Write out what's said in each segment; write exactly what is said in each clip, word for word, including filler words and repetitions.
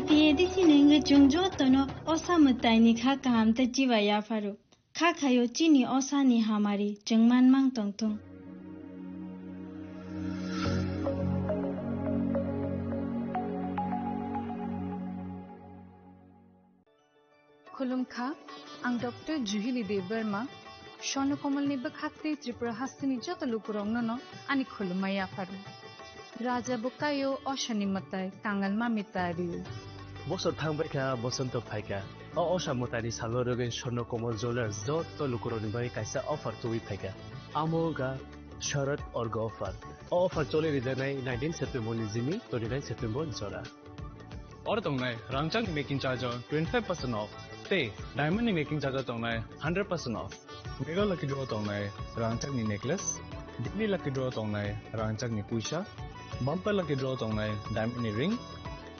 T A D C ni wngwi chwng jotono osa mwtaini kha kaham tei chiba yapharo. Kha khaio chini osani hamari chwng manmang tongthung. Khulumkha, ang Doctor Juhili Debbarma, Swarno Komalni bwkhak tei Tripura hasteni joto lukurokno no ani khulumma yapharo. Raja bwkaio osani mwtai, kangal mami ta rio. Bosor thangbaikha, bosonto phaikha. O osa mwtaini salo rwgwi Swarno Komal Jewellers joto lukurokni bagwi kaisa offer tubui phaikha. Amo wngkha Sharad Orgo offer. O offer choli rijaknai nineteen September ni simi twenty nine September jora. Oro tongnai rangchakni making charge o twenty five percent off tei diamond ni making charge o tongnai hundred percent off. Mega lucky draw tongnai rangchakni necklace, daily lucky draw tongnai rangchakni puisa, bumper lucky draw tongnai diamond ni ring,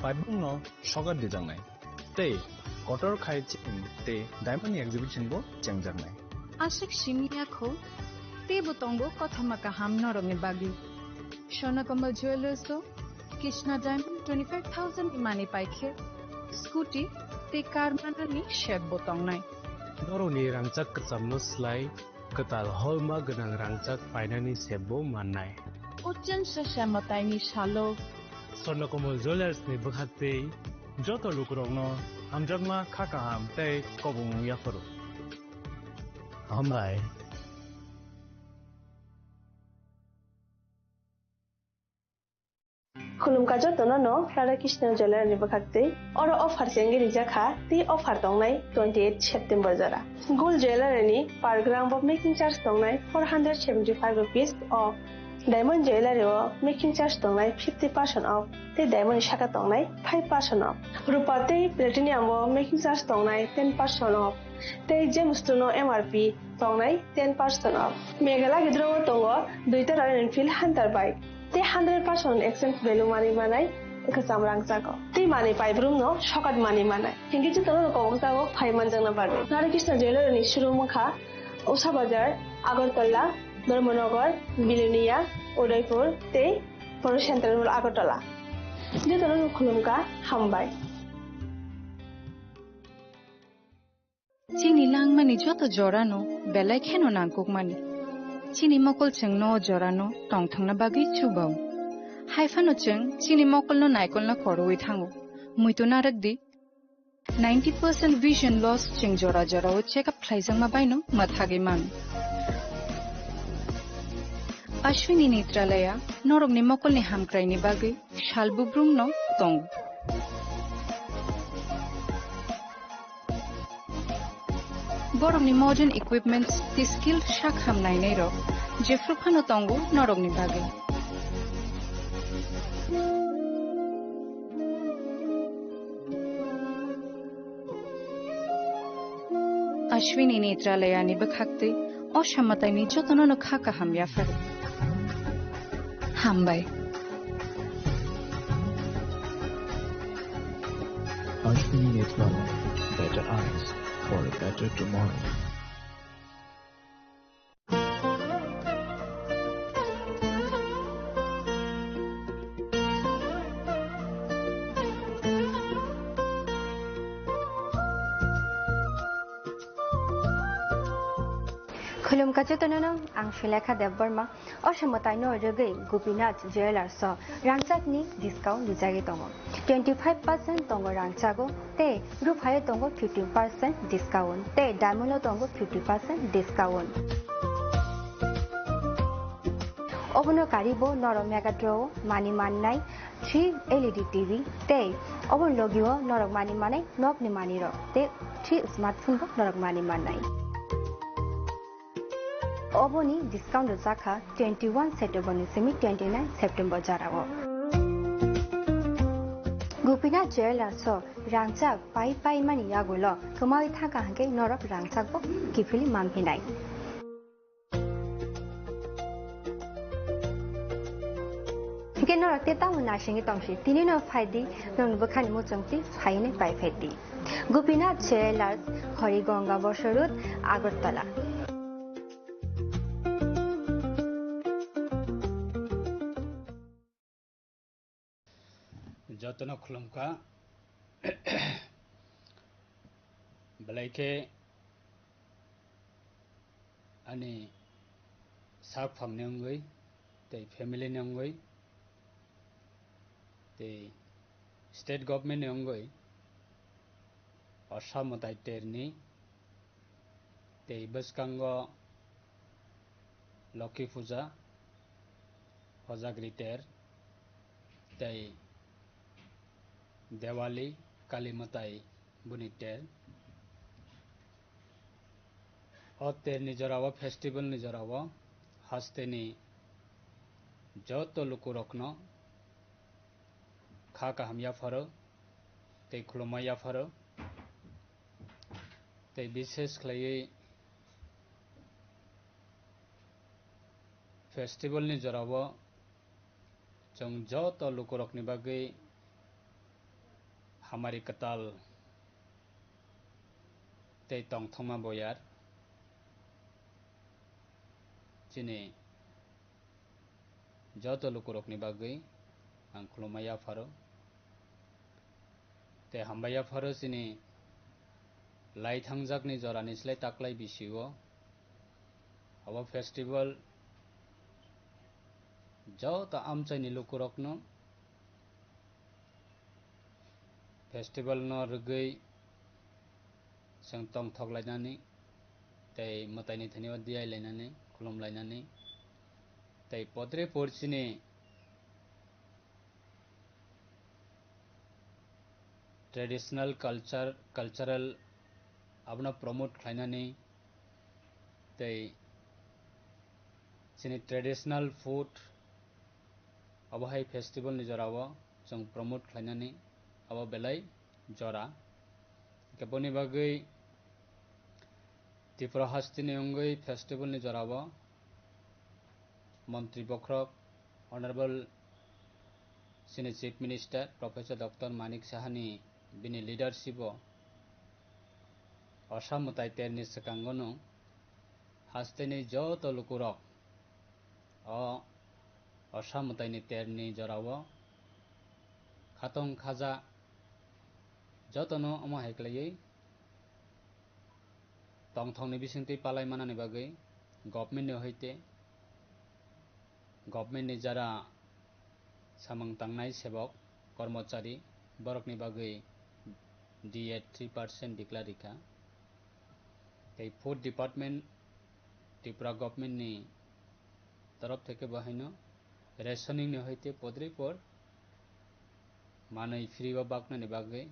paibung no sokat dijaknai. Tei kotor khai chain tei diamond ni exhibition bo chengjaknai. Aswk simi ya kho, teibo tongo kothoma kaham norokni bagwi. Swarno Komal Jewellers o Krishna Diamond twenty five thousand ni mani paikhe, scooty tei car manani set bo tongnai. Norokni rangchak kwchamno slai kwtal holma gwnang rangchak painani set bo mannai. Ochen sasa mwtaini salo. Swarno Komal Jewellers ni bwkhak tei joto lukurokno hamjakma kha kaham tei kobong yapharo. Hambai. Khulumkha jotono no Radha Krishna Jewellery ni bwkhak tei oro offer chengwi rijak kha tei offer tongnai twenty eight September jora. Gold Jewellery ni per gram bo making charge tongnai four hundred seventy five rupees off. Diamond Jewellery o making charge tongnai fifty percent off tei diamond ni saka tongnai five percent off. Rupa tei platinum o making charge tongnai ten percent off. Tei Gemstone no M R P tongnai ten percent off. Mega lucky draw o tongo duita Royal Enfield Hunter bike. Tei hundred percent exchange value mani manai kwcham rangchago. Tei mani paibrum no sokat mani manai. Hingke jotono kobok jago phai manjakna bagwi. Radha Krishna Jewellery ni showroom wngkha Usha Bazar, Agartala, Dharmanagar, Bilonia, Udaipur tei Poro Central Mall Agartala. Jotono khulumkha hambai. Chini langmani joto jorano belai kheno nangkukmani. Chini mokol chwngno o jorano tongthokna bagwi chubao. Haiphano chwng chini mokolno naikolna korowi thango. Muitu narwkdi, ninety percent vision loss chwng jora jorao check up khlaijakma baino mwthagwi mano. Ashwini Netralaya norokni mokolni hamkraini bagwi sal bubrumno tongo. Borokni modern equipments tei skilled sak ham nainairok jephru phano tongo norokni bagwi. Ashwini Netralayani bwkhaktwi o samataini jotono no kha kaham yapharo. Hambai. Ashwini Netralaya, better eyes for a better tomorrow. Khulumkha jotono no, ang Sulekha Debbarma. O samataino rwgwi Gopinath Jewellers o rangchakni discount rijagwi tongo. Twenty five percent tongo rangchago tei ruphaio tongo fifteen percent discount tei diamond o tongo fifty percent discount. Obono karibo norok Mega Draw o mani mannai three L E D T V tei oboni logio norok mani manai nokni manirok tei three smartphone bo norok mani mannai. Oboni discount rwjak kha twenty one September ni simi twenty nine September jorao. Gopinath Jewellers o rangchak pai pai mani yagulo kwmawi thangkha hwnkhe norok rangchak bo kiphilwi manphinai. Hwnkhe norok tei tamo naisingwi tongsi, tini no phaidi, norokni bwkhani muchungtwi phainwi pai phaidi. Gopinath Jewellers, Harigonga Bosor Road, Agartala. Jotono khulumkha. Belai khe ani sak phangni wngwi tei family ni wngwi tei state government ni wngwi Osa mwtai terni tei bwskango Lokhi Puja, Hojagri ter tei Diwali, Kali mwtai boni ter. O terni jorao, festival ni jorao hasteni joto lukurokno kha kaham yapharo tei khulumma yapharo. Tei bishes khlaiwi festival ni jorao chwng joto lukurokni bagwi hamari kwtal tei tongthokma boyar chini joto lukurokni bagwi ang khulumma yapharo. Tei hambai yapharo chini lai thangjakni jorani slai taklai bisio abo festival joto amchaini lukurokno festival no rwgwi chwng tongthok lainani tei mwtaini thani o diyai lainani, khulum lainani tei podre por chini traditional culture, cultural abono promote khlainani tei chini traditional food abo hai festival ni jorao chwng promote khlainani abo belai jora. Hwnkhe boni bagwi Tripura hasteni wngwi festival ni jorao Montri bokhorok Honorable chini Chief Minister Professor Doctor Manik Sahani bini leadership o Osa mwtai terni swkango no hasteni joto lukurok o Osa mwtaini terni jorao khatong khaja jotono omo hai khlaiwi tongthokni bisingtwi palai manani bagwi government ni hoite government ni jara samung tangnai sebok kormochari borokni bagwi D A three percent declare rikha. Tei food department Tripura government ni torof theke bo haino rationing ni hoite podripor manwi free o baknani bagwi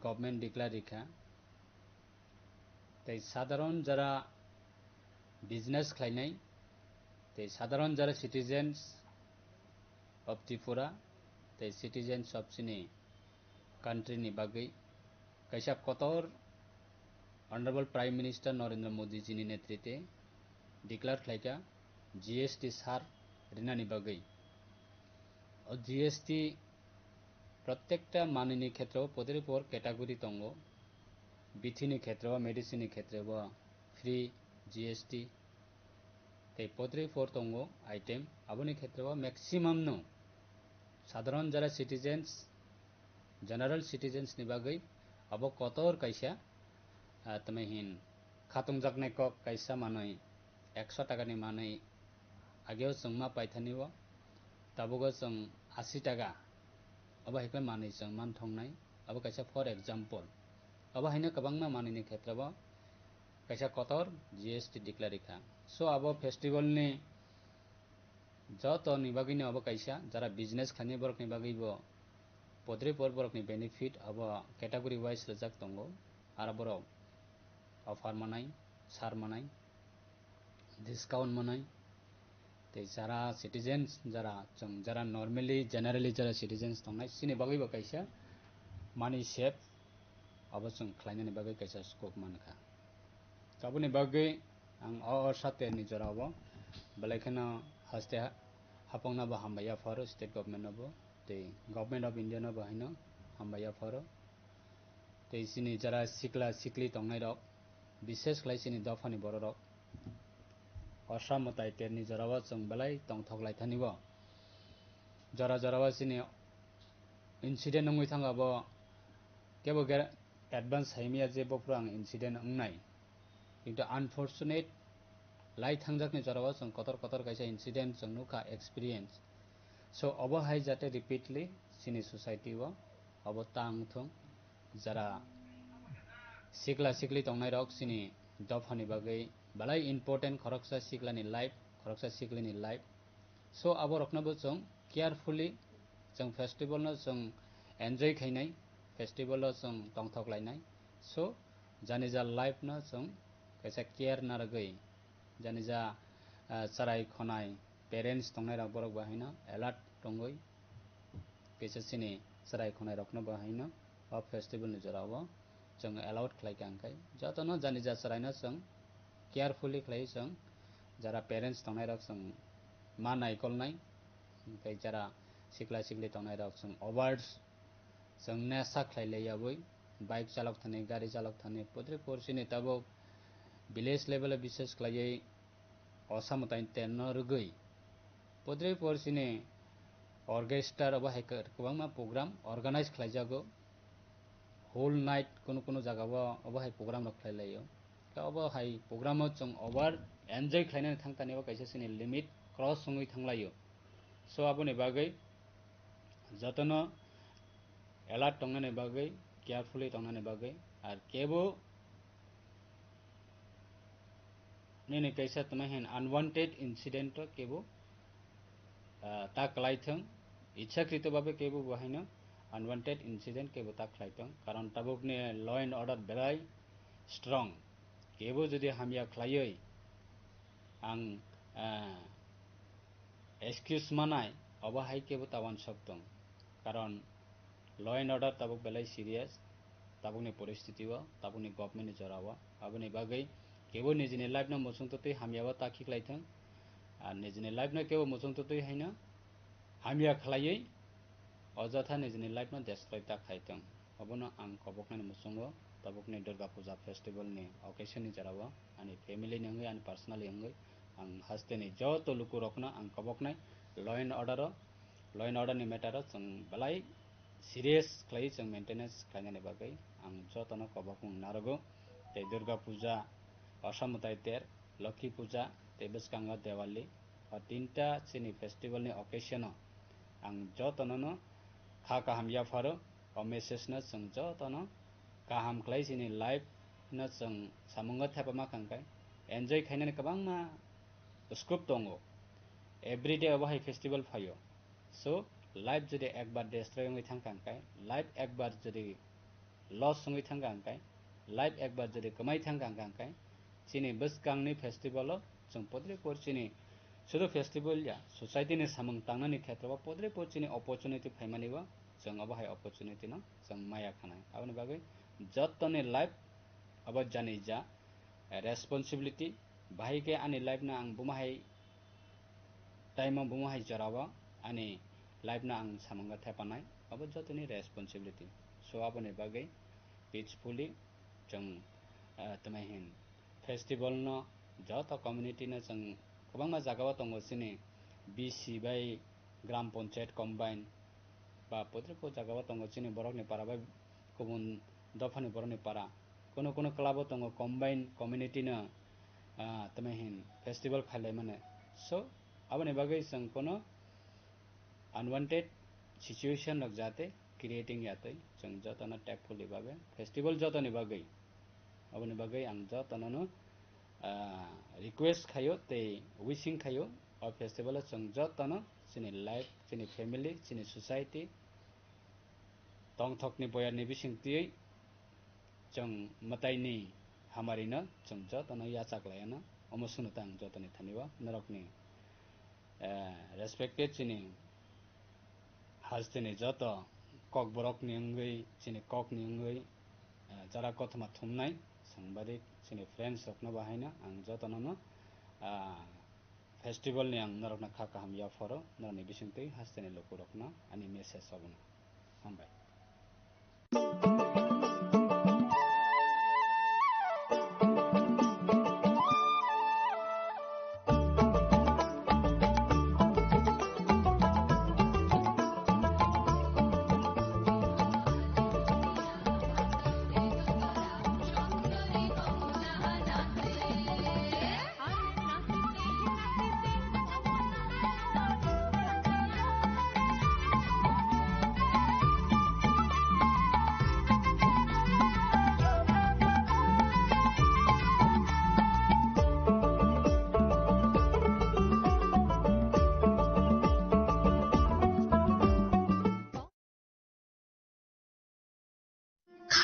government declare rikha. Tei sadharon jara business khlainai, tei sadharon jara citizens of Tripura, tei citizens of chini country ni bagwi kaisa kotor Honorable Prime Minister Narendra Modi ji ni netrite declare khlaikha G S T sar rinani bagwi. O G S T protekta manwini khetreo podripor category tongo. Bithi ni khetreo, medicine ni khetreo free G S T. Tei podripor tongo item, aboni khetreo maximum no sadharon jara citizens, general citizens ni bagwi abo kotor kaisa, ah, tamo hin khatungjaknai kok kaisa manwi ekso taka ni manwi ageo chwng ma paithani o, tabugo chwng asi taka, abo hai khe manwi chwng man thongnai, abo kaisa for example. Abo haino kwbangma manwini khetreo kaisa kotor G S T declare rikha. So abo festival ni joto ni bagwi no abo kaisa, jara business khlainai borok ni bagwi bo podripor borok ni benefit abo category wise rijak tongo. Aro borok offer manai, sar manai, discount manai. Tei jara citizens, jara chwng, jara normally, generally jara citizens tongnai, chini bagwi bo kaisa money save abo chwng khlainani bagwi kaisa scope mankha. Aboni bagwi ang o, o saterni jorao belai kheno haste ha-, hapokno bo hambai yapharo state government no bo, tei Government of India no bo haino hambai yapharo. Tei chini jara sikla sikli tongnai rok, bishes khlai chini dophani borok rok, Osa mwtai terni jorao chwng belai tongthok lai thani bo. Jora jorao chini incident wngwi thangkha bo, kebo ger-, advance saimaya je bophuru ang incident wngnai. Kintu unfortunate, lai thangjakni jorao chwng kotor kotor kaisa incident chwng nukha, experience. So obo hai jate repeatedly chini society o obo ta wngthung. Jara sikla sikli tongnairok chini dophani bagwi belai important, khoroksa siklani life, khoroksa siklini life. So aborokno bo chwng carefully chwng festival no chwng enjoy khainai, festival o chwng tongthok lainai. So janija life no chwng kaisa care narwgwi, janija, ah, chwrai khonai parents tongnairok borok bo haino alert tongwi kaisa chini chwrai khonairokno bo haino o festival ni jorao chwng allowed khlai kha, hwnkhe jotono janija chwraino chwng carefully khlai chwng, jara parents tongnairok chwng ma naikolnai, hwnkhe jara sikla sikli tongnairok chwng over chwng nesa khlai lai yawi bike chalok thani, gari chalok thani, putri porsi ni tabuk village level o bises khlaiwi osa mwtai terno rwgwi putri porsi ni orchestra obo hai kwbangma program organize khlaijago. Whole night kunu kunu jagao obo hai program rok khlai laio. Khe obo hai program o chwng over enjoy khlainani thang tani o kaisa chini limit cross wngwi thang laio. So aboni bagwi jotono alert tongnani bagwi, carefully tongnani bagwi, ar kebo nini kaisa tongmani hin unwanted incident o kebo, ah, ta kwlai thung, ichhakrito babe kebo bo haino unwanted incident kebo ta khlai thung, karon tabukni law and order belai strong. Kebo jodi hamya khlaiwi ang, ah, excuse manai, obo hai kebo ta uansuk tong, karon law and order tabuk belai serious, tabukni poristiti o, tabukni government ni jora o. Aboni bagwi kebo nijini life no muchung twtwi hamya o ta khiklai thung, ar nijini life no kebo muchung twtwi haino hamya khlaiwi ojotha nijini life no destroy ta khai thung. Obono ang koboknani muchungo tabukni Durga Puja festival ni occasion ni jora o ani family ni wngwi, ani personally wngwi ang hasteni joto lukurokno ang koboknai law and order o, law and order ni matter o chwng belai serious khlaiwi chwng maintenance khlainani bagwi ang jotono kobokmung narwgo. Tei Durga Puja, Osa Mwtai Ter, Lokhi Puja tei bwskango Diwali, o tinta chini festival ni occasion o ang jotono no kha kaham yapharo. O message no chwng jotono kaham khlai chini life no chwng samungo thepama kha, hwnkhe enjoy khainani kwbangma scope tongo. Everyday obo hai festival phaio. So life jodi ekbar destroy wngwi thang kha, hwnkhe life ekbar jodi loss wngwi thang kha, hwnkhe life ekbar jodi kwmai thang kha, hwnkhe chini bwskangni festival o chwng podre por chini sudu festival ya, society ni samung tangnani khetrobo podre por chini opportunity phaimani bo chwng obo hai opportunity no chwng maya khanai. Aboni bagwi jottoni life abo jani ja responsibility, bahai khe ani life no ang buma hai time o buma hai jora o ani life no ang samungo thepanai, abo jottoni responsibility. So aboni bagwi peacefully chwng, ah, twmai hin festival no joto community no chwng kwbangma jaga o tongo chini B C bai gram panchayat combine ba podre pod jaga o tongo chini borok ni para bai kubun dopha ni borok ni para. Kuno kuno club o tongo combine community no, ah, twmai hin festival khailai mano. So aboni bagwi chwng kuno unwanted situation rok jate creating ya twi, chwng jotono tactfully babe festival jotoni bagwi, aboni bagwi ang jotono no, ah, request khaio tei wishing khaio, o festival o chwng jotono chini life, chini family, chini society tongthokni boyarni bising twiwi chwng mwtaini hamarino chwng jotono yachak laiano, omo swngno ta ang jotoni thani o norokni, eh, respected chini hasteni joto kokborokni wngwi, chini kokni wngwi, eh, jora kothoma thumnai sangbadik chini friends rokno bahaino ang jotono no, ah, festival ni ang norokno kha kaham yapharo, norokni bisingtwi hasteni lukurokno ani message obono. Hambai.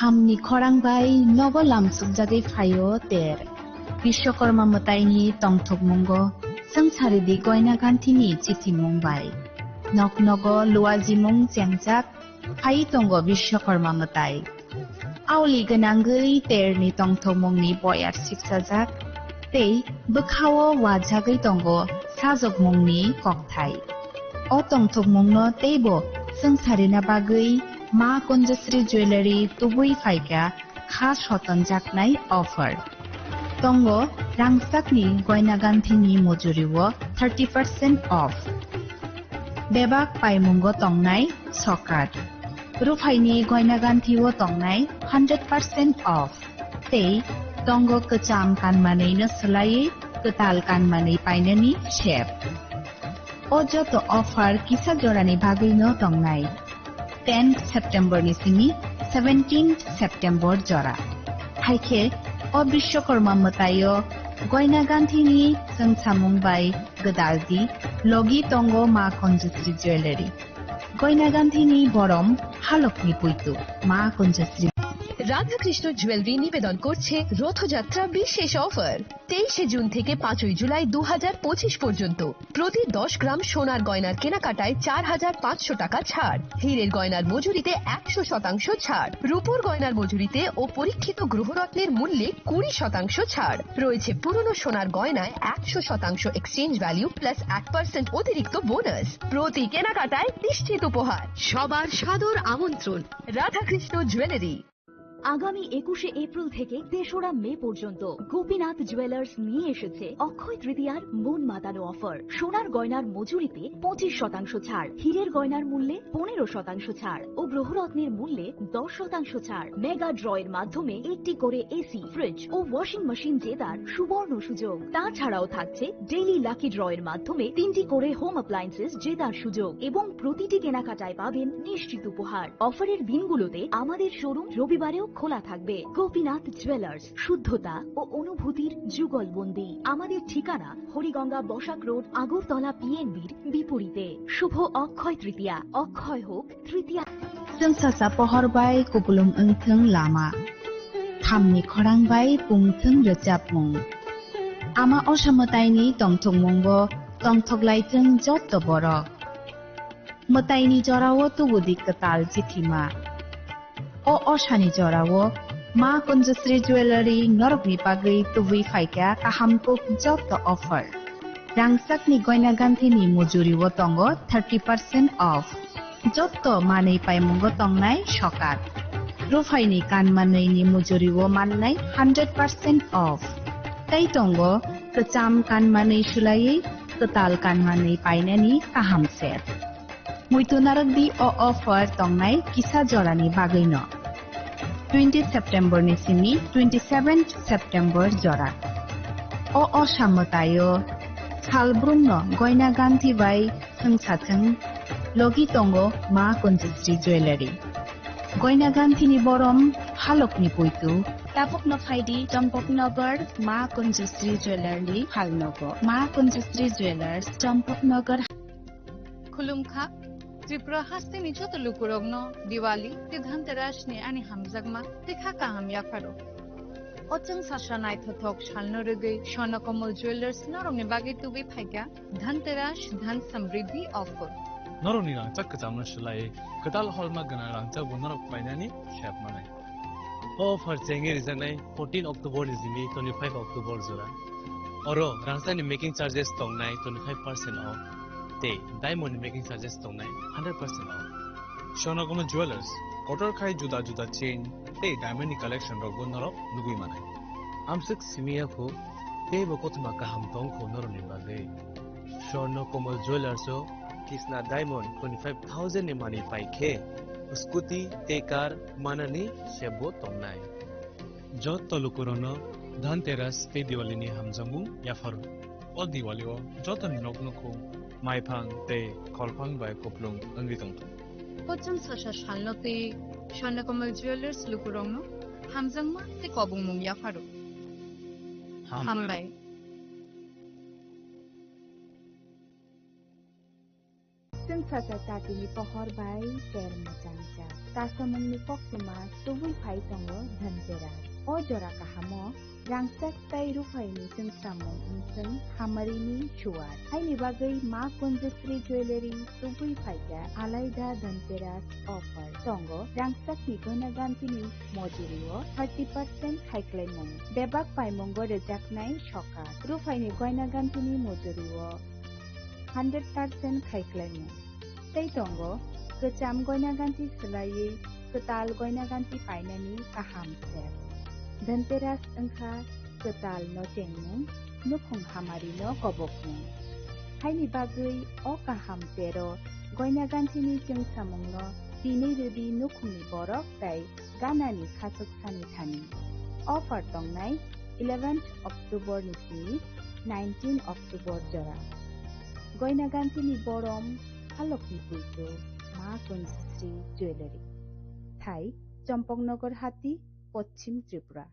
Hamni khorang bai nogo lamsukjagwi phaio ter. Bishwakarma mwtaini tongthokmungo swngcharidi goina ganthini chithimung bai. Nok nogo luajimung chengjak phai tongo Bishwakarma mwtai. Aoli gwnangwi terni tongthokmungni boyar siksajak tei bwkhao wajagwi tongo sajokmungni kokthai. O tongthokmungno teibo swngcharina bagwi Ma Kunjasri Jewellery tubui phaikha kha sotonjaknai offer. Tongo rangchakni goina ganthini mujuriwo thirty percent off. Bebak paimungo tongnai sokat. Ruphaini goina ganthio tongnai hundred percent off. Tei tongo kwcham kanmanwino swlaiwi kwtal kanmanwi painani sep. O joto offer kisa jorani bagwino tongnai. Tenth September ni simi seventeenth September jora. Haikhe o Bishwakarma mwtaio goina ganthini chwngsamung bai gwdaldi logi tongo Ma Kunjasri Jewellery. Goina ganthini borom halokni puitu Ma Kunjasri. Radhakrishna jewellery নিবেদন করছে রথযাত্রা বিশেষ অফার। তেইশে জুন থেকে পাঁচই জুলাই দু হাজার পঁচিশ পর্যন্ত প্রতি দশ গ্রাম সোনার গয়নার কেনাকাটায় চার হাজার পাঁচশো টাকা ছাড়, হীরের গয়নার মজুরিতে একশো শতাংশ ছাড়, রূপোর গয়নার মজুরিতে ও পরীক্ষিত গ্রহরত্নের মূল্যে কুড়ি শতাংশ ছাড় রয়েছে। পুরনো সোনার গয়নায় একশো শতাংশ এক্সচেঞ্জ ভ্যালু প্লাস এক পার্সেন্ট অতিরিক্ত বোনাস। প্রতি কেনাকাটায় নিশ্চিত উপহার। সবার সাদর আমন্ত্রণ রাধাকৃষ্ণ জুয়েলারি। আগামী একুশে এপ্রিল থেকে তেসরা মে পর্যন্ত গোপীনাথ জুয়েলার্স নিয়ে এসেছে অক্ষয় তৃতীয়ার মন মাতানো অফার। সোনার গয়নার মজুরিতে পঁচিশ শতাংশ ছাড়, হীরের গয়নার মূল্যে পনেরো শতাংশ ছাড় ও গ্রহরত্নের মূল্যে দশ শতাংশ ছাড়। মেগা ড্রয়ের মাধ্যমে একটি করে এসি, ফ্রিজ ও ওয়াশিং মেশিন জেতার সুবর্ণ সুযোগ। তাছাড়াও থাকছে ডেইলি লাকি ড্রয়ের মাধ্যমে তিনটি করে হোম অ্যাপ্লায়েন্সেস জেতার সুযোগ এবং প্রতিটি কেনাকাটায় পাবেন নিশ্চিত উপহার। অফারের দিনগুলোতে আমাদের শোরুম রবিবারেও খোলা থাকবে। গোপীনাথ জুয়েলার্স, শুদ্ধতা ও অনুভূতির যুগলবন্দি। আমাদের ঠিকানা হরিগঙ্গা বসাক রোড, আগরতলা পিএনবির বিপরীতে। শুভ অক্ষয় তৃতীয়া, অক্ষয় হোক তৃতীয়া। Chwng sasa pohor bai kupulung wngthwng lama, thamni khorang bai pungthwng rwchapmung. Ama osa mwtaini tongthokmungo tongthoklaithwng jotto borok. Mwtaini jorao tubudi kwtal chithima. O osani jorao Ma Kunjasri Jewellery norokni bagwi tubui phaikha kaham kuk jotto offer. Rangchakni goina ganthini mujuriwo tongo thirty percent off. Jotto manwi paimungo tongnai sokat. Ruphaini kanmanwini mujuriwo mannai hundred percent off. Tei tongo kwcham kanmanwi swlaiwi kwtal kanmanwi painani kaham set. Muitu narwkdi o offer tongnai kisa jorani bagwino. Twenty September ni simi twenty seventh September jora. O osa mwtaio salbrumno goina ganthi bai thwngsathwng logi tongo Ma Kunjasri Jewellery. Goina ganthini borom halokni puitu. Tabukno phaidi Champaknagar Ma Kunjasri Jewellery phalnogo. Ma Kunjasri Jewellers, Champaknagar. Khulumkha, Tripura hasteni joto lukurokno Diwali tei Dhanteras ni ani hamjakma tei kha kaham yapharo. O chwng sasa naithothok salno rwgwi Swarnakomal Jewellers norokni bagwi tubui phaikha Dhanteras Dhan Samriddhi offer. Norokni rangchak kwchamno swlaiwi kwtal holma gwnang rangchakbo norok painani sep manai. O offer chengwi rijaknai fourteen October ni simi twenty-five October jora. Oro rangchakni making charges tongnai twenty-five percent off tei diamond ni making charges tongnai hundred percent off. Swarnakomal Jewellers, kotor khai juda juda chain tei diamond ni collection rokbo norok nugwi manai. Amswk simi ya kho, teibo kothoma kaham tong kho norokni bagwi. Swarnakomal Jewellers o Kisna Diamond twenty-five thousand ni manwi pai khe scooty tei car manani sep bo tongnai. Joto lukurokno Dhanteras tei Diwali ni hamjakmung yapharo. O Diwali o jotoni nok nukhung maiphang tei kholphang bai kupulung wngwi tongthung. Kochwng sasa salno tei Swarnakomal Jewellers lukurokno hamjakma tei kobongmung yapharo. Hambai. Hambai. Chwngsacha chatini pohor bai ter mwchangcha. Kasamungni koktwma tubui phai tongo Dhanteras. O jora kahamo rangchak tei ruphaini chwngsamung wngchwng hamarini suar. Haini bagwi Ma Kunjasri Jewellery tubui phaikha alaida Dhanteras offer. Tongo rangchakni goina gantini mojurio thirty percent khaiklaimung. Bebak paimungo rwjaknai sokat. Ruphaini goina gantini mojurio hundred percent khaiklaimung. Tei tongo kwcham goina ganti swlaiwi kwtal goina ganti painani kaham step. Dhanteras wngkha kwtal nochengmung, nukhung hamarino kobokmung. Haini bagwi o kaham tero goina gantini chwngsamungno tinwi rwdi nukhungni borok tei ganani khachuk sani thani. Offer tongnai eleventh October ni simi nineteen October jora. Goina gantini borom halokni puitu Ma Kunjasri Jewellery. Thai, Champaknagar Hati, Poschim Tripura.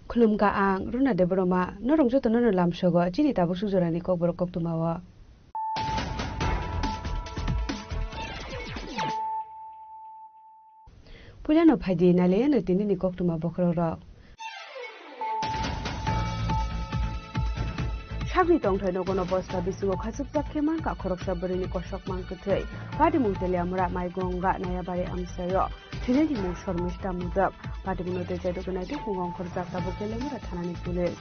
Khulumkha ang Runa Debbarma, norok jotono no lamsogo chini tabuk suk jorani kokborok koktwmao. Puilano phaidi nailaiano tinini koktwma bokhorokrok. Sakni tongthai nogono bosta bisingo khachukjak khe mankha khoroksa bwrwini kosok mang kwthwi. Patimung Teliamura Maigonga Nayabari amchaio. Thwinaini mung Shormista Modak. Patimungno tei chaidok naituk mung ongkhorjak tabuk Teliamura thanani police.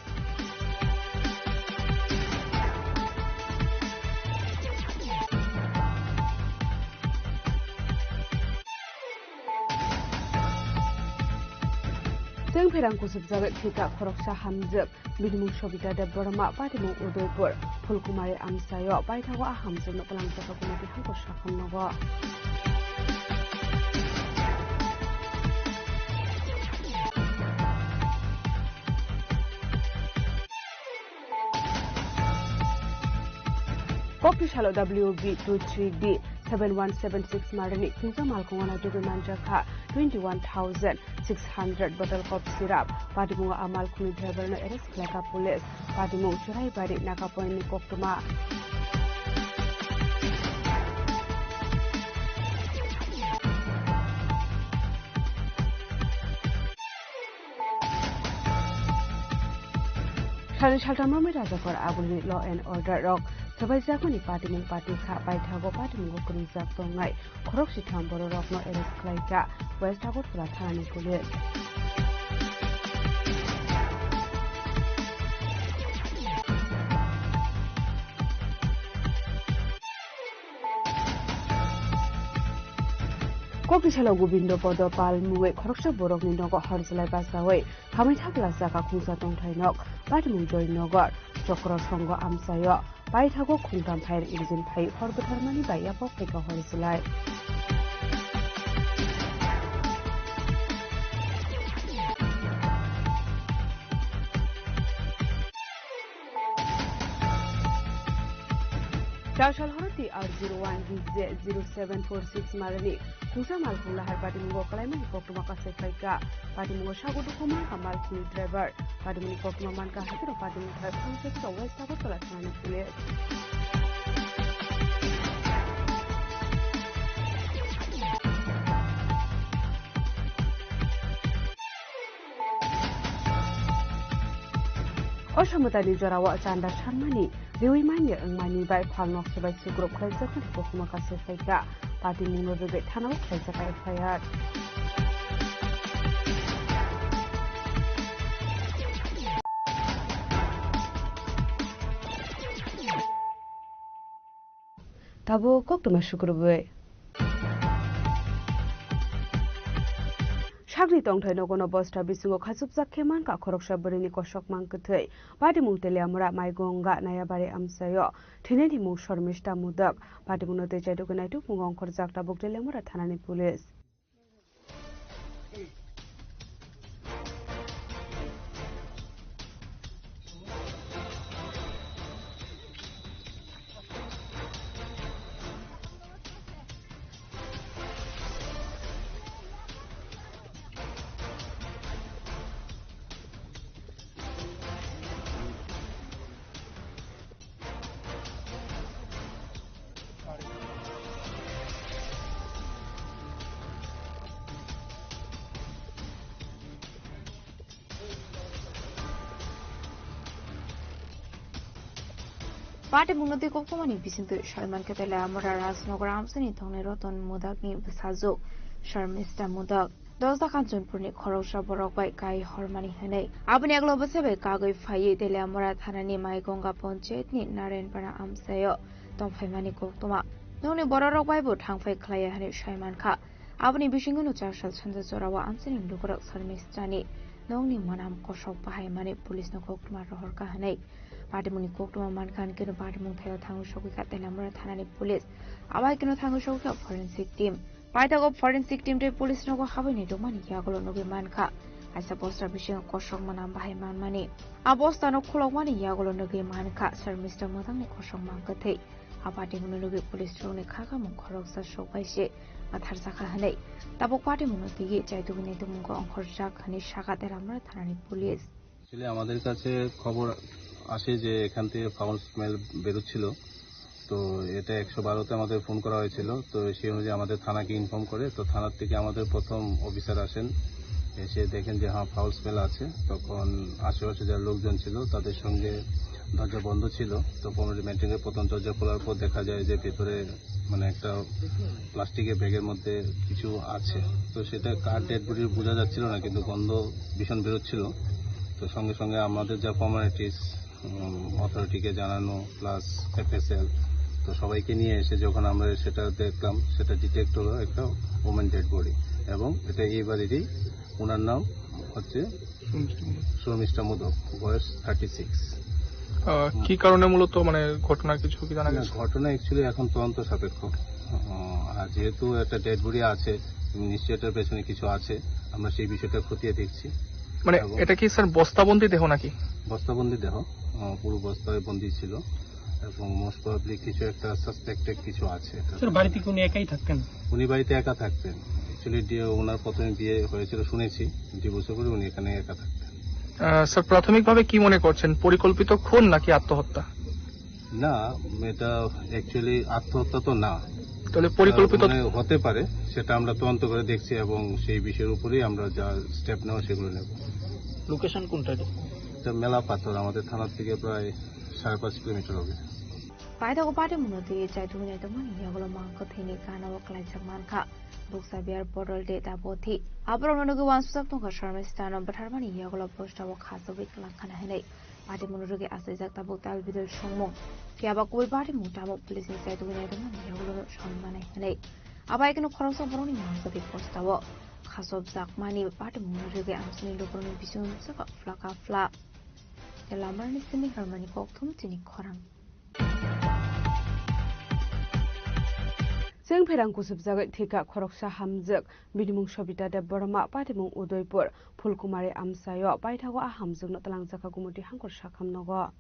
Chwng pherang kuchukjak thwita khoroksa hamjwk. Bini mung Sobita Debbarma, patimung Udaipur, Phulkumari amchaio, paithago a hamjwkno twlangjak committee hangko sakham nogo. Kokisalo W B two three D seven one seven six marini khungsa malkhungo naitugwi manjakha twenty one thousand six hundred bottle cough syrup. Patimungo a malkhungni driver no arrest khlaikha police. Patimung Churaibari Nagapoint ni koktwma. Salni salthamrokni rajakor agulini law and order rok swbaijakmani patimung patikha, paithago patimungo kwrwngjak tongnai khorok sitham bororokno arrest khlaikha West Agartala thanani police. Kokisalo Gobindo Podo Pal mungwi khoroksa borokni nogo horjlai bachaui hamwi thapla saka khungsa tongthai nok, patimung Joynagar, Chokro Songho amchaio, paithago khungtham fire engine phai hor bwtharmani bai yapok phaikha horjlai. Chasal horo T R zero one D J zero seven four six malani khungsa malkhung lahar patimungo kwlaimani koktwma kasai phaikha. Patimungo sago dukhu mankha malkhungni driver. Patimungni koktwma mankha hakhe rok patimung thai phangsa khe rok West Agartala thanani police. O somotani jorao chanda sanmani riwi manya wngmani bai phalno swbai sukrub khlaijak hwnwi koktwma kasai phaikha. Patimungno rwgwi thanao khlaijak F I R. Tabuk koktwma sukrubwi. Sakni tongthai nogono bosta bisingo khachupjak khe mankha khoroksa bwrwini kosokma kwthwi. Patimung Teliamura Maigonga Nayabari amchaio thwinaini mung Shormista Modak. Patimungno tei chaitugwi naitukmungo ongkhorjak tabuk Teliamura thanani police. Patimungno twi koktwmani bisingtwi soi mankha Teliamura Rajnagar amchaini thongnai Roton Modakni bwsajwk Sharmista Modak. Dosda Kanchanpurni khoroksa borok bai kai hormani hwnwi. Aboni aglo bwsa bai kagwi phaiwi Teliamura thanani Maigonga Panchayatni Narayanpara amchaio tongphaimani koktwma. Nokni bororok bai bo thangphai khlaiya hwnwi sai mankha. Aboni bisingo no char sal sanja jorao amchaini lukurok Sharmistani nokni mwnam kosok bahaimani police no koktwma rohorkha hwnwi patimungni koktwma mankha, hwnkhe no patimung thaio thangwi sogwi kha Teliamura thanani police. Abo hai kheno thangwi sogwi kha forensic team. Paithago forensic team tei police nogo habwi naitokmani yagulo nugwi mankha. Kaisa bosta bisingo kosok mwnam bahai manmani. A bostano khulokmani yagulo nugwi mankha Sharmista Modakni kosok mankha thwi. A patimungno nugwi police rokni khakamung khoroksa sokbai se matharjakha hwnwi tabuk patimungno twiwi chaitugwi naitokmungo ongkhorjak hwnwi sakha Teliamura thanani police. Actually, আমাদের কাছে খবর আসে যে এখান থেকে foul smell বেরোচ্ছিল, তো এটা একশো বারোতে আমাদের ফোন করা হয়েছিল। তো সেই অনুযায়ী আমাদের থানাকে ইনফর্ম করে, তো থানার থেকে আমাদের প্রথম অফিসার আসেন, এসে দেখেন যে হ্যাঁ, ফাউল স্মেল আছে। তখন আশেপাশে যারা লোকজন ছিল, তাদের সঙ্গে দরজা বন্ধ ছিল। তো কমিউনিটি মেনটেনের প্রথম দরজা খোলার পর দেখা যায় যে ভিতরে মানে একটা প্লাস্টিকের ব্যাগের মধ্যে কিছু আছে। তো সেটা কার ডেড বডি বোঝা যাচ্ছিল না, কিন্তু গন্ধ ভীষণ বেরোচ্ছিল। তো সঙ্গে সঙ্গে আমাদের যা ফর্মালিটিস, উম, অথরিটিকে জানানো প্লাস এফএসএল, তো সবাইকে নিয়ে এসে যখন আমরা সেটা দেখলাম, সেটা ডিটেক্ট হলো একটা ওমেন ডেড বডি, এবং এটা এই বাড়িরই। ওনার নাম হচ্ছে শর্মিষ্ঠা মোদক, বয়স থার্টি সিক্স। আহ, কি কারণে মূলত মানে ঘটনা কিছু কি জানা না, গেছে? ঘটনা অ্যাকচুয়ালি এখন তদন্ত সাপেক্ষ। আহ, আর যেহেতু একটা ডেড বডি আছে, নিশ্চয়ই এটার পেছনে কিছু আছে। আমরা সেই বিষয়টা খতিয়ে দেখছি। মানে এবং এটা কি স্যার বস্তাবন্দি দেহ নাকি? বস্তাবন্দি দেহ, আহ, পুরো বস্তায় বন্দি ছিল এবং মোস্ট প্রবাবলি কিছু একটা সাসপেক্টেড কিছু আছে এটা। স্যার, বাড়িতে কি উনি একাই থাকতেন? উনি বাড়িতে একা থাকতেন। অ্যাকচুয়ালি, ওনার প্রথমে বিয়ে হয়েছিল শুনেছি, ডিভোর্সের পরে উনি এখানে একা থাকতেন। আহ, স্যার, প্রাথমিকভাবে কি মনে করছেন, পরিকল্পিত খুন নাকি আত্মহত্যা? না, এটা অ্যাকচুয়ালি আত্মহত্যা তো না। তাহলে পরিকল্পিত আহ, মানে হতে পারে, সেটা আমরা তদন্ত করে দেখছি এবং সেই বিষয়ের উপরেই আমরা যা স্টেপ নেওয়া সেগুলো নেব। লোকেশন কোনটা এটা? এটা মেলা পাথর, আমাদের থানা থেকে প্রায় সাড়ে পাঁচ কিলোমিটার হবে। Paithago patimungno twiwi chaitugwi naitokmani yagulo mang kwthwini gana o klaijak mankha. Bukcha biyar bodol de dabothi. Aborokno nugwi uansukjak tongkha Sharmistano bwtharmani yagulo postao khachogwi kwlangkhana hwnwi. Patimungno rwgwi achaijak tabuk tal bidal songmung. Phiyaba kubui patimung tamo police ni chaitugwi naitokmani yagulono songwi manai hwnwi. Abo hai kheno khoroksa borokni mang kwthwi postao khachobjakmani patimungno rwgwi amchaini lukurokni bisingo nukjakha phlaka phla. Tei lamarani simi harmani kokthum chini khorang. Chwng pherang kusubjagwi thwikha khoroksa hamjwk, bini mung Sobita Debbarma, patimung Udaipur, Phulkumari amchaio paithago a hamjwkno twlangjakha Gumoti Hangkor sakham nogo.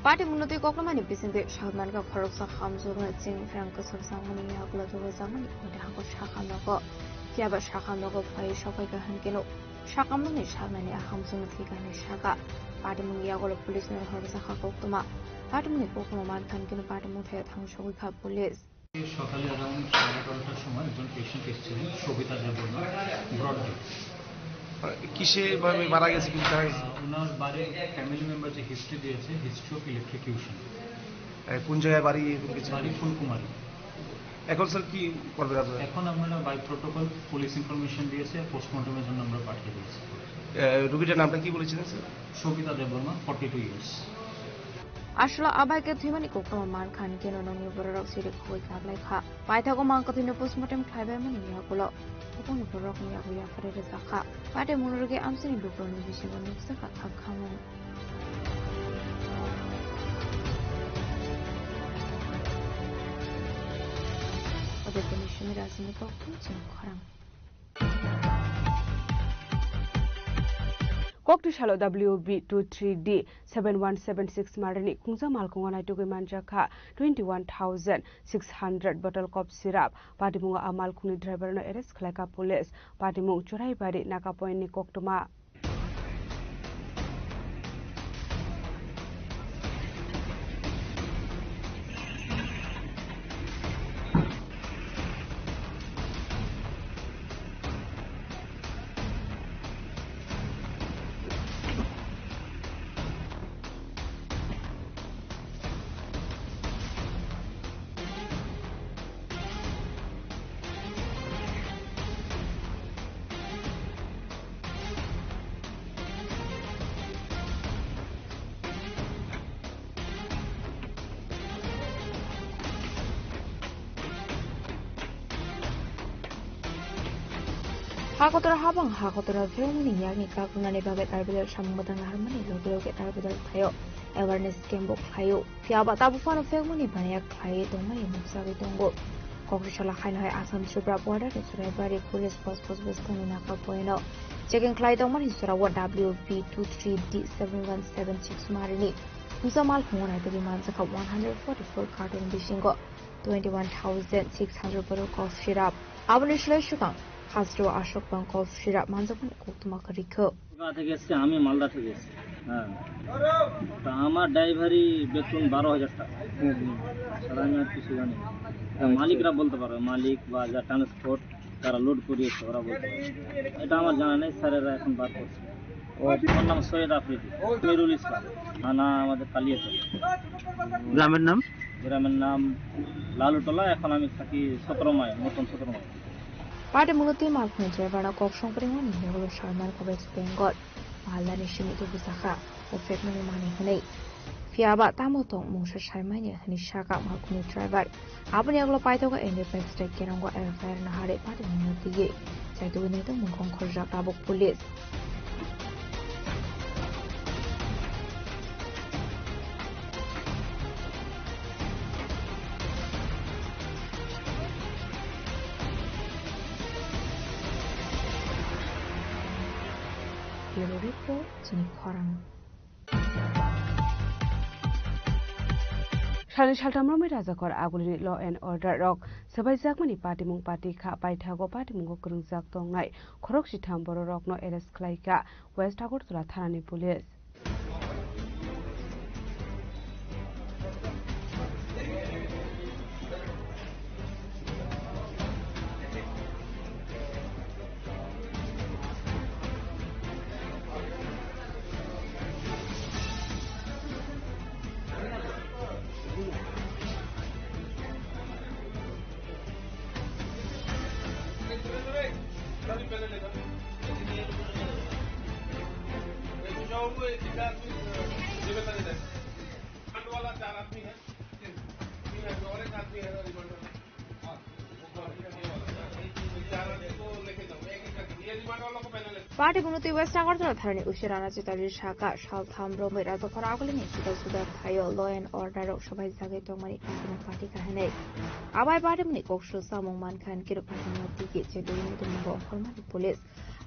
Patimungno twi koklomani bisingtwi sal mankha khoroksa hamjwkno chwng pherang kusubjakmani yagulo tubujakmani Gumoti Hangkor sakham nogo. Phiyaba sakham nogo phaiwi sokphaikha hwnkhe no sakham nokni saknani a hamjwkno thwikha hwnwi sakha. Patimungni yagulo police no rohorjakha koktwma. Patimungni koktwma mankha hwnkhe no patimung thaio thangwi sogwikha police. সকালে অ্যারাউন্ড সাড়ে এগারোটার সময় একজন পেশেন্ট এসেছিলেন, সবিতা Debbarma, broad death. মানে, কিসে ভাবে মারা গেছে, কিন্তু জানা গেছে? আহ, ওনার বাড়ির ফ্যামিলি মেম্বার যে হিস্ট্রি দিয়েছে, হিস্ট্রি অফ ইলেকট্রিকিউশন। আহ, কোন জায়গায় বাড়ি, কোন কিছু? বাড়ি ফুলকুমারী। এখন স্যার কি করবেন আপনারা? এখন আমরা বাই প্রোটোকল পুলিশ ইনফরমেশন দিয়েছে, পোস্টমর্টমের জন্য আমরা পাঠিয়ে দিয়েছি। আহ, রোগীটার নামটা কি বলেছিলেন sir? Sabita Debbarma, forty two years. Aswla abai khe thwimani koktwma man kha, hinkhe no nokni bororok siri khogwi kaplaikha. Paithago mang kwthwino postmortem khlaibaimani yagulo bokongni bororokni yago yapharwi rwjakha. Patimung rwgwi amchaini lukurokni bisingo nukjakha khakhamung. Odebani simi rajini kokthum chini khorang. Kokthwi salo W B two three D seven one seven six marini khungsa malkhungo naitugwi manjakha twenty one thousand six hundred bottle cough syrup. Patimungo a malkhungni driver no arrest khlaikha police. Patimung Churaibari Naka Point ni koktwma. Hakotor habang hakotor phegmani yakni kakrunani bagwi Tarpedal samung batang naharmani loge loge Tarpedal thaio awareness camp bo khlaio. Phiya ba tabuk phano phegmani baniya khlaiwi tongmani nukjagwi tongo. Kokthwi salo haino hai Assam Tripura border ni Churaibari police post post bwskangni Naka Point o checking khlai tongmani jora o W B two three D seven one seven six marini khungsa malkhungo naitugwi manjakha one hundred forty four carton bisingo twenty one thousand six hundred bottle cough syrup. Aboni slai swkang hasteo aswk bang cough syrup manjakmani koktwma kwrwi kho. Kolkata থেকে এসছে, আমি মালদা থেকে এসছি। হ্যাঁ। তা আমার ড্রাইভারি বেতন বারো হাজার টাকা। হুম, হুম। ছাড়া আমি আর কিছু জানি না। তা আচ্ছা। মালিকরা বলতে পারবে, মালিক বা যারা ট্রান্সপোর্ট, যারা লোড করিয়েছে, ওরা বলতে পারবে। এটা আমার জানা নেই, স্যারেরা এখন বার করছে। ও। আমার নাম সৈয়দ আফ্রিদি, আমিরুল ইসলাম, থানা আমাদের কালিয়াচক। গ্রামের নাম? গ্রামের নাম লালুটোলা, এখন আমি থাকি সতেরো মাইল, নতুন সতেরো mile. Patimungno twi malkhungni driver no kok songpringmani yagulo Sharman West Bengal Malda ni simi tubujakha o phegmani manwi hwnwi. Phiya ba tamo tong mungsa saimanya hwnwi sakha malkhungni driver. Aboni yagulo paithago N D P S tei Kerongo F I R naharwi patimungno twiwi chaitugwi naitongmung khorjak tabuk police. Bureau Report, chini khorang. Salni saltham romwi rajakhor agulini law and order rok swbaijakmani patimung pati kha, paithago patimungo kwrwngjak tongnai khorok sitham bororokno arrest khlaikha West Agartala thanani police. Patimungno twi West Agartala thanani usi Rana Chitali saka saltham romwi rajakhor agulini juda juda thaio law and order rok swbaijagwi tongmani patimung pati kha hwnwi. Abai patimungni kok su samung mankha hinkhe patimungno tigi chetwi naitukmungo ongkhormani police.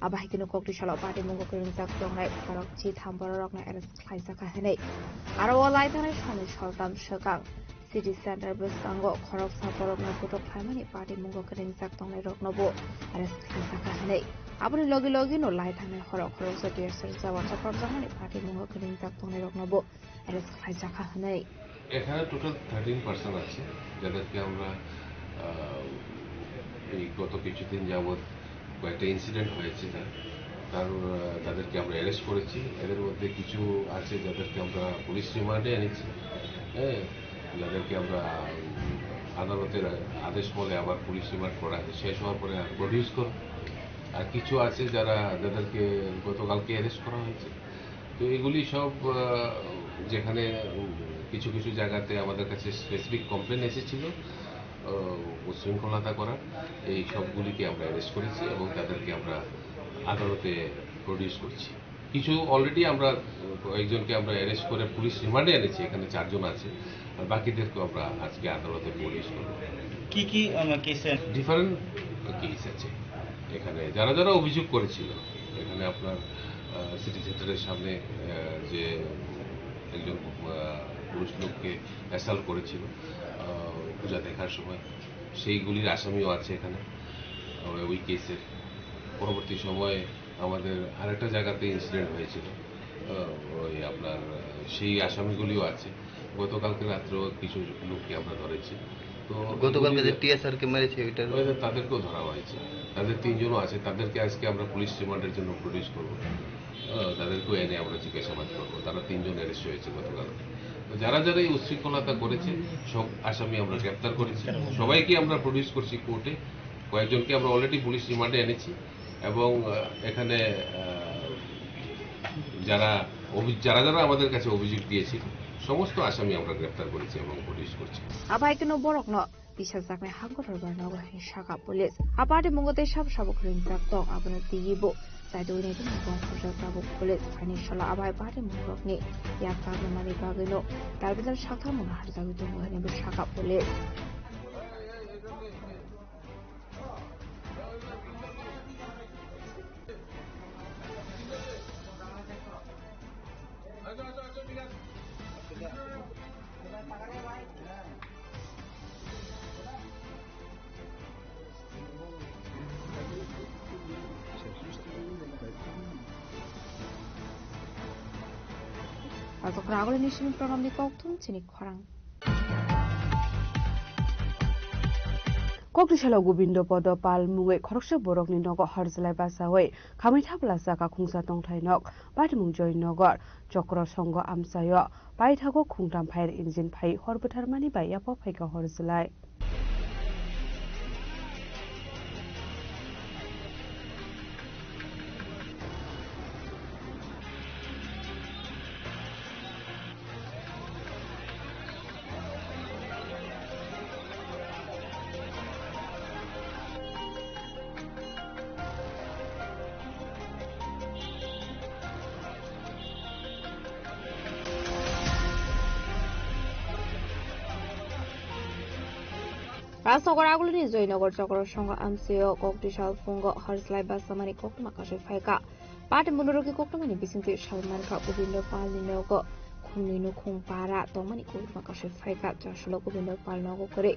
Abo hai kheno kokthwi salo patimungo kwrwngjak tongnai khorok chitham bororokno arrest khlaijakha hwnwi. Aro o lai thangnai salni saltham swkang City Center bwskango khoroksa borokno kutuk khlaimani patimungo kwrwngjak tongnairoknobo arrest khlaijakha hwnwi. Aboni logi logino lai thangnai horo khoroksa tear gas rwchapharjakmani patimungo kwrwngjak tongnairoknobo arrest khlaijakha hwnwi. এখানে total thirteen person আছে, যাদেরকে আমরা, আহ, এই গত কিছুদিন যাবৎ কয়েকটা ইনসিডেন্ট হয়েছে, যার তার, আহ, তাদেরকে আমরা অ্যারেস্ট করেছি। এদের মধ্যে কিছু আছে যাদেরকে আমরা পুলিশ রিমান্ডে এনেছি, হ্যাঁ, যাদেরকে আমরা, উম, আদালতের আদেশ মতে আবার পুলিশ রিমান্ড করা শেষ হওয়ার পরে প্রডিউস করব। আর কিছু আছে যারা, যাদেরকে গতকালকে অ্যারেস্ট করা হয়েছে। তো এগুলি সব, আহ, যেখানে, উম, কিছু কিছু জায়গাতে আমাদের কাছে স্পেসিফিক কমপ্লেন এসেছিল, আহ, উচ্ছৃঙ্খলতা করার, এই সবগুলিকে আমরা অ্যারেস্ট করেছি এবং তাদেরকে আমরা আদালতে প্রডিউস করছি। কিছু অলরেডি আমরা, আহ, কয়েকজনকে আমরা অ্যারেস্ট করে পুলিশ রিমান্ডে এনেছি, এখানে চারজন আছে, আর বাকিদেরকেও আমরা আজকে আদালতে প্রডিউস করব। কি কি, আহ, কেসে? ডিফারেন্ট কেস আছে এখানে, যারা যারা অভিযোগ করেছিল। এখানে আপনার, আহ, সিটি সেন্টারের সামনে, আহ, যে একজন, আহ, পুরুষ লোককে অ্যাসাল্ট করেছিল, আহ, পূজা দেখার সময়, সেইগুলির আসামিও আছে এখানে, আহ, ওই কেসের। পরবর্তী সময়ে আমাদের আরেকটা জায়গাতে ইনসিডেন্ট হয়েছিল, আহ, ওই আপনার, আহ, সেই আসামিগুলিও আছে। গতকালকে রাত্রেও কিছু লোককে আমরা ধরেছি। তো গতকালকে যে এগুলি টিএসআর কে মেরেছে ওইটার ওই যে তাদেরকেও ধরা হয়েছে, তাদের তিনজনও আছে, তাদেরকে আজকে আমরা পুলিশ রিমান্ডের জন্য প্রডিউস করবো। আহ, তাদেরকেও এনে আমরা জিজ্ঞাসাবাদ করবো। তারা তিনজন অ্যারেস্ট হয়েছে গতকালকে। তো যারা যারা এই উচ্ছৃঙ্খলতা করেছে, সব আসামি আমরা গ্রেপ্তার করেছি, সবাইকে আমরা প্রডিউস করছি কোর্টে। কয়েকজনকে আমরা অলরেডি পুলিশ রিমান্ডে এনেছি এবং, আহ, এখানে, আহ, যারা অভি-, যারা যারা আমাদের কাছে অভিযোগ দিয়েছিল, সমস্ত আসামি আমরা গ্রেপ্তার করেছি এবং প্রডিউস করছি। Abai keno borokno tisajaknai hangkotor barnogo hwnwi sakha police. A patimungo tei sabo sabo khwrwngjak tong, abono twiwi bo chaidwini tongmung khorjak tabuk police. Phaini salo abai patimungrokni yak kabrumani bagwino dalbidal sakthangmung harjagwi tongo hwnwi bo sakha police. Aswk ragol ni simi program ni kokthum chini khorang. Koktisalo Gobindo Podo Pal mungwi khoroksa borokni nogo horjlai bachaui khamwi thapla chakha khungsa tongthai nok, patimung Joynagar, Chokro Songo amchaio paithago khungtam fire engine phai hor bwtharmani bai yapha phaikha horjlai. Rajnagar agulini Joynagar Chokro Songo amchaio koktisal phungo horjlai bachamani koktwma kasui phaikha. Patimungrok rwgwi koktwmani bisingtwi sawi mankha Gobindo Palni nogo khumni nukhung para tongmani koktwma kasui phaikha. Chasolo Gobindo Pal nogo kwrwi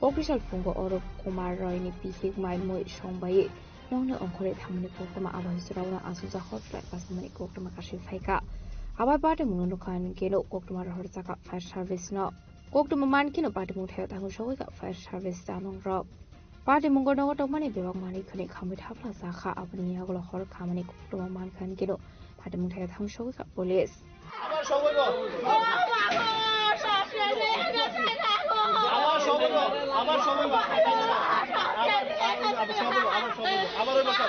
koktisal phungo Arup Kumar Royni bihik mai mui songbai nokni ongkhorwi thangmani koktwma, abo hai jora o aswkjak horjlai bachamani koktwma kasui phaikha. Abai patimungno nukha hinkhe no koktwma rohorjakha fire service no. Koktwma mankheno patimung thaio thangwi sogwikha fire service chamungrok. Patimungo nogo tongmani bebak manwi khwnwi khamwi thapla chakha, aboni yagulo hor khamani koktwma mankha hinkhe no patimung thaio thangwi sogwikha police. আবার সময় পাও। আবার সময় পাও। আবার সময় পাও। আবার, আবার সময় পাও। আবার সময় পাও। আবার ওই বসো।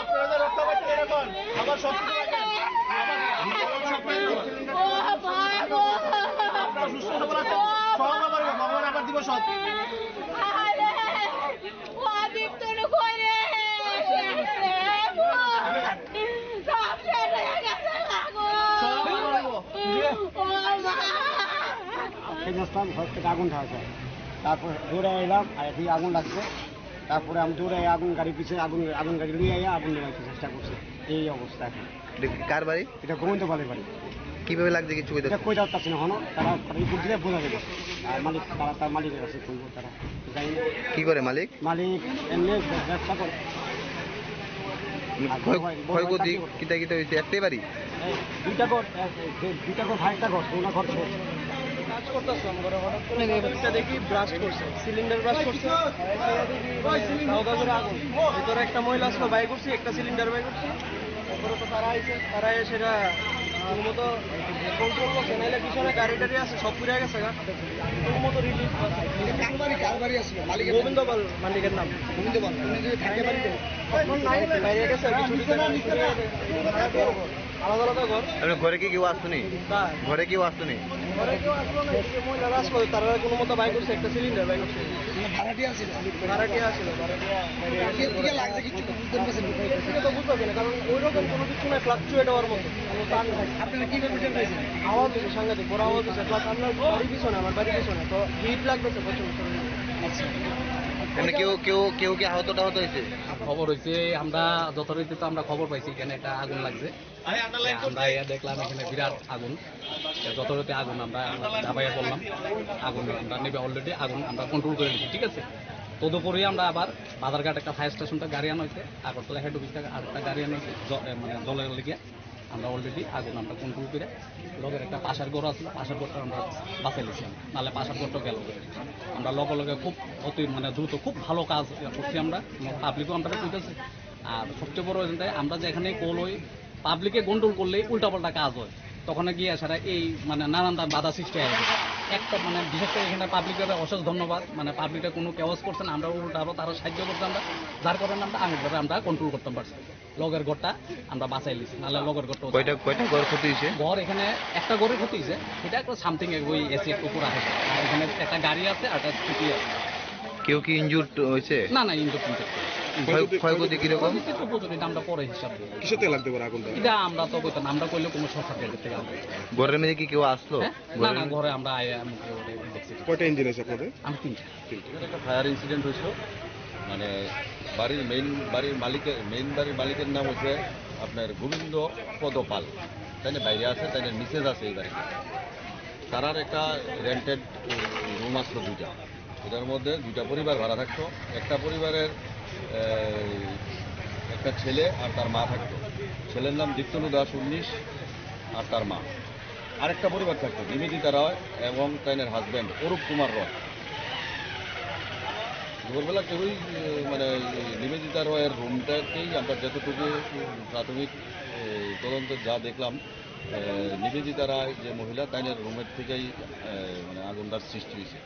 আপনারা রক্ত পাচ্ছেন এরকম। আবার সব কিছু রাখেন। আবার, আবার সব কিছু রাখেন। আপনারা সুস্থ সবল আছেন। সব আবার ভগবান আবার দিব সব। এই যে আসলাম, ঘর থেকে আগুন ধরা যায়। তারপর দৌড়ে এলাম, আর এদিকে আগুন লাগছে। তারপরে আমি দৌড়ে আগুন গাড়ি পিছে, আগুন, আগুন গাড়ি নিয়ে আইয়া আগুন নেভাইতে চেষ্টা করছি। এই অবস্থা এখন। এটা কার বাড়ি? এটা গোবিন্দ পালের বাড়ি। কিভাবে লাগছে কিছু কইতে এটা পারছেন? কইতে পারছি না, হনো তারা, তারা রিপোর্ট দিলে বোঝা যাবে। আর মালিক, তারা, তার মালিকের কাছে কইবো তারা। জানি না। কি করে মালিক? মালিক এমনি ব্যবসা করে। আর ক্ষয়-, দোকান, দোকান ক্ষয়ক্ষতি চাকরি করে। কিতা কিতা হইছে? একটাই বাড়ি? এই দুইটা ঘর, এক, এই দুইটা ঘর, ভাইটা ঘর, ওনার ঘর ছোট। করতেছিলাম, ঘরে হঠাৎ করে দেখি ব্লাস্ট করছে, সিলিন্ডার ব্লাস্ট করছে। তাও তাদের আগুন, ভিতরে একটা মহিলা আসলো, বাই করছি, একটা সিলিন্ডার বাই করছি। তারপরে তো তারা আইছে, তারা এসে এটা কোনো মতো কন্ট্রোল করছে, নাইলে পিছনে গাড়ি টাড়ি আছে, সব পুড়ে গেছে গা। কোনো মতো রিলিফ। কার বাড়ি, কার বাড়ি আসলো? মালিকের নাম? গোবিন্দ পাল মালিকের নাম। গোবিন্দ পাল, উনি যদি থাকে বাড়িতে? এখন নাই, বাইরে গেছে, কিছু দিন আগে। আলাদা আলাদা ঘর। আপনি ঘরে কি কেউ আসতো নি? হ্যাঁ। ঘরে কেউ আসতো নি? ঘরে কেউ আসলো না, এই যে মহিলারা আসলো, তারা কোনো মতো বাই করছে, একটা সিলিন্ডার বাই করছে। মানে ভাড়াটিয়া আছিল? ভাড়াটিয়া আছিল, ভাড়াটিয়া। এর থেকে লাগছে কিছু বুঝতে পারছেন? এর থেকে তো বুঝতে পারছি না, কারণ ওই রকম কোনো কিছু না, ফ্লাকচুয়েট হওয়ার মতো কোনো তার নেই। আপনারা কিভাবে টের পাইছেন? আওয়াজ হচ্ছে সাংঘাতিক, বড় আওয়াজ হচ্ছে, প্লাস আপনার বাড়ির পিছনে, আমার বাড়ির পিছনে, তো হিট লাগতেছে প্রচুর শরীরে। আচ্ছা। এমনি কেউ, কেউ, কেউ কি আহত টাহত হয়েছে? খবর হয়েছে, আমরা যথারীতি তো আমরা খবর পাইছি এখানে একটা আগুন লাগছে। আমরা ইয়া দেখলাম এখানে বিরাট আগুন। যথারীতি আগুন আমরা ঝাঁপাইয়া পড়লাম। আগুন আমরা নেবে, অলরেডি আগুন আমরা কন্ট্রোল করে নিচ্ছি, ঠিক আছে? তদুপরি আমরা আবার বাজারঘাট একটা ফায়ার স্টেশন থেকে গাড়ি আনা হয়েছে, আগরতলা হেড অফিস থেকে আরেকটা গাড়ি আনা হয়েছে, জ-, এ, মানে জলের লেগে। আমরা অলরেডি আগুন আমরা কন্ট্রোল করে, লগের একটা পাশের ঘর আছে, পাশের ঘরটা আমরা বাঁচাই নিয়েছি, নাহলে পাশের ঘরটা গেল। আমরা লগে লগে খুব অতি মানে দ্রুত, খুব ভালো কাজ করছি আমরা, পাবলিকও আমরা কইতেছি। আর সবচেয়ে বড় হয়েছে আমরা যেখানে কল হই, পাবলিকে গন্ডগোল করলে উল্টাপাল্টা কাজ হয়, তখন গিয়ে সারা এই মানে নানান ধরনের বাধা সৃষ্টি হয়। একটা মানে বিশেষ করে এখানে পাবলিকের অশেষ ধন্যবাদ, মানে পাবলিকরা কোনো কেওয়াজ করছে না, আমরা উল্টা আরো তারা সাহায্য করছে, আমরা যার কারণে আমরা আগুনটারে আমরা কন্ট্রোল করতে পারছি, লগের ঘরটা আমরা বাঁচাই লিছি, নাহলে লগের ঘরটা কয়টা, কয়টা ঘর ক্ষতি হয়েছে? ঘর এখানে একটা ঘরে ক্ষতি হয়েছে, সেটা একটা সামথিং ওই এসি একটু পুরা হয়েছে, আর এখানে একটা গাড়ি আছে আর একটা স্কুটি আছে। কেউ কি ইনজুর্ড হয়েছে? না, না, ইনজুর্ড টিনজুর্ড। ক্ষয়-, ক্ষয়ক্ষতি কিরকম? ক্ষয়ক্ষতি তো প্রচুর, এটা আমরা পরে হিসাব দেবো। কিসের থেকে লাগতে পারে আগুনটা? এটা আমরা তো কইতাম, আমরা কইলে কোনো শর্ট সার্কিট থেকে আগুন। ঘরের মধ্যে কি কেউ আসলো? হ্যাঁ? না, না, ঘরে? ঘরে আমরা আয়া মুখে ওরে দেখছি। কয়টা ইঞ্জিন আছে আপনাদের? আমি তিনটা। তিনটা। এখানে একটা ফায়ার ইনসিডেন্ট হয়েছিল, মানে বাড়ির মেইন, বাড়ির মালিকের, মেইন বাড়ির মালিকের নাম হচ্ছে আপনার গোবিন্দ পদ পাল, তাই না? বাইরে আছে, তাই না? মিসেস আছে এই বাড়িতে। তারার একটা রেন্টেড রুম আসলো দুইটা। এটার মধ্যে দুইটা পরিবার ভাড়া থাকতো। একটা পরিবারের, এ, একটা ছেলে আর তার মা থাকতো। ছেলের নাম দীপ্তনু দাস উনিশ আর তার মা। আরেকটা পরিবার থাকতো, নিবেদিতা রয় এবং তাইনের হাজব্যান্ড অরূপ কুমার রয়। দুপুরবেলা কেউই, এ, মানে, এই নিবেদিতা রয়ের রুমটাকেই আমরা যতটুকু, উম, প্রাথমিক, এ, তদন্তে যা দেখলাম, এ, নিবেদিতা রায় যে মহিলা, তাইনের রুমের থেকেই, এ, মানে, আগুনটার সৃষ্টি হয়েছে।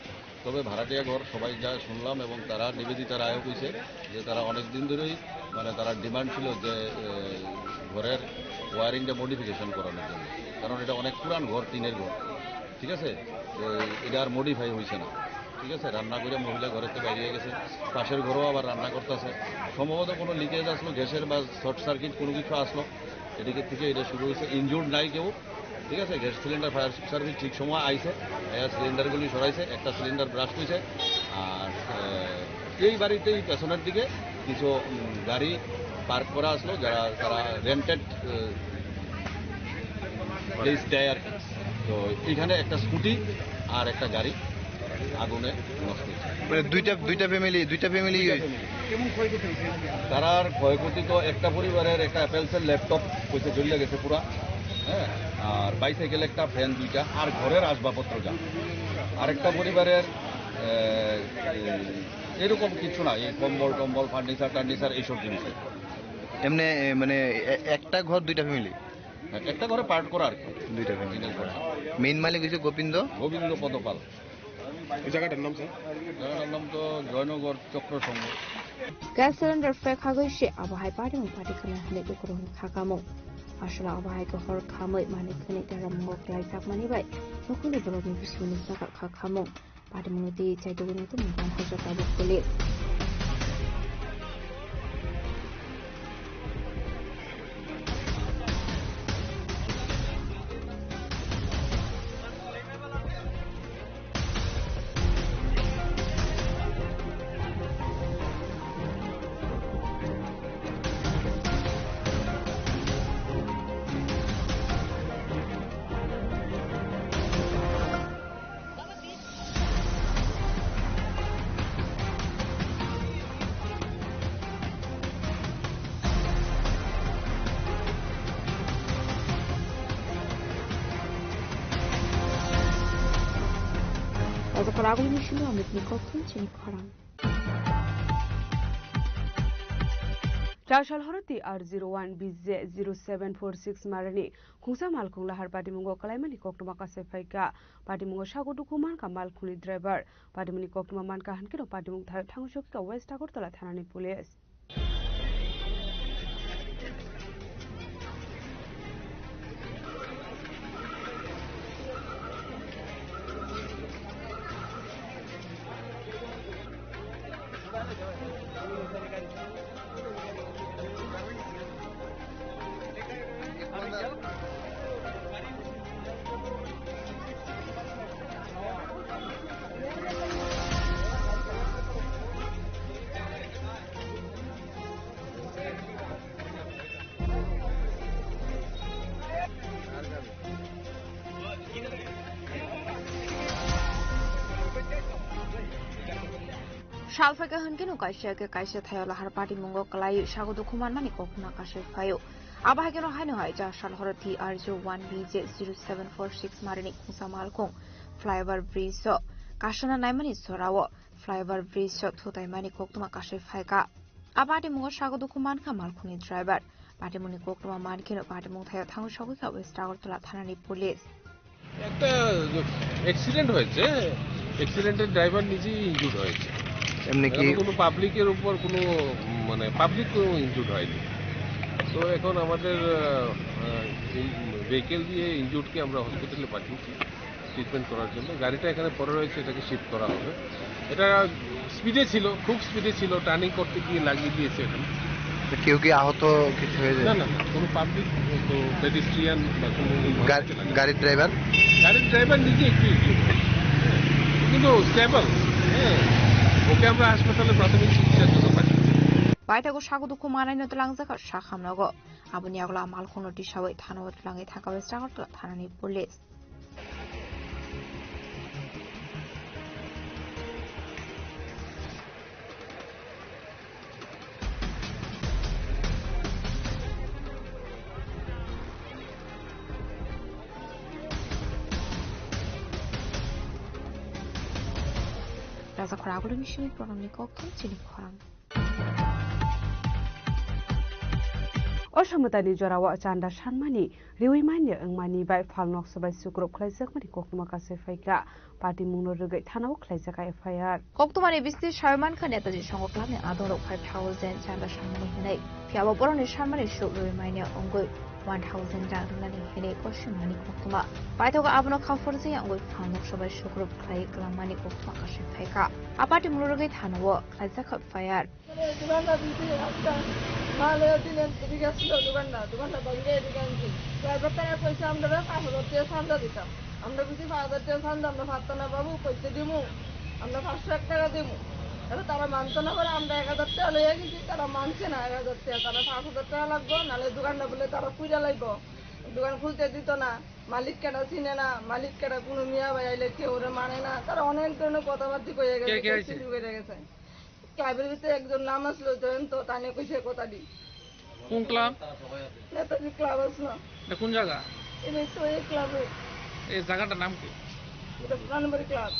তবে ভাড়াটিয়া ঘর সবাই যা শুনলাম এবং তারা নিবেদিতা রায়ও কইছে যে তারা অনেক দিন ধরেই, মানে, তারা ডিমান্ড ছিল যে, এ, ঘরের ওয়ারিংটা মডিফিকেশন করানোর জন্য, কারণ এটা অনেক পুরান ঘর, টিনের ঘর, ঠিক আছে? তো এটা আর মডিফাই হয়েছে না, ঠিক আছে? রান্না করে মহিলা ঘরের থেকে বেরিয়ে গেছে, পাশের ঘরেও আবার রান্না করতেছে, সম্ভবত কোনো লিকেজ আসলো, গ্যাসের বা শর্ট সার্কিট কোনো কিছু আসলো, এদিকে থেকে এটা শুরু হয়েছে। ইনজুর্ড নাই কেউ, ঠিক আছে? গ্যাস সিলিন্ডার ফায়ার সার্ভিস ঠিক সময় আইছে, আইয়া সিলিন্ডারগুলি সরাইছে, একটা সিলিন্ডার ব্রাস্ট হয়েছে। আর, আহ, এই বাড়িতেই পেছনের দিকে কিছু, উম, গাড়ি পার্ক করা আসলো, যারা, তারা রেন্টেড, আহ, প্লেস দেয় আর কি। তো এখানে একটা স্কুটি আর একটা গাড়ি আগুনে নষ্ট হয়েছে। মানে দুইটা, দুইটা ফ্যামিলি, দুইটা ফ্যামিলি। তারার ক্ষয়ক্ষতি তো একটা পরিবারের একটা অ্যাপেলসের ল্যাপটপ হয়েছে, জ্বলিয়া গেছে পুরা, হ্যাঁ, আর বাইসাইকেল একটা, ফ্যান দুইটা, আর ঘরের আসবাবপত্র যা। আরেকটা পরিবারের, আহ, এরকম কিছু না, এই কম্বল টম্বল, ফার্নিচার টার্নিচার, এইসব জিনিস। এমনি, এ, মানে, এ-, একটা ঘর দুইটা ফ্যামিলি? হ্যাঁ, একটা ঘরে পার্ট করা আর কি। দুইটা ফ্যামিলি। মেইন মালিক হচ্ছে গোবিন্দ? গোবিন্দ পদপাল। এই জায়গাটার নাম, স্যার? জায়গাটার নাম তো জয়নগর চক্র সংঘ। Gas cylinder fek hagwi se abo hai patimung pati khwnai hwnwi ukurung kha kamung. Aswla abo hai khe hor khamwi manwi khwnwi deramungo kwlai jakmani bai nukhungni borokni bisingni saka kha khamung. Patimungni twi chaitugwino tumung tong kha jota bo kwlwi. Ragul Mishnu Amit ni koktun chini khorang. Chasal horo T R zero one B J zero seven four six marani khungsa malkhung lahar patimungo kalaimani koktuma kasai phaikha. Patimungo sago dukhu mankha malkhungni driver. Patimungni koktuma mankha hinkhe no patimung tha-, thango sokha West Agartala thanani police. Sal phaikha hinkhe no kaisa khe kaisa thaio lahar patimungo kwlaiwi sago dukhu manmani koktuma kasai phaio. Abo hai kheno haino hai cha sal horo T R zero one B J zero seven four six marini khungsa malkhung flyover bridge o kasana naimani sorao flyover bridge o thutaimani koktuma kasai phaikha. A patimungo sago dukhu mankha malkhungni driver. Patimungni koktuma mankheno patimung thaio thango sogwi kha West Agartala thanani police. একটা অ্যাক্সিডেন্ট হয়েছে, অ্যাক্সিডেন্টের ড্রাইভার নিজেই ইনজুর্ড হয়েছে। এমনি কি এখনো কোনো পাবলিকের উপর কোনো, উম, মানে, পাবলিক কোনো ইনজুর্ড হয়নি। তো এখন আমাদের, আহ, আহ, এই ভেহিকেল দিয়ে ইনজুর্ডকে আমরা হসপিটালে পাঠিয়েছি ট্রিটমেন্ট করার জন্য। গাড়িটা এখানে পড়ে রয়েছে, এটাকে শিফট করা হবে। এটা স্পিডে ছিল, খুব স্পিডে ছিল, টার্নিং করতে গিয়ে লাগিয়ে দিয়েছে এখানে। তো কেউ কি আহত কিছু হয়েছে? না, না, না, কোনো পাবলিক, তো পেডিস্ট্রিয়ান বা কোনো গাড়ি-, গাড়ির ড্রাইভার? গাড়ির ড্রাইভার নিজে একটু ইনজুর্ড হয়েছে, কিন্তু স্টেবল। হ্যাঁ, ওকে আমরা হাসপাতালে প্রাথমিক চিকিৎসার জন্য পাঠিয়েছি। Baithago sago dukhu manai no twlangjak kha sakhamnogo. Aboni yagulo a malkhungno tisawi thanao twlangwi thangkha West Agartala thanani police. Raja khorang agulini simi program ni kok thum chini khorang. O samwtani jorao chanda sanmani riwi manya wngmani bai phalnoksa bai sukrub khlaijakmani koktwma kasai phaikha. Patimungno rwgwi thanao khlaijak F I R. Koktwmani bisingtwi sawi mankha, Netaji Songho Clubni adongrok five thousand chanda sanmani hwnwi, phiya bo borokni sanmani suk riwi manya wngwi one thousand rang rwnani hwnwi kosimani koktwma. Paithago abono kha phurjingya wngwi phalnoksa bai sukrub khlaiwi kwlangmani koktwma kasai phaikha. A patimungno rwgwi thanao khlaijak F I R. দোকানটা দিতে একটা মাল এদিকে এদিকে আসছিল দোকানটা, দোকানটা ভাঙিয়ে এদিকে আনছি। তো এবার তারা কইছে আমরা পাঁচ হাজার টাকা চান্দা দিতাম। আমরা বুঝি পাঁচ হাজার টাকা চান্দা আমরা পারতাম না বাবু, কইতে দিমু, আমরা পাঁচশো এক টাকা দিমু। এবার তারা মানতো না করে আমরা এক হাজার টাকা লইয়া গেছি, তারা মানছে না এক হাজার টাকা, তারা পাঁচ হাজার টাকা লাগবো, নাহলে দোকানটা বলে তারা পুড়ে লাগবো, দোকান খুলতে দিত না। মালিক কেটা চিনে না, মালিক কেটা কোনো মিয়া ভাই আইলে কেউ ওরে মানে না, তারা অনেক ধরনের কথাবার্তা কইয়া গেছে, কে কে আইছে? শুরু করে গেছে। ক্লাবের ভিতরে একজন নাম আসলো জয়ন্ত, তানে কইছে কথা দি। কোন ক্লাব? নেতাজি ক্লাব আসলো। এটা কোন জায়গা? এটা তো এই ক্লাবে। এই জায়গাটার নাম কি? এটা পুরানবাড়ি ক্লাব।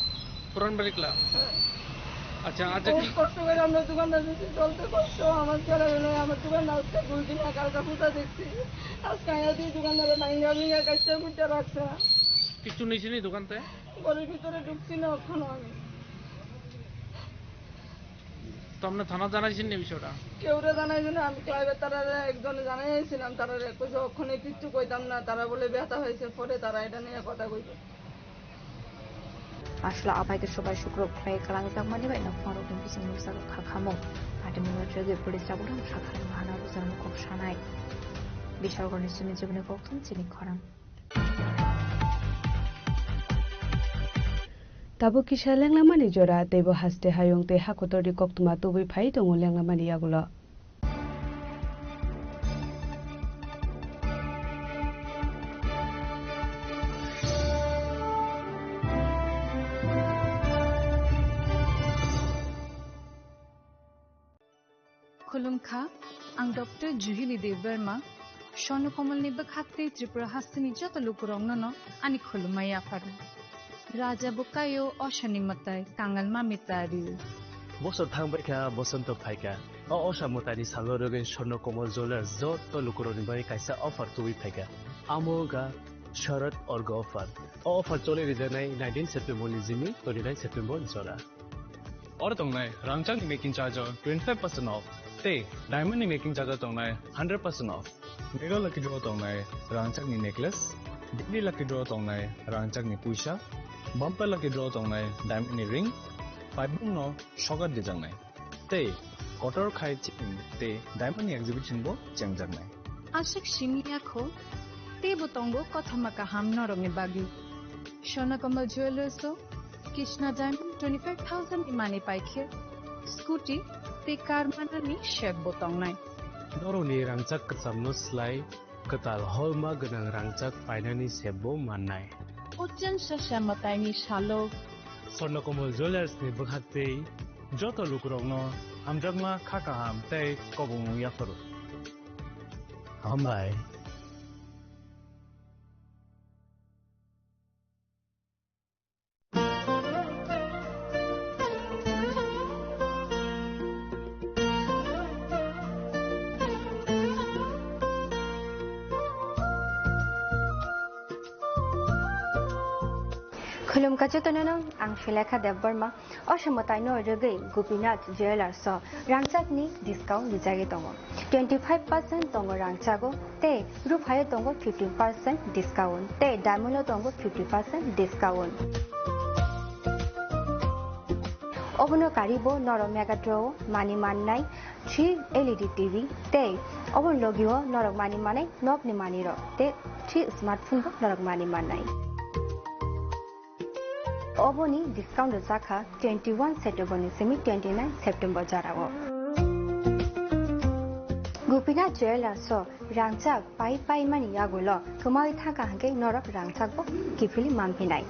পুরানবাড়ি ক্লাব। হ্যাঁ। আচ্ছা, আচ্ছা, বহুত কি কষ্ট করে আমরা দোকানদার বেশি চলতে কষ্ট, আমার ছেলে হলো আমার দোকানদার আজকে দুই দিন একা একা ফুটা দেখছি। আজকে আয়া দিয়ে দোকানদারে ভাঙ্গা ভাঙ্গা কাজটা করতে রাখছে। কিচ্ছু নিয়েছিনি দোকানতে? ঘরের ভিতরে ঢুকছি না এখনো আমি। তো আপনি থানা জানাইছেন নি বিষয়টা? কেউরে জানাইছে না, আমি ক্লাবের তারারে একজনে জানাই আইছিলাম, তারারে কইছে ওখানে কিচ্ছু কইতাম না, তারা বলে ব্যথা হয়েছে, পরে তারা এটা নিয়ে কথা কইবে। Aswla abai khe subai sukrub khlai kwlangjakmani bai nokphang rokni bising nukjago kha khamung. Patimungno chwgwi police tabuk rang sakha hana bujarno kok sanai. Bishargorni simi jiboni kok thum chini khorang. Tabuk kisa lenglamani jora, teibo haste hayung tei hakotorni koktwma tubui phai tongo lenglamani yagulo. Khulumkha, ang Doctor Juhili Debbarma, Swarnakomalni bwkhak tei Tripura hasteni joto lukurokno no ani khulumma yapharo. Raja bo kaio osani mwtai, kangal ma mitari. Bosor thang bai kha, bosonto phai kha. O osa mwtaini salo rwgwi Swarna Kamal Jewellers joto lukurokni bagwi kaisa offer tubui phai kha. Amo wngkha Sharad Orga offer. O offer choli rijaknai nineteen September ni simi twenty nine September jora. Oro tongnai rangchakni making charge o twenty five percent off tei diamond ni making charge o tongnai hundred percent off. Mega Lucky Draw tongnai rangchakni necklace, Daily Lucky Draw tongnai rangchakni puisa, Bumper Lucky Draw tongnai diamond ni ring, paibung no sokat dijaknai. Tei kotor khai chini tei diamond ni exhibition bo chengjaknai. Aswk simi ya kho, teibo tongo kothoma kaham norokni bagwi. Swarna Kamal Jewellers o Krishna Diamond twenty five thousand ni manwi paikhe scooty tei car manani set bo tongnai. Norokni rangchak kwchamno slai kwtal holma gwnang rangchak painani set bo mannai. Ochen sasa mwtaini salo Swarna Kamal Jewellers ni bwkhak tei joto lukurokno hamjakma kha kaham tei kobongmung yapharo. Hambai. Khulumkha jotono, ang Sulekha Debbarma. O se mwtaino rwgwi Gopinath Jewellers o rangchakni discount rijagwi tongo. Twenty five percent tongo rangchago tei ruphaio tongo fifteen percent discount tei diamond o tongo fifty percent discount. Obono karibo norok Mega Draw o manwi mannai three L E D T V tei obo logio norok manwi manai nokni manwirok tei three smartphone bo norok manwi mannai. Oboni discount rwjakha twenty one September ni simi twenty nine September jorao. Gopinath Jewellers o rangchak pai pai mani yagulo kwmawi thangkha hwnkhe norok rangchak bo kiphilwi manphinai.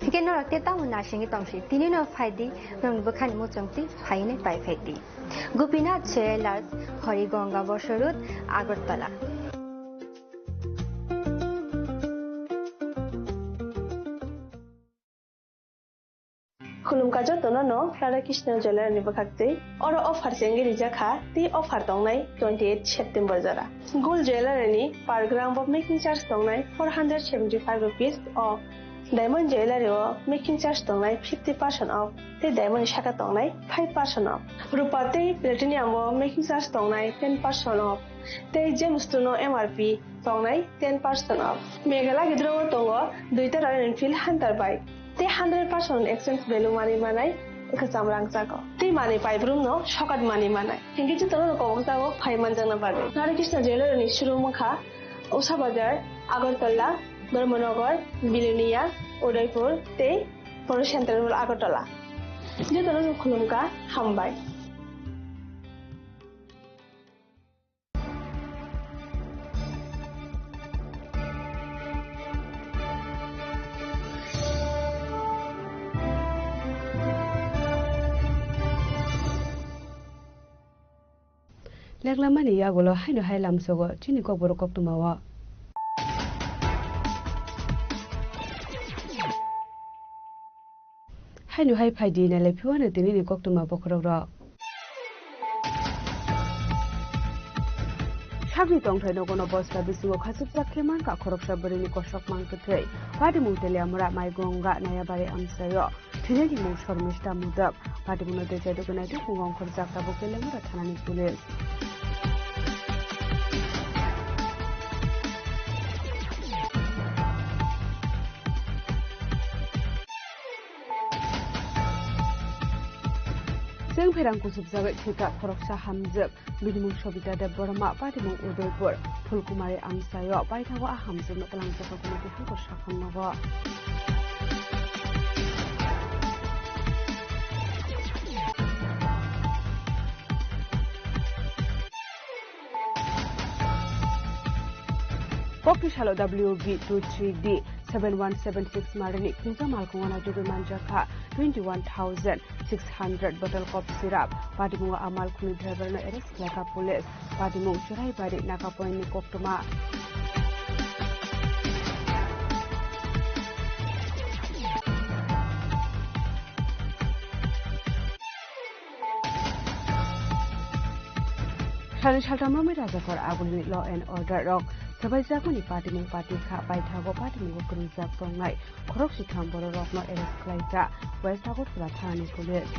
Hwnkhe norok tei tamo naisingwi tongsi, tini no phaidi, norokni bwkhani muchungtwi phainai pai phaidi. Gopinath Jewellers, Harigonga Bosor Road, Agartala. Khulumkha jotono no Radha Krishna Jewellery ni bwkhak twi. Oro offer chengwi rijak kha, tei offer tongnai twenty eight September jora. Gold Jewellery ni per gram bo making charge tongnai four hundred seventy five rupees o. Diamond Jewellery o making charge tongnai fifty percent off, tei diamond ni saka tongnai five percent off. Rupa tei platinum o making charge tongnai ten percent off, tei gems two no M R P tongnai ten percent off. Mega Lucky Draw o tongo duita Royal Enfield Hunter bike, tei hundred percent exchange value manwi manai kwcham rangchak o, tei manwi paibrum no sokat manwi manai. Hinkhe jotono no kobok jago phai manjakna bagwi. Radha Krishna Jewellery ni showroom wngkha Usha Bazar, Agartala, Dharmanagar, Bilonia, Udaipur tei Polo Central Mall Agartala. Jotono no khulumkha, hambai. Leklamani yagulo haino hai lamsogo chini kokborok koktwmao. Haino hai phaidi nailai phiwano tinini koktwma bokhorokrok. Sakni tongthai nogono bosta bisingo khachukjak khe mankha khoroksa bwrwini kosok mang kwthwi. Patimung Teliamura Maigonga Nayabari amchaio. Thwinaini mung Shormishta Mudok. Patimungno tei chaidugwi naitwi phungo ongkhorjak tabuk Teliamura thanani police. Chwng pherang kuchukjagwi thwikha khoroksa hamjwk. Bini mung Sobita Debbarma, patimung Udaipur, Phulkumari amchaio paithago a hamjwkno twlangjakha komiti hangkor sakhang nogo. Kokti salo W B two three D seven one seven six marini khungsa malkhungo naitugwi manjakha twenty one thousand six hundred bottle cough syrup. Patimungo a malkhungni driver no arrest khlaikha police. Patimung Churaibari Naka Point ni koktwma. Salni salthamrokni rajakor agulini law and order rok swbaijakmani patimung pati kha, paithago patimungo kwrwngjak tongnai khorok sitham bororokno arrest khlaikha West Agartala thanani police.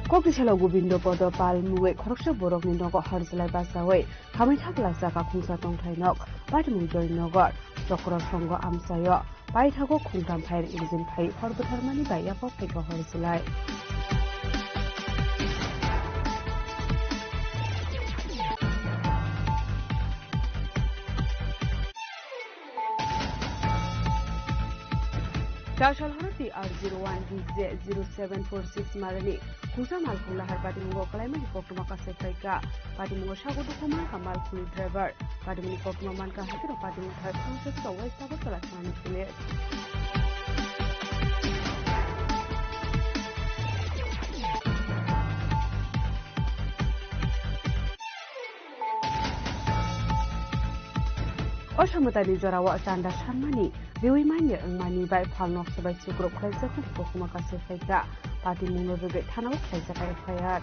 Kokri salo Gobindo Podo Pal mungwi khoroksa borokni nogo hor jwlai bachaui khamwi thapla jaga khungsa tongthai nok patimung Joynagar Chokro Songo amchaio paithago khungtham phair engine phai hor bwtharmani bai yapha phaikha hor jwlai. Chasal Horoti R zero one D J zero seven four six marani khungsa malkhung lahar patimungo kalaimani koktwma kasai phaikha. Patimungo sago dukhu mankha malkhungni driver. Patimungni koktwma mankha haikhe no patimung thar thangsa sika West Agartala thanani police. O samwtani jorao chanda sanmani riui manya wngmani bai phalno swbai chukruk khlaijakmani koktwma kasai phaikha. Patimungno rwgwi thanao khlaijak F I R.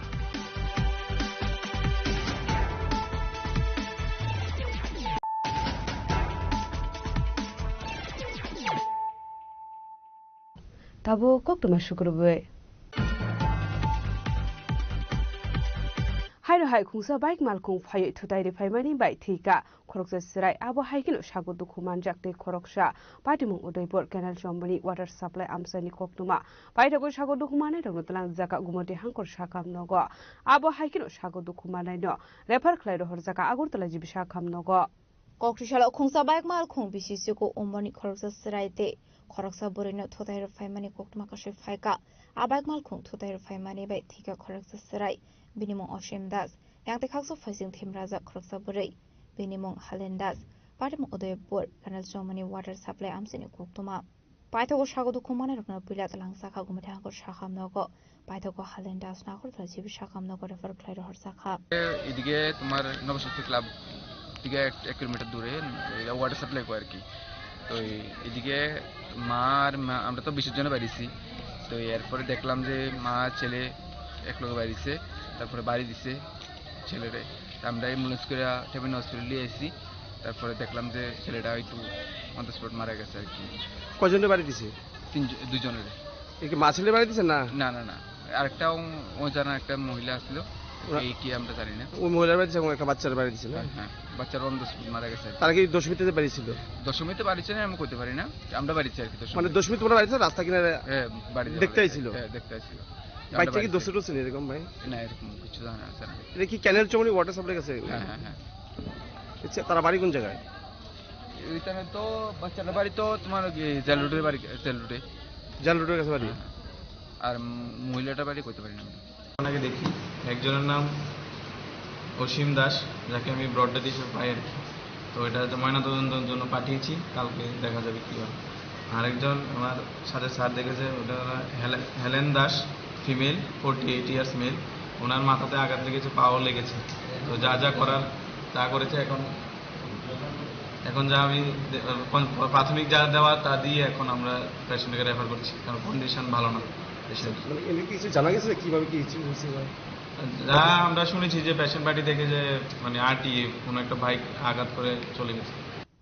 Tabuk koktwma sukrubwi. Haino hai khungsa bike malkhung phaiwi thutai rwphaimani bai thwikha khoroksa chwrai. Abo hai kheno sago dukhu manjak tei khoroksa patimung Udaipur Canal Chowmani water supply amchaini koktwma. Paithago sago dukhu mannairokno twlangjak Gumoti Hangkor sakham nogo. Abo hai kheno sago dukhu mannaino refer khlai rohorjak Agartala G B sakham nogo. Kokri salo khungsa bike malkhung bisi siko umorni khoroksa chwrai tei khoroksa bwrwino thutai rwphaimani koktwma kasui phaikha. A bike malkhung thutai rwphaimani bai thwikha khoroksa chwrai. Bini mung Osim Das. Yang tei khaksa phaising thimrajak khoroksa bwrwi. Bini mung Halen Das. Patimung Udaipur, Canal Chowmani water supply amchaini koktwma. Paithago sago dukhu mannairokno puila twlangjak Gumoti Hangkor sakham nogo. Paithago Halen Das Agartala G B sakham nogo refer khlai rohorjakha. এদিকে তোমার নবশক্তি ক্লাব থেকে এক এক কিলোমিটার দূরে water supply করে আর কি। তো এই- এদিকে মা আর মা, আমরা তো বিসর্জনে বাড়িছি। তো এরপরে দেখলাম যে মা ছেলে একলগে বাড়িছে, তারপরে বাড়ি দিছে ছেলেরে। তা আমরা অ্যাম্বুলেন্স করে টেবিন হসপিটাল নিয়ে আসি। তারপরে দেখলাম যে ছেলেটা হয়তো অন দ্য স্পট মারা গেছে আর কি। কয়জনের বাড়ি দিছে? তিন জ- দুজনের। এ কি মা ছেলে বাড়ি দিছে না? না, না, না। আরেকটা ও- অজানা একটা মহিলা আসলো। ওরা- এই কি আমরা জানি না। ওই মহিলার বাড়ি দিছে এবং একটা বাচ্চার বাড়ি দিছে না? হ্যাঁ, হ্যাঁ। বাচ্চার অন দ্য স্পট মারা গেছে আর কি। তারা কি দশমীতে বাড়ি ছিল? দশমীতে বাড়ি ছিল, আমি করতে পারি না। আমরা বাড়িতে আর কি দশমী। মানে দশমী তোমার বাড়িতে রাস্তা কিনারে হ্যাঁ, বাড়ি দেখতে যাওয়া আইছিল? হ্যাঁ, দেখতে আইছিল। আমরা বাড়িতে কি বাড়িতে। দোষ টোষ নেই এরকম ভাই? না, এরকম কিছু জানা আছে না। এটা কি ক্যানেল চৌমনি ওয়াটার সাপ্লাই গেছে? হ্যাঁ, হ্যাঁ, হ্যাঁ। আচ্ছা, তারা বাড়ি কোন জায়গায়? এখানে তো বাচ্চাটার বাড়ি তো তোমার ওই যে জেল রোডের বাড়ি, জেল রোডে। জেল রোডের কাছে বাড়ি? হ্যাঁ, হ্যাঁ। আর উম, মহিলাটার বাড়ি করতে পারি না আমরা। ওনাকে দেখি, একজনের নাম অসীম দাস, যাকে আমি ব্রড ডেথ হিসেবে পাই আর কি। তো এটা হচ্ছে ময়নাতদন্তের জন্য পাঠিয়েছি, কালকে দেখা যাবে কী হয়। আরেকজন আমার সাথে স্যার দেখেছে, ওটা হলো হেলে-, Helen Das, female, forty eight years male. ওনার মাথাতে আঘাত লেগেছে, পাও লেগেছে। তো যা যা করার তা করেছে। এখন, এখন যা আমি দে-, কোন প্রাথমিক যা দেওয়া তা দিয়ে এখন আমরা পেশেন্টকে রেফার করছি, কারণ কন্ডিশন ভালো না পেশেন্ট। মানে এমনি কিছু জানা গেছে কিভাবে কি ইনসিডেন্ট হয়েছে বা? যা আমরা শুনেছি যে পেশেন্ট পার্টি থেকে যে মানে আরটিএ কোনো একটা বাইক আঘাত করে চলে গেছে।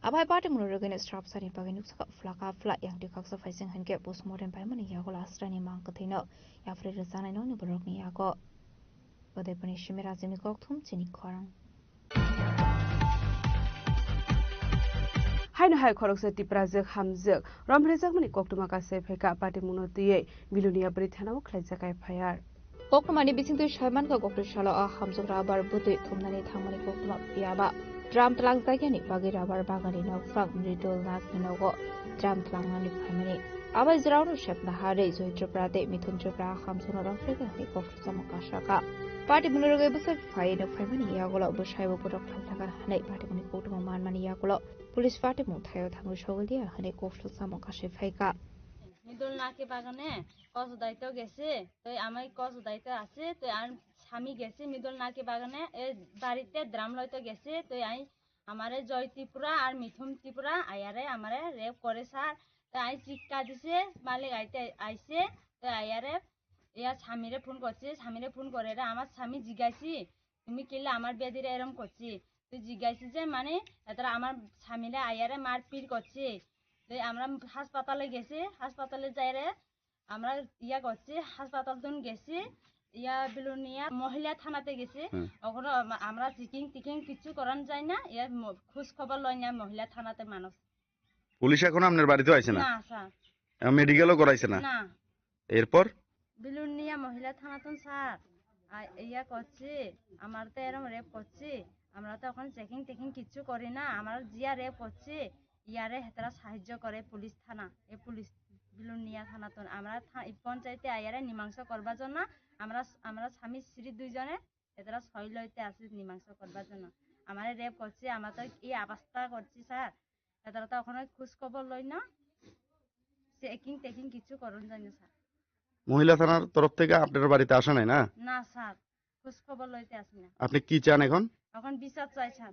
Abai party munu rwgwino srapsani bagwi nukjakha phlaka phla yang twi khaksa phaising hinkhe postmortem paimani yago last ni mang kwthwino yapri rwchanai nokni borokni yago. Udaipurni simi Rajibni kokthum chini khorang. Haino hai khoroksa Tiprajwk hamjwk romphrejakmani koktwma kasai phaikha patimungno twiwi Bilonia bwrwi thanao khlaijak F I R. Koktwmani bisingtwi saimankha, kokri salo o hamjwk rubber bwtwi thumnani thangmani koktwma phiyaba drum twlangjakya ni bagwi rubber bagan ni nokphang Mridul Nath ni nogo drum twlangnani phaimani. Abai jwraono sepna harwi Joy Tripura tei Mithun Tripura hamjwkno romphrekha hwnwi koktwma kasaka. Party mwnwrwgwi bwsai phai nokphaimani yagulo bwsaibo borok khlaijak hwnwi party mwnwi koktwma manmani yagulo police party mung thaio thangwi sogwi liya hwnwi koktwma kasai phaikha. Midol nake bagane kos daito gese, toi amai kos daito ase, toi an sami gese midol nake bagane, e barite drum loito gese, toi ai আমারে জয় ত্রিপুরা আর মিথুন ত্রিপুরা আয়ারে আমারে রেপ করে স্যার। তো আই চিৎকার দিছে, মালিক আইতে আইছে, তো আয়ারে ইয়া স্বামীরে ফোন করছে, স্বামীরে ফোন করে রে আমার স্বামী জিজ্ঞাসি, "তুমি কিলে আমার বেদিরে এরম করছি?" তো জিজ্ঞাসি যে মানে এতারা আমার স্বামীরে আয়ারে মারপিট করছে। তো আমরা হাসপাতালে গেছি, হাসপাতালে যাই রে আমরা ইয়া করছি, হাসপাতাল তুন গেছি, ইয়া বিলুনিয়া মহিলা থানাতে গেছি। হুম। ওখানে আম-, আমরা চেকিং টেকিং কিছু করানো যায় না, ইয়া ম-, খোঁজ খবর লয় না মহিলা থানাতে মানুষ। পুলিশ এখনো আপনার বাড়িতে আইছে না? না, স্যার। আহ, মেডিকেলও করাইছে না? না। এরপর? বিলুনিয়া মহিলা থানাতন স্যার, আ, ইয়া করছি, আমার তো এরম রেপ করছি, আমরা তো এখন চেকিং টেকিং কিচ্ছু করি না, আমার জিয়া রেপ করছি, ইয়ারে হেতারা সাহায্য করে পুলিশ থানা, এ পুলিশ বিলুনিয়া থানাতন। আমরা থা-, এই পঞ্চায়েতে আয়ারে মীমাংসা করবার জন্য আমরা, আমরা স্বামী স্ত্রী দুইজনে এতারা ছয় লইতে আসি মীমাংসা করবার জন্য। আমারে রেপ করছে, আমরা তো এই অবস্থা করছি স্যার। এতারা তো ওখানে খোঁজ খবর লই না, চেকিং টেকিং কিছু করুন জানি স্যার। মহিলা থানার তরফ থেকে আপনার বাড়িতে আসা নাই না? না স্যার, খোঁজ খবর লইতে আসি না। আপনি কি চান এখন? এখন বিচার চাই sir.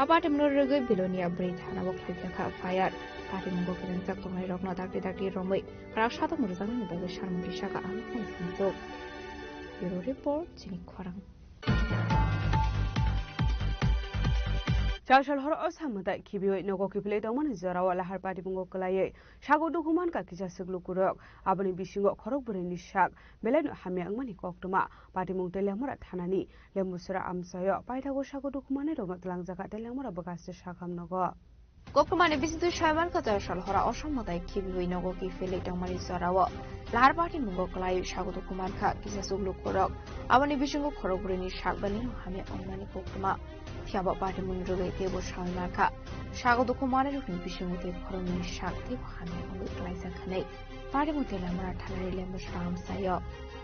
A patimungno rwgwi Bilonia bwrwi thanao khlaijak kha F I R. Patimungo kwrwngjak tongnairokno dakti dakti romwi raksa tongmani bagwi sanmung kisa ka ang phone sumjak. Bureau Report, Chini Khorang. Chasal horo o samwtai khibiwi nogo kiphilwi tongmani jorao lahar patimungo kwlaiwi sago dukhu mankha kisa swk lukurok. Aboni bisingo khorok bwrwini sak belaino hamya wngmani koktwma. Patimung tei Lemura thanani Lembusura amchaio paithago sago dukhu manwi rokno twlangjakha tei Lemura bwkhaste sakham nogo. Koktwmani bisingtwi saiman kha chasal hora o samwtai khibiwi nogo kiphilwi tongmani jorao lahar patimungo kwlaiwi sago dukhu mankha kisa swk lukurok. Aboni bisingo khorok bwrwini sak belaino hamya wngmani koktwma. Phiya bo patimungni rwgwi teibo sawi mankha. Sago dukhu manwirokni bisingo tei khoroknwi sak teibo hamya wngwi klaijak hwnwi patimung tei Lemura thanani Lembusura amchaio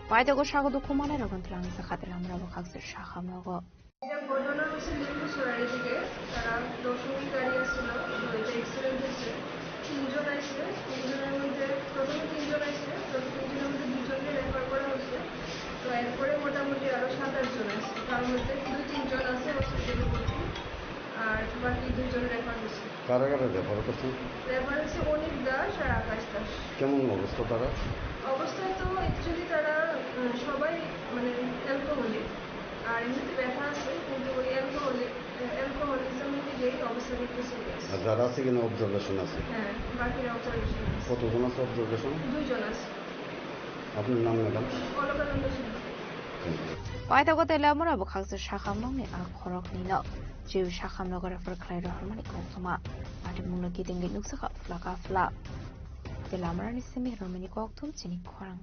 paithago sago dukhu manwirokno twlangjakha tei Lemura bwkhakse sakham nogo. এটা ঘটনা হচ্ছে লিম্বুছড়ার এদিকে, তারা দশমী গাড়ি আসছিল, তো এটা অ্যাক্সিডেন্ট হয়েছে। তিনজন আসছে, তিনজনের মধ্যে প্রথমে তিনজন আসছে, তো তিনজনের মধ্যে দুজনকে রেফার করা হয়েছে। তো এরপরে মোটামুটি আরো সাত আট জন আসছে, তার মধ্যে দুই তিনজন আছে হসপিটালে ভর্তি, আর বাকি দুইজন রেফার হয়েছে। কারা কারা রেফার করছেন? রেফার হয়েছে অনিক দাস আর আকাশ দাস। কেমন অবস্থা তারা? অবস্থা তো অ্যাকচুয়ালি তারা, উম, সবাই মানে অ্যালকোহলিক, আর এমনিতে ব্যথা আছে, কিন্তু ওই অ্যালকোহলিক, অ্যালকোহলিজমের দিকেই অবস্থাটা একটু সিরিয়াস। আর যারা আছে কিনা অবজারভেশন আছে? হ্যাঁ, বাকিরা অবজারভেশন আছে। কতজন আছে অবজারভেশন? দুইজন আছে। আপনার নাম, ম্যাডাম? অলকানন্দ সিংহ। Thank you. Paithago tei Lemura bwkhakse sakham nokni a khoroknwino. Jewi sakham nogo refer khlai rohormani koktwma. Patimungno kitingwi nukjakha phlaka phlak. Tei Lemurani simi romani kokthum chini khorang.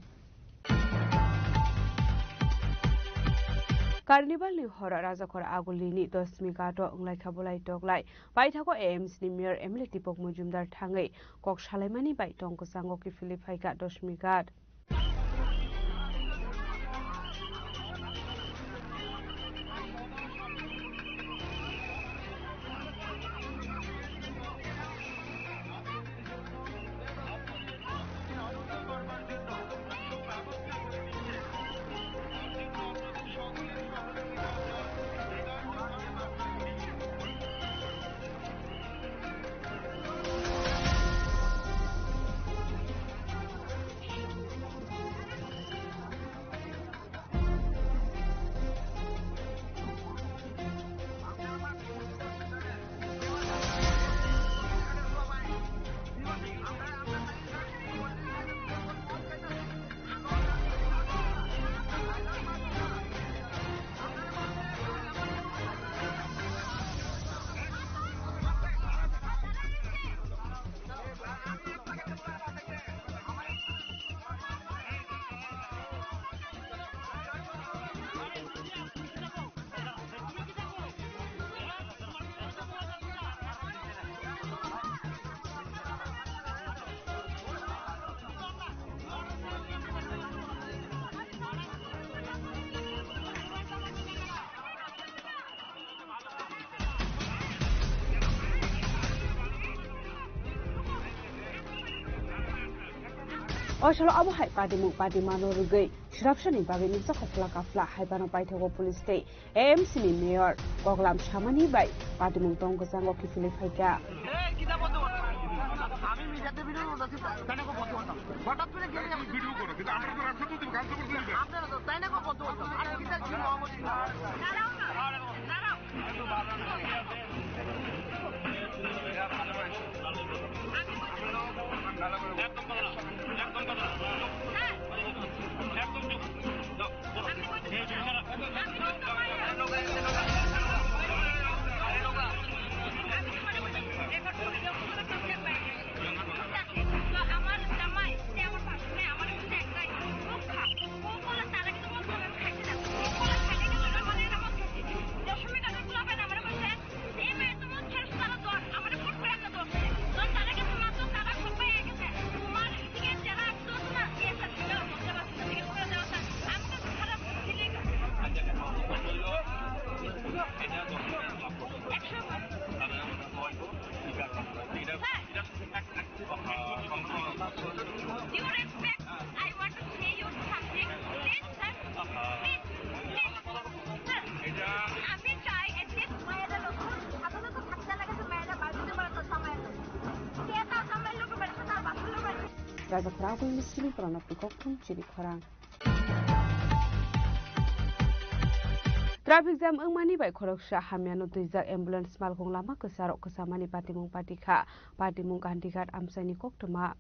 Carnival ni horo Rajakhor Agulini Doshmi Ghat o wnglaikha bolai toklai. Paithago A M C ni Mayor M L A Deepak Majumdar thangwi kok salaimani bai tong kwchango kiphilwi phaikha Doshmi Ghat. O salo abo hai patimung patimano rwgwi Swrapsani bagwi nukjakha phla kaphla, hai phano paithago police tei A M C ni mayor koklam samani bai patimung tong kwchango kiphilwi phaikha. Raja Khorang Agulni sini khorang. Traffic jam wngmani bai khoroksa hamyano twijak ambulance malkhung lama kwcharok kwchamani patimung patikha, patimung Gandighat amchaini koktwma.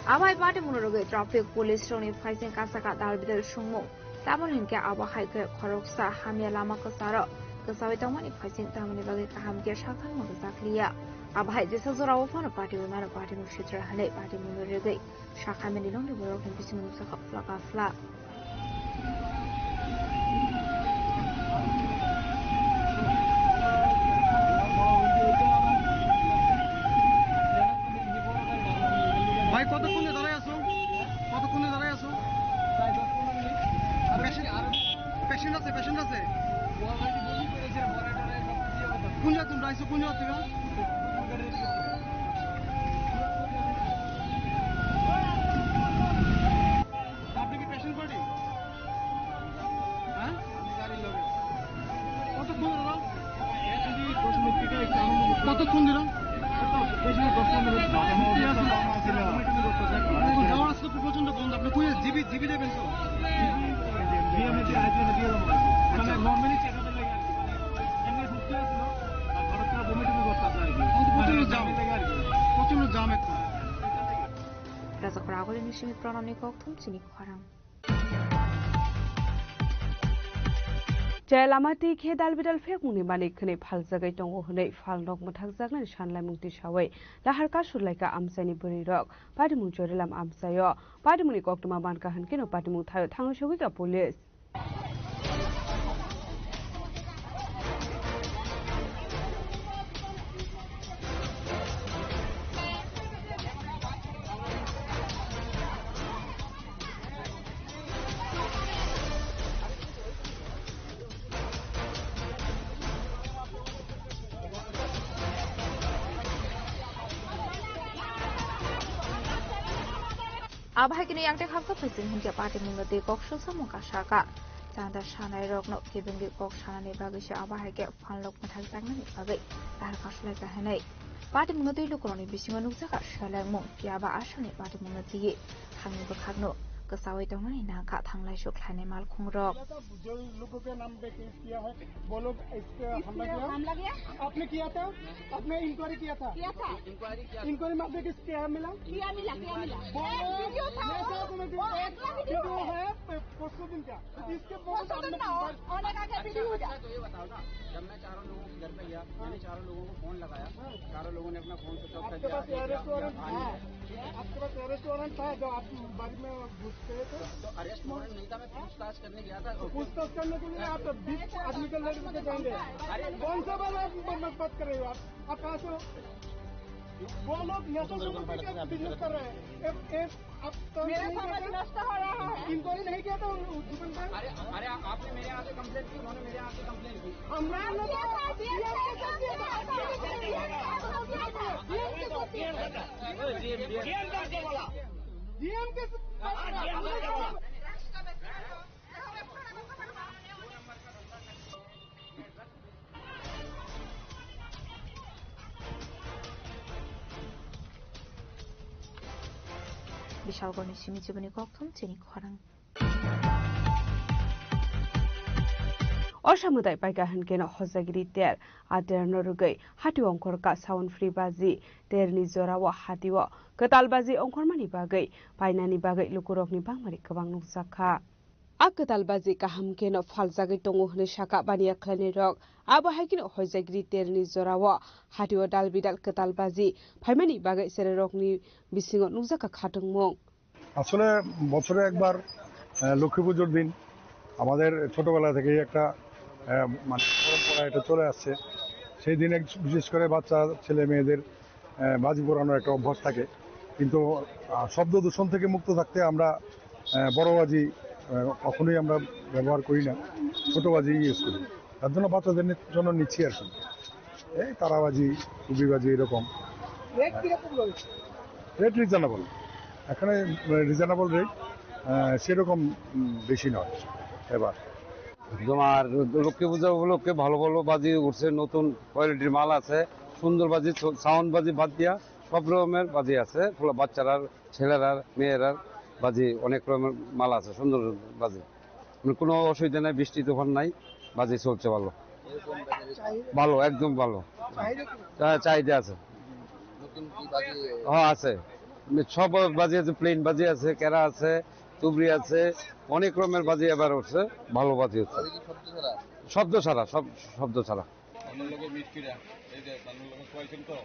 Abai patimungno rwgwi traffic police rokni phaising kasaka dal bidal sungmung. Tamoni hinkhe abo hai khe khoroksa hamya lama kwcharo kwchaui tongmani phaising tamoni bagwi kaham khe sakthangma kwchakliya. Abo hai jesa jorao phano patimungno patimung sitra hwnwi patimungno rwgwi sakhamani nokni borokni bisingo nukjakha phlaka phlak. ভাই, কতক্ষণ ধরে দাঁড়ায় আছো? কতক্ষণ ধরে দাঁড়ায় আছো? প্রায় দশ পনেরো মিনিট। আর পেশেন্ট, আর পেশেন্ট আছে, পেশেন্ট আছে। কোন জায়গা তুমি আইছো? কোন জায়গা তুমি? আপনি কি পেশেন্ট পার্টি? হ্যাঁ? কতক্ষণ হলো? কতক্ষণ দিল? এখন যাওয়ার আসলে প্রচন্ড বন্ধ। আপনি কই জিবি, জিবি যাবেন তো? মানে নর্মালি চেক আপের লাগে আর কি। এমনি সুস্থ ছিল, আর হঠাৎ করে বমি টমি করতে আপনার আর কি। এখন তো প্রচন্ড জাম। লাগে আর কি। প্রচন্ড জাম এখন। Raja Khorang Agulni simi pranamni kok thum chini khorang. Chaya lama twi khe dal bidal phekmungni manwi khwnwi phaljagwi tongo hwnwi phalnok mwthakjaknani sanlaimung tisaui lahar kasurlaikha amchaini bwrwirok. Patimung Chorilam amchaio patimungni koktwma mankha hwnkhe no patimung thaio thangwi sogwikha police. Abo hai khe yang tei khapsa phaising hinkhe patimungno tei kok suksa mungkha sakha. Chanda sanai rokno kebengwi kok sanani bagwi se abo hai khe phalnok mwthakjaknani bagwi tar kaslai kahwnwi. Patimungno tei lukurokni bisingo nukjakha selengmung, phiya ba aswkni patimungno twiwi khangni bwkhakno kwchaui tongmani nangkha thanglai suk khlainai malkhungrok. जो लोगों के नाम पे केस किया है, वो लोग इस पे हमला किया। हमला किया? आपने किया था? आपने इंक्वायरी किया था? किया था। इंक्वायरी में आपने किस क्या मिला? क्या मिला? क्या मिला? वो एक वीडियो था। मैं क्या समझ वो एक वीडियो है, प-, परसों दिन का। इसके बहुत परसों दिन ना, अनेक आगे वीडियो था। अच्छा, तो ये बताओ ना, जब मैं चारों लोगों के घर पे गया, हाँ। मैंने चारों लोगों को फोन लगाया, हाँ। चारों लोगों ने अपना फोन स्विच ऑफ कर दिया। आपके पास अरेस्ट वारंट था? आपके पास अरेस्ट वारंट था, जो आप बारी में घुस गए थे? तो अरेस्ट वारंट नहीं था, मैं पूछताछ करने गया था। तो पूछताछ करने के लिए आप बीस आदमी के लेकर के जाएंगे। अरे, कौन सा वाला आप बात कर रहे हो आप? आप कहाँ से हो? वो लोग नशा शुरू करके बिजनेस कर रहे हैं। एक, एक, आप तो मेरा नहीं समझ करते? नष्ट हो रहा है। इंक्वायरी नहीं किया था उन, उस दुकान पर? अरे, अरे, आपने मेरे यहाँ से कंप्लेंट की, उन्होंने मेरे यहाँ से कंप्लेंट की। हमने ना किया था, डीएम के साथ किया था। डीएम के साथ किया था। डीएम के साथ किया था। डीएम के साथ किया था। डीएम के साथ किया था। Bishalgarhni simi chiboni kokthum chini khorang. Osa mwtai paika hinkeno hojagiri ter, a terno rwgwi hati ongkhorka sound free baji, terni jorao hatio kwtal baji ongkhormani bagwi painani bagwi lukurokni bangmani kwbang nukjakha. A kwtal baji kaham kheno phaljagwi tongo hwnwi sakha baniya khlainairok. Abo hai kheno hoijagrwi terni jorao hatio dal bidal kwtal baji phaimani bagwi cherairokni bisingo nukjakha khatungmung. আসলে বছরে একবার, আহ, লক্ষ্মী পুজোর দিন আমাদের ছোটবেলা থেকেই একটা, আহ, মানে পরম্পরা এটা চলে আসছে। সেই দিন এক-, বিশেষ করে বাচ্চা ছেলে মেয়েদের আহ, বাজি পোড়ানোর একটা অভ্যাস থাকে, কিন্তু, আহ, শব্দ দূষণ থেকে মুক্ত থাকতে আমরা, আহ, বড় বাজি, আহ, কখনোই আমরা ব্যবহার করি না, ছোট বাজি ইউজ করি। তার জন্য বাচ্চাদের নি-, জন্য নিচ্ছি আর কি। এই তারাবাজি, কুবিবাজি এরকম। রেট কিরকম রয়েছে? রেট রিজনেবল, এখানে, আহ, রিজনেবল রেট, আহ, সেরকম, উম, বেশি নয় এবার। তোমার লক্ষ্মী পূজা উপলক্ষে ভালো ভালো বাজি উঠছে, নতুন কোয়ালিটির মাল আছে, সুন্দর বাজি, ছ-, সাউন্ড বাজি বাদ দিয়া সব রকমের বাজি আছে। ফুলা বাচ্চারা, ছেলেরা, মেয়েরা বাজি, অনেক রকমের মাল আছে, সুন্দর বাজি। মানে কোনো অসুবিধা নাই, বৃষ্টি তুফান নাই, বাজি চলছে ভালো। ভালো, একদম ভালো। চা-, চাহিদা আছে। হ্যাঁ, আছে। সব বাজি আছে, প্লেন বাজি আছে, কেরা আছে, তুবড়ি আছে, অনেক রকমের বাজি এবার উঠছে, ভালো বাজি হচ্ছে। শব্দ ছাড়া, সব শব্দ ছাড়া। আপনার লগে মিট কইরা, এই যে আপনার লগে কয়েকজন তো,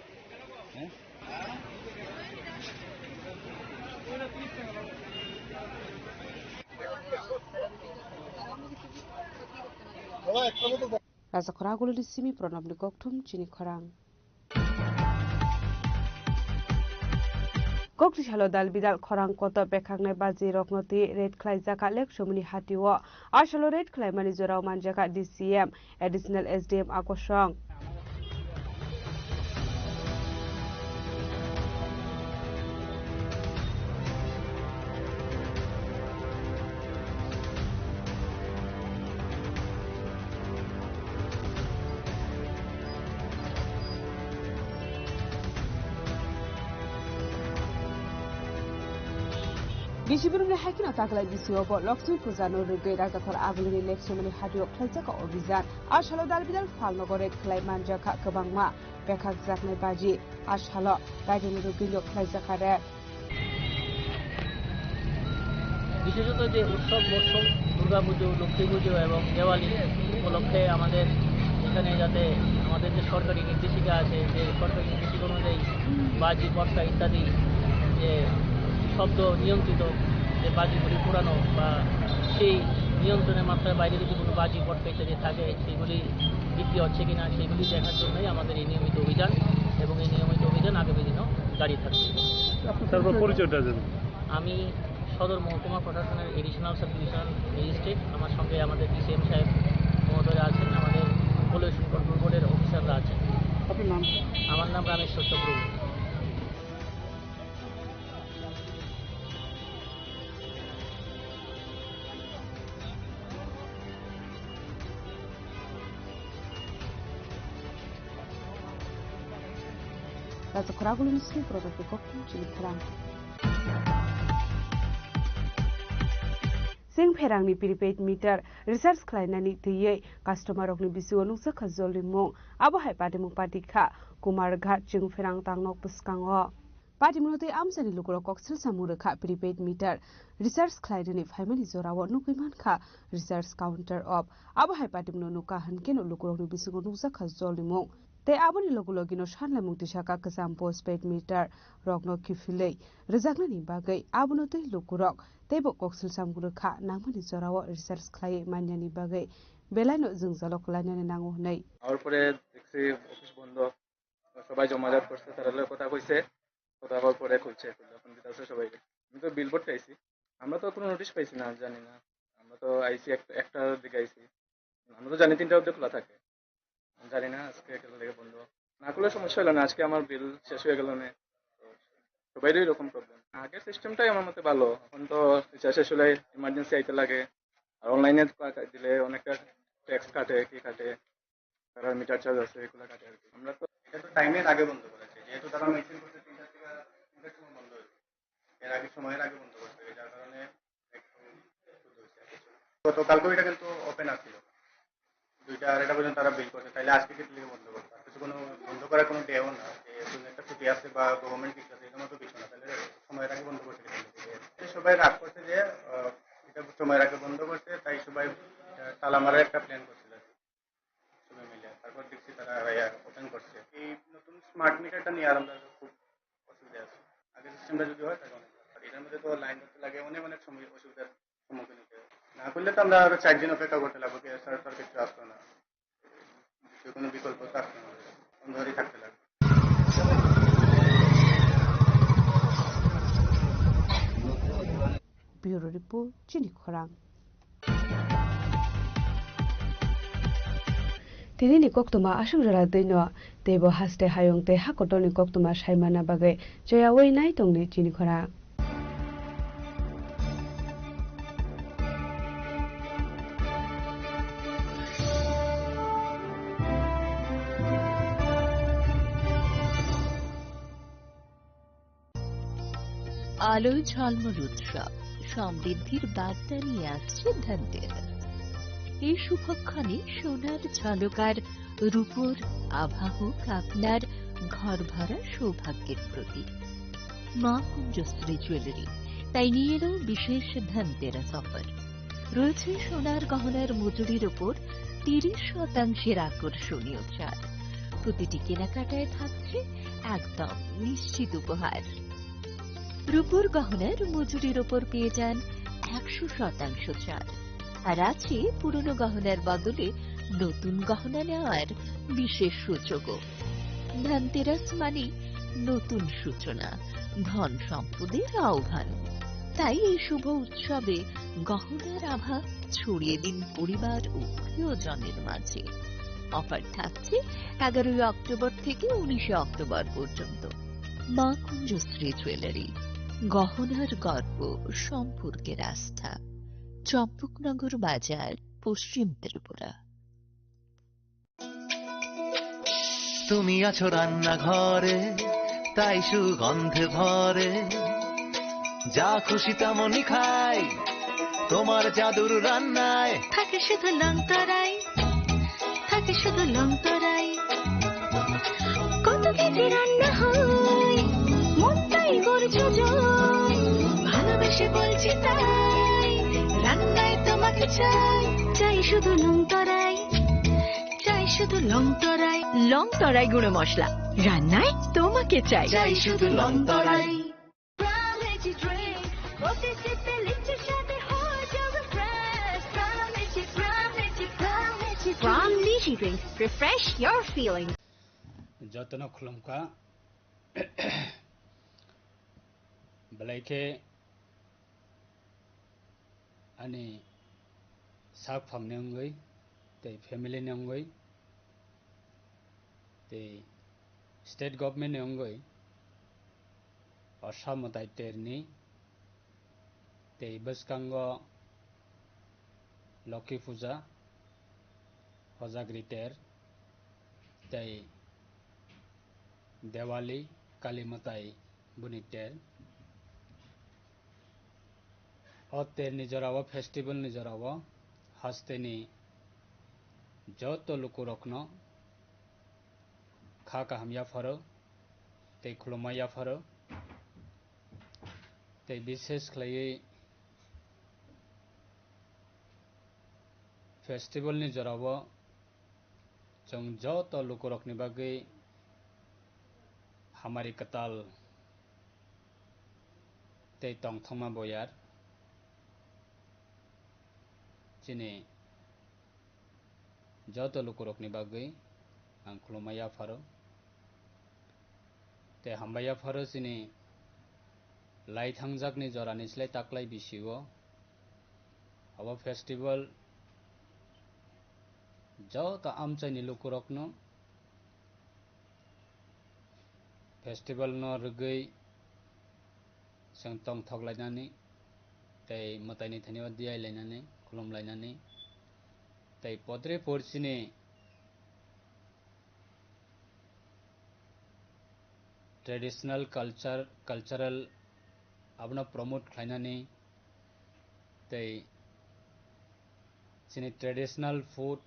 হ্যাঁ? Raja Khorang Guluni simi Pranabni kokthum chini khorang. Kokthwi salo dal bidal khorang kotor pekhaknai baji rokno twi raid khlaijak Leksumuni hatio. A salo raid khlaimani jorao manjak D C M, Additional S D M Akosong. Bisi borokni hai kheno taklai bisingo bo Lakshmi puja no rwgwi Rajakhor Agulini Leksumuni hatio khlaijak obijan. A salo dal bidal phalnogo raid khlai manjak kha kwbangma pekhakjaknai baji. A salo raidini rwgwino khlaijak kha raid. বিশেষত যে উৎসব মরশুম, দুর্গা পুজো, লক্ষ্মী পুজো এবং দেওয়ালি উপলক্ষে আমাদের এখানে যাতে আমাদের যে সরকারি নির্দেশিকা আছে, যে সরকারি নির্দেশিকা অনুযায়ী বাজি, পটকা ইত্যাদি যে শব্দ নিয়ন্ত্রিত যে বাজিগুলি পোড়ানো বা সেই নিয়ন্ত্রণের মাত্রার বাইরে যদি কোনো বাজি, পটকা ইত্যাদি থাকে, সেগুলি বিক্রি হচ্ছে কিনা সেগুলি দেখার জন্যই আমাদের এই নিয়মিত অভিযান এবং এই নিয়মিত অভিযান আগামী দিনও জারি থাকবে। আপনার তারপর পরিচয়টা জানবো। আমি সদর মহকুমা প্রশাসনের অ্যাডিশনাল সাব ডিভিশনাল ম্যাজিস্ট্রেট, আমার সঙ্গে আমাদের ডিসিএম সাহেব মহোদয় আছেন, আমাদের পলিউশন কন্ট্রোল বোর্ডের অফিসাররা আছেন। আপনার নাম? আমার নাম রামেশ্বর Chakraborty. Raja Khorang Guluni simi Pranabni kokthum chini khorang. Chwng pherangni prepaid meter recharge khlainani twiwi customer rokni bisingo nukjakha jolni mung. Abo hai patimung patikha Kumarghat chwng pherang tangnok bwskango. Patimungno tei amchaini lukurok koksil samung rwkha prepaid meter recharge khlainani phaimani jorao nugwi mankha recharge counter off. Abo hai patimungno nukha hwnkhe no lukurokni bisingo nukjakha jolni mung. Tei aboni logi logino sanlaimung tisaka kwcham postpaid meter rokno kiphilwi rwjaknani bagwi abono tei lukurok teibo koksil samung rwkha nangmani jorao recharge khlaiwi manyani bagwi belaino jwngjalo kwlainani nango hwnwi. Hour পরে দেখছি অফিস বন্ধ, সবাই জমাজাত করছে, তারা লগে কথা কইছে, কথা কওয়ার পরে খুলছে, এখন দিতে আছে সবাইকে। আমি তো বিল ভরতে আইছি, আমরা তো কোনো নোটিশ পাইছি না, জানি না। আমরা তো আইছি এক- একটার দিকে আইছি, আমরা তো জানি তিনটা অবধি খোলা থাকে, জানি না আজকে কেন লেগে বন্ধ। না করলে সমস্যা হলো না, আজকে আমার বিল শেষ হয়ে গেল না। তো সবাইরই এরকম প্রবলেম। আগের সিস্টেমটাই আমার মতে ভালো। এখন তো রিচার্জ শেষ হলে ইমার্জেন্সি আইতে লাগে, আর অনলাইনে দিলে অনেকটা ট্যাক্স কাটে, কি কাটে, তারা মিটার চার্জ আছে, এগুলো কাটে আর কি। আমরা তো এটা তো টাইমের আগে বন্ধ করেছে, যেহেতু তারা মেনশন করছে তিনটার থেকে তিনটার সময় বন্ধ হয়েছে, এর আগে সময়ের আগে বন্ধ করতে হবে, যার কারণে একটু গতকালকেও এটা কিন্তু ওপেন আসছিল, দুইটা আড়াইটা পর্যন্ত তারা বিল করছে, তাহলে আজকে কি লিগে বন্ধ করবে? আর কিছু কোনো বন্ধ করার কোনো ডেও না, যে কোনো একটা ছুটি আছে বা গভর্নমেন্ট কিছু আছে, এরকম তো কিছু না, তাহলে সময়ের আগে বন্ধ করছে কেন? সবাই রাগ করছে যে আহ, এটা সময়ের আগে বন্ধ করছে, তাই সবাই আহ, তালা মারার একটা প্ল্যান করছিল আর কি। সবাই মিলে। তারপর দেখছি তারা ওপেন করছে। এই নতুন স্মার্ট মিটারটা নিয়ে আর আমরা খুব অসুবিধা আছি। আগের সিস্টেমটা যদি হয়, তাহলে অনেক ভালো। আর এটার মধ্যে তো লাইন ধরতে লাগে, অনেক অনেক সময় অসুবিধার সম্মুখীন হতে হয়। না করলে তো আমরা আরো চার দিন অপেক্ষা করতে লাগবো, কি সার্ভার কিছু আসতো না, যে কোনো বিকল্প তো আসতো না, বন্ধ হয়েই থাকতে লাগবে। Bureau Report, Chini Khorang. Tini ni koktwma aswk jora twi no, teibo haste hayung tei ha kotor ni koktwma sai manna bagwi choyaui nai tong di chini khorang. আলোয় ঝলমল উৎসব, সমৃদ্ধির বার্তা নিয়ে আসছে ধনতেরাস। এই শুভক্ষণে সোনার ঝলকার রূপোর আভা হোক আপনার ঘর ভরা সৌভাগ্যের প্রতীক। মা কুঞ্জশ্রী জুয়েলারি তাই নিয়ে এলো বিশেষ ধনতেরাস অফার। রয়েছে সোনার গহনার মজুরির ওপর তিরিশ শতাংশের আকর্ষণীয় ছাড়। প্রতিটি কেনাকাটায় থাকছে একদম নিশ্চিত উপহার। রূপোর গহনার মজুরির ওপর পেয়ে যান একশো শতাংশ ছাড়। আর আছে পুরনো গহনার বদলে নতুন গহনা নেওয়ার বিশেষ সুযোগও। ধনতেরাস মানে নতুন সূচনা, ধন সম্পদের আহ্বান। তাই এই শুভ উৎসবে গহনার আভা ছড়িয়ে দিন পরিবার ও প্রিয়জনের মাঝে। অফার থাকছে এগারোই অক্টোবর থেকে উনিশে অক্টোবর পর্যন্ত। মা কুঞ্জশ্রী জুয়েলারি, গহনার গর্ব, সম্পর্কের আস্থা, চম্পকনগর বাজার, পশ্চিম ত্রিপুরা। তুমি আছো রান্নাঘরে, তাই সুগন্ধে ভরে। যা খুশি তেমনই খাই, তোমার জাদুর রান্নায়। থাকে শুধু লংতরাই, থাকে শুধু লংতরাই। কত কেজি রান্না হয়, মনটাই গর্জে যায়। ভালোবেসে বলছি তাই, রান্নায় তোমাকে চাই। চাই শুধু লংতরাই, চাই শুধু লংতরাই। লংতরাই গুঁড়ো মশলা, রান্নায় তোমাকে চাই। চাই শুধু লংতরাই। Pram Lychee Drink, প্রতি সিপে লিচুর স্বাদে হয়ে যাবে fresh। Pram Lychee, Pram Lychee, Pram Lychee Drink। Pram Lychee Drink, refresh your feelings. Jotono khulumkha. Belai khe ani sak phangni wngwi tei family ni wngwi tei state government ni wngwi Assam mwtai terni tei bwskango Lokhi Puja, Hojagri ter tei Diwali, Kali mwtai boni ter. O terni jorao, festival ni jorao hasteni joto lukurokno kha kaham yapharo tei khulumma yapharo tei bishesh khlaiwi festival ni jorao chwng joto lukurokni bagwi hamari kwtal tei tongthokma boyar chini joto lukurokni bagwi ang khulumma yapharo. Tei hambai yapharo chini lai thangjakni jorani slai taklai bisio abo festival joto amchaini lukurokno festival no rwgwi chwng tongthok lainani tei mwtaini thani o diyai lainani khulum lainani tei podre por chini traditional culture, cultural abono promote khlainani tei chini traditional food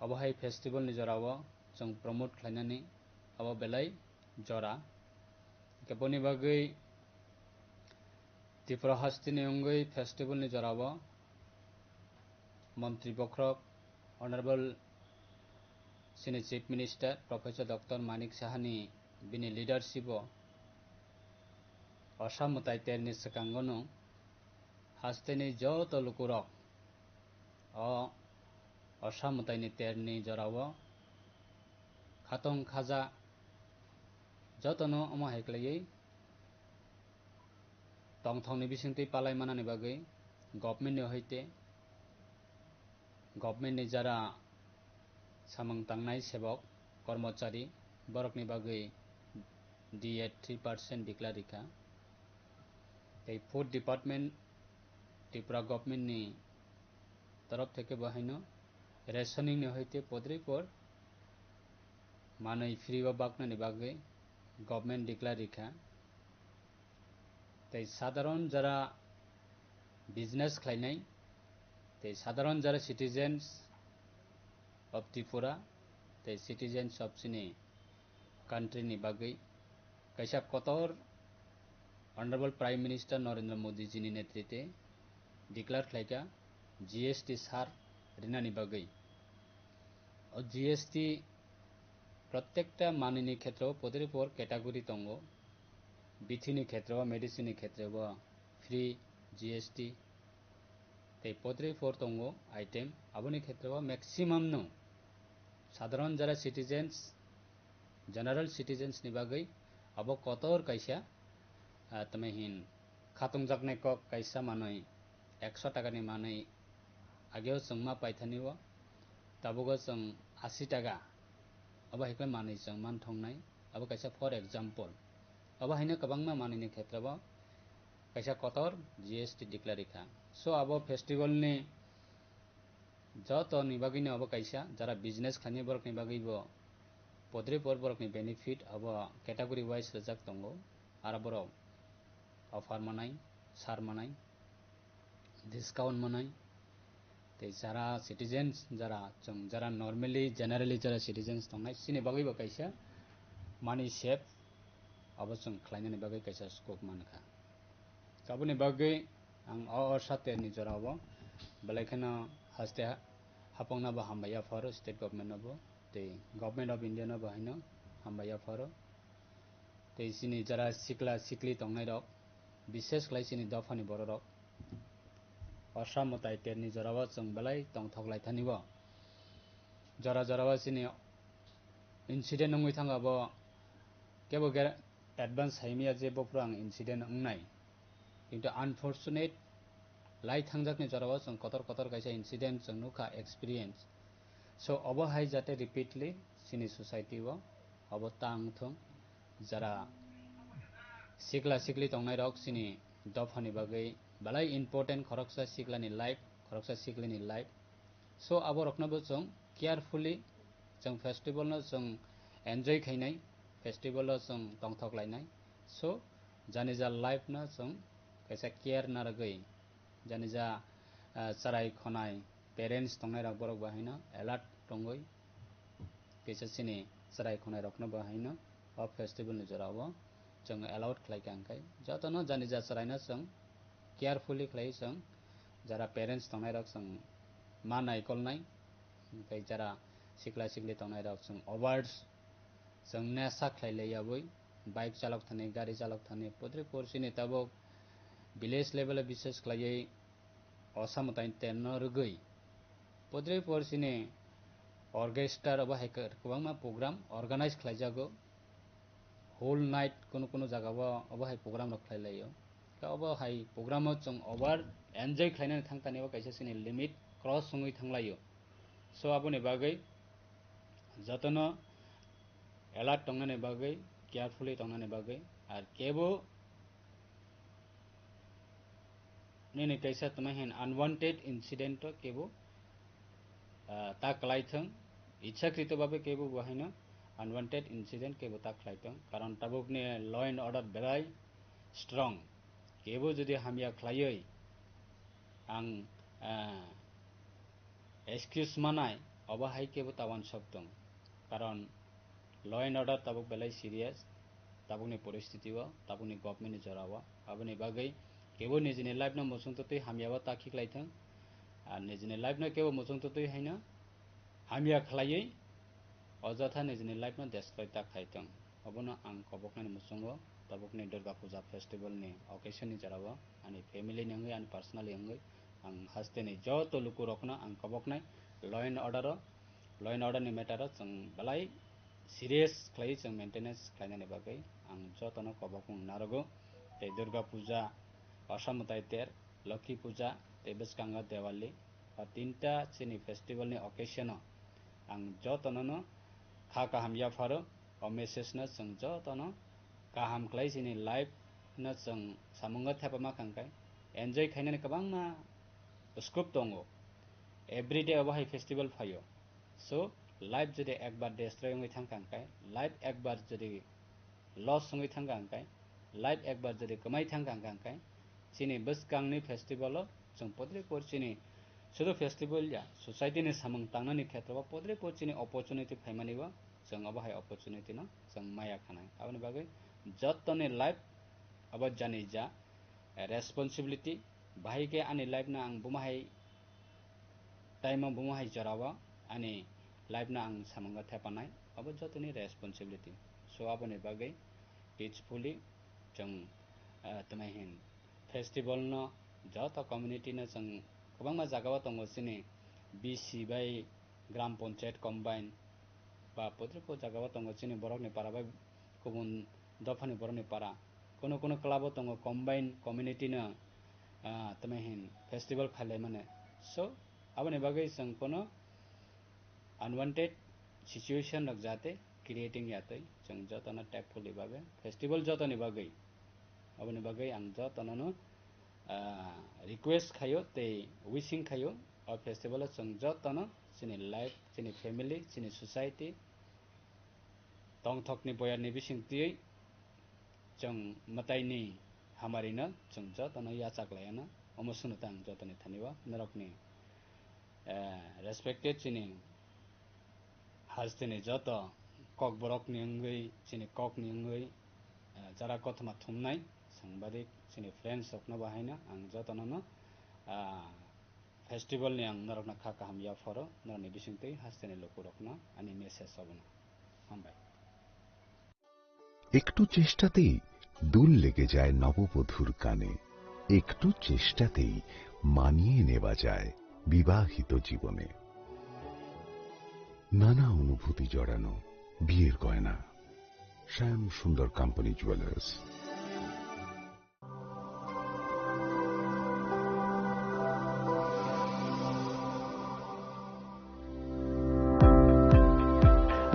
abo hai festival ni jorao chwng promote khlainani abo belai jora. Hwnkhe boni bagwi Tripura hasteni wngwi festival ni jorao Montri bokhorok Honorable chini Chief Minister Professor Doctor Manik Saha ni bini leadership o osa mwtai terni swkango no hasteni joto lukurok o osa mwtaini terni jorao khatong khaja jotono omo hai khlaiwi tongthokni bisingtwi palai manani bagwi government ni hoite government ni jara samung tangnai sebok, kormochari, borokni bagwi D A three percent declare rikha. Tei food department Tripura government ni torof theke bo haino rationing ni hoite podripor manwi free o baknani bagwi government declare rikha. Tei sadharon jara business khlainai, tei sadharon jara citizens of Tripura, tei citizens of chini country ni bagwi kaisa kotor Honorable Prime Minister Narendra Modi ji ni netrite declare khlaikha G S T sar rinani bagwi. O G S T protekta manwini khetreo podripor category tongo. Bithini khetreo, medicine ni khetreo free G S T tei podripor tongo item. Aboni khetreo maximum no sadharon jara citizens, general citizens ni bagwi abo kotor kaisa, ah, tamo hin khatungjaknai kok kaisa manwi ekso taka ni manwi ageo chwng ma paithani o, tabugo chwng asi taka abo hai khe manwi chwng man thongnai, abo kaisa for example. Abo haino kwbangma manwini khetreo kaisa kotor G S T declare rikha. So abo festival ni joto ni bagwi no abo kaisa, jara business khlainai borok ni bagwi bo podripor borok ni benefit abo category wise rijak tongo, aro borok offer manai, sar manai, discount manai, tei jara citizens, jara chwng, jara normally, generally jara citizens tongnai, chini bagwi bo kaisa money save abo chwng khlainani bagwi kaisa scope mankha. Aboni bagwi ang o, o saterni jorao belai kheno haste ha-, hapokno bo hambai yapharo state government no bo, tei Government of India no bo haino hambai yapharo. Tei chini jara sikla sikli tongnai rok, bishesh khlai chini dophani bororok, osa mwtai terni jorao chwng belai tongthok lai thani bo. Jora jorao chini incident wngwi thangkha bo, kebo ge advance saimaya je bophuru ang incident wngnai. Kintu unfortunate, lai thangjakni jorao chwng kotor kotor kaisa incident chwng nukha, experience. So, obo hai jate repeatly chini society o obo ta wngthung, jara sikla sikli tongnai rok chini dophani bagwi belai important, khoroksa siklani life, khoroksa siklini life. So, aborokno bo chwng carefully, chwng festival no chwng enjoy khainai, festival o chwng tongthok lainai. So, jani ja life no chwng kaisa care narwgwi, jani ja, ah, chwrai khonai parents tongnai rok borok bo haino alert tongwi, kaisa chini chwrai khonai rokno bo haino o festival ni jora o chwng allowed khlai kha, hwnkhe jotono jani ja chwraino chwng carefully khlai chwng jara parents tongnai rok chwng ma naikolnai, hwnkhe jara sikla sikli tongnai rok chwng over chwng nesa khlai lai yabwi bike chalok thani, gari chalok thani, putri porsi ni tabuk village level o bises khlaiwi osa mwtai terno rwgwi putri porsi ni orchestra obo hai kwbangma program organize khlaijago. Whole night kunu kunu jaga o obo hai program rok khlai laio. Khe obo hai program o chwng over enjoy khlainani thang tani o kaisa chini limit cross wngwi thang laio. So aboni bagwi jotono alert tongnani bagwi, carefully tongnani bagwi, ar kebo nini kaisa tongmani hin unwanted incident o kebo, ah, ta kwlai thung, ichhakrito babe kebo bo haino unwanted incident kebo ta khlai thung, karon tabukni law and order belai strong, kebo jodi hamya khlaiwi ang, ah, excuse manai, obo hai kebo ta uansuk tong, karon law and order tabuk belai serious, tabukni poristiti o, tabukni government ni jora o, aboni bagwi kebo nijini life no muchung twtwi hamya o ta khiklai thung, ar nijini life no kebo muchung twtwi haino hamya khlaiwi ojotha nijini life no destroy ta khai thung. Obono ang koboknani muchungo tabukni Durga Puja festival ni occasion ni jora o ani family ni wngwi, ani personally wngwi ang haste ni joto luku rokno ang koboknai law and order o, law and order ni matter o chwng belai serious khlaiwi chwng maintenance khlainani bagwi ang jotono kobokmung narwgo. Tei Durga Puja, Osa Mwtai Ter, Lokhi Puja tei bwskango Diwali, o tinta chini festival ni occasion o ang jotono no kha kaham yapharo. O message no chwng jotono kaham khlai chini life no chwng samungo thepama kha hwnkhe enjoy khainani kwbangma scope tongo. Everyday obo hai festival phaio. So, life jodi ekbar destroy wngwi thangkha hwnkhe, life ekbar jodi loss wngwi thangkha hwnkhe, life ekbar jodi kwmai thangkha hwnkhe, chini bwskangni festival o chwng podre por chini sudu festival ya, society ni samung tangnani khetrobo podre por chini opportunity phaimani bo chwng obo hai opportunity no chwng maya khanai. Aboni bagwi jottoni life abo jani ja responsibility, bahai khe ani life no ang buma hai time o buma hai jora o ani life no ang samungo thepanai, abo jotoni responsibility. So aboni bagwi peacefully chwng, ah, tmai hin festival no joto community no chwng kwbangma jaga o tongo chini B C bai gram panchayat combine ba podre pod jaga o tongo chini borokni para bai kubun dophani borokni para. Kono kono club o tongo combine community no, ah, tmai hin festival khailai mane. So aboni bagwi chwng kono unwanted situation rok jate creating yatwi chwng jotono tactfully babe festival jotoni bagwi, aboni bagwi ang jotono no, ah, request khaio tei wishing khaio o festival o chwng jotono chini life, chini family, chini society tongthokni boyarni bisingtwi chwng mwtaini hamarino chwng jotono yachak laiano. Omo swngno tang jotoni thani o norokni, eh, respected chini hasteni joto kokborokni wngwi, chini kokni wngwi, eh, jara kothoma thumnai sangbadik chini friends rokno bo haino ang jotono no, ah, festival ni ang norokno kha kaham yapharo, norokni bisingtwi hasteni lukurokno ani message obono. Hambai. একটু চেষ্টাতেই দুল লেগে যায় নববধূর কানে। একটু চেষ্টাতেই মানিয়ে নেওয়া যায় বিবাহিত জীবনে। নানা অনুভূতি জড়ানো বিয়ের গয়না। শ্যাম সুন্দর company jewellers.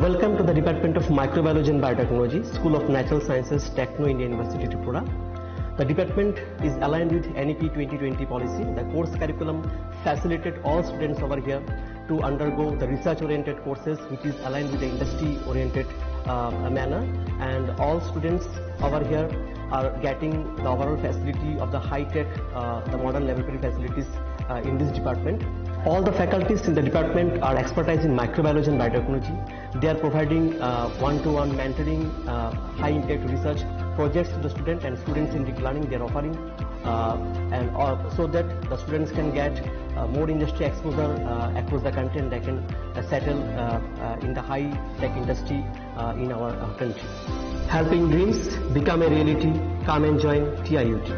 Welcome to the Department of Microbiology and Biotechnology, School of Natural Sciences, Techno India University, Tripura. The department is aligned with N E P twenty twenty policy. The course curriculum facilitate all students over here to undergo the research-oriented courses, which is aligned with the industry-oriented, uh, manner. And all students over here are getting the overall facility of the high-tech, uh, the modern laboratory facilities, uh, in this department. All the faculties in the department are expertise in microbiology and biotechnology. They are providing, uh, one-to-one mentoring, uh, high-impact research projects to the student and student-centric learning they are offering, uh, and, uh, so that the students can get, uh, more industry exposure, uh, across the country, and they can, uh, settle, uh, uh, in the high-tech industry, uh, in our, uh, country. Helping dreams become a reality. Come and join T I U T.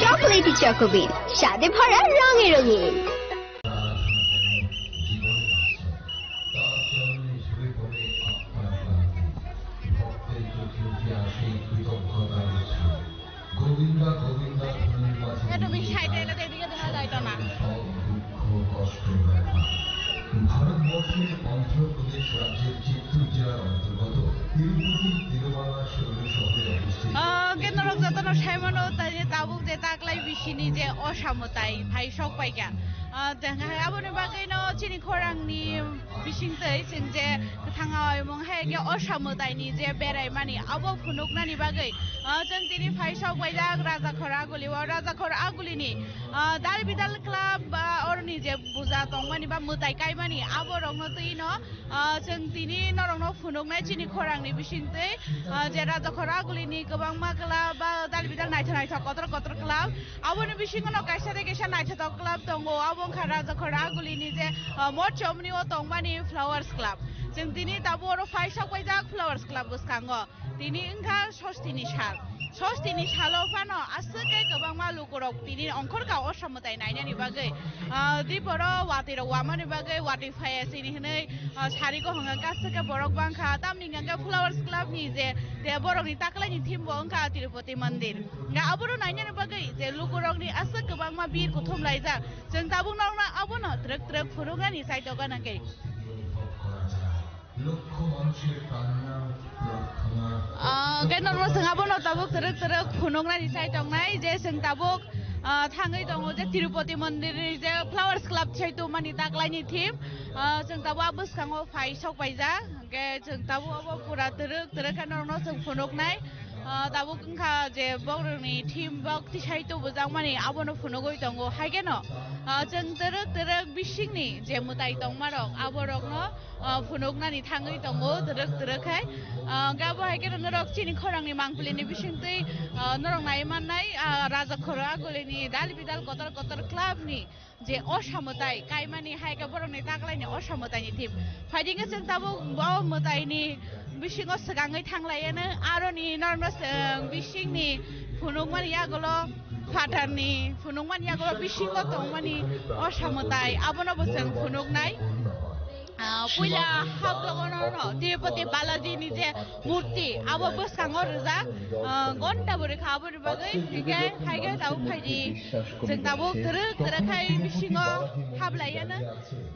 Chocolatey Choco Bean, স্বাদে ভরা রঙে রঙিন। Govinda, Govinda, Govinda. Eto bini side-e, eto edige deha jai to na. ভারতবর্ষের অন্ধ্রপ্রদেশ রাজ্যের চিত্তুর জেলার অন্তর্গত তিরুপতি তিরুমালা শৈল শহরে অবস্থিত। Ah, ke norok jotono saimano, tani tabuk je taklai bisini je osa mwtai phai sok paikha. Ah, tei hai aboni bagwino chini khorangni bisingtwi chwng je kwthang aoimung hai khe osa mwtaini je beraimani abo phunuknani bagwi, ah, chwng tini phai sok paijak Rajakhor Aguli o. Rajakhor Agulini, ah, Dalbidal Club, ah, oroni je puja tongmani ba mwtai kaimani aborokno twino, ah, chwng tini norokno phunuknai chini khorangni bisingtwi, ah, je Rajakhor Agulini kwbangma club ba Dalbidal naithok naithok kotor kotor club. Aboni bisingo no kaisa de kaisa naithotok club tongo, abo wngkha Rajakhor Agulini je, ah, Motchomni o tongmani Flowers Club. Chwng tini tabuk oro phai sok paijak Flowers Club bwskango. Tini wngkha Sostini sal. Sostini salo phano aswk khe kwbangma lukurok tini ongkhorkha osa mwtai nainani bagwi. Ah, diporo watwi rok wamani bagwi watwi phaiya chini hwnwi, ah, sari ko hwnka aswk khe borok bangkha. Tamni hwnka khe Flowers Club ni je, te borokni taklaini theme bo wngkha Tirupati Mandir. Nga abono nainani bagwi je lukurokni aswk kwbangma bir kuthum laijak. Chwng tabuk norokno abono twrwk twrwk phunuknani chaitokgana khe. Ah, khe norokno chwng abono tabuk twrwk twrwk phunuknani chaitoknai je chwng tabuk, ah, thangwi tongo je Tirupati Mandirni je Flowers Club thai tongmani taklaini theme. Ah, chwng tabuk a bwskango phai sok paijak. Hwnkhe chwng tabuk obo pura twrwk twrwk khe norokno chwng phunuknai. Ah, tabuk wngkha je bohrokni theme bok tisai tubujakmani abono phunugwi tongo. Hai kheno, ah, chwng twrwk twrwk bisingni je mwtai tongmarok aborokno, ah, phunuknani thangwi tongo twrwk twrwk khai. Ah, hwnkhe abo hai kheno norok chini khorangni mangpilini bisingtwi, ah, norok nai mannai, ah, Rajakhor Agulini dal bidal kotor kotor clubni je osa mwtai kaimani hai khe borokni taklaini osa mwtaini theme. Phaidi khe chwng tabuk bo mwtaini bisingo swkangwi thanglaiya no, aroni norokno chwng bisingni phunukmani yagulo phatarni phunukmani yagulo bisingo tongmani osa mwtai abono bo chwng phunuknai. Ah, puila haplogono no Tirupati Balaji ni je murti abo bwskango rijak, ah, gonta bwrwi kha aboni bagwi, hwnkhe haikhe tabuk phaidi chwng tabuk twrwk twrwk khai bisingo hablaiya no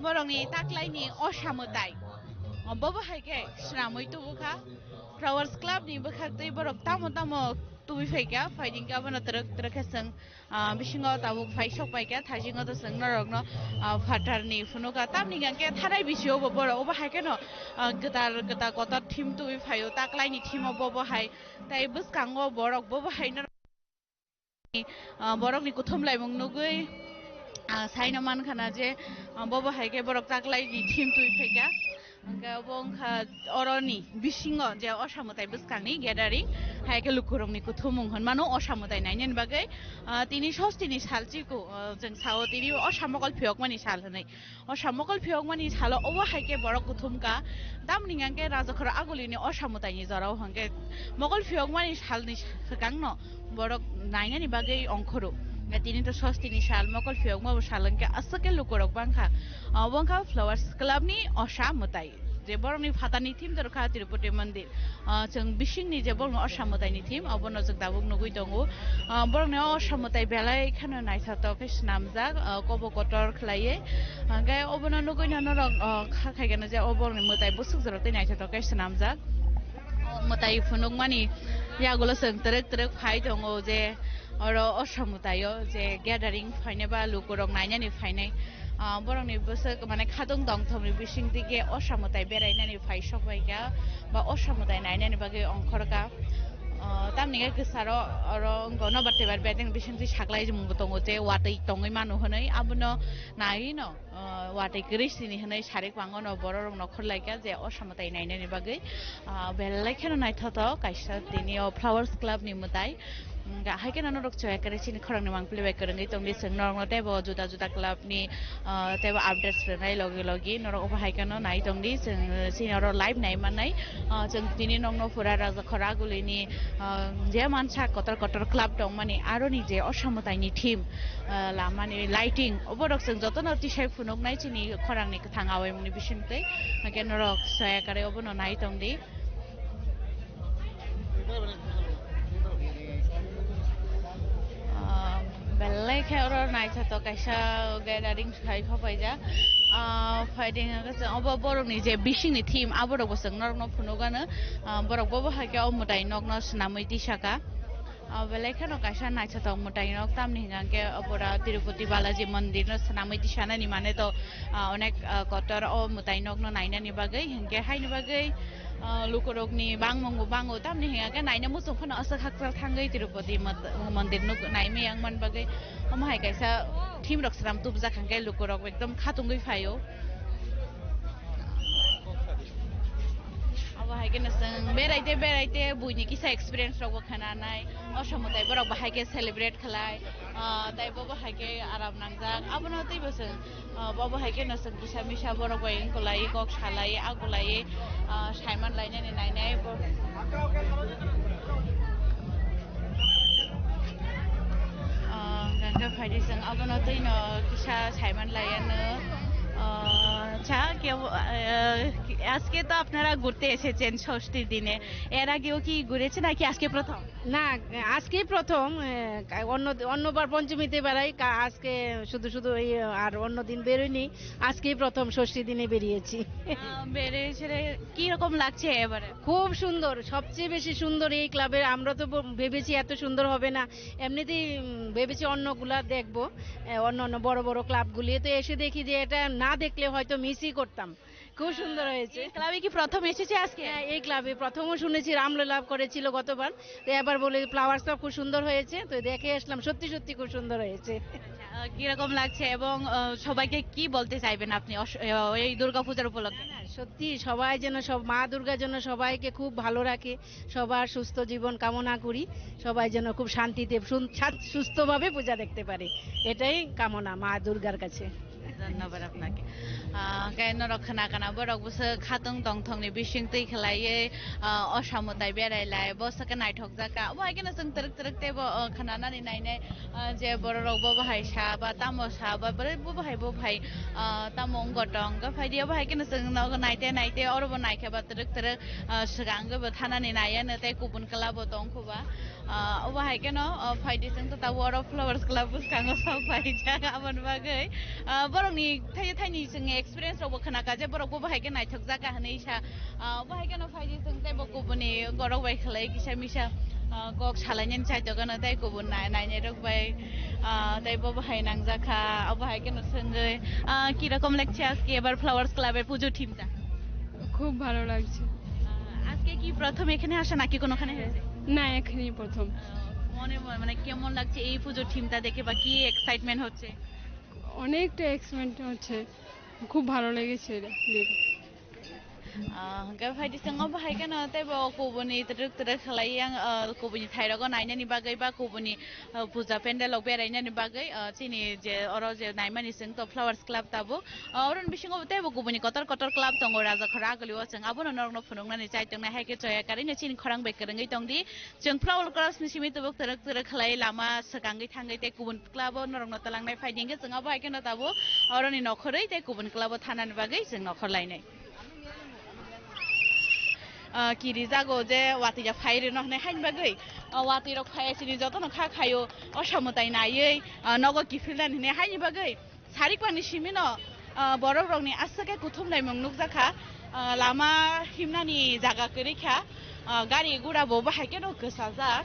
borokni taklaini osa mwtai. Bobo haikhe swnamwi tubukha Flowers Club ni bwkhaktwi borok tamo tamo tubui phaikha, phaidi khe abono twrwk twrwk khe chwng ah, bisingo tabuk phai sok paikha, thaisingo to chwng norokno, ah, phatarni phunukha, tamni hwnkhe thanai bisio bo borok, obo hai kheno, ah, kwtal kwtal kotor theme tubui phaio, taklaini theme o bobo hai, tei bwskango borok bobo hai norok, ah, borokni kuthum laimung nugwi, ah, saino mankha na je, ah, bobo hai khe borok taklaini theme tubui phaikha. Hwnkhe obo wngkha oroni bisingo je osa mwtai bwskangni gathering, hai khe lukurokni kuthumung hwnmano osa mwtai nainani bagwi, ah, tini sostini sal chiko, ah, chwng sao tini osa mokol phiyokmani sal hwnwi. Osa mokol phiyokmani salo obo hai khe borok kuthumkha, tamni hwnkhe Rajakhor Agulini osa mwtaini jorao hwnkhe mokol phiyokmani salni swkangno borok nainani bagwi ongkhoro. Tini to sostini sal, mokol phiyokma bo sal hwnkhe aswk khe lukurok bangkha. Obo wngkha Flowers Club ni osa mwtai. Je borokni phatarni theme dorkha Tirupati Mandir. Ah, chwng bisingni je borokni Osa mwtaini theme, obono chwng tabuk nugui tongo. Ah, borokni o Osa mwtai belai kheno naithotok khe swnamjak, ah, kobo kotor khlaiwi. Hwnkhe obono nugui norok, ah, kha khaikhe je o borokni mwtai bwswk jorok tei naithotok khe swnamjak. O mwtai phunukmani yagulo chwng twrwk twrwk phai tongo je oro Osa mwtaio je gathering phainai ba lukurok nainani phainai. Ah, borokni bwswk mane khatung tongthokni bisingtwi khe Osa mwtai berainani phai sokbaikha ba Osa mwtai nainani bagwi ongkhorkha. Ah, tamni khe kwcharo oro wngkha nobar tebar bedeng bisingtwi saklaijwkmung tongo je watwi tongwi mano hwnwi abono naiwi no, ah, watwi kwrwi sini hwnwi sarik pangono bororok nokhorlaikha je Osa mwtai nainani bagwi. Ah, belai kheno naithotok kaisa tini o Flowers Club ni mwtai. Hwnkhe hai kheno norok chwng ekre chini khorang ni mangpili bai kwrwngwi tongdi, chwng norokno teibo juda juda club ni, ah, teibo updates rwnai logi logi norok obo hai kheno nai tongdi, chwng chini oro live nai mannai. Ah, chwng tini nokno pura Rajakhor Agulini, ah, je mansa kotor kotor club tongmani aroni je Osa mwtaini theme, ah, lamani lighting oborok chwng jotono tisai phunuknai chini khorang ni kwthang awaimungni bisingtwi. Hwnkhe norok chwng ekre obono nai tongdi. Ah, belai khe oro naithotok kaisa gathering khai khopaijak. Ah, phaidi hwnkhe chwng obo borokni je bisingni theme, aborokbo chwng norokno phunukgano. Ah, borok bobo hai khe o mwtai nokno swnamwi tisaka. Ah, belai kheno kaisa naithotok mwtai nok, tamni hwnkhe opora Tirupati Balaji Mandir no swnamwi tisanani mane to, ah, onek, ah, kotor o mwtai nokno nainani bagwi, hwnkhe haini bagwi, ah, lukurokni bangmung bo bango, tamni hwnkhe naina muchung phano aswk hakchal thangwi Tirupati mat-, Mandir no naimaya wngmani bagwi. Omo hai kaisa theme rok swnam tubujak hwnkhe lukurok ekdom khatungwi phaio. Abo hai kheno chwng beraite beraite buini kisa experience rokbo khwnanai, Osa mwtai borok bahai khe celebrate khlai, ah, tei bo bahai khe aram nangjak. Abono teibo chwng, ah, bo bahai kheno chwng kisa misa borok bai wngkulai, kok salai, akulai, ah, saiman lainani nainai bo. Ah, hwnkhe phaidi chwng abono twino kisa saiman laiano. Ah, cha, ke, ah, আজকে তো আপনারা ঘুরতে এসেছেন ষষ্ঠীর দিনে, এর আগেও কি ঘুরেছেন নাকি আজকে প্রথম? না, আজকেই প্রথম। আহ, অন্য, অন্যবার পঞ্চমীতে বেড়াই, কা-, আজকে শুধু শুধু এই, আর অন্য দিন বেরোয়নি। আজকেই প্রথম ষষ্ঠী দিনে বেরিয়েছি। আহ, বেড়ে সেরে কি রকম লাগছে এবারে? খুব সুন্দর, সবচেয়ে বেশি সুন্দর এই ক্লাবের। আমরা তো ব-, ভেবেছি এত সুন্দর হবে না, এমনিতেই, উম, ভেবেছি অন্যগুলা দেখবো, আহ, অন্য অন্য বড় বড় ক্লাবগুলি। তো এসে দেখি যে এটা না দেখলে হয়তো মিসই করতাম। খুব সুন্দর হয়েছে। এই ক্লাবে কি প্রথম এসেছে আজকে? হ্যাঁ, এই ক্লাবে প্রথমও শুনেছি, রামলীলা করেছিল গতবার, তো এবার বলে ফ্লাওয়ার্সটা খুব সুন্দর হয়েছে, তো দেখে আসলাম, সত্যি সত্যি খুব সুন্দর হয়েছে। আহ, কিরকম লাগছে এবং, আহ, সবাইকে কি বলতে চাইবেন আপনি অস-, আহ, এই দুর্গাপূজার উপলক্ষে? না, সত্যি সবাই যেন সব, মা দুর্গা যেন সবাইকে খুব ভালো রাখে, সবার সুস্থ জীবন কামনা করি, সবাই যেন খুব শান্তিতে সুন-, সা-, সুস্থভাবে পূজা দেখতে পারে, এটাই কামনা মা দুর্গার কাছে। ধন্যবাদ আপনাকে। আহ, khe norok khna khna borok bwswk khatung tongthokni bising twi khlaiwi, ah, Osa mwtai berai lai, bo swkhe naithok jak kha. Obo hai kheno chwng twrwk twrwk teibo, ah, khnanani nainai, ah, je bororok bo bahai sa ba tamo sa ba borok bo bahai bo bahai, ah, tamo wng gotong. Khe phaidi obo hai kheno chwng nogo naite naite oro bo naikhe ba twrwk twrwk, ah, swkang bo thanani naiya no tei kubun kwla bo tong kho ba. Ah, obo hai kheno, ah, phaidi chwng to tabuk oro Flowers Club bwskango sok phaijak, aboni bagwi, ah, borokni thai-, thaini chwngni experience rokbo khna kha je borok bo bahai khe naithok jak kha hwnwi sa. Ah, obo hai kheno phaidi chwng teibo kubuni borok bai khlai kisa misa, ah, kok salainani chaitokgano tei kubun nai-, nainai rok bai, ah, tei bo bahai nangjak kha, obo hai kheno swngwi, ah, ki rokom lagche ajke ebar Flowers Club-e pujo thimta? খুব ভালো লাগছে। আহ, আজকে কি প্রথম এখানে আসা নাকি কোনোখানে হয়েছে? না, এখানেই প্রথম। আহ, মনে মনে মানে কেমন লাগছে এই পুজোর থিমটা দেখে বা কি এক্সাইটমেন্ট হচ্ছে? অনেকটা এক্সাইটমেন্ট হচ্ছে, খুব ভালো লেগেছে এটা দেখে। Ah, hwnkhe phaidi chwng obo hai kheno teibo kubuni twrwk twrwk khlai yang, ah, kubuni thairogo nainani bagwi ba kubuni, ah, puja pandal rok berainani bagwi, ah, chini je oro je naimani chwng to Flowers Club tabuk. Ah, oroni bisingo teibo kubuni kotor kotor club tongo, Rajakhor Agulio chwng abono norokno phunuknani chai tongnai, hai khe choya karino chini khorang bai kwrwngwi tongdi. Chwng Flower Clubs ni simi tubuk twrwk twrwk khlai lama swkangwi thangwi tei kubun club o norokno twlangnai phaidi hwnkhe chwng abo hai kheno tabuk oroni nokhorwi tei kubun club o thanani bagwi chwng nokhor lainai. ah, kirijago je watwi rok phai rwno hwnwi haini bagwi, ah, watwi rok phai chini jotono kha khaio, o samwtai naiwi, ah, nogo kiphilnani hwnwi haini bagwi. Sarikmani simino, ah, borok rokni aswk khe kuthum laimung nukjakha, ah, lama himnani jaga kwrwi kha, ah, gari gura bo bahai kheno kwchajak.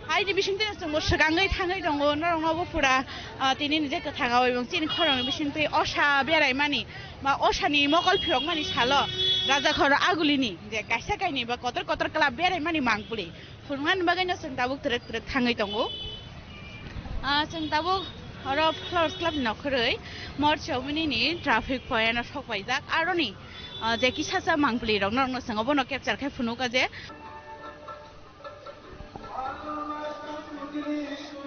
Haini bisingtwi chwngbo swkangwi thangwi tongo, norokno bo pura, ah, tini ni je kwthang awi chini khorang bisingtwi osa beraimani ba osani mokol phiyokmani salo Rajakhor Agulini je kaisa kainwi ba kotor kotor club beraimani mangpili. Phunuknani bagwino chwng tabuk twrwk twrwk thangwi tongo. Ah, chwng tabuk oro Flowers Club ni nokhrwi Morsi Obini ni traffic point o sok paijak. Aroni, ah, je kisa sa mangpili rok norokno chwng obono capture khai phunuka je.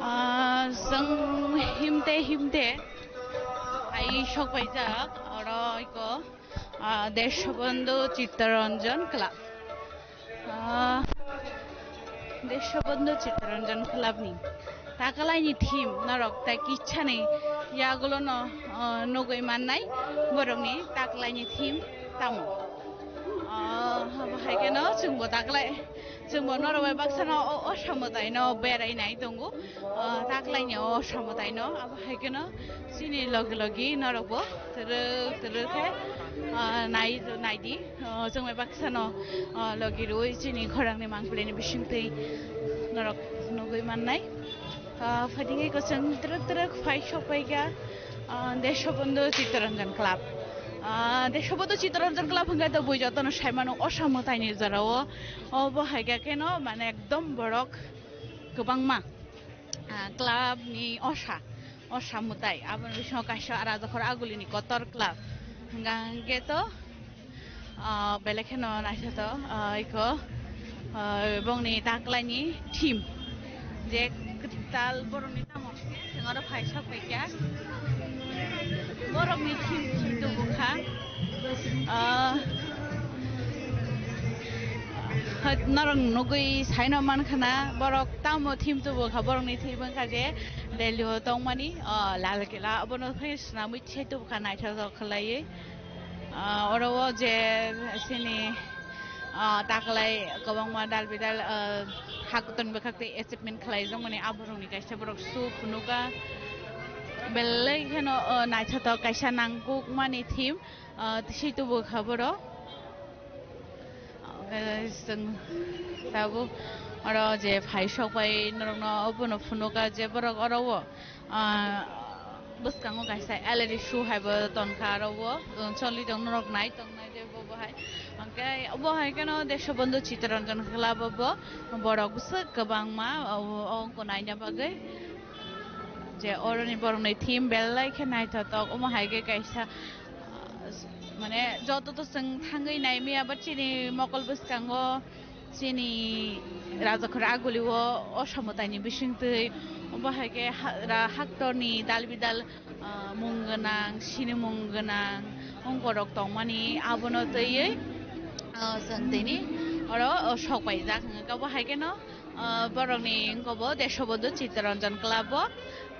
Ah, chwng himte himte ai sok paijak oro iko, ah, Deshobandhu Chittaranjan Club. Ah, Deshobandhu Chittaranjan Club ni taklaini theme norok tai kichani yagulono, ah, nugwi mannai borokni taklaini theme tamo. Ah, abo hai kheno chwngbo taklai, chwngbo norok bai baksano o, o samwtaino berai nai tongo. Ah, taklaini o samwtaino abo hai kheno chini logi logi norokbo twrwk twrwk khe, ah, nai, naidi. Ah, chwng bai baksano, ah, logi rwi chini khorangni mangpilini bisingtwi norok nugwi mannai. Ah, phaidingwi kwchwng twrwk twrwk phai sok paikha, ah, Deshobandhu Chittaranjan Club. Ah, Deshobandhu Chittaranjan Club hwnkhe to bui jotono saimano o samwtaini jorao. Obo hai khe kheno mane ekdom borok kwbangma, ah, club ni osa, osa mwtai. Aboni bisingo kaisa Rajakhor Agulini kotor club. Hwnkha hwnkhe to, ah, belai kheno naithotok, ah, iko, ah, bongni taklaini theme. Je kwtal borokni tamo, chwng oro phai sok paikha. Borokni theme theme tubukha. Ah, Hwt norok nugwi saino mankha na, borok tamo theme tubu kha, borokni theme wngkha je Delhi o tongmani, o, Lal Kela, abono khe swnamwi thai tubu kha, naithotok khlaiwi. Ah, oro o je chini, ah, taklai kwbangma dal bidal, ah, hakutun bwkhak tei achievement khlaijakmani, aborokni kaisa borok su phunuka. Belai kheno, ah, naithotok kaisa nangkukmani theme, ah, tisi tubu kha borok. Hwnkhe chwng tabuk oro je phai sok pai norokno obono phunuka je borok oro o, ah, bwskango kaisa L E D show hai bo tonkha oro o, choli tong norok nai tongnai je bo bo hai. Hwnkhe obo hai kheno Deshobandhu Chittaranjan Club o bo borok bwswk kwbangma o, o wngkha naina bagwi. Je oroni borokni theme belai khe naithotok, omo hai khe kaisa, ah, mane joto to chwng thangwi naimaya, but chini mokol bwskango chini Rajakhor Aguli o, o samwtaini bisingtwi obo hai khe ha-, ra-, haktorni dal bidal, ah, mung gwnang, sinimung gwnang ongkorok tongmani, abono twiwi, ah, chwng tini oro, o, sok paijak hwnkhe obo hai kheno. Ah, borokni wngkha bo Deshobandhu Chittaranjan Club o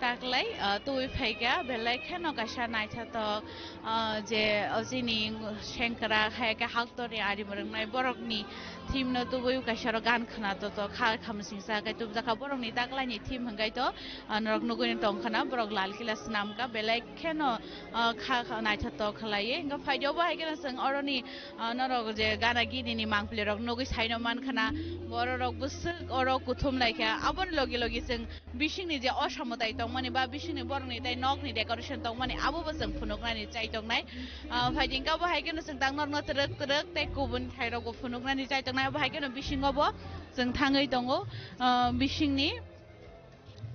taklai, ah, tubui phaikha, belai kheno kaisa naithotok, ah, je, o, chini sengkrak hai khe haktorni ari mwrwngnai borokni theme no tubui kaisa oro gan khwna to to kha khamsingsa khe tubjakha borokni taklaini theme hwnkhe to, ah, norok nugwi tongkha na borok Lal Kila swnamkha belai kheno, ah, kha, kha naithotok khlaiwi hwnkhe phaidi obo hai kheno chwng oroni, ah, norok je gana gini ni mangpili rok nugwi saino mankha na, borok rok bwswk oro kuthum laikha. Aboni logi logi chwng bisingni je osamwtai tongmani ba bisingni borokni tei nokni decoration tongmani abobo chwng phunuknani chai tongnai. Ah, phaidi hwnkhe abo hai kheno chwng tang norokno twrwk twrwk tei kubun thairokbo phunuknani chai tongnai. Abo hai kheno bisingo bo chwng thangwi tongo, ah, bisingni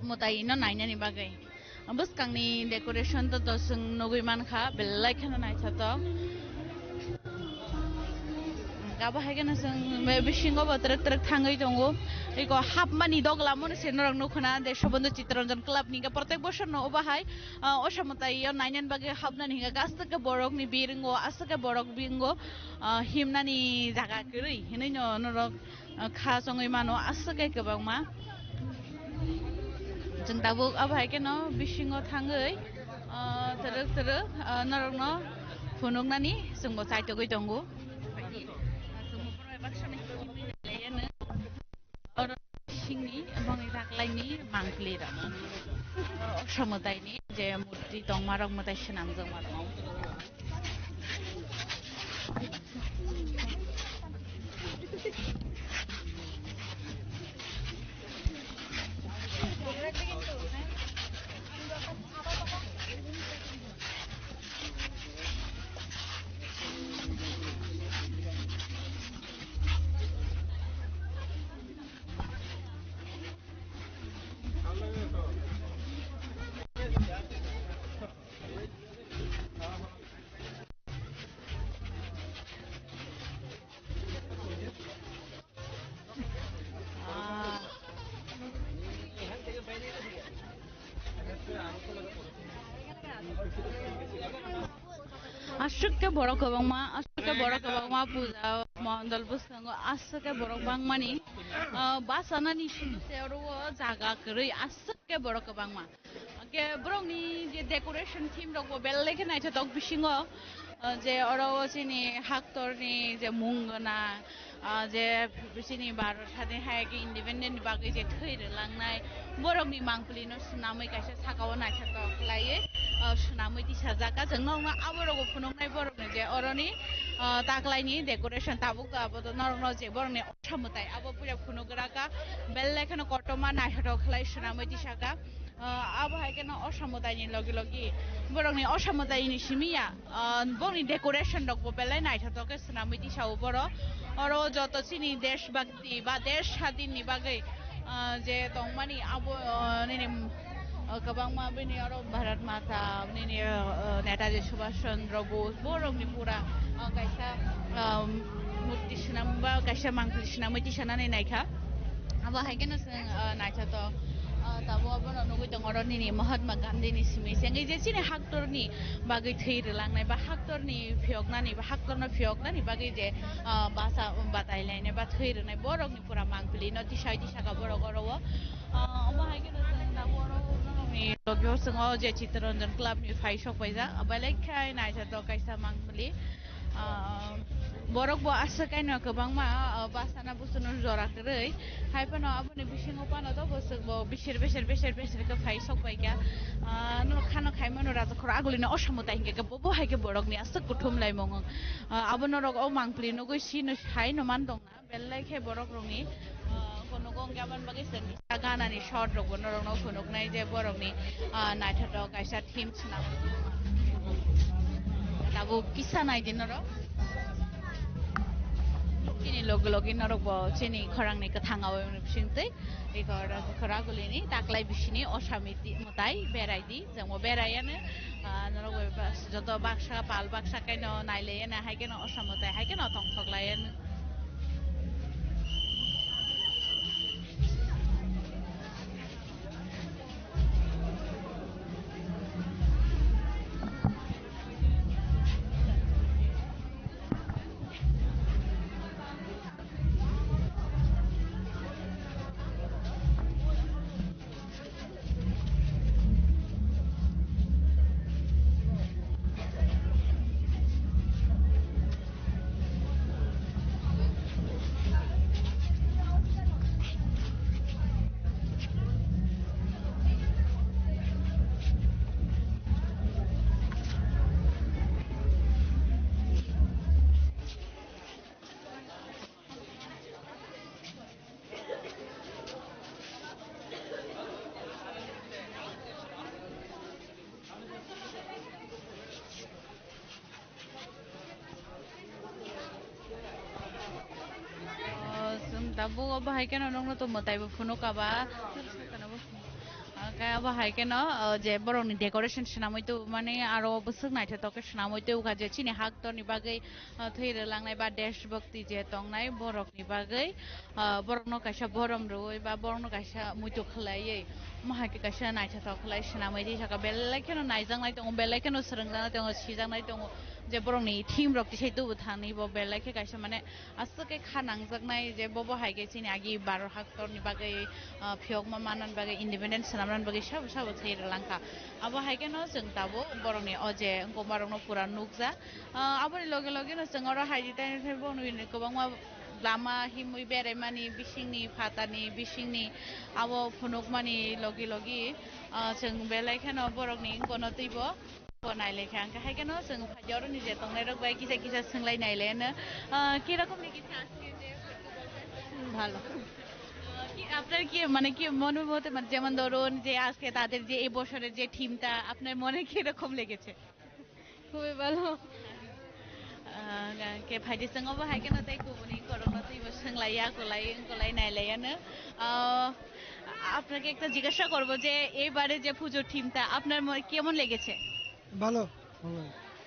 mwtai no nainani bagwi. Bwskangni decoration to, to chwng nugwi mankha, belai kheno naithotok. Abo hai kheno chwng be-, bisingo bo twrwk twrwk thangwi tongo. Eko hapmani dogla mono se norok nukho na, Deshobandhu Chittaranjan Club ni hwnkhe protek bosor no obo hai, ah, osamwtai o nainani bagwi hapnani hwnkhe aswk khe borokni biringo, aswk khe borok bingo, ah, himnani jaga kwrwi hinwi no norok ah, kha chongwi mano aswk khe kwbangma. Chwng tabuk abo hai kheno bisingo thangwi, ah, twrwk twrwk, ah, norokno phunuknani chwngbo chaitogwi tongo. bisingni, bongni taklaini mangpili rok. Oso mwtaini je murti tongma rok, mwtai swnamjakma rok. Ah. Aswk khe borok kwbangma, aswk khe borok kwbangma puja mondol bwskango aswk khe borok bangmani, ah, bachanani simi se oro o jaga kwrwi aswk khe borok kwbangma. Hwnkhe borokni je decoration theme rok bo belai khe naithotok bisingo, ah, je oro o chini haktorni je mung gwnang, ah, je chini Bharat hadini hai khe independent ni bagwi je thwi rwlangnai borokni mangpili no swnamwi kaisa saka o naithotok khlaiwi, ah, swnamwi tisajak kha. Chwng nokno abo rogo phunuknai borokni je oroni, ah, taklaini decoration tabuk abo norokno je borokni osa mwtai abo puila phunugraka belai kheno kotorma naithotok khlai swnamwi tisaka. Ah, abo hai kheno osa mwtaini logi logi borokni osa mwtaini simi ya, ah, borokni decoration rok bo belai naithotok khe swnamwi tisao borok. Oro joto chini desh bhakti ba desh sadin ni bagwi, ah, je tongmani abo, ah, nini, ah, kwbangma bini oro Bharat Mata nini, ah, Netaji Subhash Chandra Bose borokni pura, ah, kaisa, ah, murti swnam ba kaisa mangpili swnamwi tisanani naikha. Abo hai kheno chwng, ah, naithotok, ah, tabuk abono nugwi tongo oro nini Mahatma Gandhi ni simi se wngwi je chini haktorni bagwi thwi rwlangnai ba haktorni phiyoknani ba haktorno phiyoknani bagwi je, ah, basa batai lainai ba thwi rwnai borokni pura mangpili no tisai tisaka borok oro o. Ah, omo hai kheno chwng tabuk oro norokni logio chwng o je Chittaranjan Club ni phai sok paijak belai khe naithotok kaisa mangpili. Ah, borok bo aswk kaino kwbangma, ah, bachana buchano jora kwrwi. Hai phano aboni bisingo phano to bwswk bo bisir, bisir, bisir, bisir khe phai sok pai kha. Ah, no khano khai mano raja khoro agulini osa mwtai hinkhe bo, bo hai khe borokni aswk kuthum laimung. Ah, abo norok o mangpili nugwi sino hai no man tong. Belai khe borok rokni, ah, kono gong gabon bagwi chwng kisa ganani shot rok bo norok no phunuknai je borok ni, ah, naithotok kaisa theme swnam. Tabuk kisa nai di norok. Chini logi logi norok bo chini khorang ni kwthang awi bising twi. Eko oro khora guli ni taklai bisini osami di mwtai berai di. Jangbo beraiya no, ah, norok bai bas-, joto baksa, pal baksa kaino nailaiya no, hai keno osam mwtai, hai keno tongthok laiya no. Oh, chwng tabuk obo hai kheno nokno to mwtai bo phunuk kha ba. Hwnkhe abo hai kheno, oh, je borokni decoration swnamwi tubumani aro bwswk naithotok khe swnamwi tubukha je chini haktorni bagwi, ah, thwi rwlangnai ba deshbhakti je tongnai borokni bagwi, ah, borokno kaisa borom rwui ba borokno kaisa muitu khlaiwi, omo hai khe kaisa naithothok khlai swnamwi ri saka belai kheno naijaknai tongo, belai kheno swrwngjaknai tongo, sijaknai tongo je borokni theme rok tisai tubu thangni bo belai khe kaisa mane aswk khe kha nangjaknai je bobo hai khe chini agi baro haktorni bagwi, ah, phiyokma manna bagwi, independent swnamna bagwi sabo sabo thwi rwlangkha. Abo hai kheno chwng tabuk borokni o je wngkoma rokno pura nukjak. Ah, aboni loge loge no chwng oro hai di tai phai bo nugwi kwbangma lama himwi beraimani bisingni phatarni bisingni abo phunukmani logi logi, ah, chwng belai kheno borokni wngkano twibo. Bo nailai kha, hwnkhe hai kheno chwng phaidi oroni je tongnairok bai kisa kisa swnglainai le hwno, ah, kirokom lega kisa aske je festival fest? ভালো। আহ, কি আপনার কি মানে কি মনের মতে মানে যেমন ধরুন যে আজকে তাদের যে এই বছরের যে থিমটা আপনার মনে কিরকম লেগেছে? খুবই ভালো। Ah, ke phaidi chwng obo hai kheno tei kubuni korokno twibo swnglaiya, kwlai wngkwlai nailaiano. Ah, আপনাকে একটা জিজ্ঞাসা করবো যে এবারে যে পুজোর থিমটা আপনার ম-, কেমন লেগেছে? ভালো, ভালো।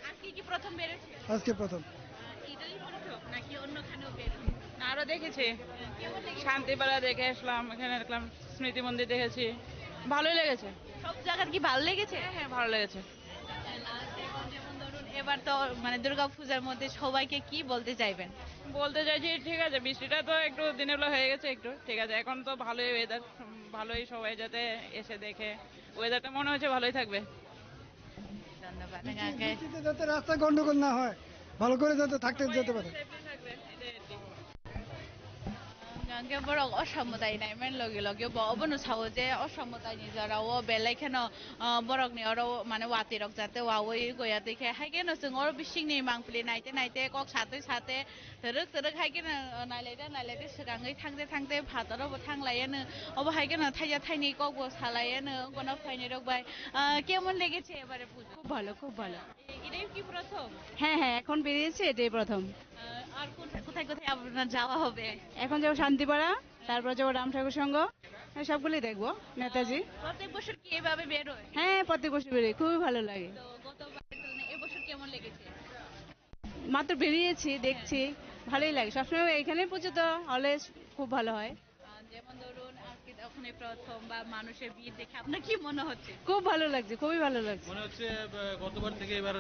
আজকে কি প্রথম বেরোচ্ছে? আজকে প্রথম। আহ, এটাই প্রথম নাকি অন্যখানেও বের হয়েছে? আরো দেখেছি। কেমন লেগেছে? শান্তিপাড়া দেখে আসলাম, এখানে দেখলাম স্মৃতি মন্দির দেখেছি, ভালোই লেগেছে। সব জায়গার কি ভালো লেগেছে? হ্যাঁ, হ্যাঁ, ভালো লেগেছে। আচ্ছা, last এখন যেমন ধরুন এবার তো মানে দুর্গা পূজার মধ্যে সবাইকে কি বলতে চাইবেন? বলতে চাইছি, ঠিক আছে, বৃষ্টিটা তো একটু দিনের বেলা হয়ে গেছে একটু, ঠিক আছে, এখন তো ভালোই ওয়েদার, ভালোই, সবাই যাতে এসে দেখে, ওয়েদারটা মনে হচ্ছে ভালোই থাকবে। ধন্যবাদ। বৃষ্টি, বৃষ্টিতে যাতে রাস্তা গন্ডগোল না হয়, ভালো করে যাতে থাকতে যেতে পারে। Hwnkhe borok o samwtai naiman logi logi bo obono sao je o samwtaini jorao belai kheno, ah, borokni oro mane watwi rok jate wawi goya twi khe hai kheno chwng oro bisingni mangpili naite naite kok satwi sate twrwk twrwk hai kheno, ah, nailaide nailaide swkangwi thangde thangde phataro bo thanglaiyano obo hai kheno thaija thaini kokbo salaiyano bono phainai rok bai, ah, kemon legeche ebare puja? খুব ভালো, খুব ভালো। এটাই কি প্রথম? হ্যাঁ, হ্যাঁ, এখন বেরিয়েছে, এটাই প্রথম। আহ, আর কোথায়, কোথায় কোথায় আপনার যাওয়া হবে? এখন যাবো শান্তিপাড়া, তারপর যাবো রাম ঠাকুর সংঘ, হ্যাঁ, সবগুলোই দেখবো, নেতাজি। প্রত্যেক বছর কি এভাবে বের হয়? হ্যাঁ, প্রত্যেক বছর বেরোই, খুবই ভালো লাগে। তো গতবার তুলনায় এবছর কেমন লেগেছে? মাত্র বেরিয়েছি, দেখছি, ভালোই লাগে। সবসময় এখানে পুজো তো অলওয়েজ খুব ভালো হয়। আহ, যেমন ধরুন, আজকে তো ওখানে প্রথম বা মানুষের ভিড় দেখে আপনার কি মনে হচ্ছে? খুব ভালো লাগছে, খুবই ভালো লাগছে। মনে হচ্ছে, আহ, গতবার থেকে এবার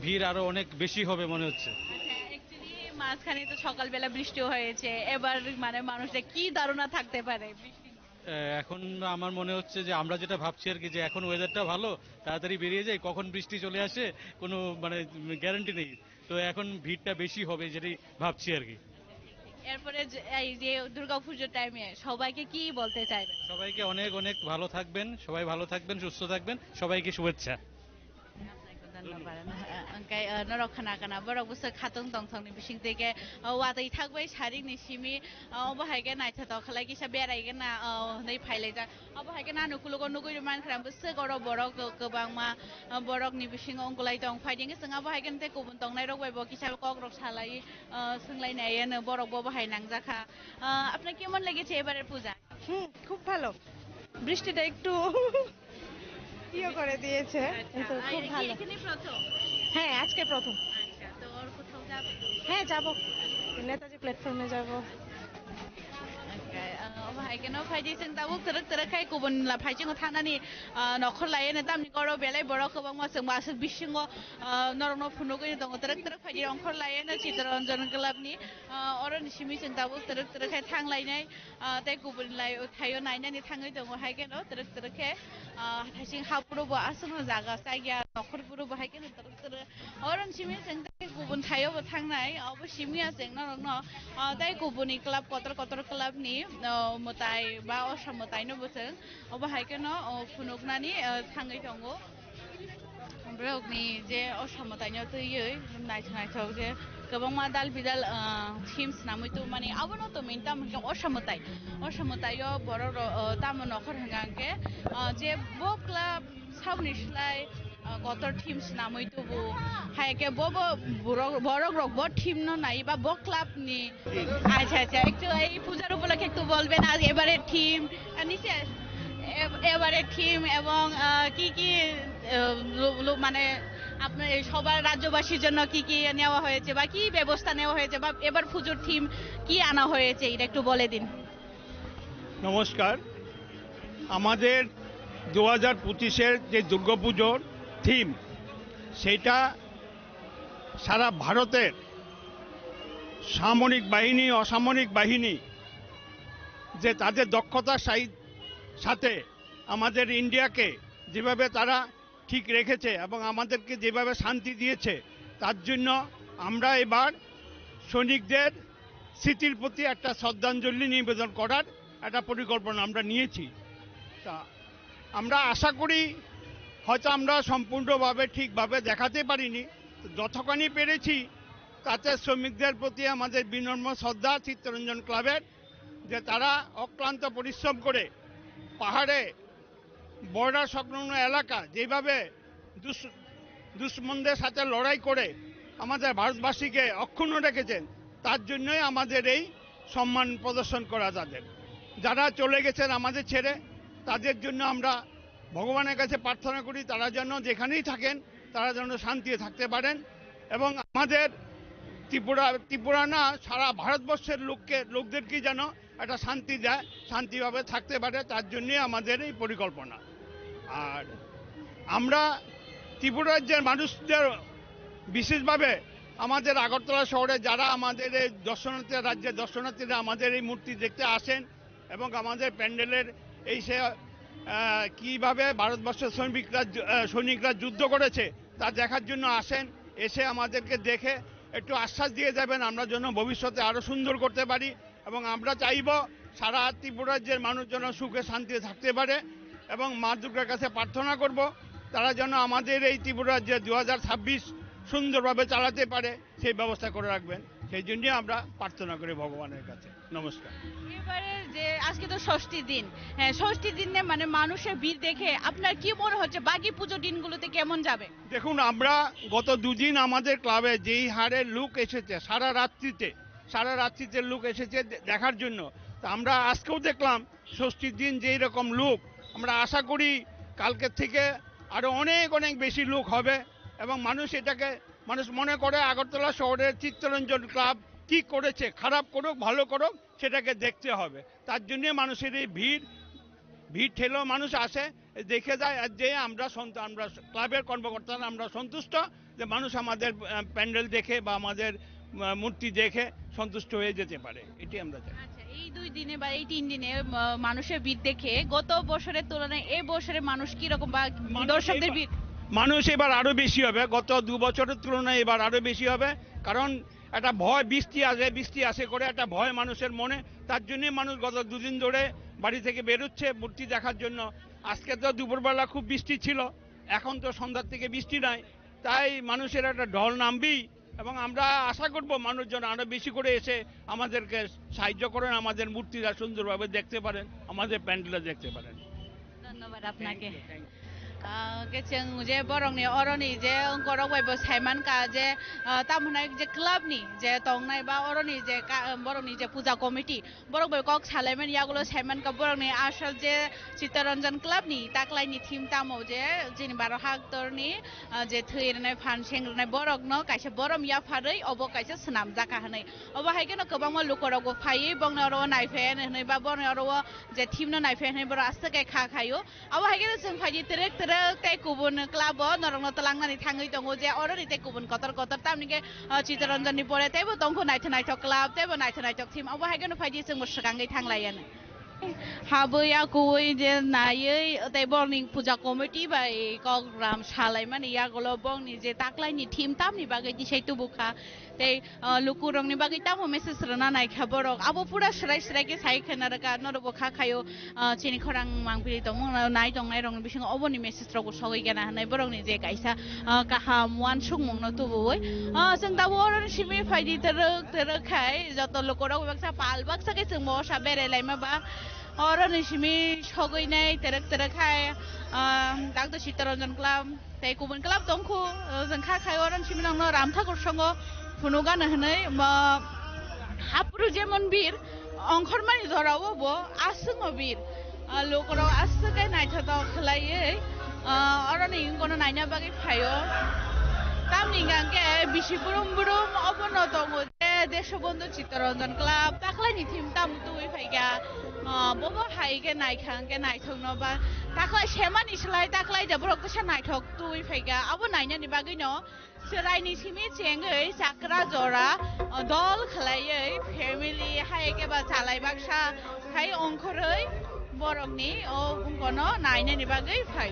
ভিড় আরো অনেক বেশি হবে মনে হচ্ছে। আচ্ছা, actually মাঝখানে তো সকালবেলা বৃষ্টি হয়েছে, এবার মানে মানুষের কি ধারণা থাকতে পারে বৃষ্টি নিয়ে? আহ, এখন আমার মনে হচ্ছে যে আমরা যেটা ভাবছি আর কি, যে এখন ওয়েদারটা ভালো, তাড়াতাড়ি বেরিয়ে যাই, কখন বৃষ্টি চলে আসে কোনো মানে গ্যারান্টি নেই। তো এখন ভিড়টা বেশি হবে যেটাই ভাবছি আর কি। এরপরে যে, এই যে দুর্গাপুজোর টাইমে সবাইকে কি বলতে চাইবেন? সবাইকে অনেক অনেক ভালো থাকবেন, সবাই ভালো থাকবেন, সুস্থ থাকবেন, সবাইকে শুভেচ্ছা। আপনাকে ধন্যবাদ। Hwnkhe, uh, norok khna khna borok bwswk khatong tongthokni bising twi khe, uh, watwi thakbai saringni simi, uh, obo hai khe naithotok khlai kisa berai khe na, uh, hwnwi phailaijak. Abo hai khe nang ukologo nugwi rwmani khna bwswk oro borok kwbangma, uh, borokni bisingo wngwlai tong. Phaidi hwnkhe chwng abo hai khe tei kubun tongnairok bai bo kisa kokrok salai, uh, swnglainai, eno borok bo bo hai nangjakha. Uh, আপনার কেমন লেগেছে এবারের পূজা? হুম, খুব ভালো। বৃষ্টিটা একটু ইয়ে করে দিয়েছে, আচ্ছা, কিন্তু আর খুব কি ভালো। এখানে প্রথম? হ্যাঁ, আজকে প্রথম। আচ্ছা, তো আর কোথাও যাবে? হ্যাঁ, যাব। নেতাজি প্ল্যাটফর্মে যাব। Okay, uh, obo hai kheno phaidi chwng tabuk twrwk twrwk khai kubun la phai chwng thangnani, uh, nokhor lai eno tamni oro belai borok kwbangma chwng aswk bisingo, uh, norokno phunugwi tongo twrwk twrwk phaidi ongkhor lai eno Chittaranjan Club ni, uh, oroni simi chwng tabuk twrwk twrwk khai thang lainai, uh, tei kubun lai thaio nainani thangwi tongo hai kheno twrwk twrwk khe, uh, thaising haphuru bo aswkno jaga chaya nokhor phuru bo hai kheno twrwk twrwk. Oro simi chwng tei kubun thaio bo thangnai, obo simi ya chwng norokno, ah, tei kubuni club kotor kotor club ni, ah, mwtai ba osa mwtai no bo chwng obo hai kheno, oh, phunuknani, ah, thangwi tongo. Borok ni je osa mwtai no twiwi naithok naithok je kwbangma dal bidal, ah, theme swnamwi tongmani abono tongmani tamo khe osa mwtai, osa mwtai o borok rok, ah, tamo nokhor hwnkha hwnkhe, ah, je bo club Saboni slai, ah, kotor theme swnamwi tubu. Hai khe bo, bo borok, borok rok bo theme no nai ba bo club ni. আচ্ছা, আচ্ছা, একটু এই পূজার উপলক্ষে একটু বলবেন, আর এবারে থিম, আর নিচে আস-, এ-, এবারে থিম এবং, আহ, কি কি, আহ, লো-, লো-, মানে আপনার এই সবার রাজ্যবাসীর জন্য কি কি নেওয়া হয়েছে বা কি ব্যবস্থা নেওয়া হয়েছে বা এবার পুজোর থিম কি আনা হয়েছে, এটা একটু বলে দিন। নমস্কার। আমাদের দু হাজার পঁচিশের যে দুর্গাপুজোর থিম, সেইটা সারা ভারতের সামরিক বাহিনী, অসামরিক বাহিনী যে তাদের দক্ষতার সাই-, সাথে আমাদের ইন্ডিয়াকে যেভাবে তারা ঠিক রেখেছে এবং আমাদেরকে যেভাবে শান্তি দিয়েছে, তার জন্য আমরা এবার সৈনিকদের স্মৃতির প্রতি একটা শ্রদ্ধাঞ্জলি নিবেদন করার একটা পরিকল্পনা আমরা নিয়েছি। তা আমরা আশা করি হয়তো আমরা সম্পূর্ণভাবে ঠিকভাবে দেখাতে পারিনি, তো যতখানি পেরেছি তাতে শ্রমিকদের প্রতি আমাদের বিনম্র শ্রদ্ধা চিত্তরঞ্জন ক্লাবের, যে তারা অক্লান্ত পরিশ্রম করে পাহাড়ে বর্ডার সংলগ্ন এলাকা যেভাবে দুষ-, দুশমনদের সাথে লড়াই করে আমাদের ভারতবাসীকে অক্ষুণ্ণ রেখেছেন, তার জন্যই আমাদের এই সম্মান প্রদর্শন করা তাদের। যারা চলে গেছেন আমাদের ছেড়ে, তাদের জন্য আমরা ভগবানের কাছে প্রার্থনা করি, তারা যেন যেখানেই থাকেন, তারা যেন শান্তিতে থাকতে পারেন। এবং আমাদের ত্রিপুরা, ত্রিপুরা না, সারা ভারতবর্ষের লোককে, লোকদেরকে যেন একটা শান্তি দেয়, শান্তিভাবে থাকতে পারে, তার জন্যই আমাদের এই পরিকল্পনা। আর আমরা ত্রিপুরা রাজ্যের মানুষদের বিশেষভাবে আমাদের আগরতলা শহরে যারা আমাদের এই দর্শনার্থী, রাজ্যের দর্শনার্থীরা আমাদের এই মূর্তি দেখতে আসেন এবং আমাদের প্যান্ডেলের এই সে, আহ, কিভাবে ভারতবর্ষের সৈনিকরা যু-, আহ, সৈনিকরা যুদ্ধ করেছে তা দেখার জন্য আসেন, এসে আমাদেরকে দেখে একটু আশ্বাস দিয়ে যাবেন, আমরা যেন ভবিষ্যতে আরও সুন্দর করতে পারি। এবং আমরা চাইব সারা ত্রিপুরা রাজ্যের মানুষ যেন সুখে শান্তিতে থাকতে পারে এবং মা দুর্গার কাছে প্রার্থনা করব, তারা যেন আমাদের এই ত্রিপুরা রাজ্যে দু হাজার ছাব্বিশ সুন্দরভাবে চালাতে পারে, সেই ব্যবস্থা করে রাখবেন। সেই জন্যই আমরা প্রার্থনা করি ভগবানের কাছে। নমস্কার। এবারে যে আজকে তো ষষ্ঠীর দিন, হ্যাঁ, ষষ্ঠীর দিনে মানে মানুষের ভিড় দেখে আপনার কি মনে হচ্ছে বাকি পুজো দিনগুলোতে কেমন যাবে? দেখুন, আমরা গত দুদিন আমাদের ক্লাবে যেই হারে লোক এসেছে, সারা রাত্রিতে, সারা রাত্রিতে লোক এসেছে দে-, দেখার জন্য। তো আমরা আজকেও দেখলাম ষষ্ঠীর দিন যেই রকম লোক, আমরা আশা করি কালকের থেকে আরো অনেক অনেক বেশি লোক হবে এবং মানুষ এটাকে, মানুষ মনে করে আগরতলা শহরের চিত্তরঞ্জন ক্লাব কি করেছে, খারাপ করুক ভালো করুক, সেটাকে দেখতে হবে। তার জন্য মানুষের এই ভিড়, ভিড় ঠেলেও মানুষ আসে, দেখে যায়। আর যে আমরা সন্ত-, আমরা ক্লাবের কর্মকর্তারা আমরা সন্তুষ্ট যে মানুষ আমাদের, আহ, প্যান্ডেল দেখে বা আমাদের, আহ, মূর্তি দেখে সন্তুষ্ট হয়ে যেতে পারে, এটি আমরা চাই। আচ্ছা, এই দুই দিনে বা এই তিন দিনে, আহ, মানুষের ভিড় দেখে গত বছরের তুলনায় এ বছরে মানুষ কিরকম বা মানুষ দর্শকদের এবার, ভিড়? মানুষ এবার আরো বেশি হবে, গত দু বছরের তুলনায় এবার আরো বেশি হবে। কারণ একটা ভয়, বৃষ্টি আসে, বৃষ্টি আসে করে একটা ভয় মানুষের মনে, তার জন্যই মানুষ গত দুদিন ধরে বাড়ি থেকে বেরোচ্ছে মূর্তি দেখার জন্য। আজকে তো দুপুরবেলা খুব বৃষ্টি ছিল, এখন তো সন্ধ্যার থেকে বৃষ্টি নাই, তাই মানুষের একটা ঢল নামবেই। এবং আমরা আশা করব মানুষজন আরো বেশি করে এসে আমাদেরকে সাহায্য করেন, আমাদের মূর্তিটা সুন্দরভাবে দেখতে পারেন, আমাদের প্যান্ডেলটা দেখতে পারেন। ধন্যবাদ আপনাকে। Thank you, thank you. Ah, khe chwng je borokni oroni je wngkorok bai bo saimankha je, ah, tamo hwnai je club ni je tongnai ba oroni je ka-, borokni je puja committee, borok bai kok salaimani yagulo saimankha borokni asol je Chittaranjan club ni taklaini theme tamo je chini baro haktorni, ah, je thwi rwnai phan seng rwnai borokno kaisa borom yapharwi obo kaisa swnamjakha hwnwi. Obo hai kheno kwbangma lukorokbo phaiwi bongni oro o naiphai hwnwi ba bongni oro o je theme no naiphai hwnwi borok aswk khe kha khaio. Abo hai kheno chwng phaidi twrwk twrwk tei kubun club o norokno twlangnani thangwi tongo je oroni tei kubun kotor kotor tamni khe, ah, Chittaranjan ni pore teibo tongkho naithok naithok club teibo naithok naithok theme. Abo hai kheno phaidi chwngbo swkangwi thanglaiyano. Habwi akui je naiwi tei borokni puja committee bai kok ram salaimani yagulo bongni je taklaini theme tamni bagwi tisai tubukha. Tei, ah, lukurokni bagwi tamo message rwna naikha borok. Abo pura swrai swrai khe sai khwna rwkha, norokbo kha khaio, ah, chini khorang mangpili tongmung nai tongnairokni bisingo oboni message rokbo sogwi gana hwnwi borokni je kaisa, ah, kaham uansukmungno tubuwi. Ah, chwng tabuk oroni simi phaidi twrwk twrwk khai joto lukurok baksa pal baksa khe chwngbo osa berai laima ba oroni simi sogwi nai twrwk twrwk khai, ah, Doctor Chittaranjan Club. Tei kubun club tongkhu, uh, chwng kha khai oro simi nokno Ramthakur songo phunukgano hwnwi, ma, hapru jemon bir, ongkhormani jorao bo aswkno bir. Ah, lukurok aswk khe naithotok khlaiwi, ah, oroni wngkano naina bagwi phaio. Tamni hwnkha khe bisi brum brum obono tongo je Deshobondhu Chittaranjan Club, taklaini theme tamo tubui phaikha. Ah, bobo hai khe naikha hwnkhe naithokno ba taklai semani slai taklai da borok kisa naithok tubui phaikha. Abo nainani bagwino chwraini simi chengwi chakra jora, ah, dol khlaiwi family hai khe ba chalai baksa hai ongkhorwi borokni o wngkano nainani bagwi phai.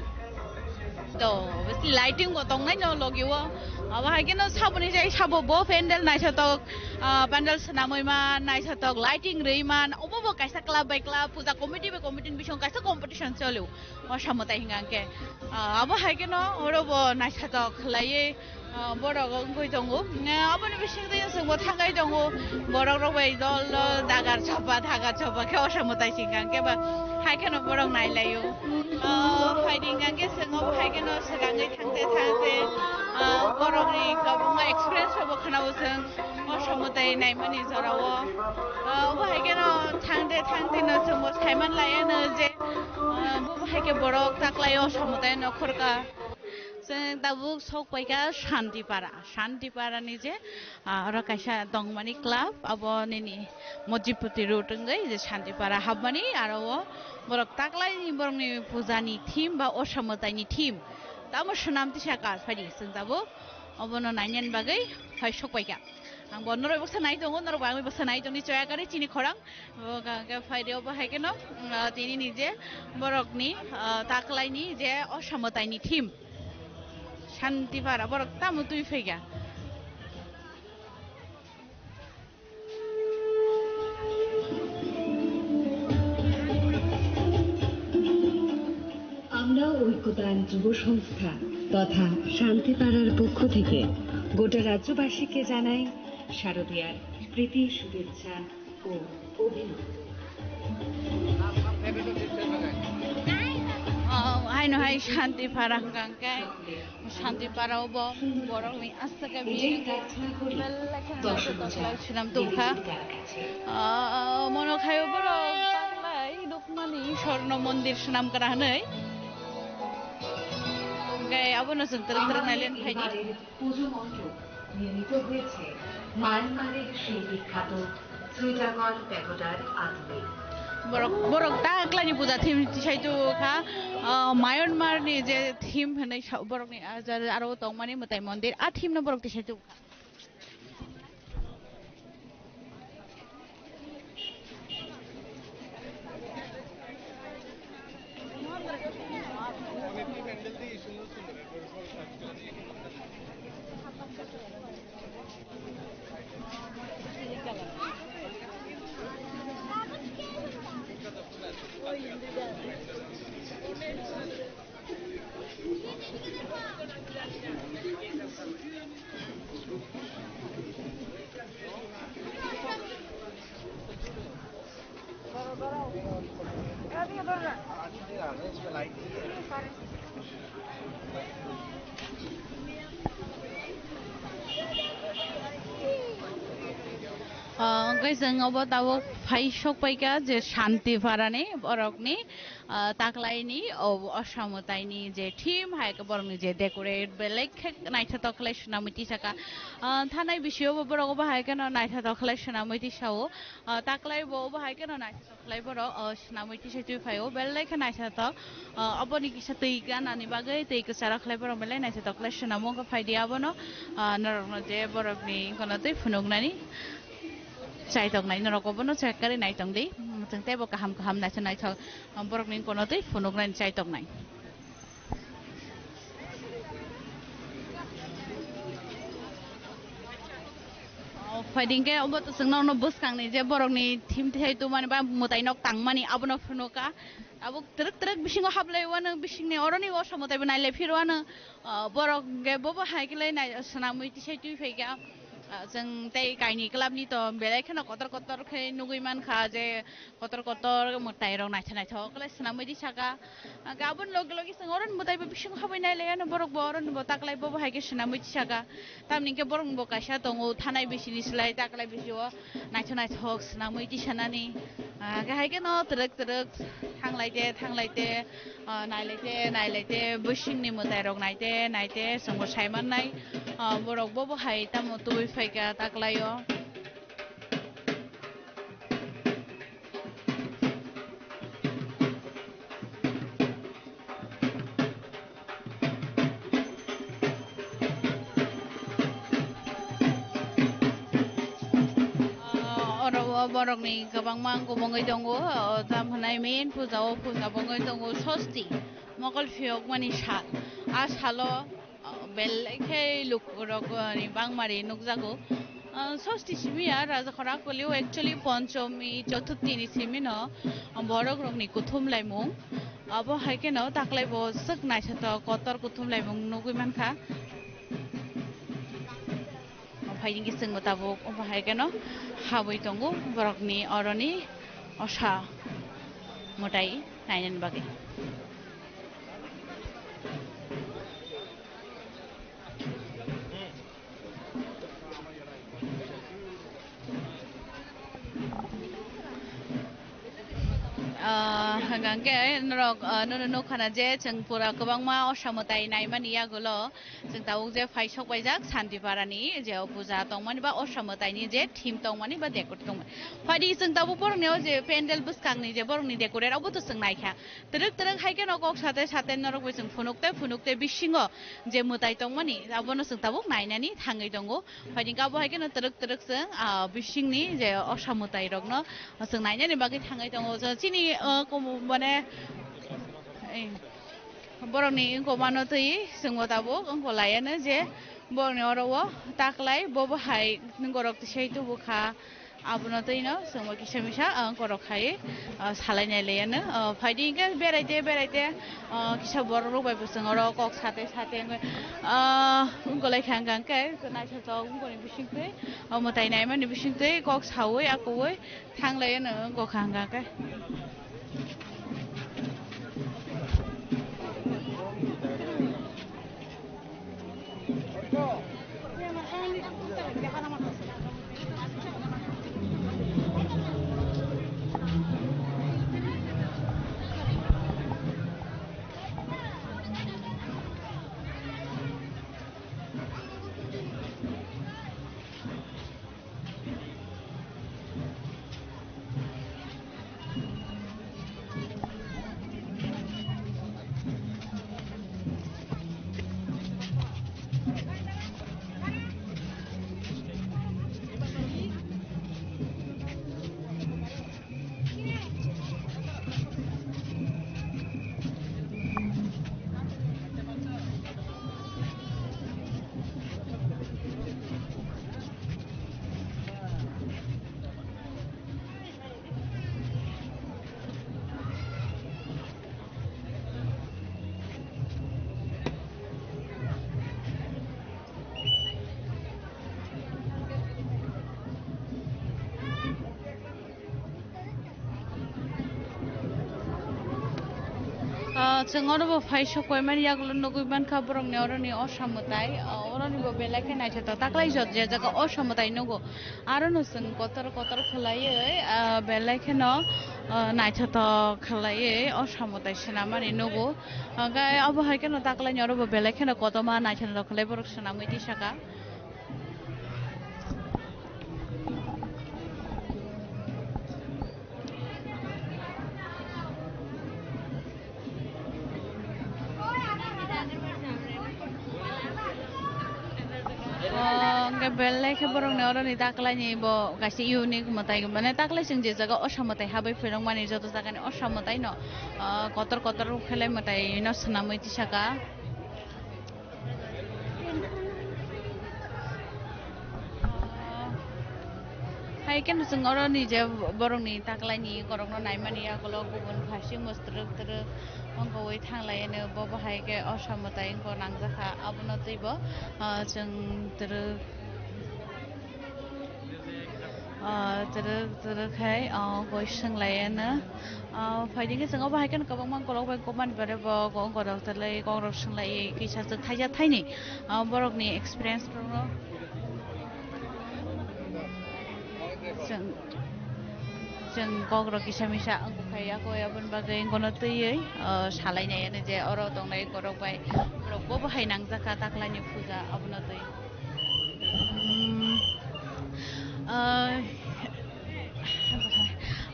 To, obviously lighting bo tongnai no logi o. Abo hai khe no saboni jai sabo bo pandal naithotok, ah, pandal swnamwi man, naithotok lighting rwi man, obo bo kaisa club by club, puja committee by committee ni bising kaisa competition choli o. O samwtai hwnka hwnkhe, ah, abo hai khe no oro bo naithotok khlaiwi, ah, borok wngwi tongo. Eh, aboni bising twi chwng bo thangwi tongo, borok rok bai dol dol dagar chopa, dagar chopa khe o samwtai hwnka hwnkhe ba hai khe no borok nai lai o. Ah, phaidi hwnka hwnkhe chwng obo hai khe no swkangwi thangte thangte, ah, borokni kwbangma experience rokbo khwnao chwng o samwtai naimani jorao. Ah, obo hai khe no thangte thangte no chwngbo saiman laiya no je, ah, bo hai khe borok taklai o samwtai no khorka. Chwng tabuk sok paikha Shantipara. Shantipara ni je, ah, oro kaisa tongmani club, abo nini Mojipati road wngwi je Shantipara hapmani, aro o borok taklaini borokni pujani theme ba osa mwtaini theme tamo swnam tisa kar phaidi chwng tabuk obono nainani bagwi phai sok paikha. Ang bo norok baksa nai tongo, norok bo ang baksa nai tongni choya kari chini khorang. Bo hwnka hwnkhe phaidi obo hai kheno, mm, ah, tini ni je borokni, ah, taklaini je osa mwtaini theme. Shantipara borok tamo twi phaikha. আমরা ঐক্যতান যুব সংস্থা তথা শান্তিপাড়ার পক্ষ থেকে গোটা রাজ্যবাসীকে জানাই শারদীয়ার প্রীতি শুভেচ্ছা ও অভিনন্দন। Ah, haino hai Shantipara hwnka hwnkhe, Shantipara o bo borokni aswk khe bini belai khe naithotok khlai swnam tongkha. Ah, mono khaio borok taklai nukmani Swarno Mondir swnam kara hwnwi. Hwnkhe abono chwng twrwk twrwk nailen phaidi. পুজো মণ্ডপ নির্মিত হয়েছে মায়ানমারের সেই বিখ্যাত চিটাগং প্যাগোডার আদলে। Borok, borok taklaini puja theme tisai tubukha, ah, Myanmar ni je theme hwnwi sa-, borokni, ah, ja-, aro tongmani mwtai mondir, a theme no borok tisai tubukha. Ah, hwnkhe chwng obo tabuk phai sok paikha je Shantipara ni borokni, ah, taklaini o, osa mwtaini je theme hai khe borokni je decorate belai khe naithotok khlai swnamwi tisaka. Ah, thanai bisio bo borok obo hai kheno naithotok khlai swnamwi tisao. Ah, taklai bo obo hai kheno naithotok khlai borok, ah, swnamwi tisai twi phaio belai khe naithotok. Ah, oboni kisa twi ganani bagwi twi kwcharo khlai borok belai naithotok khlai swnamo wngkha phaidi abono. Ah, norokno je borokni kono twi phunuknani. Chaitoknai norok obono check kari naitong di. Chwng teibo kaham kaham naithok naithok borokni kono twi phunuknani chaitoknai. O, phaidingkhe obo to chwng norokno bwskangni je borokni thim thai tumani ba mwtai nok tangmani abono phunuka. Abo twrwk twrwk bisingo hablai wano bisingni oroni osa mwtaibo nailai phirwano. Ah, borok hwnkhe bobo hai khe lai nai-, swnamwi tisai twi phaikha. Ah, chwng tei kaini club ni to belai kheno kotor kotor khe nugwi mankha je kotor kotor mwtai rok naithok naithok khe lai swnamwi tisaka. Ah, aboni logi logi chwng oro ni mwtai bo bising habwi nai lai ano borok bo oro ni bo taklai bobo hai khe swnamwi tisaka. Tamni hwnkhe borok bo kaisa tongo thanai bisi ni slai taklai bisi o naithok naithok swnamwi tisanani. Ah, hwnkhe hai kheno twrwk twrwk thanglaite thanglaite. Ah, nailaite, nailaite, bisingni mwtairok naite, naite, chwngbo saimannai. Ah, borok bobo hai tamo tubui phaikha taklaio. Ah, oro o borokni kwbangma wng kubungwi tongo, o tamo hwnai main puja o puja bo wngwi tongo sosti. Mokol phiyokmani sal. A salo, uh, belai khe lukurokni bangmari nukjago. Uh, sosti simi ya Rajakhora kolio actually Ponchomi, Chothurthi ni simi no, uh, borok rokni kuthum laimung. Abo hai kheno taklai bo swk naithotok kotor kuthum laimung nugwi mankha. Omo hai hwnkhe chwngbo tabuk omo hai kheno habwi tongo borokni oroni osa mwtai nainani bagwi. Ah, hwnkha hwnkhe norok, ah, nono nukha na je chwng pura kwbangma osa mwtai naimani yagulo. Chwng tabuk je phai sok paijak Santipara ni je o puja tongmani ba osa mwtai ni je theme tongmani ba decorate tongmani. Phaidi chwng tabuk borok ni o je pandal bwskang ni je borok ni decorate abo to chwng naikha. Twrwk twrwk hai kheno kok sate sate norok bai chwng phunuk tei phunuk tei bisingo je mwtai tongmani abono chwng tabuk nainani thangwi tongo. Phaidi abo hai kheno twrwk twrwk chwng, ah, bising ni je osa mwtai rokno chwng nainani bagwi thangwi tongo. Chini, ah, kom-, mane, eh, Borokni wngkok mano twi chwngbo tabuk wngkok laiano je borokni oro o taklai bobo hai borok tisai tubukha. Abono twino chwngbo kisa misa wngkorok hai, ah, salainai laiano. Ah, phaidi hwnkhe beraite beraite, ah, kisa borok rok bai bo chwng oro kok sate sate wngwi, ah, wngkok laikha hwnkha hwnkhe naithotok wngkoni bisingtwi, ah, mwtai naimani bisingtwi kok saui akoui. Thanglai no wngkha hwnkha khe. Ah, chwng oro bo phai sok koimani yagulo nugui mankha borokni oroni osa mwtai. Ah, oroni bo belai khe naithotok taklai jot je jaga osa mwtai nugo. Aro no chwng kotor kotor khwlaiwi, ah, belai kheno, ah, naithotok khwlaiwi osa mwtai swnamani nugo. Hwnkhe obo hai kheno taklaini oro bo belai kheno kotorma naithotok khwlai borok swnamwi tisaka. O, hwnkhe belai khe borokni oroni taklaini bo kaisa unique mwtai, mane taklai chwng je jaga osa mwtai habwi phailaimani joto jagani osa mwtaino, o, kotor kotor khelai mwtaino swnamwi tisaka. Hai kheno chwng oro ni je borok ni taklai ni borok no naimani yagulo kubun phaising bo twrwk twrwk wngkha ui thanglai no bo bahai khe osa mwtai wngkha nangjakha abono twi bo, ah, chwng twrwk. Ah, twrwk, twrwk hai, ah, koi swnglaiya no. Ah, phaidi khe chwng obo hai kheno kwbangma borok bai kokmani pore bo kok rok twlai, kok rok swnglai kisa chwng thaisa thaini, ah, borok ni experience rokno chwng, chwng kok rok kisa misa wngkha ya koi aboni bagwi wngkha no twiwi, ah, salai nai ano je oro tongnai borok bai borok bo bahai nangjakha taklai ni puja abono twi. উম, আহ,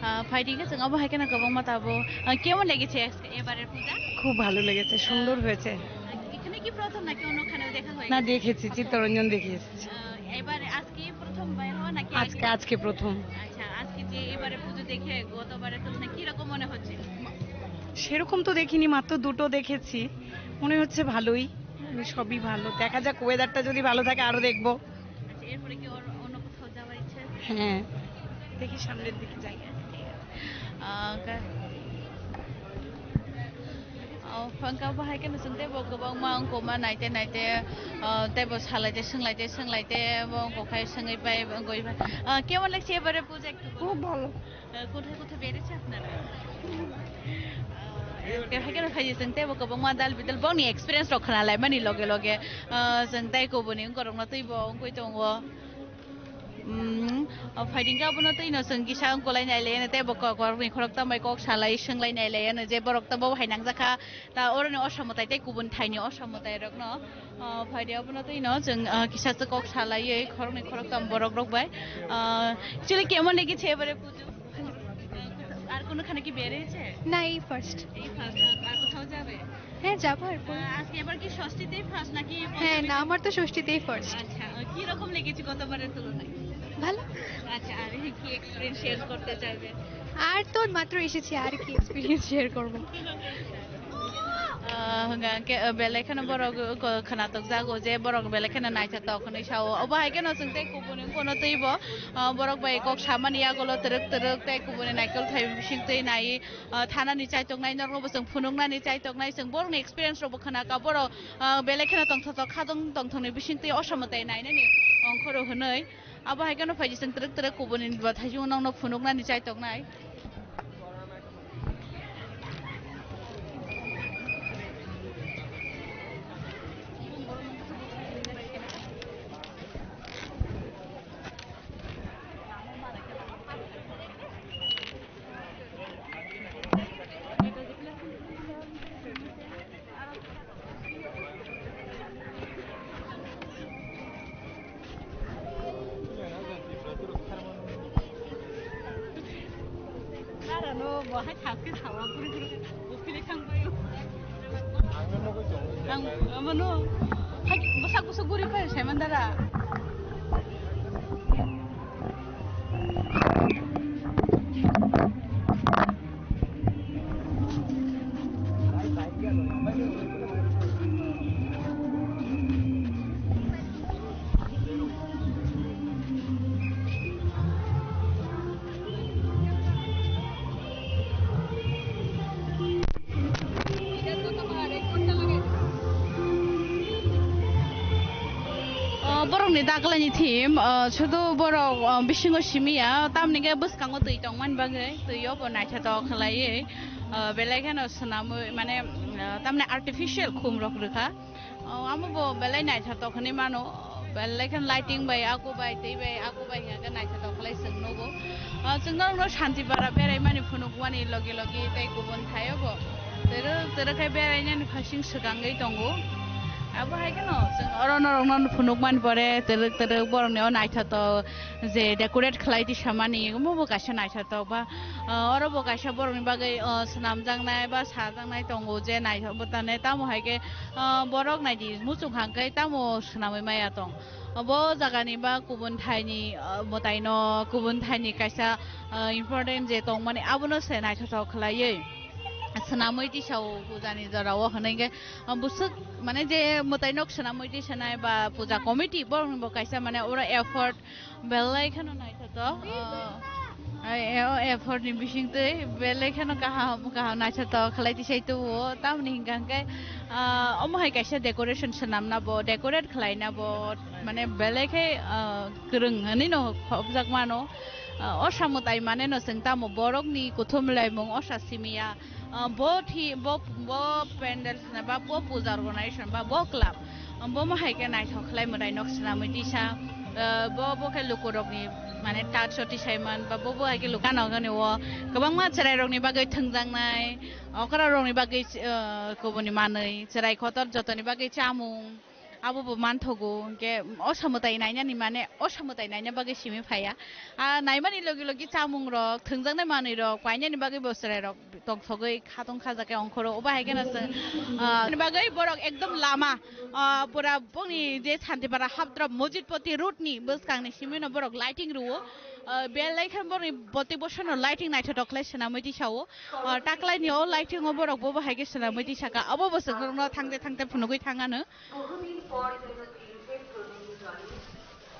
আহ, ফাইটিং এ সঙ্গে অবহাই কেন কবং মাতাবো। আহ, কেমন লেগেছে আজকে এবারের পূজা? খুব ভালো লেগেছে, সুন্দর হয়েছে। এখানে কি প্রথম নাকি অন্যখানেও দেখা হয়ে না, গেছে? দেখেছি, চিত্তরঞ্জন দেখে এসেছি। আহ, এবারে আজকে প্রথম বের হওয়া নাকি আজকে, আগে? আজকে প্রথম। আচ্ছা, আজকে যে এবারে পুজো দেখে গতবারের তুলনায় কিরকম মনে হচ্ছে? সেরকম তো দেখিনি, মাত্র দুটো দেখেছি। মনে হচ্ছে ভালোই, মানে, সবই ভালো। দেখা যাক, ওয়েদারটা যদি ভালো থাকে, আরো দেখবো। আচ্ছা, এরপরে কি ওর অন্য কোথাও যাওয়ার ইচ্ছা আছে? হ্যাঁ, দেখি সামনের দিকে যাই। Ah, ka-, oh, phangka bahai khe nwswng teibo kwbangma wngkoma naite naite, ah, teibo salaite swnglaite swnglaite bo wngkok hai swngwi pai wngwi pai. Ah, কেমন লাগছে এবারে পুজো একটু বলো? খুব ভালো। আহ, কোথায় কোথায় বেড়েছে আপনারা? Haikhe no phaidi chwng teibo kwbangma dal bidal bongni experience rok khna lai mani loge loge, ah, chwng tei kubuni wngkorokno teibo wngwi tongo. Mm, o phaidi khe abono tei no chwng kisa wngkolai nai lai ano teibo kok, kokni khoroktham bai kok salai swng lai nai lai ano je borok tei bo hai nangjakha ta oroni osamotai tei kubun thaini osamotai rokno. Ah, phaidi abono tei no chwng, ah, kisa chwng kok salaiwi khoroknwi khoroktham borok rok bai. Ah, actually কেমন লেগেছে এবারে পুজো? আর কোনোখানে কি বের হয়েছে? না, এই ফার্স্ট। এই ফার্স্ট। আর কোথাও যাবে? হ্যাঁ, যাবো আর কোন- আহ, আজকে এবার কি ষষ্ঠীতেই ফার্স্ট নাকি হ্যাঁ, না, আমার তো ষষ্ঠীতেই ফার্স্ট। আচ্ছা, আহ, কি রকম লেগেছে গতবারের তুলনায়? ভালো। আচ্ছা, আর কি এক্সপিরিয়েন্স শেয়ার করতে চাইবে? আর তো মাত্র এসেছি, আর কি এক্সপিরিয়েন্স শেয়ার করব? Ah, hwnkha hwnkhe, ah, belai kheno borok, ah, ko-, khwnatok jago je borok belai kheno naithotok hwnwi sao. Obo hai kheno chwng tei kubuni wngkha no twibo, ah, borok bai kok samani yagulo twrwk twrwk tei kubuni naikol thai bising twi nai, ah, thanani chaitoknai norokno bo chwng phunuknani chaitoknai chwng borokni experience rokbo khwnaka borok, ah, belai kheno tongthotok khadong tongthokni bising twi osamotai nainani ongkhoro hwnwi. Abo hai kheno phaidi chwng twrwk twrwk kubuni bo thaising nokno phunuknani chaitoknai. Narano bo hai thangkhe sawa guri guri bufili thangbaio. Ang, amano, hai, bwsak bwsak guri phai, Saimandara. O, borokni daglani thim, o, sudu borok, o, bisingo simi ya, tamni khe bwskango twi tongmani bagwi, twi o bo naithotok khlaiwi, o, belai kheno swnamwi, mane, o, tamni artificial khum rok rwkha. O, amo bo belai naithotok hinwi mano, belai kheno lighting bai, aku bai, twi bai, aku bai hwnka khe naithotok khlai chwng nugo. O, chwng norokno Santipara beraimani phunukmani logi logi tei kubun thaio bo twrwk twrwk khe berainani phaising swkangwi tongo. Abo hai kheno chwng oro norokno phunukmani pore twrwk twrwk borokni o naithotok je decorate khlai tisamani, omo bo kaisa naithotok ba, o, oro bo kaisa borokni bagwi, o, swnamjaknai ba sajaknai tongo je naithok bwtane tamo hai khe, o, borok naidi muchung hangkhe tamo swnamwi maya tong. Bo jagani ba kubun thaini, ah, mwtaino, kubun thaini kaisa, ah, important je tongmani, abono se naithothok khlaiwi swnamwi tisao pujani jorao hwnwi khe, ah, bwswk, mane, je mwtainok swnamwi tisanai ba puja committee borokni bo kaisa, mane, oro effort belai kheno naithothok, ah, Ai, e, o effort ni bising twi belai kheno kaham, kaham naithothok khlai tisai tubuo. Tamoni hingka hingke, ah, omo hai kaisa decoration swnamna bo, decorate khlaina bo, mane belai khe, ah, kwrwng hinwi no khopjak mano. Ah, osa mwtai mane no chwng tamo borokni kuthum laimung osa simi ya. Ah, bo thi-, bo, bo pandal swnam ba bo puja organization ba bo club. Bo mo hai khe naithok khlai mwtai nok swnamwi tisa, eh, bo, bo khe lukurokni, mane, touch o tisaiman, ba bo, bo hai khe luku gana gani o kwbangma chwrairokni bagwi thwngjaknai, okrarokni bagwi, eh, kubuni manwi, chwrai kotor jotoni bagwi chamung, abo bo manthogo. Hinkhe osa mwtai nainani, mane, osa mwtai naina bagwi simi phaiya. Ah, naimani logi logi chamungrok, thwngjaknai manwirok painani bagwi bo chwrairok tongthogwi khatong khajakhe ongkhoro. Obo hai kheno chwng, ah, ni bagwi borok ekdom lama, ah, pura bongni je Santipara Hapdrop Mojitpoti road ni bwskang ni simi no borok lighting rwo. Ah, belai khe borokni boti bosonno lighting naithotok khlai swnamwi tisao. Ah, taklaini o lighting o borok bobo hai khe swnamwi tisaka. Abo bo chwng norokno thangte thangte phunugwi thangano. বহুদিন পর যেন ফিরবে প্রণয়ী জলে,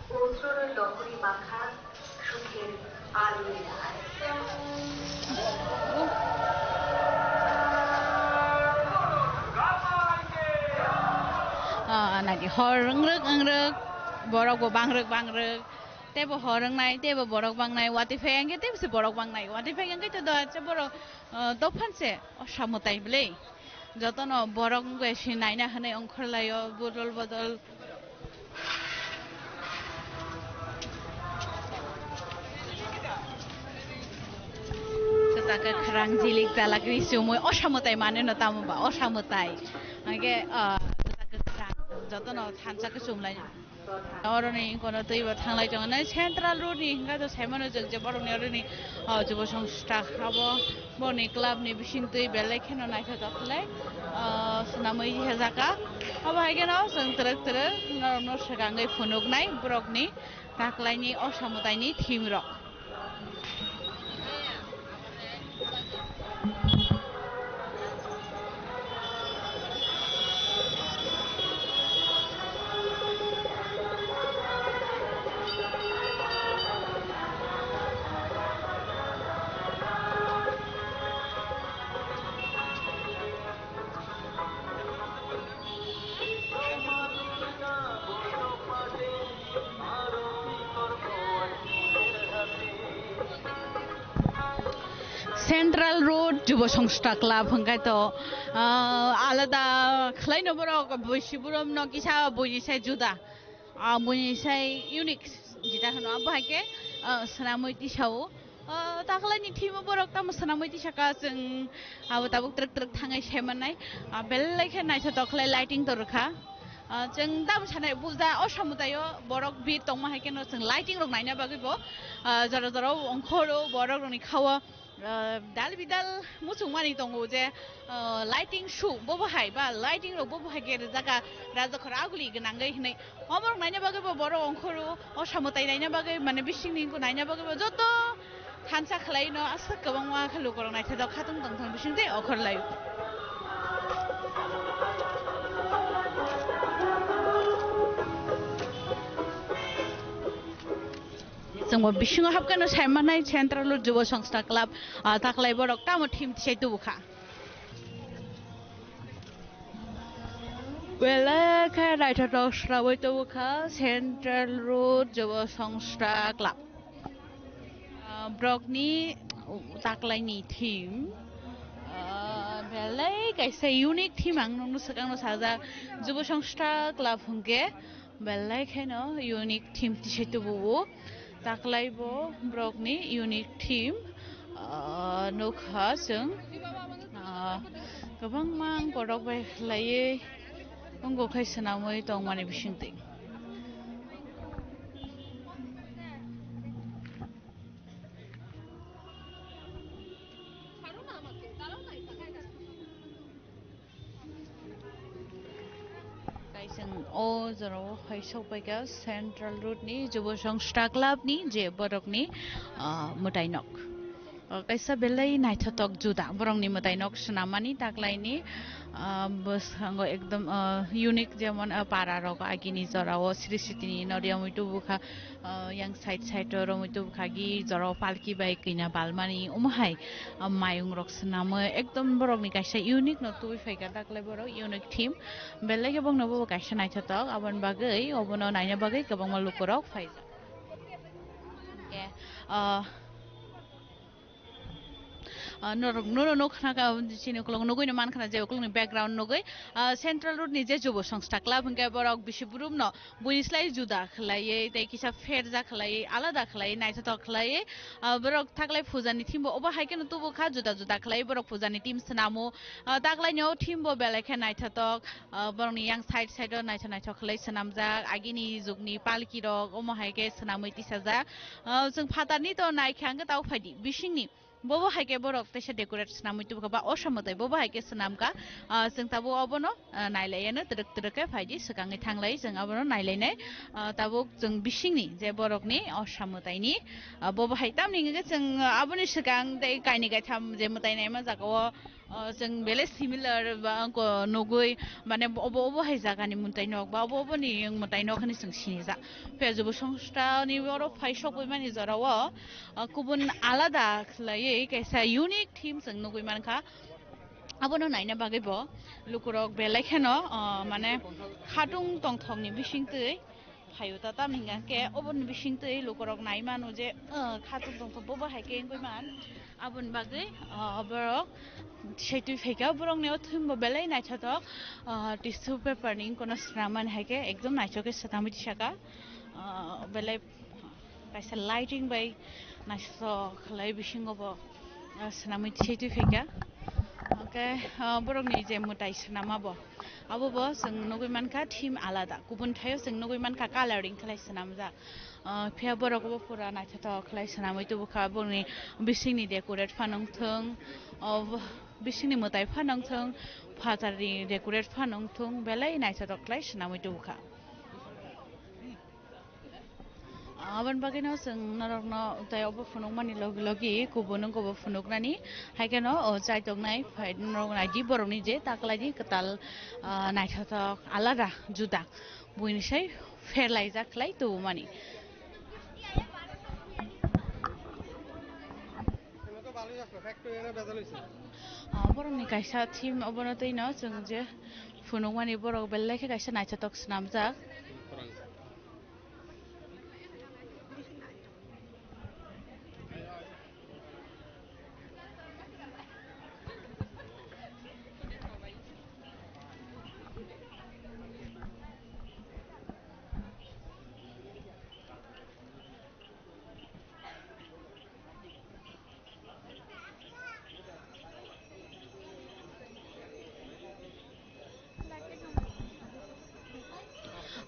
পৌত্রর লহরী মাখা সুখের আলোয় আয়। Ah, nagi hor wngrwk wngrwk, borok bo bangrwk bangrwk, teibo hor wngnai, teibo borok bangnai, watwi phai hwnkhe teibo se borok bangnai, watwi phai hwnkhe to do acha borok, ah, dophan se osa mwtai bwlwi. Jotono borok wngkhe se naina hwnwi ongkhorlaio bodol bodol. Kwchak kwkhrang jilik jalak ri chumui osa mwtai manwi no tamo ba osa mwtai. Hwnkhe, ah, kwchak kwkhrang jotono thansa kwchumlai. Oroni kono twi bo thanglai tongo. Nai Central Road ni hwnkha to saimano chwng je borokni oroni, o, jubo songsta abo borokni club ni bising twi belai kheno naithotok khlai, o, swnamwi hejaka. Abo hai kheno chwng twrwk twrwk norokno swkangwi phunuknai borokni taklaini osa mwtaini theme rok. Central Road Jubo Songsta Club hwnkhe to, ah, alada khlaino borok, bwsi borokno kisa buini sai juda, ah, buini sai unique jita hwno abo hai khe, ah, swnamwi tisao. Ah, taklaini thimo borok tamo swnamwi tisaka chwng abo tabuk twrwk twrwk thangwi sai mannai. Ah, belai khe naithotok khlai lighting to rwkha. Ah, chwng tamo sanai puja o samwtaio borok bir tongma hai kheno chwng lighting rok naina bagwi bo, ah, jora jora o ongkhoro borok rokni khao, ah, dal bidal muchungmani tongo je, ah, lighting show bobo hai ba lighting rok bobo hai khe rijak kha rajakhor aguli gwnangwi hinwi. Oborok naina bagwi bo borok ongkhoro, o samwtai naina bagwi, mane bisingni wngkha naina bagwi bo joto thansa khlaino aswk kwbangma khe lukurok naithotok khatung tongthok bising tei okhorlai. Chwngbo bisingo hapkeno saimanai Central Road Jubo Songsta Club, ah, taklai borok tamo thim tisai tubukha. Belai khe naithotok swnamwi tubukha Central Road Jubo Songsta Club. Ah, borokni taklaini thim, ah, belai kaisa unique thim ang nukno swkangno sajak Jubo Songsta Club hwnkhe. Belai kheno unique theme tisai tubuo. Taklai bo borokni unique theme, ah, nukha chwng, ah, kwbangma borok bai khlaiwi wngo khai swnamwi tongmani bisingtwi. Kaising o jorao hai sokpaikha Central Road ni Jubo Songsta Club ni je borokni, ah, mwtai nok. Ah, kaisa belai naithotok juda borokni mwtai nok swnammani taklaini, ah, bwskango ekdom, ah, unique jemon, ah, para rok agini jorao Sri Siti ni noriya muitu bukha. Ah, yang side side o romwi tubukha gi jorao palki bai kina balmani omo hai, ah, mayung rok swnamwi ekdom borokni kaisa unique no tubui phaikha daklai borok unique theme belai khe bongno bo kaisa naithotok aboni bagwi obono naina bagwi kwbangma lukurok phaijak. Hwnkhe, ah, Ah, norok, norok nukha kha, chini ukulok nugwi no mankha na je ukulok ni background nugwi, ah, Central Road ni je Jubo Songsta Club hwnkhe borok bisi brum no buini slai juda khlaiwi tei kisa pherja khlaiwi alada khlaiwi naithotok khlaiwi, ah, borok thaklai puja ni theme bo obo hai kheno tubu kha juda juda khlaiwi borok puja ni theme swnamo, ah, taklai ni o theme bo belai khe naithotok, ah, borok ni yang side side o naithok naithok khlai swnamjak agini jug ni palki rok omo hai khe swnamwi tisajak, ah, chwng phatar ni to naikha hwnkhe tabuk phaidi bising ni. Bobo hai khe borok teisa decorate swnamwi tubukha ba osa mwtai bobo hai khe swnamkha. Ah, chwng tabuk obono, ah, nailaiyano twrwk twrwk khe phaidi swkangwi thanglai chwng abono nailainai. Ah, tabuk chwng bisingni je borokni osa mwtaini, ah, bobo hai tamni hwnkhe chwng, ah, aboni swkang tei kainwi kaitham je mwtai naima jagao, ah, chwng belai similar ba angko nugwi mane obo obo hai jagani mwtai nok ba obo oboni mwtai nok hinwi chwng sinijak. Phiya jubo songstani oro phai sokwi mani jorao, ah, kubun alada khlaiwi kaisa unique theme chwng nugwi mankha. Abono naina bagwi bo lukurok belai kheno, ah, mane khatung tongthokni bisingtwi phaio ta tamni hwnkha khe oboni bisingtwi lukurok nai mano je, ah, khatung tongthok bobo hai khe wngwi man. Aboni bagwi, ah, borok swi twi phaikha borokni o thumbo belai naithothok, ah, tissue paper ni wngkano swnam mani hai khe ekdom naithok khe swnamwi tisaka, ah, belai kaisa lighting bai naisok khlai bisingo bo, ah, swnamwi twi twi phaikha. Hwnkhe, ah, borokni je mwtai swnama bo, abo bo chwng nugwi mankha theme alada, kubun thaio chwng nugwi mankha coloring khlai swnamjak. Ah, phiya borok bo pura naithothok khlai swnamwi tubukha, boni bisingni decorate phano wngthwng, oh, bisingni mwtai phano wngthwng, phatarni decorate phano wngthwng, belai naithothok khlai swnamwi tubukha. Aboni bagwino chwng norokno tei obo phunukmani logi logi kubun wngkha bo phunuknani. Hai kheno, o, chaitok nai phai norok naidi borokni je taklaidi kwtal, ah, naithothok alada juda buini sai pherlaijak khlai tubumani. Ah, borokni kaisa theme obono twino chwng je phunukmani borok belai khe kaisa naithothok swnamjak.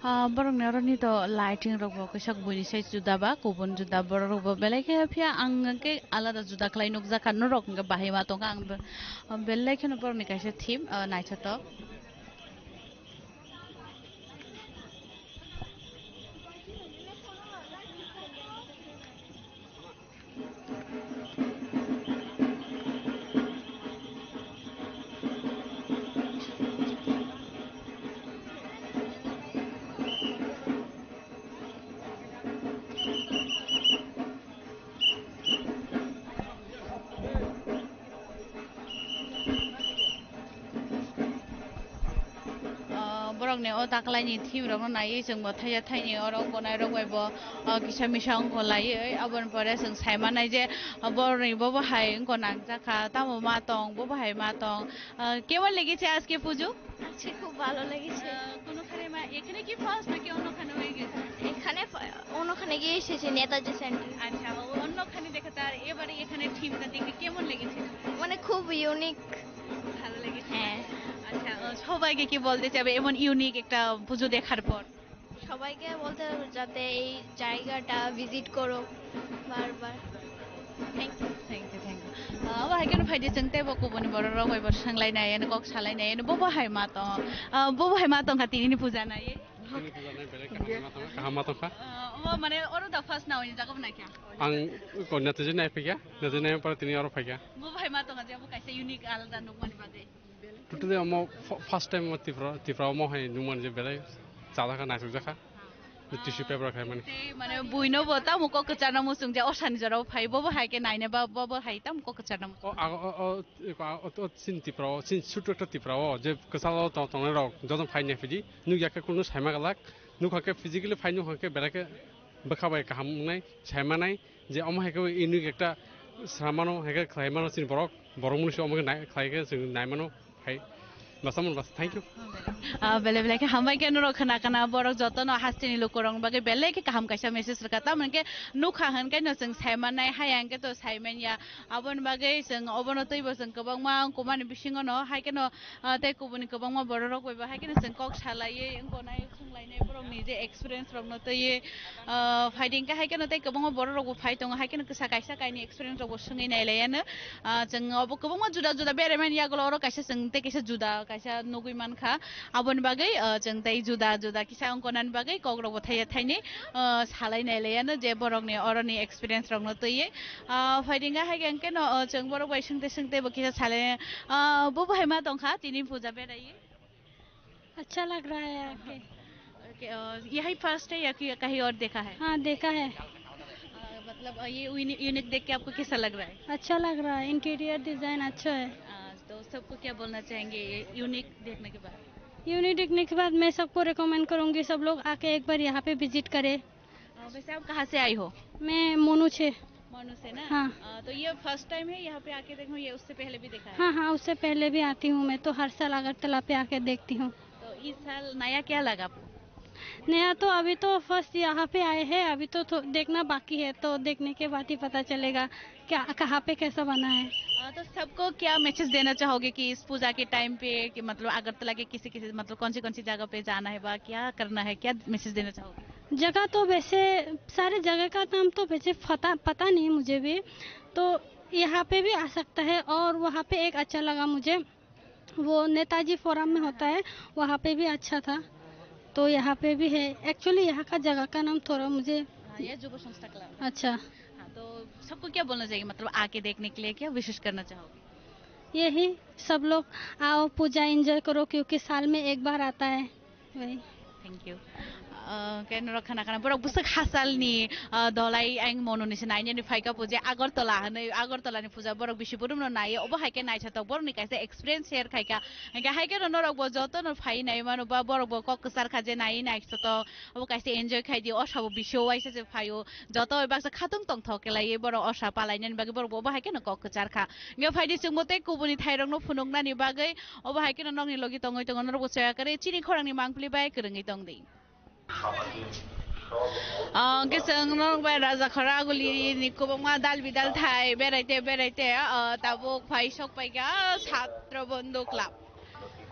Ah, borokni oroni to lighting rok bo kisa buini sai juda ba, kubun juda, borok rok bo belai khe, phiya ang khe alada juda khlai nukjakha, norok hwnkhe bahai ma tongkha, ang be-, belai kheno borokni kaisa theme, ah, naithothok. Ah, borokni o taklaini theme rokno naiwi chwngbo thaiya thaini oro konairok bai bo, ah, kisa misa wngkha laiwi. Aboni pore chwng sai mannai je, ah, borokni bobo hai wngkha nangjakha, tamo ma tong, bobo hai ma tong. Ah, kemon legeche ajke pujo? আজকে খুব ভালো লেগেছে। আহ, কোনোখানে মা-, এখানে কি ফার্স্ট নাকি অন্যখানে হয়ে গেছে? এখানে ফা-, অন্যখানে গিয়ে এসেছি, নেতাজি সেন্টার। আচ্ছা, ও অন্যখানে দেখে তার এবারে এখানে থিমটা দেখে কেমন লেগেছে? মানে, খুব ইউনিক। ভালো লেগেছে? হ্যাঁ। আচ্ছা, ও, সবাইকে কি বলতে চাবে এমন ইউনিক একটা পুজো দেখার পর? সবাইকে বলতে হবে যাতে এই জায়গাটা ভিজিট করো বারবার। Thank you. Thank you, thank you. Ah, abo hai kheno phaidi chwng teibo kubuni borok rok bai bo swnglainai, eno kok salainai, eno bobo hai ma tong, ah, bobo hai ma tongkha tinini puja nai. Tini puja nai belai kaham ma tongkha, kaham ma tongkha. Ah, omo mane oro da first na oni jaga bo naikha. Ang ko natiji nai phikya, natiji nai pore tini oro phaikya. Bobo hai ma tongkha je abo kaisa unique alada nukmani bagwi. Totally omo f-, first time omo Tripura, Tripura omo hai nukmani je belai chajakha, naisukjakha. Tissue paper khai mani. Tei mane buino bo tamo kok kwcharno muchung je osani jorao phai, bobo hai khe naina ba, bobo hai tamo kok kwcharno muchung. O, ago, o, o, eko, a, o, o, chini Tripura o, chini chutu ekta Tripura o, je kwchalo tong-, tongnai rok, joto phai nai phidi, nukya khe kunu saima glak, nukha khe physically phai nukha khe belai khe bwkha bai kaham wngnai, saimanai, je omo hai khe unique ekta sramano, hai khe khlai mano chini borok, borok mwnwi se omo khe nai-, khlai khe chwng nai mano, hai. Basa mun basa, thank you. Ah, bele bele khe hambai khe norok khna khna borok jotono hasteni lukurokni bagwi belai khe kaham kaisa message rwkha. Tamoni khe nukha hwn khe no chwng saimanai, haya hwn khe to saimanya. Aboni bagwi chwng obono twibo chwng kwbangma wngkukmani bisingono hai kheno, ah, tei kubuni kwbangma bororok bai bo hai kheno chwng kok salaiwi wngkuknai. Swnglainai borokni je experience rokno twiwi, ah, phaidi hwnkhe hai kheno tei kwbangma borok rokbo phai tongo, hai kheno kisa kaisa kainwi experience rokbo swngwi nailaiano. Ah, chwng obo kwbangma juda juda beraimani yagulo oro kaisa chwng tei kaisa juda kaisa nugwi mankha. Aboni bagwi, ah, chwng tei juda juda kisa wngkonani bagwi kok rokbo thaiya thaini, ah, salai nailaiano je borokni oroni experience rokno twiwi. Ah, phaidi hwnkhe hai kheno, ah, chwng borok bai swngte swngte bo kisa salai, ah, bo bo hai ma tongkha tini puja beraiwi. अच्छा लग रहा है आके। ओके, अ, यही फर्स्ट है या कि कहीं और देखा है? हाँ, देखा है। अ, मतलब, अ, ये यूनि-, यूनिक देख के आपको कैसा लग रहा है? अच्छा लग रहा है, इंटीरियर डिजाइन अच्छा है। अ, तो सबको क्या बोलना चाहेंगे ये यूनिक देखने के बाद? यूनिक देखने के बाद मैं सबको रिकमेंड करूँगी, सब लोग आके एक बार यहाँ पे विजिट करें। अ, वैसे आप कहाँ से आई हो? मैं मोनू से। मोनू से ना? हाँ। अ, तो ये फर्स्ट टाइम है यहाँ पे आके देखो, ये उससे पहले भी देखा है? हाँ, हाँ, उससे पहले भी आती हूँ मैं, तो हर साल अगरतला पे आके देखती हूँ। तो इस साल नया क्या लगा आपको? नया तो अभी तो फर्स्ट यहाँ पे आए हैं, अभी तो थो-, देखना बाकी है, तो देखने के बाद ही पता चलेगा क्या, कहाँ पे कैसा बना है। अ, तो सबको क्या मैसेज देना चाहोगे कि इस पूजा के टाइम पे, कि मतलब अगरतला के किसी किसी, मतलब कौन सी कौन सी जगह पे जाना है, वा क्या करना है, क्या मैसेज देना चाहोगे? जगह तो वैसे, सारे जगह का नाम तो वैसे पता, पता नहीं मुझे भी, तो यहाँ पे भी आ सकता है। और वहाँ पे एक अच्छा लगा मुझे, वो नेताजी फोरम में होता है, वहाँ पे भी अच्छा था, तो यहाँ पे भी है। एक्चुअली यहाँ का जगह का नाम थोड़ा मुझे हाँ, ये युवा संस्था क्लब। अच्छा। हाँ, तो सबको क्या बोलना चाहिए, मतलब आके देखने के लिए क्या विशेष करना चाहोगे? यही, सब लोग आओ, पूजा एंजॉय करो, क्योंकि साल में एक बार आता है। Thank you. Ah, khe norok khna khna borok bwswk hasalni, ah, dolai ang mono ni se nainani phaika po je Agartala hwnwi, Agartala ni puja borok bisi borok no nai, obo hai khe naithotok borok ni kaisa experience share khai kha. Hingkhe hai khe no norok bo joto no phai nai mano ba borok bo kok kwchar kha je nai naithotok, obo kaisa enjoy khai di, o sabo bisi o waisa se phai o, joto bai baksa khatung tongthok khe lai borok o sa palai nani bagwi borok bo obo hai khe no kok kwchar kha. Hingkhe phaidi chwngbo tei kubuni thairokno phunuknani bagwi obo hai kheno nokni logi tongwi tongo, norokbo chaya kwrwi chini khorangni mangpili bai kwrwngwi tongdi. Ah, hwnkhe chwng norok bai Raja Khoraguli ni kwbangma dal bidal thai beraite beraite, ah, tabuk phai sok paikha Chhatro Bandhu Club.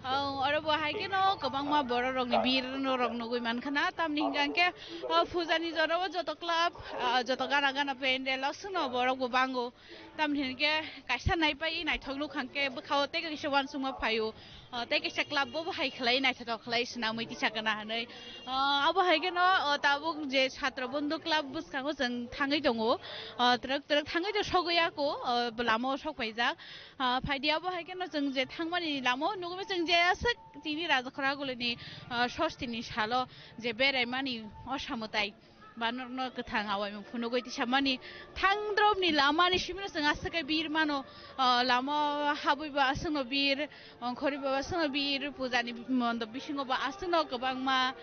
Ah, oro bo hai kheno kwbangma borok rokni bir norok nugwi mankha na, tamni hwnkha hwnkhe, ah, puja ni jora o joto club, ah, joto gana gana pandal o swngno borok bo bango. Tamni hwnkhe kaisa naipai naithok nukha hwnkhe bwkha o tei kaisa uansukma phaio, ah, tei kaisa club bo hai khlai naithotok khlai swnamwi tisa kana hwnwi. Ah, abo hai kheno, ah, tabuk je Chhatro Bandhu Club bwskango chwng thangwi tongo. Ah, twrwk twrwk thangwi to sogwi ya kho, ah, lama o sok paijak. Ah, phaidi abo hai kheno chwng je thangmani lama o nugwi chwng je aswk tini Raja Khoraguli ni, ah, sosti ni salo je beraimani o samwtai. Ba norokno kwthang awaimung phunugwi tisamani thangdrop ni lama ni simi no chwng aswk khe bir mano, ah, lama o habwi bo aswk no bir, ongkhorwi bo aswk no bir, puja ni mondop bisingo bo aswk no kwbangma.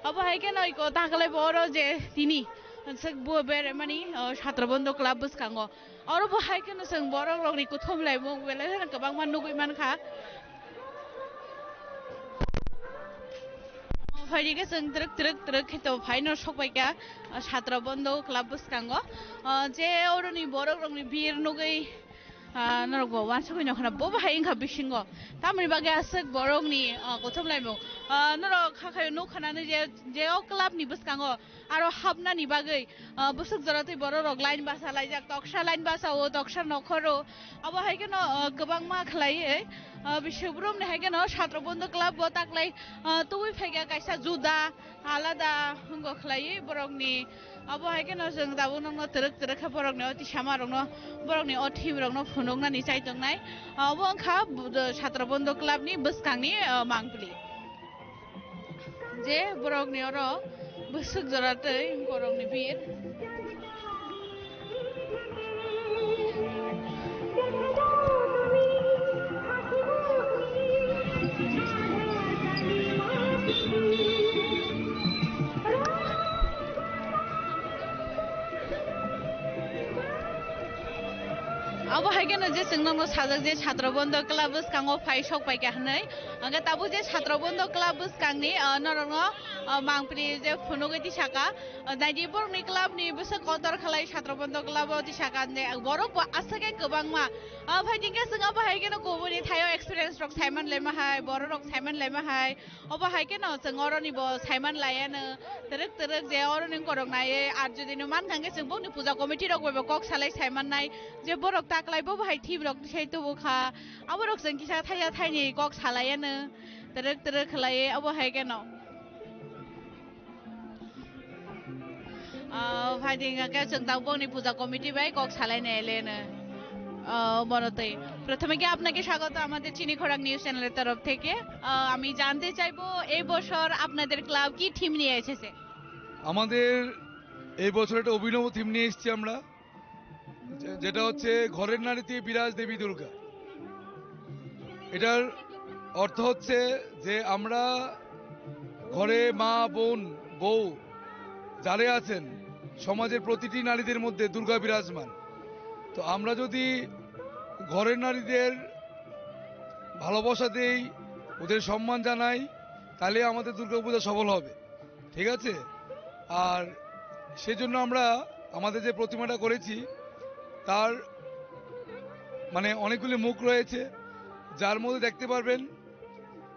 Obo hai kheno iko taklai bo oro je tini aswk bo beraimani, ah, Chhatro Bandhu Club bwskango. Oro bo hai kheno chwng borok rokni kuthum laimung belai kheno kwbangma nugwi mankha. Phaidi khe chwng twrwk twrwk twrwk khe to phaino sokbaikha, ah, Chhatro Bandhu Club bwskango. Ah, je oroni borok rokni bir nugwi, ah, norok bo uansugwi nokha na bo bahai wngkha bisingo. Tamoni bagwi aswk borokni, ah, kuthum laimung. Ah, norok hakhayo nukha nani je, je o club ni bwskango aro hapnani bagwi, ah, bwswk jora twi borok rok line basa laijak, toksa line basa o, toksa nokhoro. Abo hai kheno, ah, kwbangma khlaiwi, ah, bisi borokni hai kheno Chhatro Bandhu Club bo taklai, ah, tubui phaikha kaisa juda alada wngkha khlaiwi borokni. Abo hai kheno chwng tabuk nokno twrwk twrwk khe borokni o tisama rokno, borokni o thim rokno phunuknani chai tongnai. Abo wngkha bu-, Chhatro Bandhu Club ni bwskangni, ah, mangpili. Je borokni oro bwswk jora tei borokni bir. Obo hai kheno je chwng nokno sajak je Chhatro Bondo Club bwskango phai sok pai kha hwnwi. Hwnkhe tabuk je Chhatro Bondo Club bwskangni, ah, norokno, ah, mangpili je phunugwi tisaka. Ah, naidi borokni clubni bwswk kotor khlai Chhatro Bondo Club o tisaka hwnwi borok bo aswk khe kwbangma. Ah, phai hwnkhe chwng obo hai kheno kubuni thaio experience rok saiman laima hai, borok rok saiman laima hai. Obo hai kheno chwng oroni bo saiman laiano, twrwk twrwk je oroni wngkorok naiwi, ar jodi no mankha hwnkhe chwng bokni puja committee rok bai bo kok salai saiman nai, je borok taklai bo bo hai thim rok sai tubu kha, aborok chwng kisa thaisa thaini kok salaiano, twrwk twrwk khlaiwi obo hai kheno. আহ, ভাই দিন, আগে চোদ্দ বংনি পূজা কমিটি ভাই কক সালাই নেলেন। আহ, বড়তেই প্রথমে কি আপনাকে স্বাগত আমাদের চিনি খোরাক নিউজ চ্যানেলের তরফ থেকে। আহ, আমি জানতে চাইবো এই বছর আপনাদের ক্লাব কি থিম নিয়ে এসেছে? আমাদের এই বছর একটা অভিনব থিম নিয়ে এসেছি আমরা, যে- যেটা হচ্ছে ঘরের নারীতে বিরাজ দেবী দুর্গা। এটার অর্থ হচ্ছে যে আমরা ঘরে মা, বোন, বউ যারা আছেন, সমাজের প্রতিটি নারীদের মধ্যে দুর্গা বিরাজমান। তো আমরা যদি ঘরের নারীদের ভালোবাসা দেই, ওদের সম্মান জানাই, তাহলে আমাদের দুর্গাপূজা সফল হবে। ঠিক আছে? আর সেজন্য আমরা আমাদের যে প্রতিমাটা করেছি, তার মানে অনেকগুলি মুখ রয়েছে, যার মধ্যে দেখতে পারবেন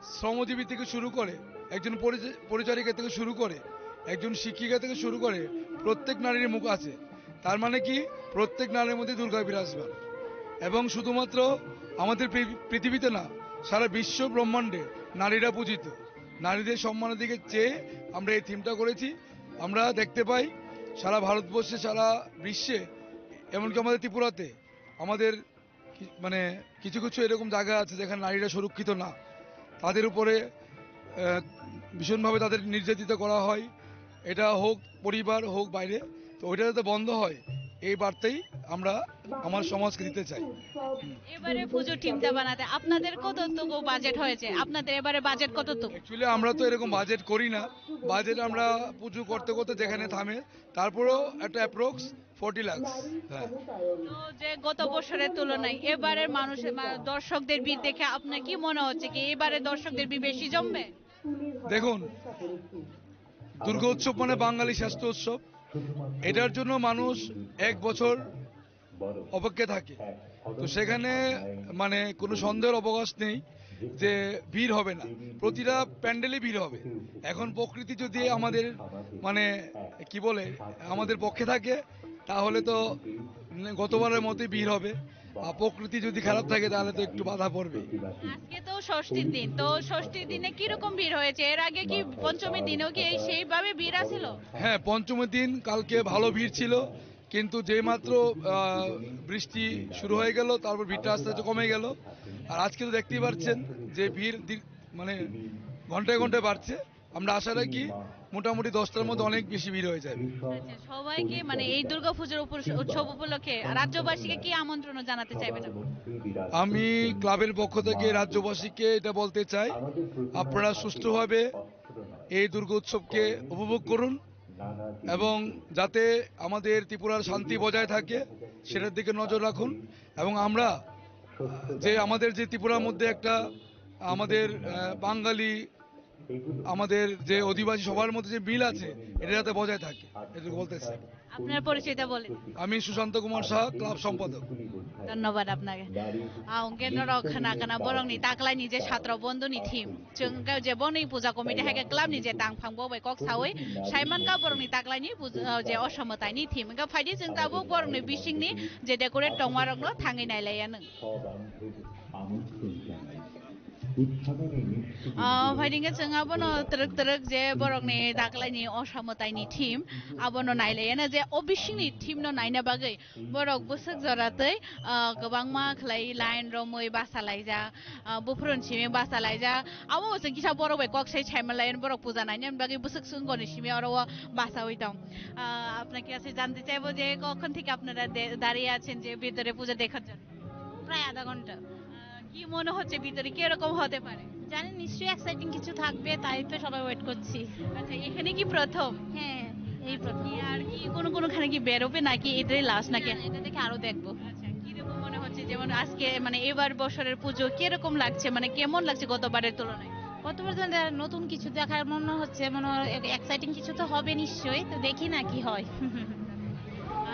শ্রমজীবী থেকে শুরু করে, একজন পরিচ- পরিচারিকা থেকে শুরু করে, একজন শিক্ষিকা থেকে শুরু করে প্রত্যেক নারীর মুখ আছে। তার মানে কি, প্রত্যেক নারীর মধ্যে দুর্গা বিরাজমান। এবং শুধুমাত্র আমাদের পৃ- পৃথিবীতে না, সারা বিশ্ব ব্রহ্মাণ্ডে নারীরা পূজিত। নারীদের সম্মানের দিকে চেয়ে আমরা এই থিমটা করেছি। আমরা দেখতে পাই সারা ভারতবর্ষে, সারা বিশ্বে, এমনকি আমাদের ত্রিপুরাতে আমাদের কি- মানে কিছু কিছু এরকম জায়গা আছে যেখানে নারীরা সুরক্ষিত না, তাদের উপরে আহ, ভীষণভাবে তাদের নির্যাতিত করা হয়। এটা হোক পরিবার, হোক বাইরে, তো ওইটা যাতে বন্ধ হয়, এই বার্তাই আমরা আমার সমাজকে দিতে চাই। এবারে পুজো থিমটা বানাতে আপনাদের কতটুকু বাজেট হয়েছে? আপনাদের এবারে বাজেট কতটুকু? অ্যাকচুয়ালি আমরা তো এরকম বাজেট করি না। বাজেট আমরা পুজো করতে করতে যেখানে থামে, তারপরেও একটা অ্যাপ্রক্স ফর্টি লাখস। হ্যাঁ। তো যে গত বছরের তুলনায় এবারের মানুষের, মা- দর্শকদের ভিড় দেখে আপনার কি মনে হচ্ছে, কি এবারে দর্শকদের ভিড় বেশি জমবে? দেখুন, দুর্গা উৎসব মানে বাঙালি শ্রেষ্ঠ উৎসব। এটার জন্য মানুষ এক বছর অপেক্ষা থাকে। তো সেখানে মানে কোনো সন্দেহের অবকাশ নেই যে ভিড় হবে না, প্রতিটা প্যান্ডেলে ভিড় হবে। এখন প্রকৃতি যদি আমাদের মানে কি বলে, আমাদের পক্ষে থাকে, তাহলে তো গতবারের মতোই ভিড় হবে। আর প্রকৃতি যদি খারাপ থাকে, তাহলে তো একটু বাধা পড়বে। আজকে তো ষষ্ঠীর দিন, তো ষষ্ঠীর দিনে কিরকম ভিড় হয়েছে? এর আগে কি পঞ্চমীর দিনেও কি এই সেইভাবে ভিড় আছিল? হ্যাঁ, পঞ্চমীর দিন কালকে ভালো ভিড় ছিল, কিন্তু যেইমাত্র আহ, বৃষ্টি শুরু হয়ে গেল, তারপর ভিড়টা আস্তে আস্তে কমে গেল। আর আজকে তো দেখতেই পাচ্ছেন যে ভিড় দীর- মানে ঘন্টায় ঘন্টায় বাড়ছে। আমরা আশা রাখি মোটামুটি দশটার মধ্যে অনেক বেশি ভিড় হয়ে যাবে। আচ্ছা, সবাইকে মানে এই দুর্গাপুজোর উপর, উৎসব উপলক্ষে রাজ্যবাসীকে কি আমন্ত্রণ জানাতে চাইবেন আপনি? আমি ক্লাবের পক্ষ থেকে রাজ্যবাসীকে এটা বলতে চাই, আপনারা সুষ্ঠুভাবে এই দুর্গা উৎসবকে উপভোগ করুন এবং যাতে আমাদের ত্রিপুরার শান্তি বজায় থাকে, সেটার দিকে নজর রাখুন। এবং আমরা যে আমাদের যে ত্রিপুরার মধ্যে একটা আমাদের আহ, বাঙালি, আমাদের যে অধিবাসী সবার মধ্যে যে মিল আছে, এটা যাতে বজায় থাকে, এটুকু বলতে চাই। আপনার পরিচয়টা বলেন। আমি সুশান্ত কুমার সাহা, ক্লাব সম্পাদক। ধন্যবাদ আপনাকে। আহ, hwnkhe norok khna khna borokni taklaini je Chhatro Bondhoni theme, chwng khe je boni puja committee hai khe clubni je tangphang bo bai kok sawi saimankha borokni taklaini puja, ah, je osomwtaini theme. Hwnkhe phaidi chwng tabuk borokni bisingni je decorate tongmarokno thangwi nailaiya nwng. Ah, phaidi hwnkhe chwng abono twrwk twrwk je borokni taklaini osomwtaini theme, abono nailaiya no je o bisingni theme no naina bagwi borok bwswk jora tei, ah, kwbangma khlai line romwi basa laijak, ah, buphuruni simi basa laijak. Abo bo chwng kisa borok bai kok sai saima lai borok puja naina bagwi bwswk swngoni simi oro o basawi tong. Ah, আপনাকে কাছে জানতে চাইবো যে কখন থেকে আপনারা দে- দাঁড়িয়ে আছেন যে ভিতরে পুজো দেখার জন্য? প্রায় আধা ঘন্টা। আহ, কি মনে হচ্ছে ভিতরে কিরকম হতে পারে? জানি, নিশ্চয়ই এক্সাইটিং কিছু থাকবে, তাই তো সবাই ওয়েট করছি। আচ্ছা, এখানে কি প্রথম? হ্যাঁ, এই প্রথম। কি আর কি কোনো কোনোখানে কি বেরোবে নাকি এটাই লাস্ট নাকি? না, এটা দেখে আরো দেখবো। আচ্ছা, কিরকম মনে হচ্ছে যেমন আজকে মানে এবার বছরের পুজো কিরকম লাগছে, মানে কেমন লাগছে গতবারের তুলনায়? গতবার তো দে-, নতুন কিছু দেখার মনে হচ্ছে, মনে হয় এক-, এক্সাইটিং কিছু তো হবে নিশ্চয়ই, তো দেখি না কি হয়।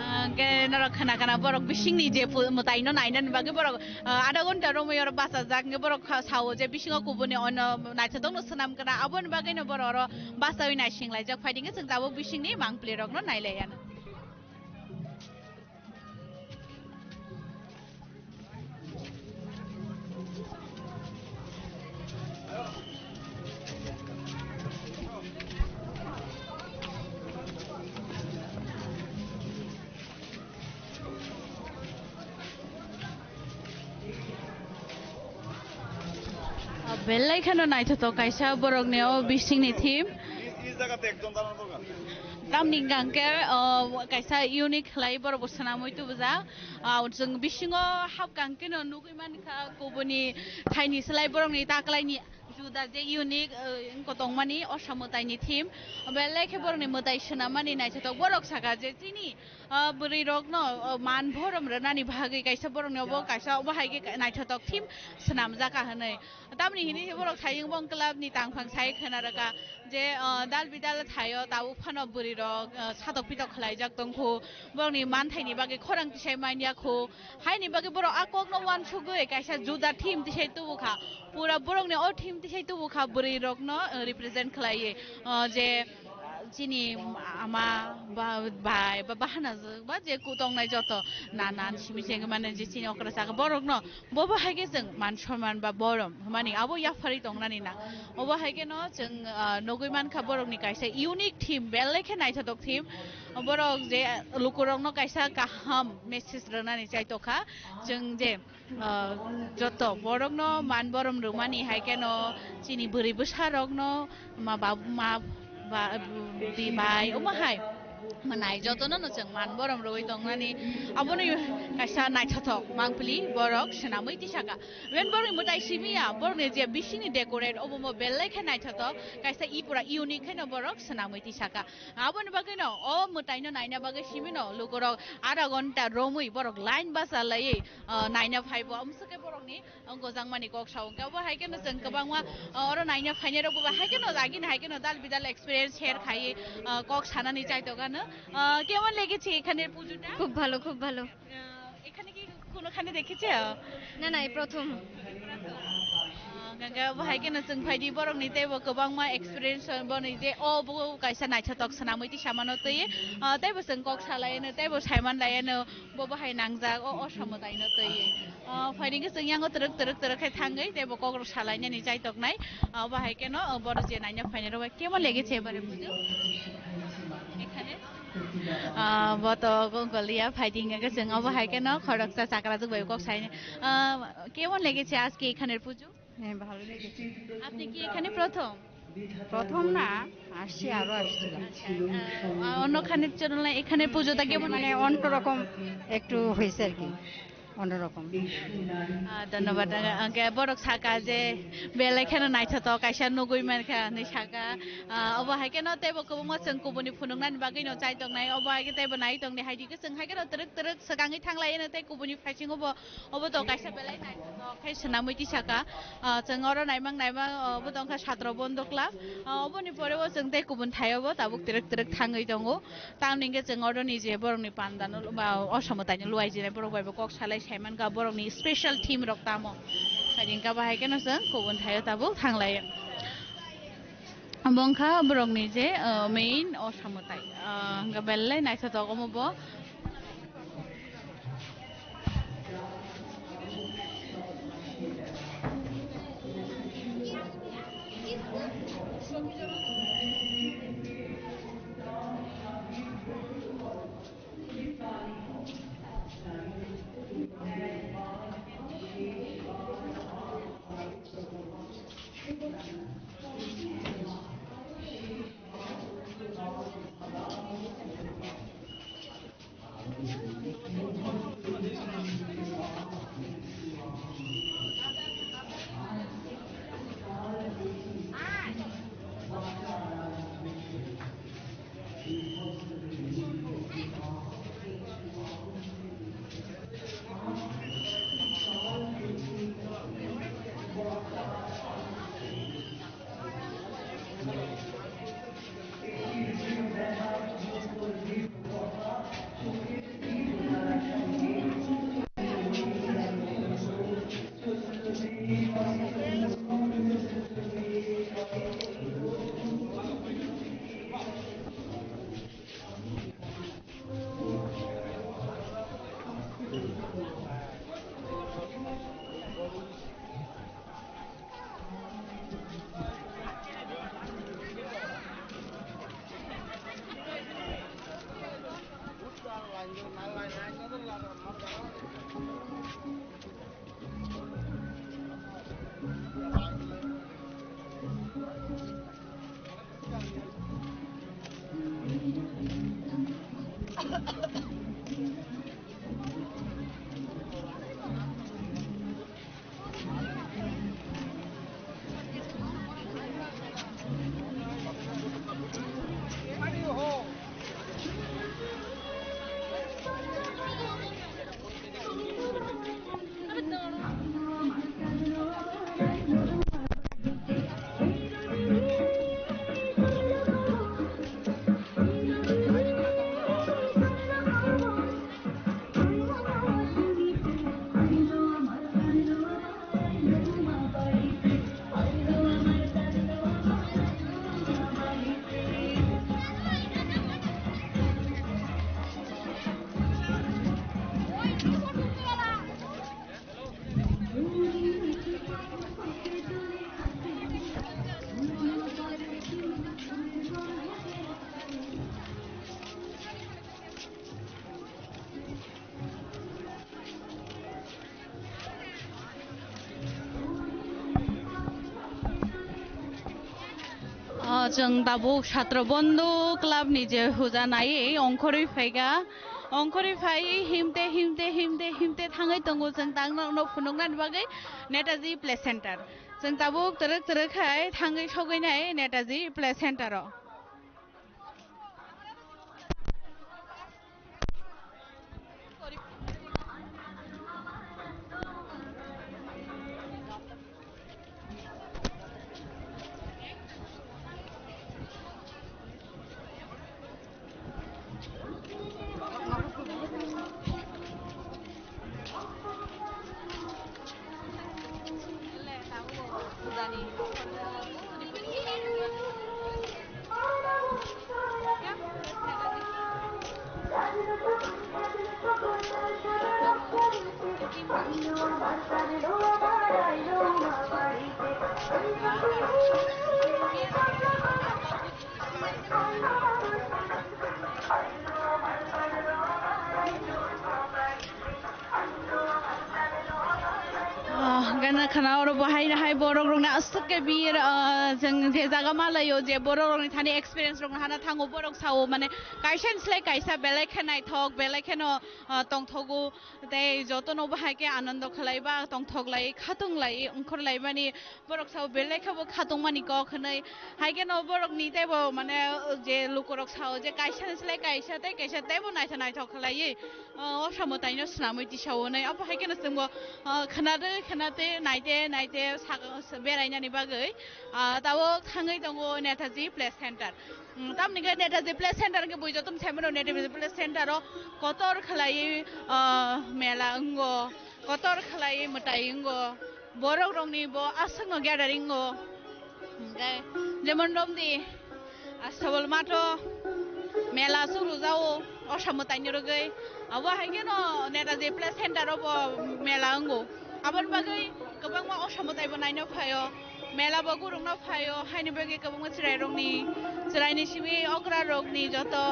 Ah, hwnkhe norok khna khna borok bisingni je pu-, mwtaino nainani bagwi borok, ah, adha ghonta romwi oro bachajak, hwnkhe borok kha-, sao je bisingo kubuni ono naithotokno swnam kana, aboni bagwino borok oro bachaui naisinglaijak. Phaidi hwnkhe chwng tabuk bisingni mangpli rokno nailaiya. Belai kheno naithothok kaisa borokni o bisingni theme. Tamni hwnkha hwnkhe, o, kaisa unique khlai borok bo swnamwi tubujak. Ah, chwng bisingo hapkha hwnkhe no nugwi mankha kubuni thaini slai borokni taklaini juda je unique, eh, wngkha tongmani o samwtaini theme. Belai khe borokni mwtai swnammani naithothok. Borok sakha je chini, ah, bwrwi rokno, oh, man borom rwnani bagwi kaisa borokni obo kaisa obo hai khe naithothok theme swnamjak kha hwnwi. Tamni hini khe borok sayung bong club ni tangphang sai khwna rwkha je, ah, dal bidal thaio tabuk phano bwrwi rok, ah, satok pitok khlaijak tongkhu, borokni manthaini bagwi khorang tisai manya khu, haini bagwi borok a kokno uansugwi kaisa juda theme tisai tubukha, pura borokni o theme tisai tubukha bwrwi rokno, ah, represent khlaiwi, ah, je chini ama ba bai ba bahanajwk ba je ku tongnai joto nanan simi chengmani je chini okra saka borokno bobo hai khe chwng man sonman ba borom hwnmani abo yapharwi tongnani na. Obo hai kheno chwng, ah, nugwi mankha borokni kaisa unique theme, belai khe naithothok theme. Borok je lukurokno kaisa kaham message rwnani chaitokha chwng je ah, joto borokno man borom rwmani hai kheno chini bwrwi bwsarokno ma babu ma ba di bai omo hai manai jotono no chwng man borom rwui tongnani abono kaisa naithothok mangpili borok swnamwi tisaka. Wen borokni mwtai simi ya borokni je bisingni decorate obo mo belai khe naithothok kaisa i pura unique kheno borok swnamwi tisaka. Aboni bagwino o mwtaino naina bagwi simino lukurok adha ghonta romwi borok line basa laiwi, ah, naina phaibo. Amswkhe borokni, ah, gojangmani kok sao. Hwnkhe obo hai kheno chwng kwbangma, ah, oro naina phainairokbo hai kheno agini hai kheno dal bidal experience share khaiwi, ah, kok sanani chaitokgano. Ah, কেমন লেগেছে এখানের পুজোটা? খুব ভালো, খুব ভালো। আহ, এখানে কি কোনোখানে দেখেছে? না, না, এই প্রথম। আহ, ganga bo hai kheno chwng phaidi borokni teibo kwbangma experience boni je o bo kaisa naithothok swnamwi tisamano twi, ah, teibo chwng kok salaino, teibo saiman laino, bo bo hai nangjak o, o samwtaino twi. Ah, phaidi khe chwng yango twrwk twrwk twrwk khe thangwi teibo kokrok salainani chaitoknai, ah, bo hai kheno, ah, borok je naina phainairok bai kemo lege che bare bujo. Ekhane? Ah, bo to gongkol ya, phaidi hingke chwng obo hai kheno khoroksa chakrajwk bai kok saini. Ah, কেমন লেগেছে আজকে এখানের পুজো? হ্যাঁ, ভালো লেগেছে। আপনি কি এখানে প্রথম? প্রথম না, আসছি, আরো আসছিলাম। আচ্ছা, আহ, অন্যখানের তুলনায় এখানে পুজোটা কেমন মানে লাগে? অন্যরকম একটু হয়েছে আর কি। অন্যরকম। Ah, dhonnobad. Hwnkhe borok saka je belai kheno naithothok kaisa nugwi mankha hinwi saka. Ah, obo hai kheno teibo kwbangma chwng kubuni phunuknani bagwino chai tongnai. Obo hai khe teibo nai tongdi, hai di khe chwng hai kheno twrwk twrwk swkangwi thanglaino tei kubuni phaisingo bo obo to kaisa belai naithothok khe swnamwi tisaka. Ah, chwng oro naimang naimang, ah, obo tongkha Satro Bondo Club. Ah, oboni pore o chwng tei kubun thaio bo tabuk twrwk twrwk thangwi tongo. Tamni hwnkhe chwng oroni je borokni pandano ba o samwtaino luai jinai borok bai bo kok salai saimankha borokni special theme rok tamo. Hai hwnkhe bahai kheno chwng kubun thaio tabuk thanglaio. Obo wngkha borokni je, ah, main o samwtai. Ah, hwnkhe belai naithothok omo bo. Ah, chwng tabuk Satro Bondhu Club ni je huja nai ongkhorwi phaikha, ongkhorwi phai himte, himte, himte, himte thangwi tongo chwng tang nok nok phunuknani bagwi Netaji Play Center. Chwng tabuk twrwk twrwk khai thangwi sogwi nai Netaji Play Center o. Ah, gana khana oro bo hai, hai borok rokni aswk ke bir, ah, jeng je jaga malayo je borok rokni thani experience rokno hana thango, borok sao mane kaisa ni slai kaisa belai khe naithok, belai kheno, ah, tongthogo, tei jotono bo hai khe anando khlai ba tongthok lai, khatung lai, ongkhor lai mani. Borok sao belai khe bo khatungmani kok hwnwi. Hai kheno borokni teibo mane je lukurok sao je kaisa ni slai kaisa tei kaisa teibo naitha naithok khlaiwi, o, o samwtaino swnamwi tisao hwnwi. Abo hai kheno chwngbo, o, khwnade khwnate naite naite sak-, berainani bagwi, a, tabuk thangwi tongo Netaji Play Center. Mm, tamni khe Netaji Play Center khe bui jotono saimano Netaji Play Center o kotor khlaiwi, o, mela wngo, kotor khlaiwi mwtai wngo. Borok rokni bo aswkno gathering o. Hwnkhe jemon romdi, ah, Sabal matho mela aswk rwjao, osa mwtaini rwgwi. Abo hai kheno Netaji Play Center o bo mela wngo. Aboni bagwi kwbangma osa mwtai bo naino phaio, mela bo gurungno phaio, haini bagwi kwbangma chwrai rokni, chwraini simi okra rokni joto.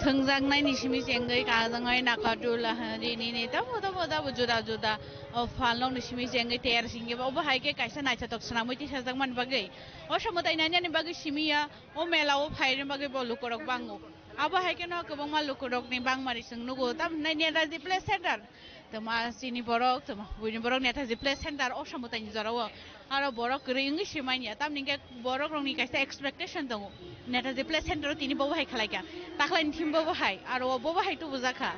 Thwngjaknaini simi chengwi kajangwi nakatul, ah, rinini tamo tamo tamo juda juda, o, phalnokni simi chengwi ter singkhe bo. Obo hai khe kaisa naithotok swnamwi tisajakmani bagwi. O samwtai nainani bagwi simi ya, o mela o phaini bagwi bo lukurok bango. Abo hai kheno kwbangma lukurokni bangmani chwng nugo. Tamni Netaji Play Center. Tama chini borok, tama buini borok Netaji Play Center o samwtaini jorao. Aro borok kwrwi wngwi se manya. Tamni hwnkhe borok rokni kaisa expectation tongo. Netaji Play Center o tini bobo hai khlaikha. Takhlaini thim bobo hai. Aro o bobo hai tubujakha.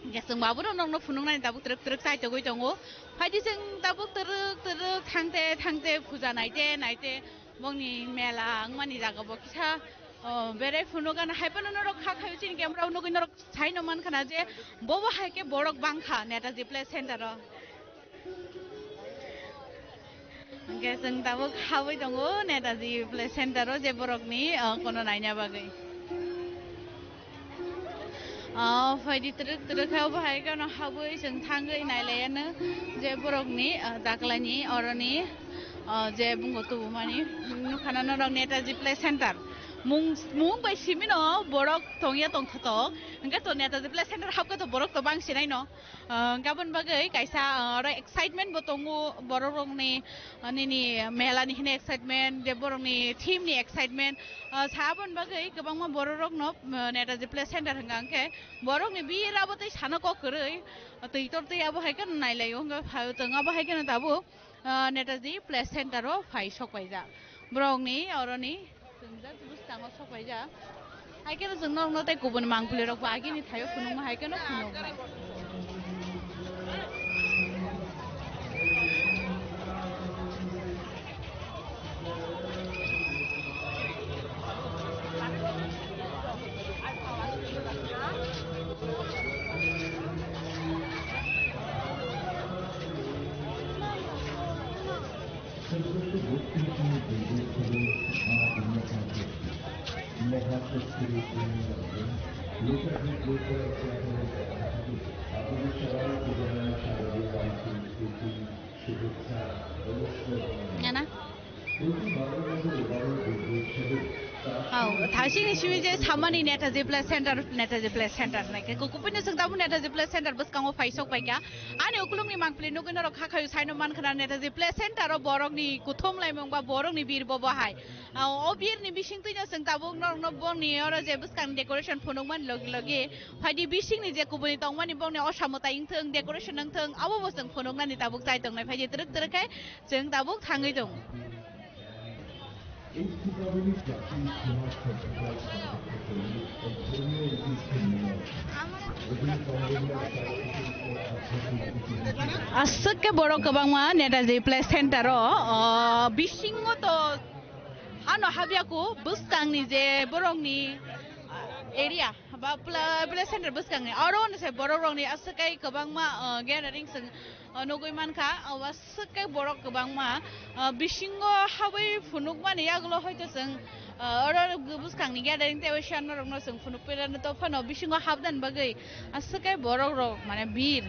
Hwnkhe chwng babono nokno phunuknani tabuk twrwk twrwk chaitogwi tongo. Phaidi chwng tabuk twrwk twrwk thangte thangte puja naite naite bongni mela wngmani jaga bo kisa, o, berai phunukgana. Hai phano norok kha khaio chini camera o nugwi norok. Saino mankha na je bobo hai khe borok bangkha Netaji Play Center o. Hwnkhe chwng tabuk habwi tongo Netaji Play Center o je borokni, ah, kono naina bagwi. Ah, phaidi twrwk twrwk khe obo hai kheno habwi chwng thangwi nailaiano je borokni, ah, daklaini oroni, ah, je bungo tubumani nukha na norok Netaji Play Center. Mung, mung bai simino borok tongya tongthotok. Hwnkhe to Netaji Play Center hapkhe to borok to bang sinai no. Ah, gabon bagwi kaisa, ah, oro excitement bo tongo borok rokni, ah, nini mela ni hini excitement, je borokni theme ni excitement. Ah, sa aboni bagwi kwbangma borok rokno, ah, Netaji Play Center hwnka hwnkhe borokni bira bo tei sana kok kwrwi, ah, twi tor twi abo hai kheno nailaio hwnkhe pha-, chwng abo hai kheno tabuk, ah, Netaji Play Center o phai sok paijak. Borokni oroni chwngjak bwskango sok paijak. Hai kheno chwng norokno tei kubun mangpili rok bo agini thaio phunukma hai kheno phunuknai. Ngana? Hao, thasini simi je samani Netaji Play Center, Netaji Play Center nai ke. Kukupini sung tabu Netaji Play Center bwskango phai sok bai kha. Ani ukulungni mangpili nugwi norok kha khayu saino man khna Netaji Play Center o borokni kuthum laimung ba borokni bir bobo hai. Ah, o birni bising twino chwng tabuk norokno bongni oro je bwskang decoration phunukmani logi logi phaidi bisingni je kubuni tongmani bongni osa mwtai wngthwng, decoration wngthwng, abo bo chwng phunuknani tabuk chai tongnai. Phaidi twrwk twrwk khe chwng tabuk thangwi tongo. Aswk khe borok kwbangma Netaji Play Center o, o, bisingo to ano habyaku bwskangni je borokni area ba pla-, Play Center bwskangni oro hwnwi se borok rokni aswk kai kwbangma, o, gathering chwng, o, nugwi mankha. O, aswk kai borok kwbangma, o, bisingo habwi phunukmani yagulo hoito chwng, o, oro bwskangni gathering tei waisa norokno chwng phunuk phairano to phano bisingo habnani bagwi aswk kai borok rok mane bir,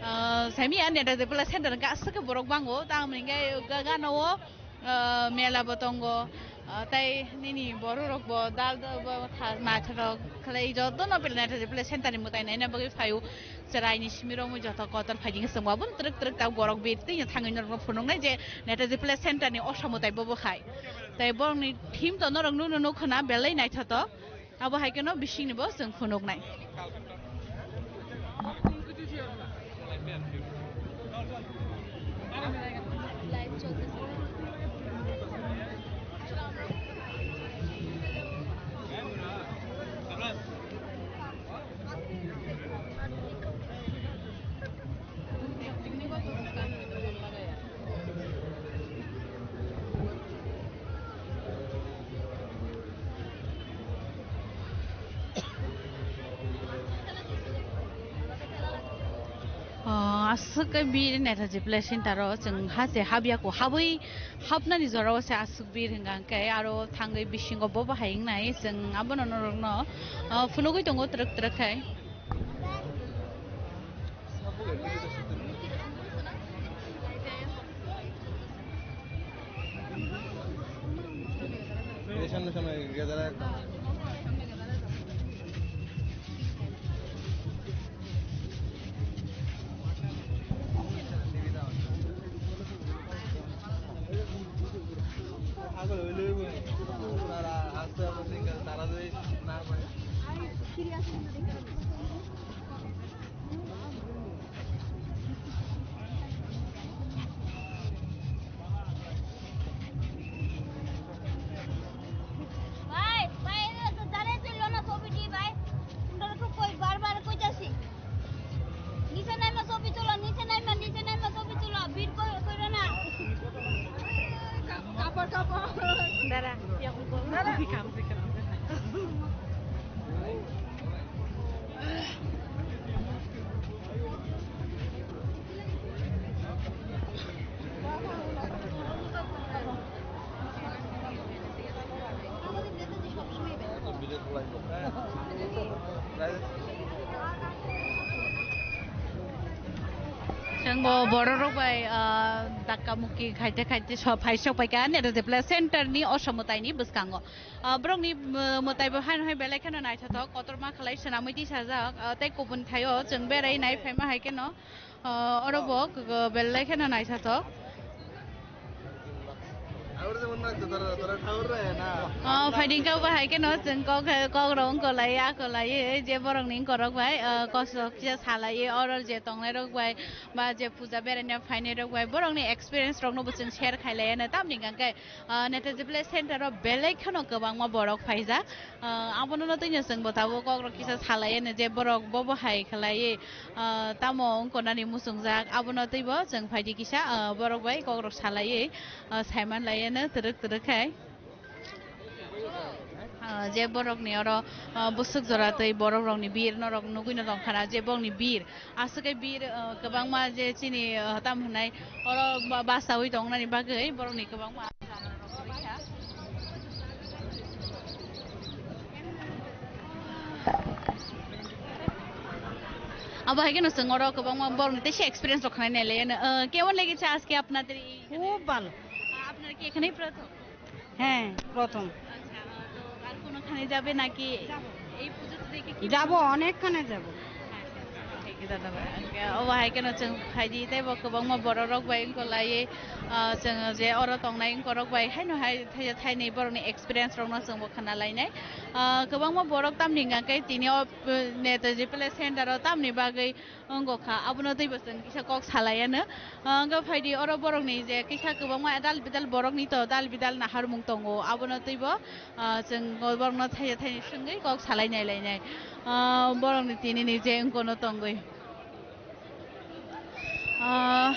o, saimanya Netaji Play Center hwnkhe aswk kai borok bango tamoni hwnkhe ga-, gana o, ah, mela bo tongo, ah, tei nini borok rok bo dal dal bo tha-, naithok khlai jotono Netaji Play Center ni mwtai naina bagwi phaio. Chwraini simi romwi joto kotor phaidi khe chwng bo aboni twrwk twrwk ta borok bir twi thangwi norokno phunuknai je Netaji Play Center ni osa mwtai bobo hai. Tei borokni theme to norok nuno nukho na belai naithotok. Abo hai kheno bisingni bo chwng phunuknai. Ah, aswk khe bir Netaji Play Center o chwng ha se habya kho, habwi hapnani jora o se aswk bir hwnka hwnkhe aro thangwi bisingo bo bahai wngnai chwng abono norokno, ah, phunugwi tongo twrwk twrwk khe. এই সামনে সামনে গিয়ে দাঁড়া একটা। আগো হইলে হইব। তারা আসতে আসতে সিঙ্গেল, তারা যদি না পায়। ভাই, ভাই, এটা তো জানে তুই লোনা ছবিটি, ভাই। তোমরা তো কই বারবার কইতাছি। নিচে নাইমা ছবি তুলো, নিচে নাইমা, নিচে নাইমা ছবি তুলো। ভিড় কই-, কইরো না। কাপড়, কাপড়। দাঁড়া, ইয়া, দাঁড়া। Chwng O bororok bai, ah, dakka mukki khaite khaite so phai sok paikha Neta Development Center ni o somwtai ni bwskango. Ah, borokni, ah, mwtai bo haino hai belai kheno naithothok, kotorma khlai swnamwi tisajak, ah, tei kubun thaio chwng berai nai phaima hai kheno, ah, oro bo k-, k-, belai kheno naithothok. Ah, phaidi kha bahai kheno chwng kok, kok rok wngkolai, akolai, je borokni wngkorok bai, ah, kosok kisa salai, oro je tongnai rok bai, ba je puja beraina phainai rok bai, borokni experience rokno bo chwng share khailai, tamni hwnkhe, ah, Neta Development Center o belai kheno kwbangma borok phaijak. Ah, abono no twino chwng bo tabuk kok rok kisa salai, je borok bo bo hai khlai, ah, tamo wngkor nani muchungjak, abono twibo chwng phaidi kisa, ah, borok bai kok rok salaiwi, ah, saiman laiano twrwk twrwk khai. Ah, je borokni oro, ah, bwswk jora tei borok rokni bir norok nugwi no tongkha na, je borokni bir aswk khe bir, ah, kwbangma je chini, ah, tam hwnai oro ba-, basaui tongnani bagwi borokni kwbangma. Abo hai kheno chwng oro kwbangma borokni teisa experience rok khnai nai le, ah, kemon lega chha ajke apnader ei? খুব ভালো। Ah, apnara ki ekhanei prothom? হ্যাঁ, প্রথম। Acha, ah, to ar kono khane jabe naki? Ei pujo to dekhe ki যাব, অনেকখানে যাব। Obo hai kheno chwng phaidi tei bo kwbangma borok rok bai wngkolaiwi, ah, chwng je oro tongnai wngkorok bai haino hai thaisa thainwi borokni experience rokno chwng bo khna lainai. Ah, kwbangma borok tamni hwnka khe tini o, eh, Netaji Place Center o tamni bagwi wngkha, abono teibo chwng kisa kok salaiano. Ah, wngkha phaidi oro borokni je kisa kwbangma dal bidal borokni to dal bidal naharmung tongo, abono teibo, ah, chwng borokno thaisa thaini swngwi kok salai nai lainai. Ah, borokni tinini je wngkono tongwi. Ah,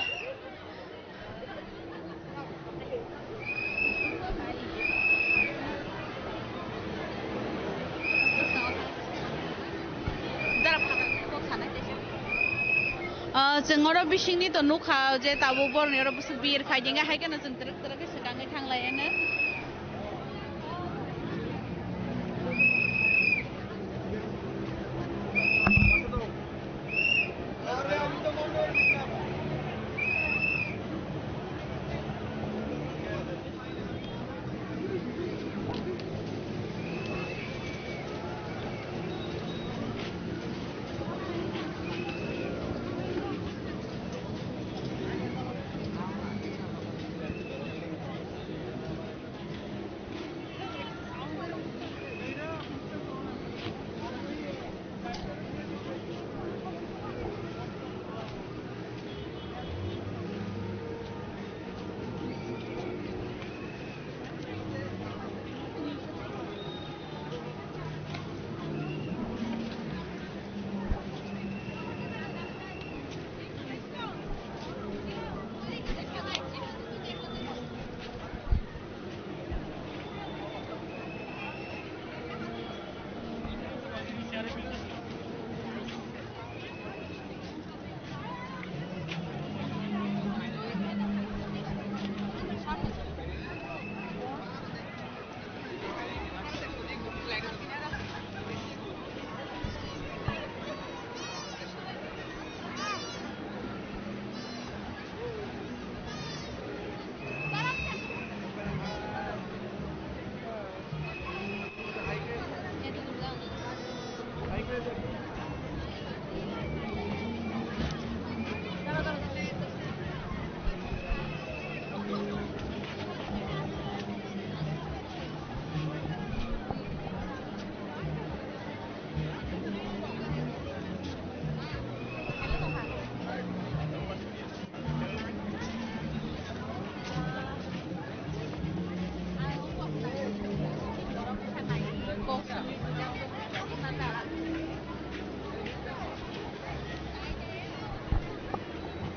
Ah, chwng oro bisingni to nukha je tabuk borokni oro bwswk bir khai dinga, hai kheno chwng twrwk twrwk khe swkangwi thang lai eno.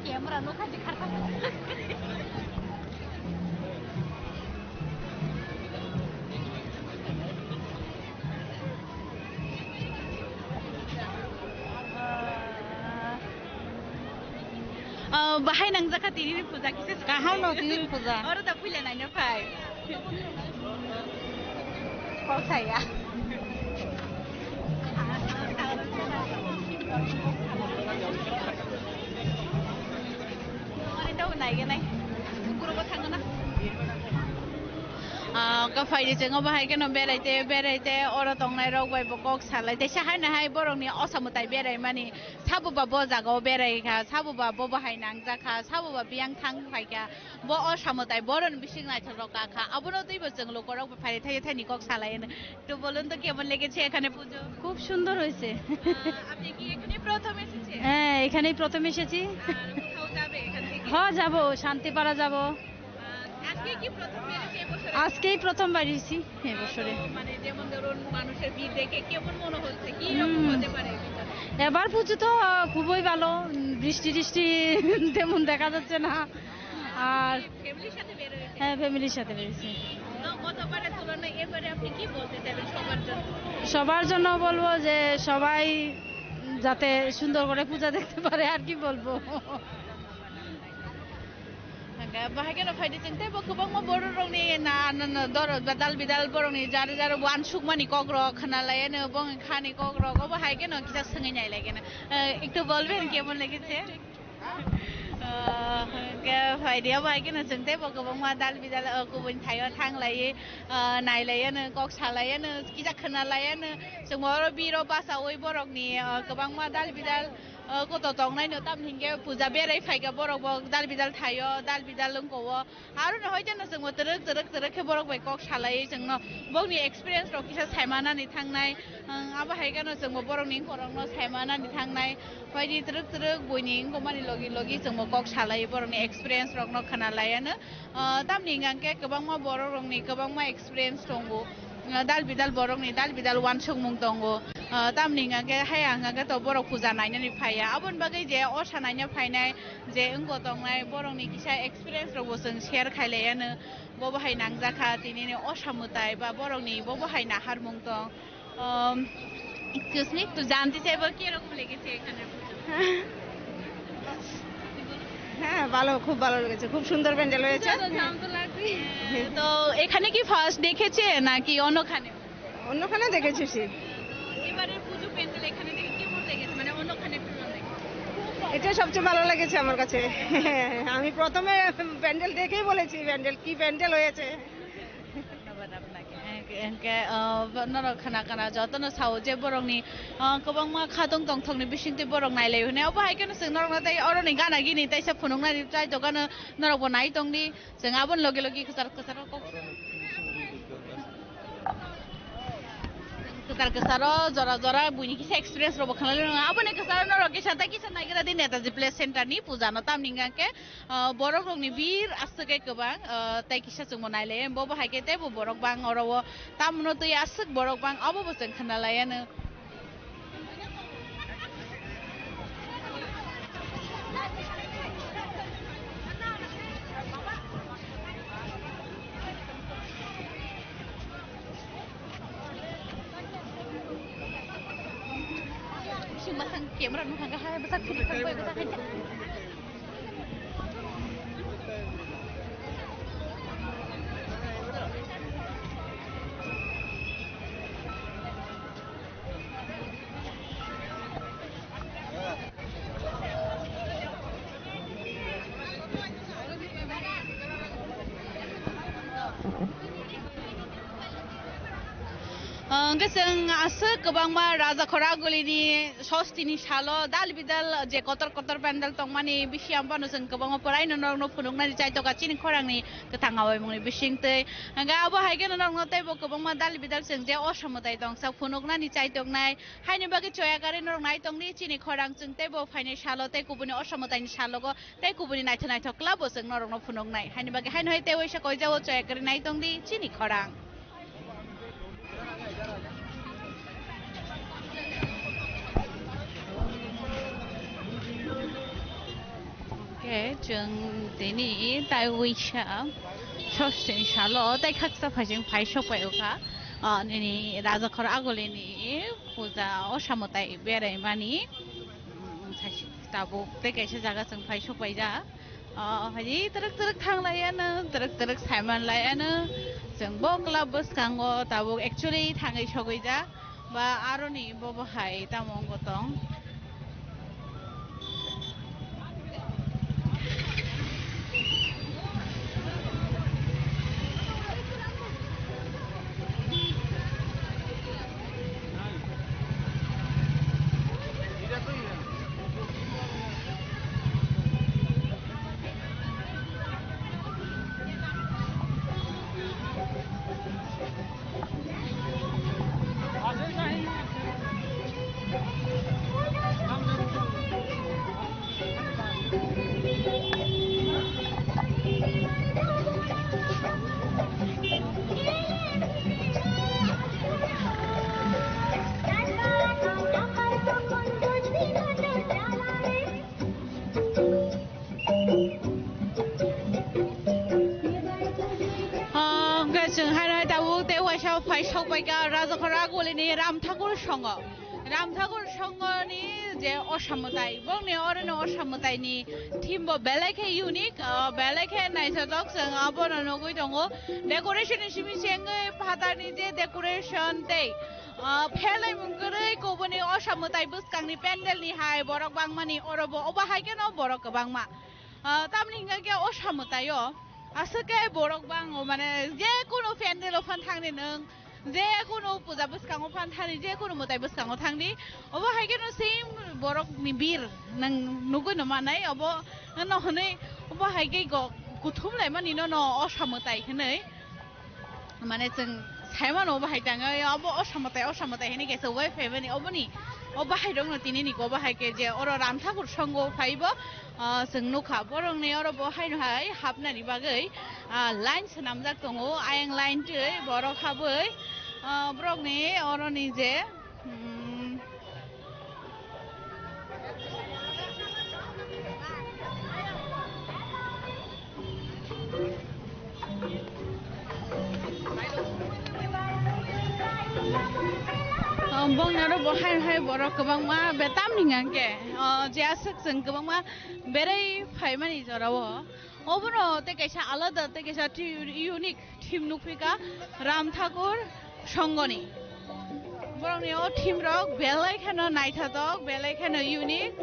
Camera no khachi kharkha. Ah, bahai nangjakha tinini puja kisa. Kaham no tinini puja. Oro da puila naina phai. Kok saya. Naigenai. Kukurugo thangana. Ah, ka phaidi chwng obo hai kheno beraite, beraite, oro tongnai rok bai bo kok salai. Teisa hai nahai borokni osa mwtai berai mani. Sabo ba bo jaga o berai kha, sabo ba bo bahai nangjak kha, sabo ba biyang thang phai kha. Bo osa mwtai boroni bising naithok rok ka kha. Abono twibo chwng lukorok bai phaidi thai thaini kok salai hwno. তো বলুন তো কেমন লেগেছে এখানে পুজো? খুব সুন্দর হয়েছে। আহ, আপনি কি এখানে প্রথম এসেছেন? হ্যাঁ, এখানেই প্রথম এসেছি। আর কোথাও যাবে এখান থেকে? হ্যাঁ, যাব, শান্তিপাড়া যাব। আহ, আজকে কি প্রথম বেরিয়েছে এবছরে? আজকেই প্রথম বেরিয়েছি এবছরে। আহ, তো মানে যেমন ধরুন মানুষের ভিড় দেখে কেমন মনে হচ্ছে? কি রকম হুম। হতে পারে এই বিষয়টা? এবার পুজো তো, আহ, খুবই ভালো, উম, বৃষ্টি টিষ্টি তেমন দেখা যাচ্ছে না। আর ফ্যামিলির সাথে বের হয়েছে? হ্যাঁ, ফ্যামিলির সাথে বেরিয়েছি। তো গতবারের তুলনায় এবারে আপনি কি বলতে চাইবেন সবার জন্য? সবার জন্য বলবো যে সবাই যাতে সুন্দর করে পূজা দেখতে পারে, আর কি বলবো। Hwnkhe bahai kheno phaidi chwng teibo kwbangma borok rokni na, na, na, doro ba dal bidal borokni jari jari uansukmani kok rok khna lai ano, bongni khani kok rok obo hai kheno kisa swngwi nai lai kheno. Eh, ektu bolben kemon lagise? Ah, hwnkhe phaidi obo hai kheno chwng teibo kwbangma dal bidal, oh, kubun thaio thang lai, ah, nai lai ano, kok sa lai ano, kisa khna lai ano. Chwng oro biro bachaui borokni, ah, kwbangma dal bidal, ah, koto tong nai no, tamni hinkhe puja berai phai kha borok bo dal bidal thaio, dal bidal wngko o. Aro no hoi jano chwngbo twrwk twrwk twrwk khe borok bai kok salai chwngno bokni experience rok kisa saimanani thangnai. Ang abo hai kheno chwngbo borokni borokno saimanani thangnai. Phaidi twrwk twrwk buini wngkokmani logi logi chwngbo kok salai borokni experience rokno khna lai ano. Ah, tamni hwnkhe kwbangma borok rokni kwbangma experience tongo. Ah, dal bidal borokni dal bidal uansukmung tongo. Ah, tamni hwnkhe haya hwnkhe to borok puja nainani phaiya. Aboni bagwi je osa naina phainai je wngkok tongnai borokni kisa experience rokbo chwng share khai lai ano. Bobo hai nangjak kha tinini osa mwtai ba borokni bobo hai naharmung tong. Um, excuse me, to janti chaibo ki rokom legeche ekhane pujo? হ্যাঁ, ভালো, খুব ভালো লেগেছে, খুব সুন্দর প্যান্ডেল হয়েছে। তো এখানে কি ফার্স্ট দেখেছে নাকি অন্যখানে? অন্যখানে দেখেছি সে। এবারের পুজো প্যান্ডেল এখানে দেখে কেমন লেগেছে, মানে অন্যখানে তুলনায়? এটা সবচেয়ে ভালো লেগেছে আমার কাছে। আমি প্রথমে প্যান্ডেল দেখেই বলেছি, প্যান্ডেল কি প্যান্ডেল হয়েছে। ধন্যবাদ আপনাকে। হ্যাঁ, এনকে, আহ, নরক খানা খানা যত না সাউজে বরংনি, আহ, কবংমা খাতং tongthokni bisingtwi borok nailai hwnwi. Obo hai kheno chwng norokno tei oroni gana gini taisa phunuknani chai dogano norokbo nai tongdi. Chwng aboni logi logi kwchar kwcharo kok. Kwchar kwcharo jora jora buini kisa experience rokbo khwnalwi rwngkha. Aboni kwcharo norok kisa tei kisa naigra di Netaji Place Center ni puja no tamni hwnkhe, ah, borok rokni bir aswk khe kwbang, ah, tei kisa chwngbo nailai bo bo hai khe teibo borok bang oro o tamno twi aswk borok bang obo bo chwng khwnalai ano. Bising masang camera nung hangka hai besar sini kan boy besar aja. Hwnkhe chwng aswk kwbangma Raja Khoragulini sostini salo dal bidal je kotor kotor pandal tongmani bisi ang phano chwng kwbangma poraino norokno phunuknani chaitokha chini khorangni kwthang awaimungni bisingtwi. Hwnkhe abo hai kheno norokno teibo kwbangma dal bidal chwng je osamwtai tongsa phunuknani chaitoknai. Haini bagwi choya kwrwi norok nai tongdi chini khorang chwng teibo phainai salo tei kubuni osamwtaini salogo tei kubuni naithok naithok club-o chwng norokno phunuknai. Haini bagwi haino hai tei waisa koijao choya kwrwi nai tongdi chini khorang. Hwnkhe chwng tini tai waisa sostini salo tei khaksa phaising phai sokpai okha, ah, nini Raja Khoragulini puja osamwtai beraimani. Tabuk tei kaisa jaga chwng phai sokpaijak. O, hai twrwk twrwk thang lai ano, twrwk twrwk saiman lai ano. Chwng bo club bwskango tabuk actually thangwi sogwijak. Ba aroni bobo hai tamo wngwi tong. Chwng haino tabuk tei waisa phai sokpaikha Rajakhora golini Ram Thakur Songho. Ram Thakur Songhoni je osa mwtai, bongni oroni osa mwtaini theme bo belai khe unique, ah, belai khe naithothok, chwng abono nugwi tongo. Decoration ni simi chengwi phatarni je decoration tei, ah, phelai mung kwrwi kubuni osa mwtai bwskangni pandal ni hai borok bangmani oro bo obo hai kheno borok kwbangma. Ah, tamni hingka khe osa mwtai o aswk khe borok bango, mane je kunu pandal o phan thangni nwng, je kunu puja bwskango phan thangni, je kunu mwtai bwskango thangni, obo hai kheno same borok ni bir nwng nugwi no manai, obo no hwnwi, obo hai khe go kuthum laimani no no osa mwtai hwnwi. Mane chwng saimano bahai tangwi abo osa mwtai, osa mwtai hwnwi kaisa wai phaimani oboni o bahai rokno tinini ko bahai khe je oro Ram Thakur Songho phaibo, ah, chwng nukha borokni oro bo haino hai hapnani bagwi, ah, line swnamjak tongo ayang line twi borok habwi, ah, borokni oroni je Hmm. Um, bongni oro bo hai hai borok kwbangma betam ni hwnka khe, uh, je aswk chwng kwbangma berai phaimani jorao. Obono tei kaisa alada tei kaisa tri-, unique theme nukphika Ram Thakur Songhoni. Borokni o theme rok belai kheno naithotok, belai kheno unique.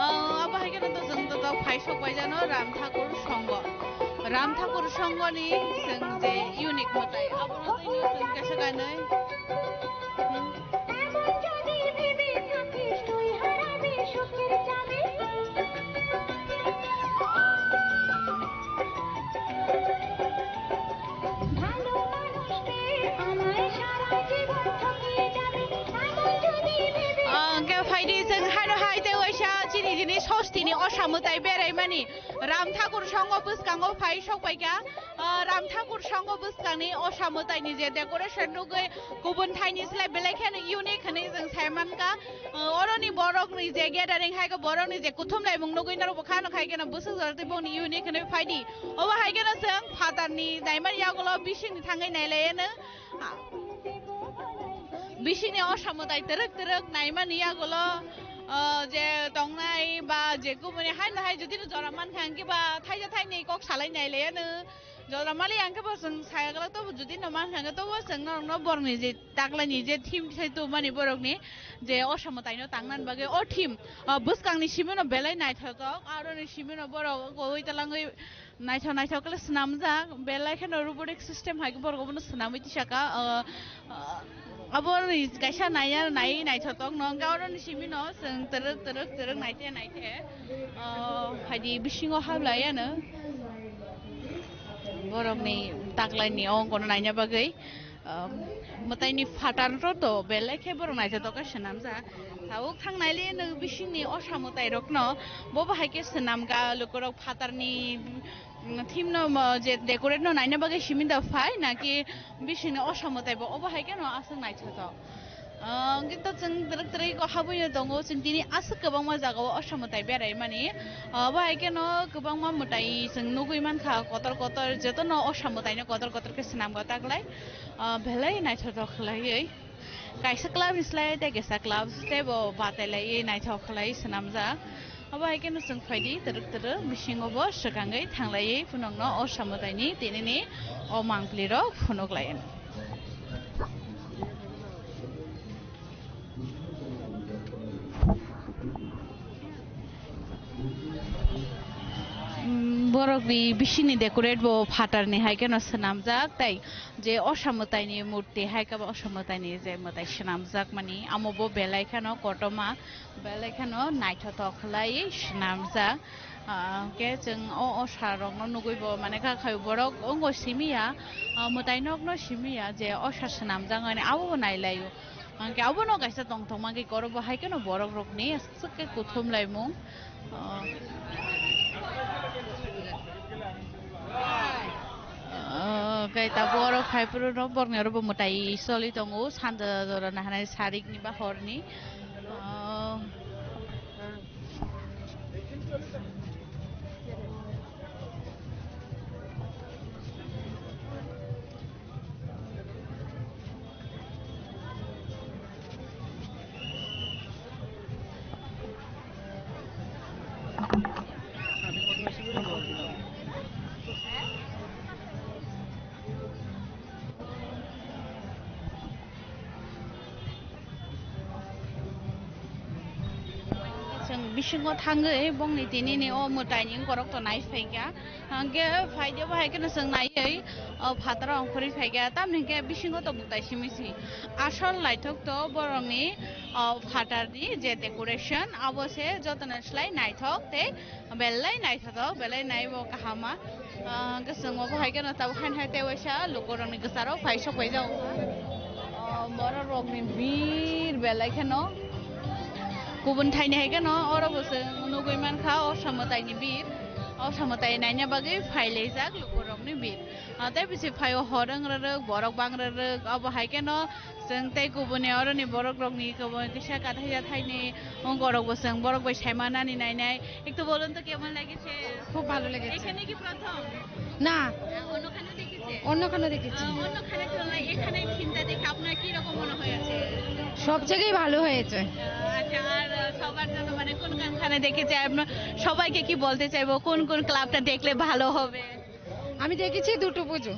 Ah, abo hai kheno to chwng to phai sok bai jano Ram Thakur Songho. Ram Thakur Songhoni chwng je unique mwtai, abono tei chwng kaisa kainwi. Ah, hwnkhe phaidi chwng haino hai tei waisa chini jini sostini osa mwtai beraimani Ram Thakur Songho bwskango phai sokpaikha. Ah, Ram Thakur Songho bwskangni osa mwtaini je decoration nugwi kubun thaini slai belai kheno unique hwnwi chwng sai mankha. Ah, oroni borokni je gathering hai khe borokni je kuthum laimung nugwi norok bo khano khai kheno bwswk jora tei bongni unique hwnwi phaidi. Obo hai kheno chwng phatarni naimani yagulo bisingni thangwi nailaiyano. Ah, bisingni osa mwtai twrwk twrwk naimani yagulo, ah, je tongnai ba je kubuni haino hai jodi no jora mankha hwnkhe ba thaisa thainwi kok salai nailaiyano. Jora mali ang khe bo chwng saya glak, tobo jodi no mankha hwnkhe tobo chwng norokno borokni je taklaini je theme sai tubumani borokni je osa mwtaino tangnani bagwi o theme, ah, bwskangni simino belai naithotok, aroni simino borok gowui talangwi naithok naithok khe swnamjak, belai kheno robotic system hai khe borok obono swnamwi tisaka, ah, ah, aboni kaisa naiya nai naithotok no hwnkhe aroni simino chwng twrwk twrwk twrwk naithe naithe, ah, phaidi bisingo hablaiano. Borokni taklaini o ongkono naina bagwi, um, mwtaini phatar rok to belai khe borok naithotok khe swnamjak. Tabuk thang naile no bisingni osa mwtai rokno bo bahai khe swnamkha lukurok phatarni, mm, theme no mo je decorate no naina bagwi simi da phai naki bisingni osa mwtai bo obo hai kheno aswk naithotok. Ah, hwnkhe to chwng twrwk twrwk khe habwi tongo, chwng tini aswk kwbangma jagao osa mwtai beraimani. Ah, bo hai kheno kwbangma mwtai chwng nugwi mankha, kotor kotor jotono osa mwtaino kotor kotor khe swnamkha taklai. Ah, belai naithotok khlaiwi. Kaisa club ni slai tei kaisa club teibo batai laiwi naithok khlai swnamjak. Abo hai kheno chwng phaidi twrwk twrwk bisingo bo swkangwi thanglaiwi phunukno o samwtaini tinini o mangpili rok phunuk lai. Mm, borokni bisingni decorate bo phatarni hai kheno swnamjak, tei je osa mwtaini murti hai khe bo osa mwtaini je mwtai swnamjakmani, amo bo belai kheno kotorma, belai kheno naithotok khlai swnamjak. Ah, hwnkhe chwng o osa rokno nugwi bo mane kha khai borok wngo simi ya, ah, mwtai nokno simi ya je osa swnamjak mani abo bo nai lai o. Hwnkhe abono kaisa tongthok mankhe koro bo hai kheno borok rokni aswk khe kuthum laimung. Ah, ah, khe tabuk oro phai phuru no borokni oro bo mwtai choli tongo, sanja jora naharnai sarikni ba horni. Ah, Bisingo thangwi bongni tinini o mwtaini borok to nai phaikha. Hwnkhe phaidi bo hai kheno chwng naiwi o phataro ongkhorwi phaikha. Tamni hwnkhe bisingo to mwtai simi si. Asol naithok to borokni o phatarni je decoration abo se jotono slai naithok tei belai naithotok, belai naibo kahama. Ah, hwnkhe chwng obo hai kheno tabuk haino hai tei waisa lukurokni kwcharo phai sok phai jago. Ah, borok rokni bir belai kheno. Kubun thaini hai kheno oro bo chwng nugwi mankha o samwtaini bir. O samwtai naina bagwi phai laijak lukurokni bir. Ah, tei bisi phaio hor wng rwrwk, borok bang rwrwk, obo hai kheno chwng tei kubuni oroni borok rokni kubun kisa kathai jathai ni wng borok bo chwng borok bai sai manani nainai. একটু বলুন তো কেমন লেগেছে? খুব ভালো লেগেছে। এখানে কি প্রথম? না, অন্যখানে দেখেছে? অন্যখানে দেখেছি। আহ, অন্যখানে তুলনায় এখানে থিমটা দেখে আপনার কি রকম মনে হয়েছে? সব জায়গায় ভালো হয়েছে। আহ, আচ্ছা, আর আহ, সবার জন্য মানে কোন কোনখানে দেখেছে আপনার, সবাইকে কি বলতে চাইবো, কোন কোন ক্লাবটা দেখলে ভালো হবে? আমি দেখেছি দুটো পুজো।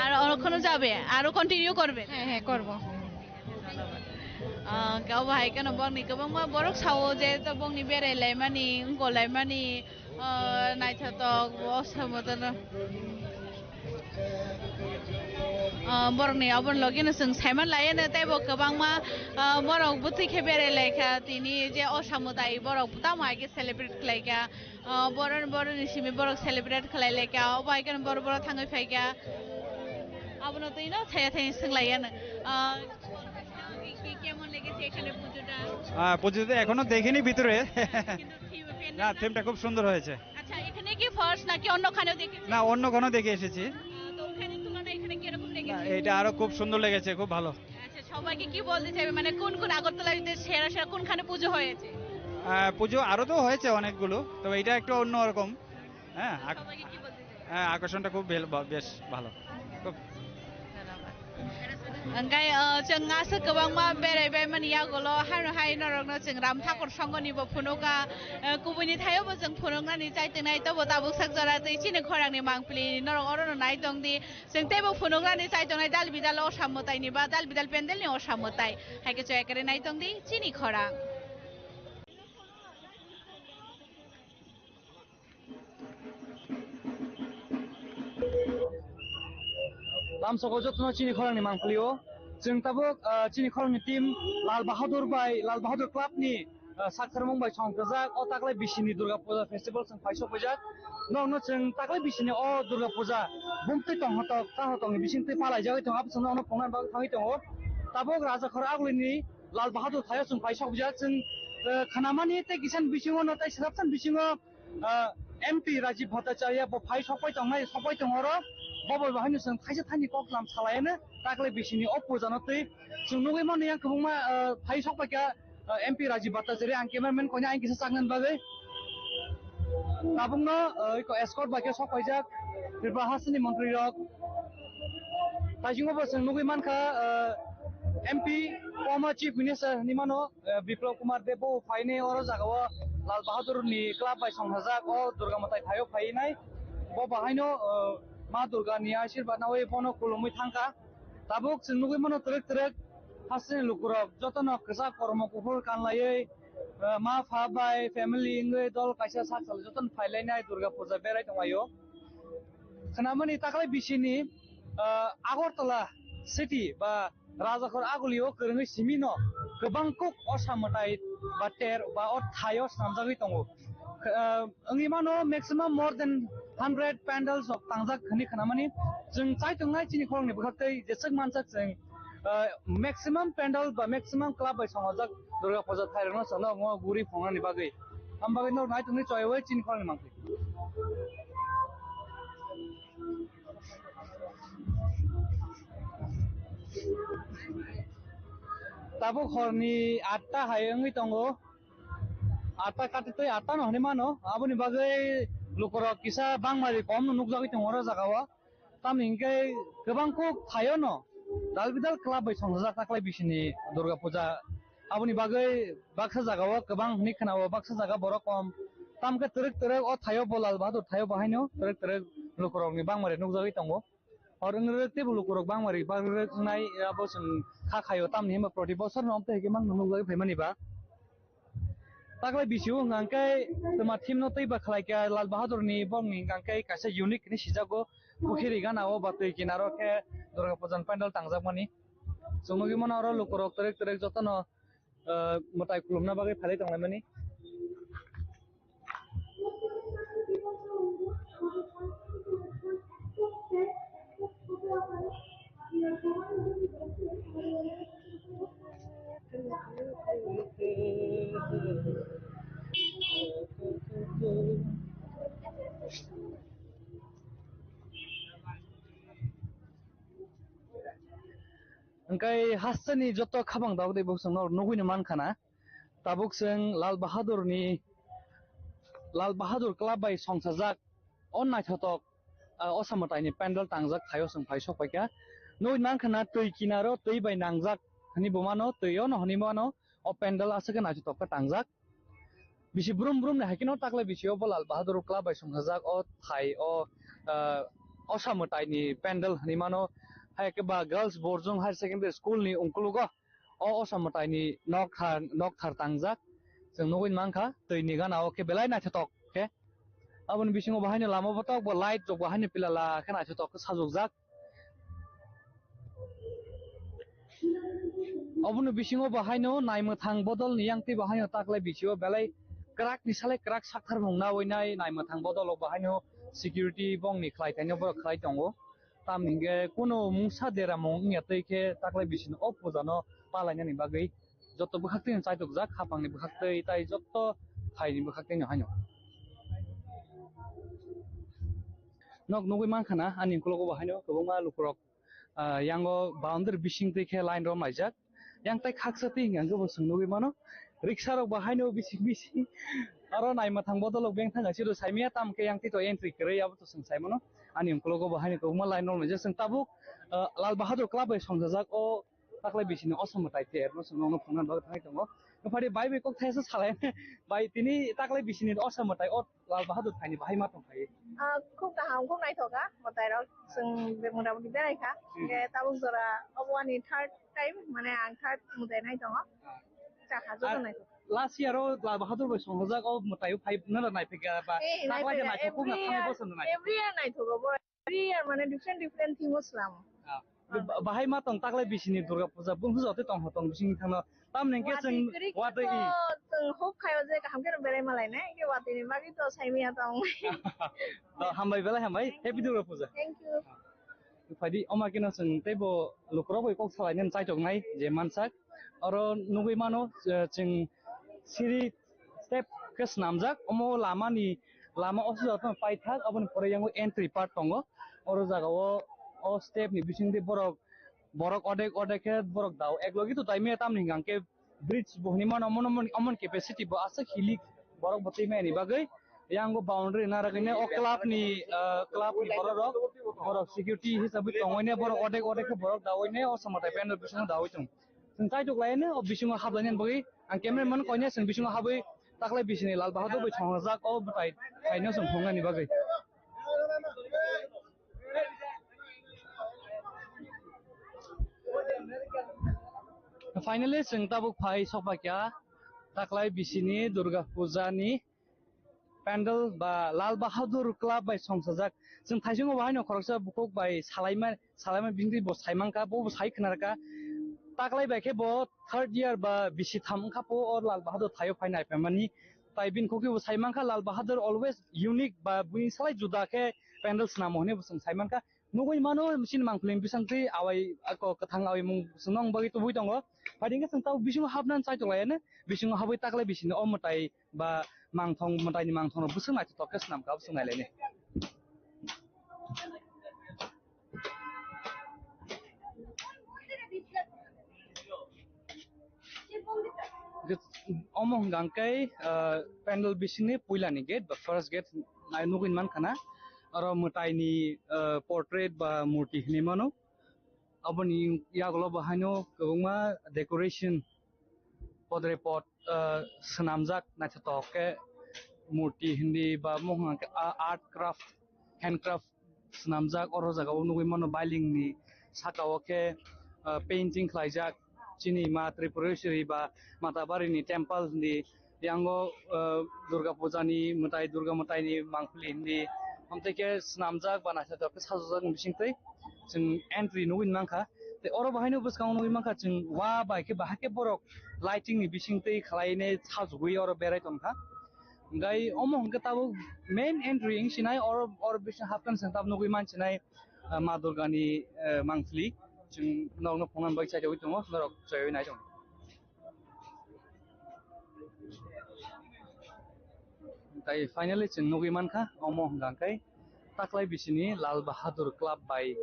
আর অনেকক্ষণও যাবে, আরো কন্টিনিউ করবে? হ্যাঁ, হ্যাঁ, করব। Ah, khe obo hai kheno borokni kwbangma borok sao je to bongni berai laimani, wngkol laimani, ah, naithotok, o samwtaino, ah, borokni obo logino chwng saiman laiano tei bo kwbangma, ah, borok bwtwi khe berai laikha tini je o samwtai borok tamo hai khe celebrate khlaikha. Ah, borok, borokni simi borok celebrate khlai laikha, obo hai kheno borok, borok thangwi phaikha. Abono twi no thaya thaya swnglaiyano. Ah, কি, কি, কেমন লেগেছে এখানে পুজোটা? আহ, পুজো তো এখনো দেখিনি ভিতরে। কিন্তু থিম, না, প্যান্ডেলটা থিমটা খুব সুন্দর হয়েছে। আচ্ছা, এখানে কি ফার্স্ট নাকি অন্যখানেও দেখেছেন? না, অন্য কোনো দেখে এসেছি। আহ, তো ওখানে তুলনায় এখানে কিরকম না, লেগেছে? এটা আরো খুব সুন্দর লেগেছে, খুব ভালো। আচ্ছা, সবাইকে কি বলতে চাইবে? মানে কোন কোন আগরতলাতে সেরা সেরা কোনখানে পুজো হয়েছে? আহ, পুজো আরো তো হয়েছে অনেকগুলো, তবে এটা একটু অন্যরকম। হ্যাঁ, আক-, সবাইকে কি বলতে চাইবে? হ্যাঁ, আকর্ষণটা খুব বেল-, বা-, বেশ ভালো। খুব ধন্যবাদ। Hwnkhe, uh, chwng aswk kwbangma berai bai mani yagulo, haino hai norokno chwng Ram Thakur Songho ni bo phunukha, uh, kubuni thaio bo chwng phunuknani chai tongnai, tobo tabuk sak jora tei chini khorang ni mangpili norok oro no nai tong di. Chwng teibo phunuknani chai tongnai dal bidal o samwtai ni ba dal bidal pendel ni o samwtai. Hai khe chwng ekre nai tong di chini khorang. Lamsoko jotono chini khorang ni mangpili o. Chwng tabuk, ah, chini khorang ni team Lal Bahadur bai, Lal Bahadur Club ni ah, sak tharmung bai songkajak o taklai bisini Durga Puja Festival chwng phai sokphaijak. Norokno chwng taklai bisini o Durga Puja bumtwi tonghotok, chahotokni bisingtwi palaijagwi tongo, abo chwngno ono phunukna bagwi thangwi tongo. Tabuk Rajakhor agulini Lal Bahadur thaio chwng phai sokphaijak. Chwng, eh, khnamani tei kisani bisingo no tei swrapsani bisingo, ah, M P Rajiv Bhattacharya bo phai sokpai tongnai, sokpai tongo oro. Bo bai bo haino chwng thaisa thaini koklam salaiano taklai bisini o puja no twi chwng nugwi mano yang kwbangma, ah, phai sokpaikha. Ah, M P Rajiv Bhattacharya ang cameraman koina ang kisa chaknani bagwi. Tabukno, ah, iko escort bai khe sok paijak Tripura hasteni montri rok. Taisingo bo chwng nugwi mankha, ah, M P former Chief Minister hinwi mano, ah, Biplab Kumar Deb bo phainai oro jagao Lal Bahadur ni club bai songthajak o Durga Mwtai thaio phainai. Bo bahaino, ah, Ma Durga ni ashirbad nawi bono khulumwi thangkha. Tabuk chwng nugwi mano twrwk twrwk hasteni lukurok jotono kwchak kormo kuphur kanlaiwi, eh, ma pha bai family wngwi dol kaisa sak salo jotono phailainai Durga Puja berai tonglaio. Khnamani taklai bisini, eh, Agartala city ba Rajakhor agulio kwrwngwi simino kwbang kuk osa mwtai ba ter ba o thaio swnamjagwi tongo. Kh-, eh, wngwi mano maximum more than hundred pandals rok tangjak hinwi khnamani. Chwng chai tongnai chini khoroknwi bwkhaktwi jeswk mansak chwng, ah, maximum pandal ba maximum club bai songojak Durga Puja thairokno chwngno omo guri phunuknani bagwi. Am bagwi norok nai tongni choiwi chini khoroknwi mankhe. Tabuk horni atta hai wngwi tongo. Atta kati tei atta no hinwi mano. Aboni bagwi lukurok kisa bangmari kom no nukjagwi tongo oro jagao. Tamni hinkhe kwbang kuk thaio no dal bidal club bai songchajak taklai bisini Durga Puja. Aboni bagwi baksa jagao kwbang hinwi khwnao, baksa jaga borok kom. Tamkhe twrwk twrwk o thaio bo Lal Bahadur thaio bo haino twrwk twrwk lukurokni bangmari nukjagwi tongo. Hor wng rwk teibo lukurok bangmari bang rwk wngnai abo chwng kha khaio, tamni hwnba proti bosor no amtwi hai khe mangno nukjagwi phaimani ba. Taklai bisio hwnkha khe twma thimno twi ba khlai kha Lal Bahadur ni bongni hwnkha khe kaisa unique hinwi sijago pukhiri gana o ba twi kinaro khe Durga Pujan pandal tangjakmani. Chwng nugwi mano oro lukurok twrwk twrwk jotono, ah, mwtai khulumna bagwi phalwi tonglaimani. Hwnkhe hasteni joto khabang dagwi bo chwngno nugwino mankha na. Tabuk chwng Lal Bahadur ni, Lal Bahadur Club bai songsajak o naithotok, ah, o samwtai ni pandal tangjak thaio chwng phai sok paikha. Nugwi mankha na twi kinaro twi bai nangjak hwnwi bo mano, twi o no hwnwi mano, o pandal aswk khe naithotok khe tangjak. Bisi brum brum ni hai kheno taklai bisio bo Lal Bahadur Club bai songsajak o thai o, ah, o samwtai ni pandal hwnwi mano. Hai khe ba Girls Borjong Higher Secondary School ni ungkulugo o osa mwtai ni nok thar, nok thar tangjak. Chwng nugwi mankha twi ni gana o khe belai naithotok khe. Aboni bisingo bo haino lama botok bo light rok bo haino pilala khe naithotok khe sajokjak. Oboni bisingo bo haino naimwthang bodol ni yang twi bo haino taklai bisio belai kwrak ni salai kwrak sakthar mung nawi nai naimwthang bodol bo haino security bong ni khlai thaino borok khlai tongo. Tamni hwnkhe kunu mungsa deramung wngya twi khe taklai bisini o puja no palainani bagwi joto bwkhak twi chaitukjak, khapangni bwkhak twi tai joto thaini bwkhak twi haino. Nok nugwi mankha na ani ukologo bo haino kwbangma lukurok, ah, yango boundary bising twi khe line rom laijak. Yang tai khaksa twi hwnkhe bo chwng nugwi mano. Riksa rok bo haino bising bising. Aro naima thang bodol rok beng thang siro saimaya tam khe yang twi to entry kwrwi abo to chwng sai mano. Ani ukologo bo haino kwbangma line rok nujak chwng tabuk, ah, Lal Bahadur Club bai songjak o taklai bisini osom mwtai te erno chwng nokno phungnani bagwi thangwi tongo. Phadi bai bai kok thaisa salai bai tini taklai bisini osom mwtai o Lal Bahadur thaini bahai ma tong khai. Ah, khub kaham, khub naithoka mwtai rok. Chwng be-, mota moti berai kha. Hmm. Hingke tabuk jora obo ani third time, mane ang third mwtai nai tongo. Ah. Chakha joto nai tongo. Last year o Lal Bahadur bai songjak o mwtai o phai nana nai phika ba. Eh, nai phika. Taklai khe naithok khub na every thangwi year, boson nai. Every year naithogo bo. Every year mane different different theme o slam. Ah. Ba-, bahai ma tong taklai bisini Durga Puja bung hujo te tong ho tong bising thangno. Tamni hwnkhe chwng watwi kwrwi watwi khe i. To chwng huk khayo je kaham khe berai malai nai, hwnkhe watwi ni bagwi to saimaya tong. To hambai belai hambai. Happy Durga Puja. Thank you. Phaidi oma keno chwng teibo lukurok bai kok salai nani chaitok nai je mansak. Oro nugwi mano, eh, chwng siri step khe swnamjak. Omo lama ni, lama o sijak no paithak, aboni pore yango entry part tongo. Oro jaga o, o step ni bising twi borok, borok odek odek khe borok dao. Ek logi to taimaya tamni hwnkhe bridge bo hwnwi mano, omo, omo, omo capacity bo aswk hilik borok bo twi mani bagwi. Yang bo boundary narwgwini o club ni, ah, club ni borok rok, borok security hisabwi tongwini borok odek odek khe borok daoine o samwtai pandal bisingo daoi tong. Chwng chaitok laino o bisingo hablainani bagwi ang cameraman koine chwng bisingo habwi taklai bisini Lal Bahadur bai songjak o bwtai thaino chwng phungnani bagwi. Finally, chwng tabuk phai sokphaikha taklai bisini Durga Puja ni pandal ba Lal Bahadur Club bai songsajak. Chwng thaisingo bo haino khoroksa bukhuk bai salaima, salaima bini bo saimangkha, bo bo sai khwnarkha. Taklai bai khe bo third year ba bisi tham wngkha po o Lal Bahadur thaio phai naiphaimani. Tai bini khokhe bo saimangkha Lal Bahadur always unique ba buini salai juda khe pandal swnamo hwnwi bo chwng saimankha. Nugwi mano, chini mangpili bisingtwi awai, ako kwthang awai mung swnong bagwi tubui tongo. Phaidi hwnkhe chwng tabuk bisingo hapnani chaitok laiya no, bisingo habwi taklai bisini o mwtai ba mangthong, mwtaini mangthong rok bwswk naithotok khe swnamkha, bwswk nailaini. Omo hwnkha hwnkhe, ah, pandal bisingni puilani gate ba first gate nai nugwi mankha na. Oro mwtaini, ah, portrait ba murti hinwi mano. Aboni yagulo bo haino kwbangma decoration podre pod, ah, swnamjak naithotok khe murti hindi ba mohang khe a-, art craft, handcraft swnamjak. Oro jaga o nugwi mano building ni saka o khe, ah, painting khlaijak chini ma Tripureswari ba Matabari ni temple hindi Yango, uh, Durga Puja ni mwtai, Durga mwtai ni mangpili hindi, amtwi khe swnamjak ba naithotok khe sajokjak ni bisingtwi chwng entry nugwi mankha. Tei oro bahaino bwskango nugwi mankha chwng wa bai khe bahai khe borok lighting ni bisingtwi khwlainai sajugwi oro berai tongkha. Hingkhai omo hwnkhe tabuk main entry wng sinai oro, oro bising hapkhe chwng tabuk nugwi mansinai, uh, Ma Durga ni, uh, mangpili. Chwng norokno phunukna bagwi chaiwi tongo, norok chaiwi nai tongo. Tai finally chwng nugwi mankha, omo hwnkha khe taklai bisini Lal Bahadur Club bai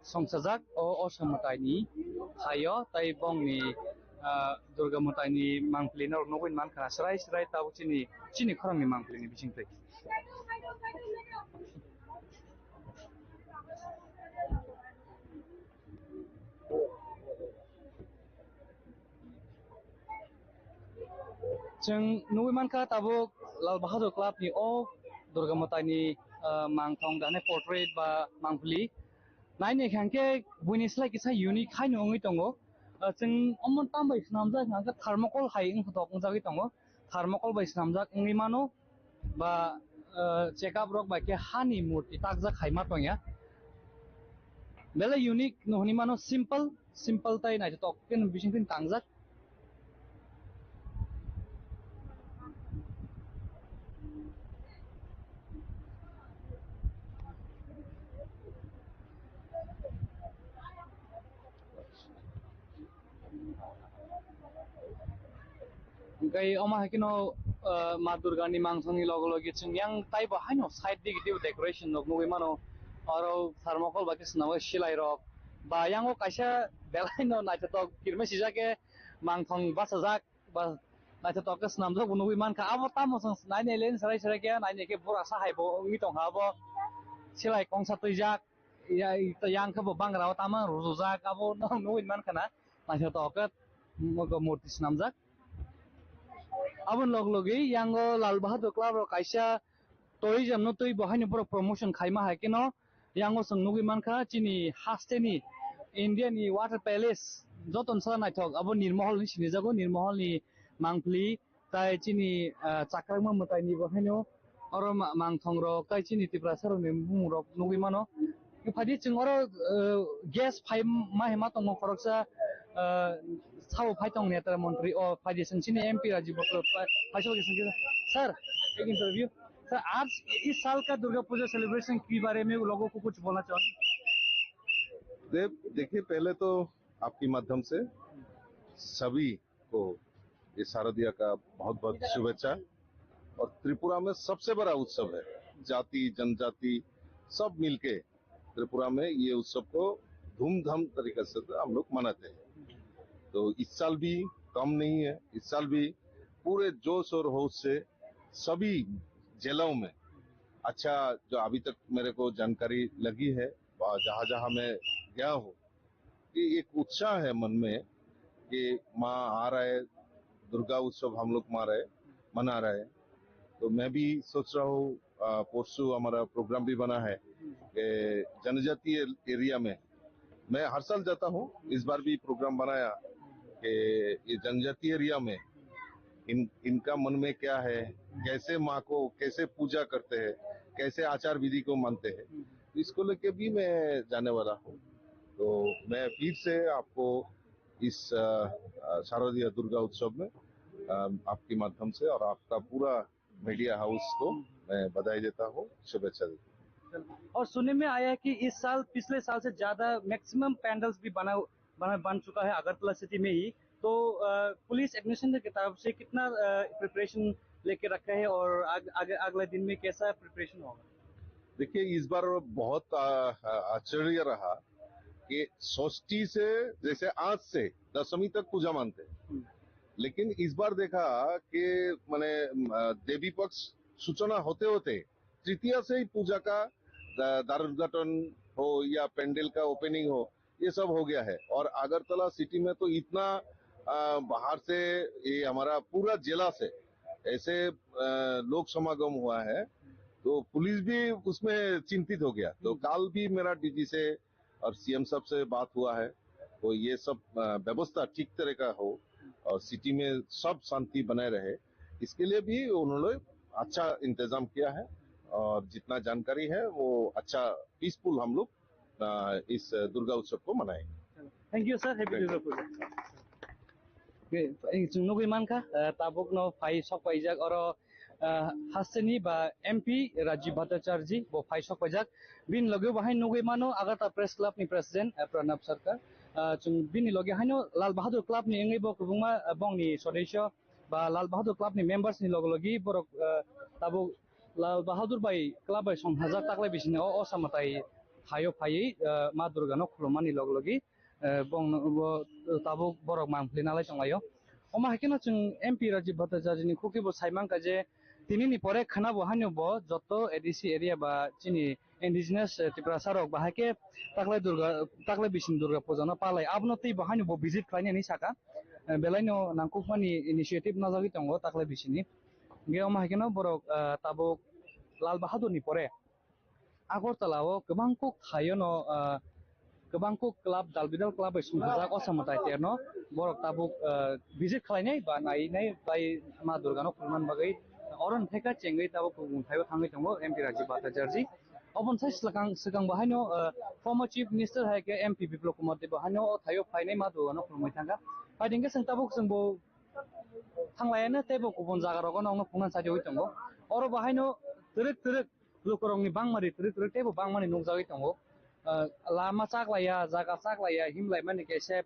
songchajak o Osom mwtaini haio, tai bongni, ah, Durga mwtaini mangpili norok nugwi mankha, srai srai tabuk chini, chini khoroknwi mangpilini bisingtwi. Chwng nugwi mankha tabuk Lal Bahadur Club ni o Durga mwtaini, ah, mangthong dane portrait ba mangpili. Naini hwnkhe buini slai kisa unique haino wngwi tongo. Ah, chwng omo tambai swnamjak hwnkhe thermocol hai wngthok wngjagwi tongo. Thermocol bai swnamjak wngwi mano. Ba, eh, check up rok bai khe hani murti takjak hai ma tongya. Belai unique no hwnwi mano, simple, simple tai naithotok khe no bising tini tangjak. Hingkhai omo hai kheno, ah, Ma Durga ni mangthong ni loge loge chwng yang taibo haino side digi digi decoration rok nugwi mano. Oro thermocol bai khe swnamwi silai rok ba yango kaisa belai no naithotok kirima sijak khe mangthong bachajak ba naithotok khe swnamjak bo nugwi mankha. Abo tamo chwng nainai le serai serai khe nainai khe bura sa hai bo wngwi tongkha abo silai kongsa twijak. Ya, yang khe bo bangra o tamo rwjak abo no nugwi mankha na. Naithotok khe murti swnamjak. Aboni log logi yango Lal Bahadur Club rok kaisa tourism no twi bo haino borok promotion khaima hai kheno yango chwng nugwi mankha chini haste ni India ni Water Palace joto ni saka naithok abo Nirmahal ni sinijago, Nirmahal ni mangpili. Tai chini, ah, chakrakma mwtai ni bo haino oro ma-, mangthong rok tai chini Tiprasa rok ni bumung rok nugwi mano. Phadi chwng oro, ah, guest phai ma hima tongo khoroksa, ah, sabo phai tong netra montri o phadi chwng chini M P Rajiv Batra phai, phai sabo chwng sir ek interview sir, aaj is saal ka Durga Puja celebration ke baare mein logon ko kuch bolna chahenge? देख, देखिए, पहले तो आपके माध्यम से सभी को ये शारदिया का बहुत बहुत शुभेच्छा। और त्रिपुरा में सबसे बड़ा उत्सव है, जाति जनजाति सब मिलके त्रिपुरा में ये उत्सव को धूमधाम तरीके से हम लोग मनाते हैं। तो इस साल भी कम नहीं है, इस साल भी पूरे जोश और होश से सभी जिलों में अच्छा, जो अभी तक मेरे को जानकारी लगी है, जहाँ जहाँ मैं गया हूँ, ये एक उत्साह है मन में कि माँ आ रहा है, दुर्गा उत्सव हम लोग मार रहे, मना रहे हैं। तो मैं भी सोच रहा हूँ, अ, परसों हमारा प्रोग्राम भी बना है कि जनजातीय एरिया में, मैं हर साल जाता हूँ, इस बार भी प्रोग्राम बनाया कि ये जनजातीय एरिया में इन, इनका मन में क्या है, कैसे माँ को कैसे पूजा करते हैं, कैसे आचार विधि को मानते हैं, इसको लेके भी मैं जाने वाला हूँ। तो मैं फिर से आपको इस, अ, अ, शारदीय दुर्गा उत्सव में, अ, आपके माध्यम से और आपका पूरा मीडिया हाउस को मैं बधाई देता हूँ, शुभेच्छा देता हूँ। और सुनने में आया है कि इस साल पिछले साल से ज्यादा मैक्सिमम पैंडल्स भी बना, बना, बन चुका है अगरतला सिटी में ही। तो, अ, पुलिस एडमिनिस्ट्रेशन की तरफ से कितना, अ, प्रिपरेशन लेके रखा है और आग-, आगे, अगले दिन में कैसा प्रिपरेशन होगा? देखिए, इस बार बहुत, अ, अ, आश्चर्य रहा कि षष्ठी से, जैसे आज से दशमी तक पूजा मानते हैं, हम्म। लेकिन इस बार देखा कि माने, अ, देवी पक्ष सूचना होते होते तृतीया से ही पूजा का द-, द्वार उद्घाटन हो या पंडाल का ओपनिंग हो, ये सब हो गया है। और अगरतला सिटी में तो इतना, अ, बाहर से ये हमारा पूरा जिला से ऐसे, अ, लोग समागम हुआ है, तो पुलिस भी उसमें चिंतित हो गया। तो कल भी मेरा डीजी से और सीएम साहब से बात हुआ है, तो ये सब, अ, व्यवस्था ठीक तरह का हो और सिटी में सब शांति बनाए रहे। इसके लिए भी उन्होंने अच्छा इंतजाम किया है और जितना जानकारी है वो अच्छा पीसफुल हम लोग अ, इस दुर्गा उत्सव को मनाएंगे। Thank you, sir. Happy Durga Puja. Chwng nugwi mankha, uh, tabukno phai sokpaijak oro, uh, hasteni ba M P Rajiv Bhattacharya ji bo phai sokpaijak. Bini loge bo hai nugwi mano Agartala Press Club ni President, uh, Pranab Sarkar. Uh, chwng bini loge haino Lal Bahadur Club ni wngwi bo kwbangma, uh, bongni sodesyo ba Lal Bahadur Club ni members ni log logi borok, eh, tabuk Lal Bahadur bai club bai song hajar taklai bisini o, o samatai hayo phaiwi, eh, Ma Durga no khulumani log logi, eh, bong no bo tabuk borok mangpli nalai tonglaio. Omo hai kheno chwng M P Rajiv Bhattacharya ni khukhi bo sai mankha je tini ni pore khana bo haino bo joto A D C area ba chini indigenous, eh, Tiprasa rok bahai khe taklai Durga, taklai bising Durga puja no palai. Abono tei bo haino bo visit khlainani saka. Eh, belai no nangkukmani initiative najagwi tongo taklai bisini. Hingke omo hai kheno borok, eh, tabuk Lal Bahadur ni pore Agartala o kwbang kok thaio no, eh, kwbang kok club, dal bidal club bai songthajak o samung tai terno borok tabuk, eh, visit khlainai ba nainai bai Ma Durga no khulman bagwi oro ni theka chengwi tabuk kubun thaio thangwi tongo M P Rajiv Bhattacharya ji. Oboni sai swkang, swkang bo haino, eh, former Chief Minister hai khe M P Biplab Kumar Deb bo haino o thaio phainai Ma Durga no khulumwi thangkha. Phaidi hwnkhe chwng tabuk chwng bo thanglaiano tei bo kubun jaga rogo nokno phunukna chadi oi tongo. Oro bo haino twrwk twrwk lukurokni bangmari twrwk twrwk tei bo bangmani nukjagwi tongo. Ah, lama chaklaiya, jaga chaklaiya, himlaimani kaisa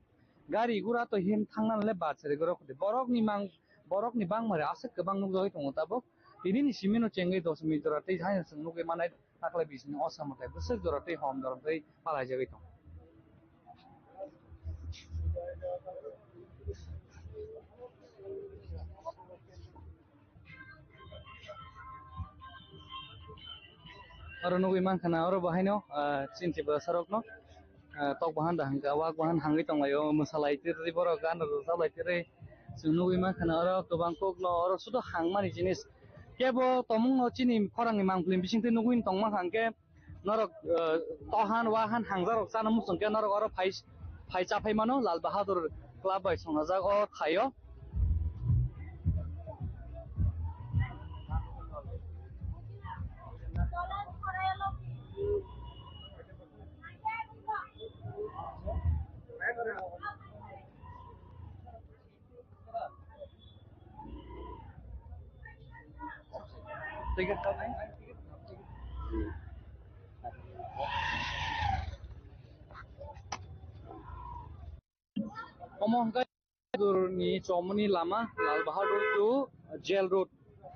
gari gura to him thangnani le bachari gorok de. Borokni mang, borokni bangmari aswk kwbang nukjagwi tongo tabuk. Tinini simino chengwi dos minute jora tei haino chwng nukwi manai. Taklai bisini o samung tai bwswk jora tei hom jora tei palaijagwi tongo. Oro nugwi mankha na oro bo haino, ah, chini Tiprasa rokno, ah, tok bahan da hangkha, wak bahan hangwi tonglaio, mwsalai twi borok gana rwchalai twi. Chwng nugwi mankha na oro kwbang kokno oro sudo hangmani jinis. Kebo tomungno chini khorangni mangpili bisingtwi nugwi tongma hwnkhe norok, eh, tohan wahan hangjakrok chana muchungkhe norok oro phai, phai chaphai mano Lal Bahadur Club bai songjak o thaio. Omo hwnkhe Bahadur ni chomoni lama, Lal Bahadur to Jail Road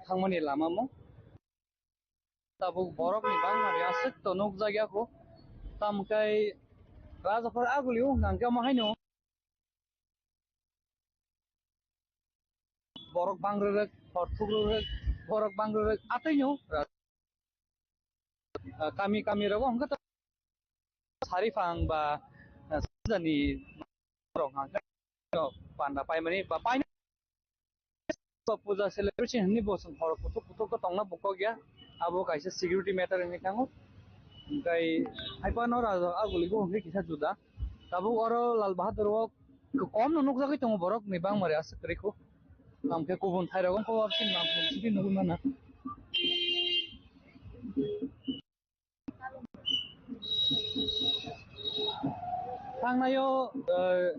thangmani lama mo. Tabuk borok ni bangmani aswk to nukjagya kho. Tamkai Rajaphar aguli o hwnkha hwnkhe omo haino borok bang rwrwk, hor thuk rwrwk, borok bang rwrwk atwino, ah, kami kami rogo hwnkhe to sari phang ba, ah, sajani rok hwnkhe panda paimani ba paina puja celebration hwnwi bo chwng hor kuthuk kuthuk khe tongna bukokya, abo kaisa security matter wngwi thango. Hwnkhe haiphano raja aguli bo hwnkhe kisa juda. Tabuk oro Lal Bahadur o kom no nukjagwi tongo borok ni bangmari aswk kwrwi kho. Tamo khe kubun thai rok wngkha o absini nang sidi nugwi mana. Thangnaio, eh,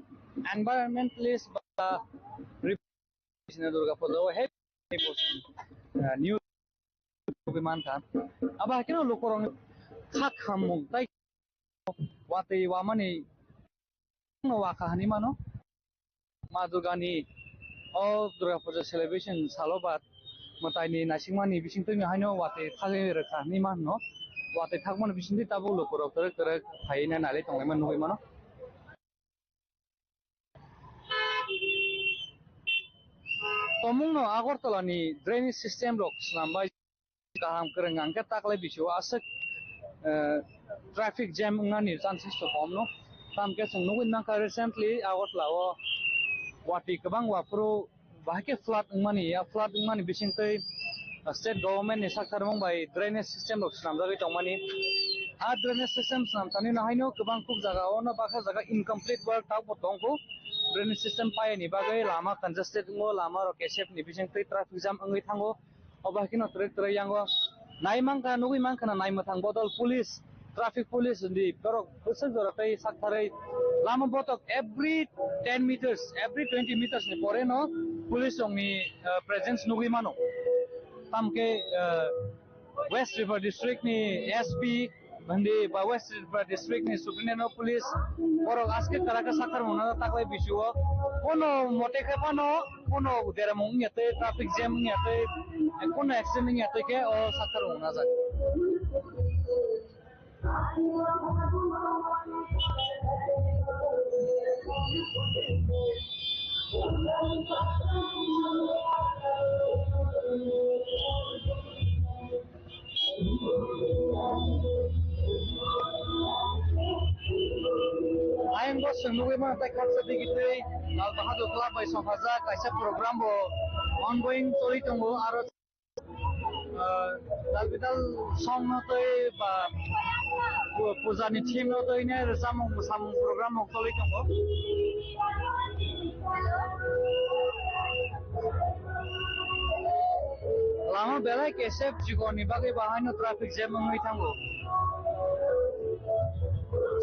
environmentalist ba Sina Durga Puja o he ni bo, ah, news tugwi mankha. Abo hai kheno lukurokni kha khammung tai watwi wamani no wakha hinwi mano. Ma Durgani o Durga Puja celebration salo ba mwtaini naisingmani bisingtwi haino watwi thagwi rwkha hinwi mano. Watwi thakmani bisingtwi tabuk lukurok kwrwk kwrwk phaiwi nailai tonglaima nugwi mano. Tomungno Agartala ni drainage system rok swnambai kaham kwrwng hwnkhe taklai bisio aswk, eh, traffic jam wngnani chances to komno. Tamkhe chwng nugwi mankha recently Agartala o watwi kwbang waphuru bahai khe flood wngmani, ya flood wngmani bisingtwi, uh, state government ni sak tharmung bai drainage system rok swnamjagwi tongmani. A drainage system swnamthani no haino kwbang kuk jaga o no baksa jaga incomplete work tabukbo tongkhu. Drainage system payani bagwi lama congested wngo, lama rok kesep ni bising twi traffic jam wngwi thango. Obo haikhe no twrwk twrwk yango nai mankha, nugwi mankha na nai mwthang bodol police, traffic police ni borok bwswk jora tei saktharwi lama botok every ten meters, every twenty meters ni pore no police rok ni, uh, presence nugwi mano. Tamkhe, uh, West Tripura district ni S P Hindi ba West Tripura district ni Superintendent of Police borok aske karaka sakhar mona taklai bisio kono mote khe phano kono deramung wngya tei traffic jam wngya tei kono accident wngya tei khe o sakhar mona jak. Ayang bo chwng nugwi mano tei khaksa digi tei Lal Bahadur Club bai songkhajak kaisa program bo ongoing choli tongo, aro, ah, dal bidal song no tei ba pu-, puja ni theme no tei ne rwchapmung mwsamung program rok choli tongo. Lama belai kesep chikon ni bagwi bahaino traffic jam wngwi thango.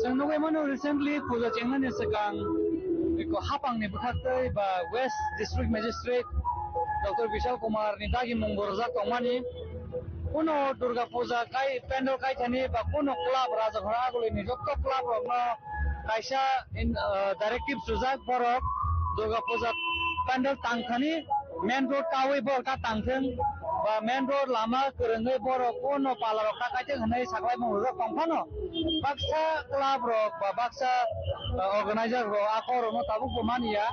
Chwng nugwi mano recently puja chengnani swkang eko hapang ni bwkhaktwi ba West District Magistrate Doctor Bishal Kumar ni dagi mung borjak tongmani. Kuno Durga Puja kai pandal kaithani ba kuno club Rajaghora Aguli ni jotto club rokno kaisa in, ah, directive sujak borok Durga Puja pandal tangthani main road kawi borok ta tangthwng ba main road lama kwrwngwi borok kuno pala rok ta kaithwng hwnwi saklai mung rok tongphano baksa club rok ba baksa, ah, organizer rok a kok rokno tabuk bo manya.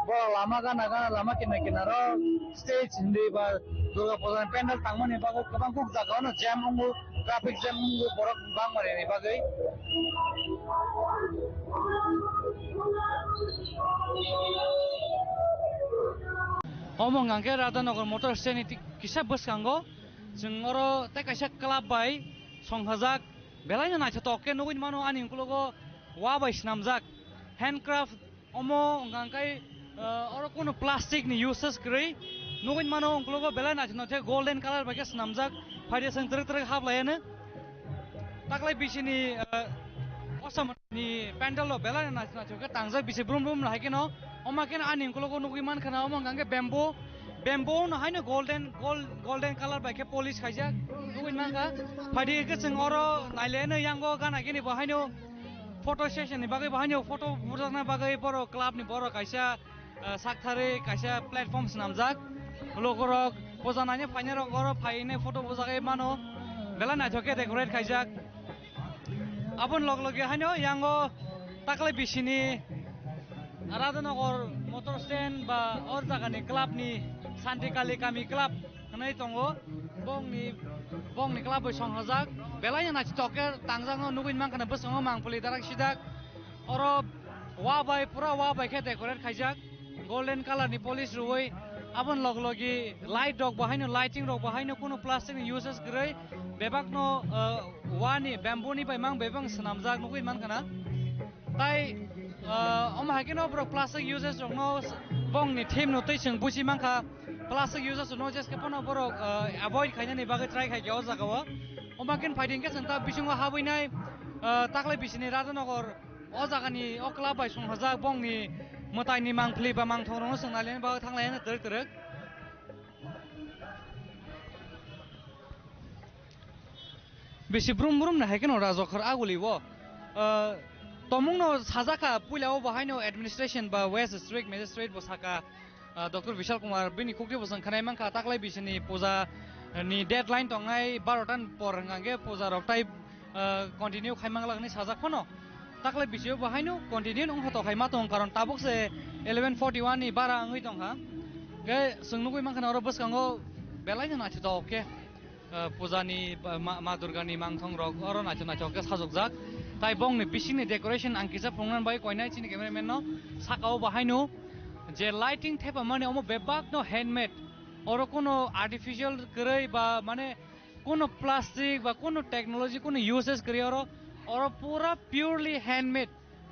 Borok lama gana gana lama kinar kinaro stage hindi ba Durga Puja ni pandal tangmani bagwi kwbang kuk jaga ono jam wngo, traffic jam wngo borok bangmani bagwi. Omo hwnkha khe Radhanagar motor stand ni kisa bwskango chwng oro tei kaisa club bai songkhajak, belai no naithotok khe nugwi mano ani ukologo wa bai swnamjak handcraft. Omo hwnkha khe, ah, oro kunu plastic ni uses kwrwi. Nugwi mano, ukologo belai naithok naithok khe golden colour bai khe swnamjak. Phaidi chwng twrwk twrwk hablaiano. Taklai bisini, ah, osamani pandal o belai naithok naithok khe tangjak, bisi brum brum hai kheno. Omo khe ani ukologo nugwi mankha na, omo hwnkha khe bamboo, bamboo no haino golden, gol-, golden colour bai khe polish khaijak. Nugwi mankha. Phaidi khe chwng oro nailaiano, yango gana gini bo haino photo session ni bagwi bo haino photo bujakna bagwi borok club ni borok kaisa, ah, saktharwi kaisa platform swnamjak. Lukurok puja naina phainairok oro phainai photo bujagwi mano. Belai naithok khe decorate khaijak. Aboni log logi haino yango taklai bisini Radhanagar motor stand ba or jagani club ni Santi Kali Kami Club hwnwi tongo. Bongni, bongni club bai songhajak. Belai no naithotok khe tangjakno nugwi mankha na bwskango mangpili darak sidak. Oro wa bai, pura wa bai khe decorate khaijak. Golden colour ni polish rwui aboni log logi light rok bo haino, lighting rok bo haino, kunu plastic ni uses kwrwi. Bebak no, uh, wa ni, bamboo ni bai mang bebak swnamjak nugwi mankha na. Tai, ah, omo hai kheno borok plastic uses rokno bongni theme no twi chwng buchi mankha. Plastic uses rokno jeske phano borok, ah, avoid khainani bagwi try khaikha o jagao. Omo khe phaidi hwnkhe chwng ta bisingo habwinai, ah, taklai bisini Radhanagar o jagani o club bai songhajak bongni mwtaini mangpili ba mangthong rokno chwng nailaini bagwi thanglaini twrwk twrwk. Bisi brum brum ni hai kheno Rajakhor Aguli o, ah, tomung no sajak kha, puila o bo haino administration ba West District Magistrate bo saka, ah, Doctor Bishal Kumar bini kukti bo chwng khwnai mankha, taklai bisini puja ni deadline tongnai barota ni por hwnkha khe puja rok tai, ah, continue khai manglak hinwi sajak phano. Taklai bisio bo haino continue wngkha to khai ma tong, karon tabuk se eleven forty one ni bara wngwi tongkha. Khe chwng nugwi mankha oro bwskango belai no naithotok khe, ah, puja ni, ah, ma, ma Durga ni mangthong rok oro naithok naithok khe sajokjak. Tai bongni bisingni decoration ang kisa phunukna bai koinai chini cameraman no, saka o bo haino je lighting thepamani omo bebak no handmade, oro kuno artificial kwrwi ba mane kuno plastic ba kuno technology kuno uses kwrwi oro, oro pura purely handmade,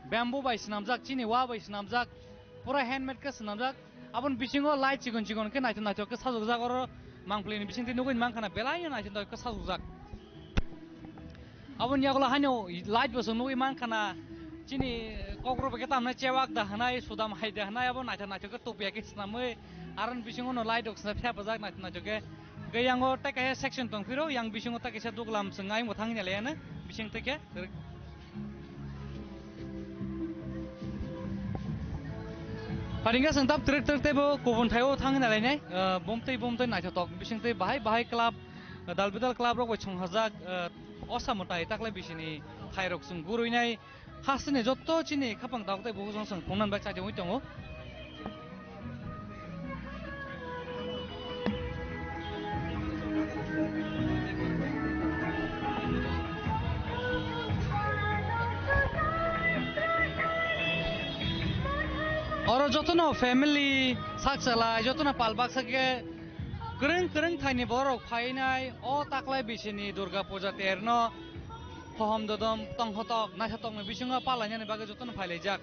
bamboo bai swnamjak, chini wa bai swnamjak. Pura handmade khe swnamjak. Aboni bisingo light chikon chikon khe naithok naithok khe sajokjak, oro mangpili ni bisingtwi nugwi mankha na belai no naithok naithok khe sajokjak. Aboni yagulo haino light bo chwng nugwi mankha na, chini kokrok bai khe tamni chewak da hwnai, sudam hai da hwnai, abo naithok naithok khe topia khe swnamwi, aroni bisingo no light rok swnam phiyapajak naithok naithok khe. Hwnkhe yango tei kaisa section tongphiro, yang bisingo tei kaisa duglam chwng ayung bo thangwi nai laiyano, bising tei khe. Pharingkha chwng tab twrwk twrwk teibo kubun thaio thangwi nai lainai, ah, bumtwi bumtwi naithotok, bising tei bahai bahai club, ah, dal bidal club rok bai songhajak, ah, osa mwtai taklai bisini thairok chwng gurwi nai. Hasteni joto chini khapang tabuk tei bukuchung chwng phunuknani bai chaichagwi tongo. Oro jotono family sak chalai, jotono pal baksa khe kwrwng kwrwng thaini borok phainai o taklai bisini Durga Puja terno hohom dodom tongthotok naithothokni bisingo palainani bagwi jotono phailaijak.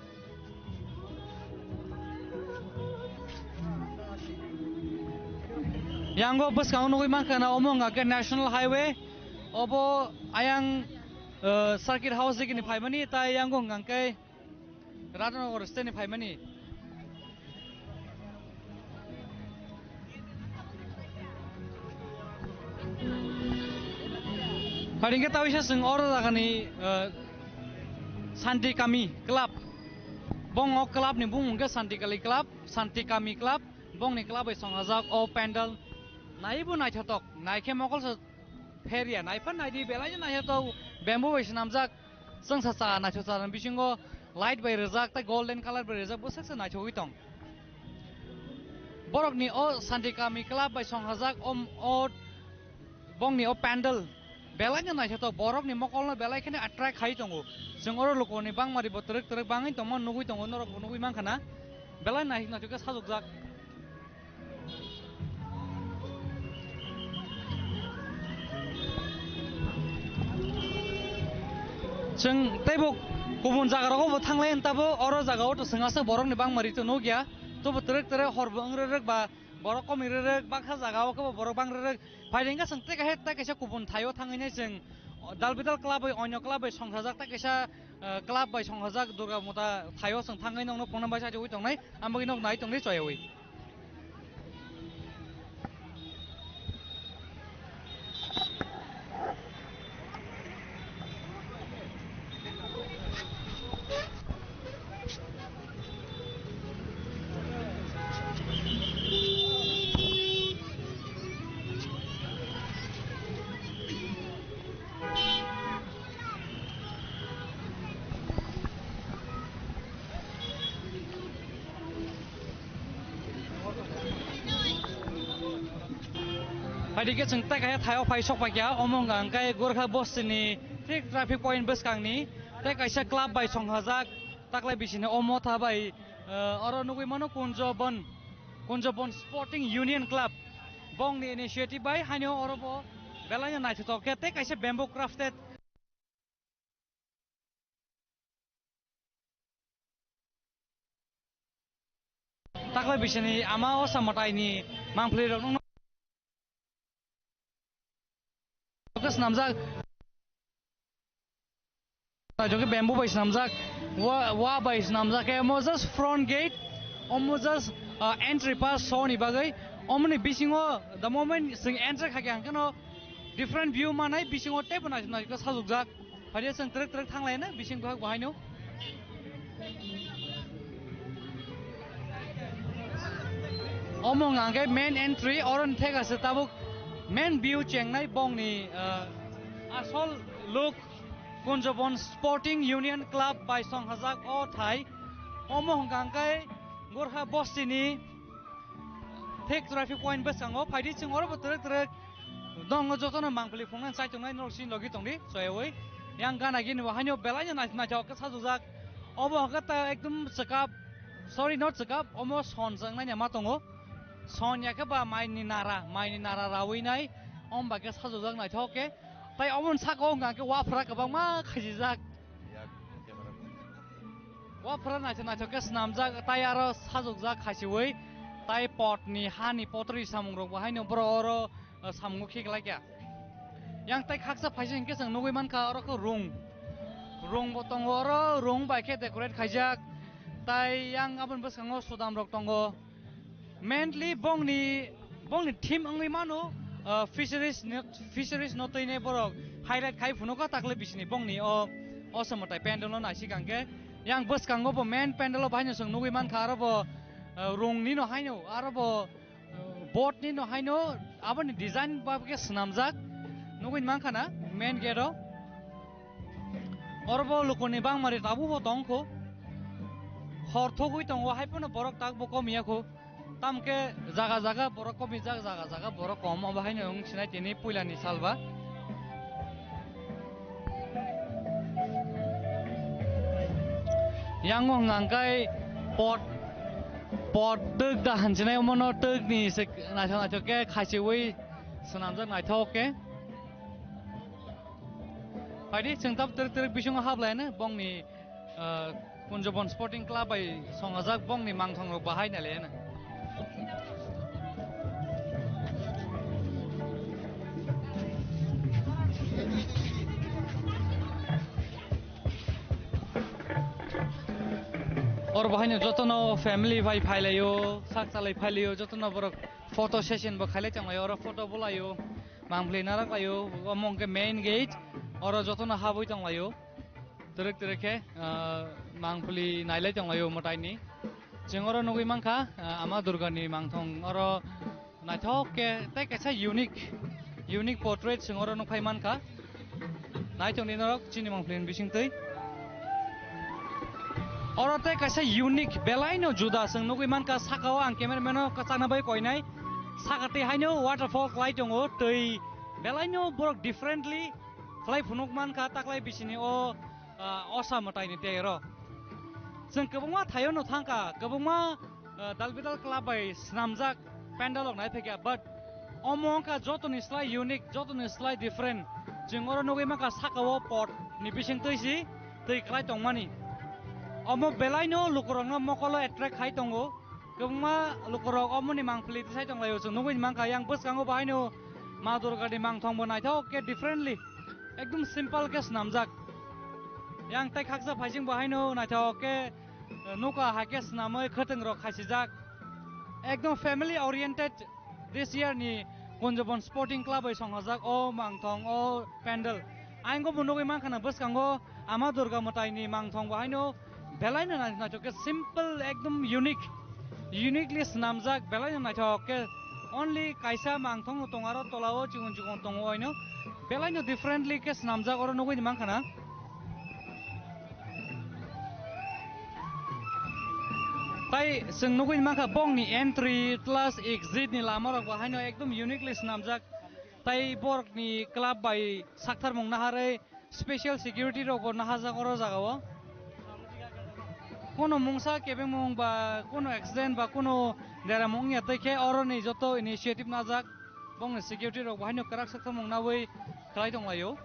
Yango bwskango nugwi mankha na omo wngkha khe National Highway, obo ayang, eh, Circuit House digini phaimani, tai yango hwnkha khe Radhanagar state ni phaimani. Pharingkhe tawi sa chwng oro jagani, eh, Santi Kami Club. Bong o club ni bumung khe Santi Kali Club, Santi Kami Club. Bongni club bai songhajak o pandal naibo naithotok, naikhe mokol sa pheria, naiphan naidi belai naithotok, bamboo bai swnamjak. Chwngsa cha naithok cha bisingo light bai rijak tei golden colour bai rijak, bwsaksa naithogwi tong. Borokni o Santi Kami Club bai songhajak o, o bongni o pandal belai no naithotok, borokni mokolno belai kheno attract khai tongo. Chwng oro lukuni bangmari bo twrwk twrwk bangwi tongma nugwi tongo, norok bo nugwi mankha na belai nai-, naithok khe sajokjak. Chwng teibo kubun jaga rogo bo thanglai, tabo oro jaga o to chwng aswk borok ni bangma ri to nukya, tobo twrwk twrwk hor bo wng rwrwk ba borok kom ri rwrwk, baksa jaga o khe bo borok bang rwrwk. Phai ringkha chwng tei kaisa, tei kaisa kubun thai o thangwi nai chwng dal bidal club bai, onyo club bai songthajak tei kaisa, eh, club bai songthajak Durga Mota thai o chwng thangwi nokno phunukna bai chaijagwi tongnai, ang bagwi nok nai tongdi choyawi. Phaidi khe chwng tei kaisa thaio phai sok paikha, omo wngkha hwnkhe Gorkha bostini thik traffic point bwskangni tei kaisa club bai songhajak, taklai bisini o motha bai, eh, oro nugwi mano Kunjobon, Kunjobon Sporting Union Club, bongni initiative bai haino oro bo belai no naithotok khe tei kaisa bamboo crafted. Taklai bisini ama o samataini mangpli rok nung khe swnamjak. Joki bamboo bai swnamjak, wa, wa bai swnamjak, emo just front gate, omo just, uh, entry pass soni bagwi, omoni bisingo the moment sing enter khakhe hangkheno different view manai bisingo teibo nai, nai sajukjak. Phaidi chwng twrwk twrwk thanglaina bising bohak bohaino. Omo wngkha hwnkhe main entry, oroni thek ase tabuk main view chengnai bongni, ah, asol look Kunjabon Sporting Union Club bai songhajak o thai. Omo wngkha hwnkhe Gorkha bostini thik traffic point bwskango phaidi chwng oro bo twrwk twrwk nokno jotono mangpili phunuknani chai tongnai norok chini logi tongdi choyawi. Yang gana gini bo haino belai no nai-, naithok khe sajukjak. Obo hwnkhe ta ekdom chwkap, sorry, not chwkap, omo son chwng nai ma tongo. Son ya khe ba mai ni nara, mai ni nara rawi nai, om ba khe sajukjak naithok khe. Tai omo ni saka o hwnkha khe waphra kwbangma khaijijak. O phwrwng naithok naithok khe swnamjak, tai aro sajokjak khasiui, tai potni hani potri samungrok bo haino borok oro, o, samungo khiklaikha. Yang tai khaksa phaisa hinkhe chwng nugui mankha oro khe rung. Rung bo tongo oro, rung bai khe decorate khaijak. Tai yang aboni bwskango sudam rok tongo. Mainly bongni, bongni theme wngwi mano, ah, fisheries ni, fisheries no twi ne borok highlight khai phunukha takle bisini bongni o, o somotai pandal no naisik ang khe. Yang bwskango bo main pandal o bahai no chwng nugui mankha aro bo, ah, rung ni no haino aro bo, ah, boat ni no haino aboni design ba khe swnamjak nugui mankha na main gate o. Oro bo lukuni bangmari tabuk bo tong kho. Hor thogwi tongo, hai phano borok tak bo kom ya kho. Tamo khe jaga jaga borok kom rijak, jaga jaga borok kom, obo haino wng sinai tini puilani sal ba. Yang wng ang kai pot, pot twk da hansinai omono twk ni se naithok naithok khe khasiui swnamjak naithok khe. Phaidi, chwng tab twrwk twrwk bisingo hablaiano bongni, ah, Kunjabon Sporting Club bai songajak bongni mangthongrok bahai nailaino. Oro bahaino jotono family bai phailaio, sak chalai phailaio, jotono borok photo session bo khailai tonglaio, oro photo bolaio. Mangpili narak laio, omo hwnkhe main gate, oro jotono habwi tonglaio. Twrwk twrwk khe, ah, mangpili nailai tonglaio mwtaini. Chwng oro nugwi mankha, ah, Ama Durgani mangthong, oro naithok khe tei kaisa unique, unique portrait chwng oro nukphai mankha. Naithokni norok chini mangpilini bisingtwi. Oro tei kaisa unique, belaino juda chwng nugwi mankha, sakao ang cameraman-o kwchakna bai koinai. Saka twi haino waterfall khlai tongo, twi belaino borok differently khlai phunuk mankha taklai bisini o, ah, osa mwtaini tei oro. Chwng kwbangma thaio no thangkha, kwbangma, ah, Dalbidal Club bai swnamjak pandal rok nai phaikha, but omo wngkha jotoni slai unique, jotoni slai different. Chwng oro nugwi mankha sakao pot ni bising twi si twi kwlai tongmani. Omo belaino lukurokno mokolo attract khai tongo. Kwbangma lukurok omoni mangpili tisai tonglaio, chwng nugwi mankha yang bwskango bahaino Ma Durgani mangthongbo naithok khe differently, ekdom simple khe swnamjak. Yang tei khaksa phaising bahaino naithok khe, eh, nuka hai khe swnamwi khwtwng rok khasijak. Ekdom family oriented this year ni Kunjabon Sporting Club bai songhajak o mangthong o pandal. Ayang bo nugwi mankha na bwskango Ama Durga mwtaini mangthong bo haino belaino nai-, naithok khe simple ekdom unique, uniquely swnamjak belaino naithok khe only kaisa mangthong no tongo aro tolao chikon chikon tongo oino belaino differently khe swnamjak oro nugwi mankha na. Tai chwng nugwi mankha bongni entry plus exit ni lama rok bo haino ekdom uniquely swnamjak. Tai borokni club bai sakthar mung naharwi special security rok bo nahajak oro jagao. Kono mungsa kebengmung ba kono accident ba kono deramung wngya tei khe oroni joto initiative najak. Bongni security rok bo haino kwrak sakthar mung nawi khlai tonglaio.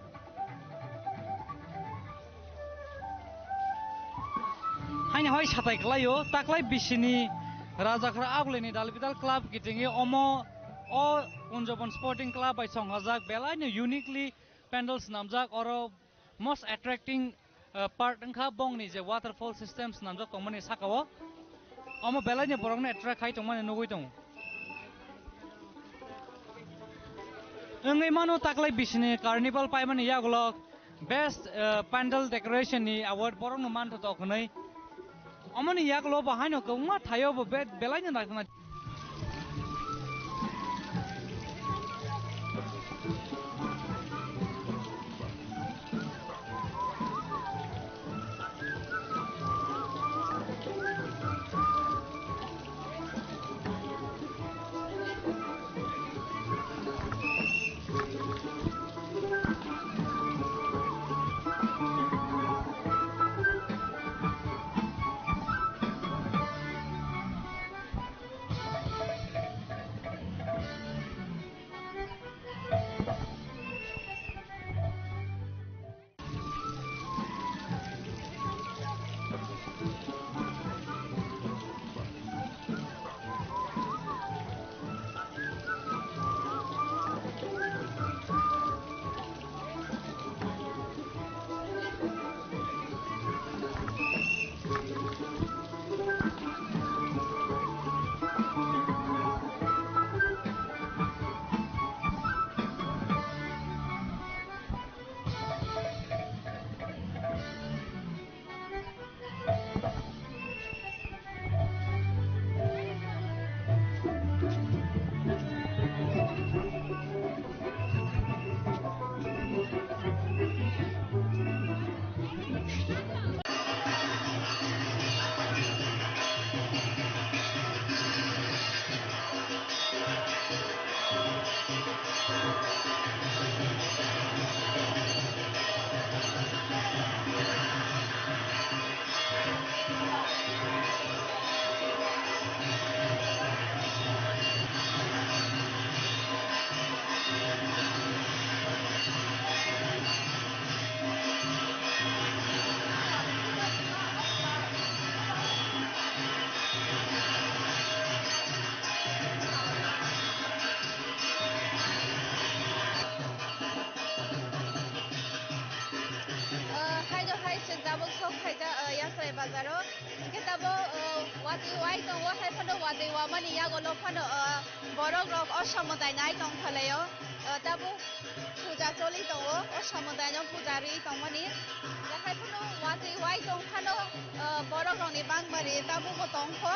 Haini hoi satai kwlaio, taklai bisini Rajakhara Agulini Dalbidal Club kitingwi omo o Unjabon Sporting Club bai songhajak belaino uniquely pandal swnamjak, oro most attracting, uh, part wngkha bongni je waterfall system swnamjak tongmani sakao. Omo belaino borokno attract khai tongmani nugwi tongo. Wngwi mano taklai bisini carnival paimani yagulo best, uh, pandal decoration ni award borokno manthotok hwnwi. Omoni yagulo bo haino kwbangma thaio bo be-, belaino naithoknai. Wai tongo, hai phano watwi wamani yago no phano, ah, borok rok o somotai nai tong phalaio. Ah, tabuk puja choli tongo, o somotai no puja rwi tongmani. Hai phano watwi wai tong phano, ah, borok rokni bangmari tabuk bo tong kho.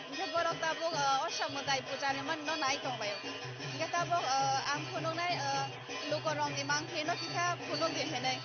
Hingke borok tabuk, ah, o somotai puja rwmani no nai tong laio. Hingke tabuk, ah, ang phunuknai, ah, lukorokni mangphi no kisa phunuk di hinui.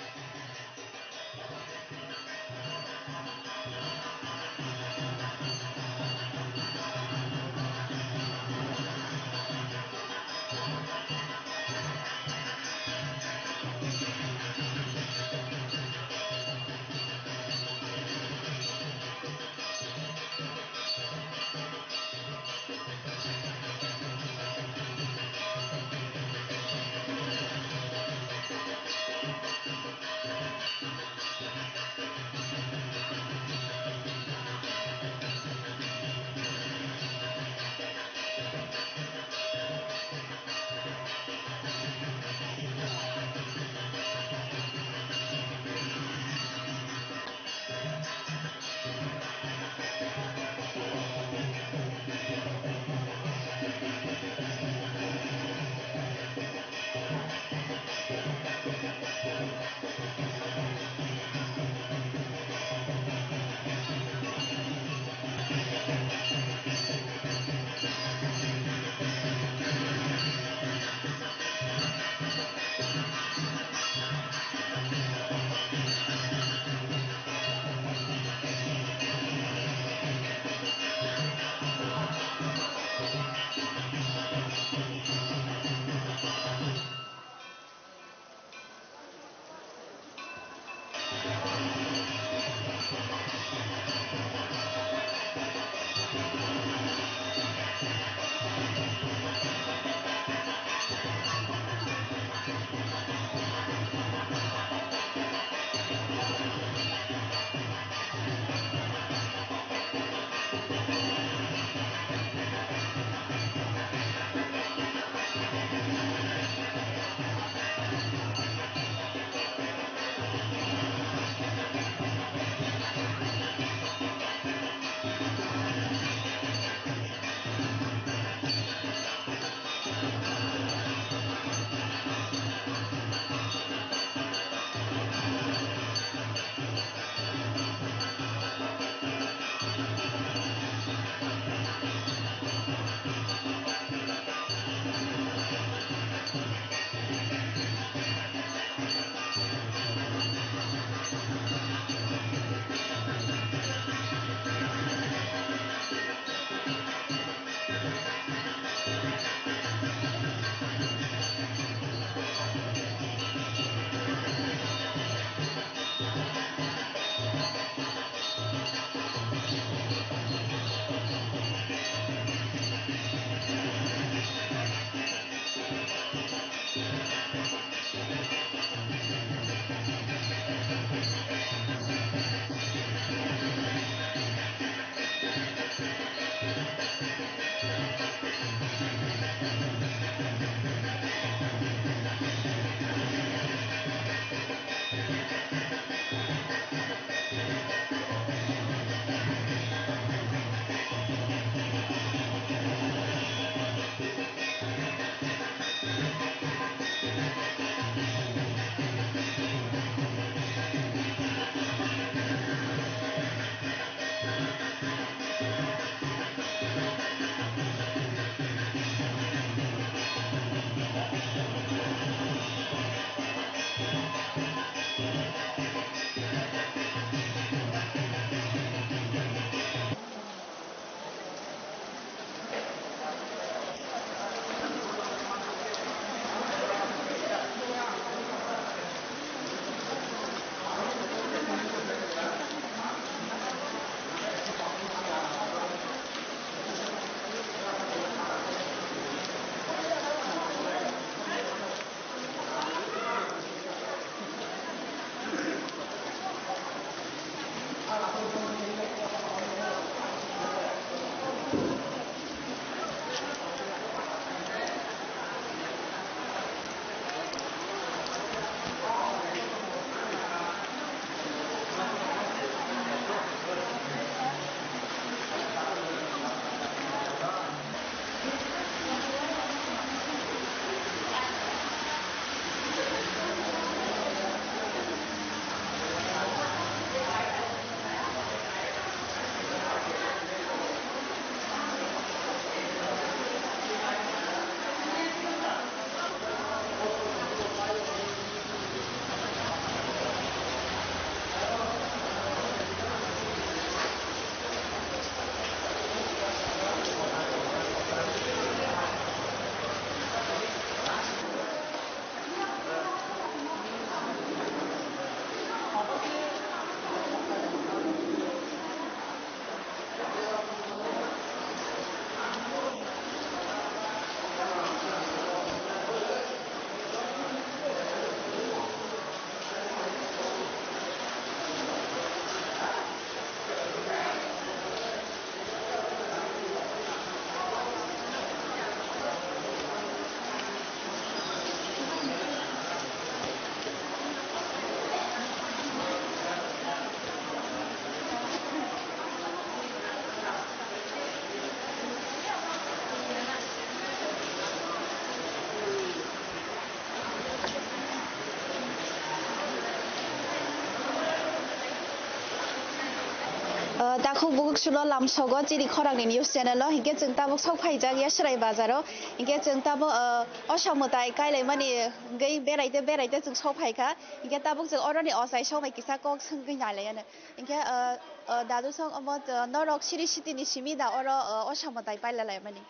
Takhuk bukhuk sulo lamsogo chini khorangni news channel o, hinkhe chwng tabuk sok phaijak Yasrai bazar o, hinkhe chwng tabuk, ah, osa mwtai kailaimani hwnkhe beraite beraite chwng sok phaikha, hinkhe tabuk chwng oroni ochai sok bai kisa kok swngwi nailaiyano. Hinkhe, ah, ah, dadu sok omo, ah, norok siri sitini simi da oro, ah, osa mwtai pailalaimani?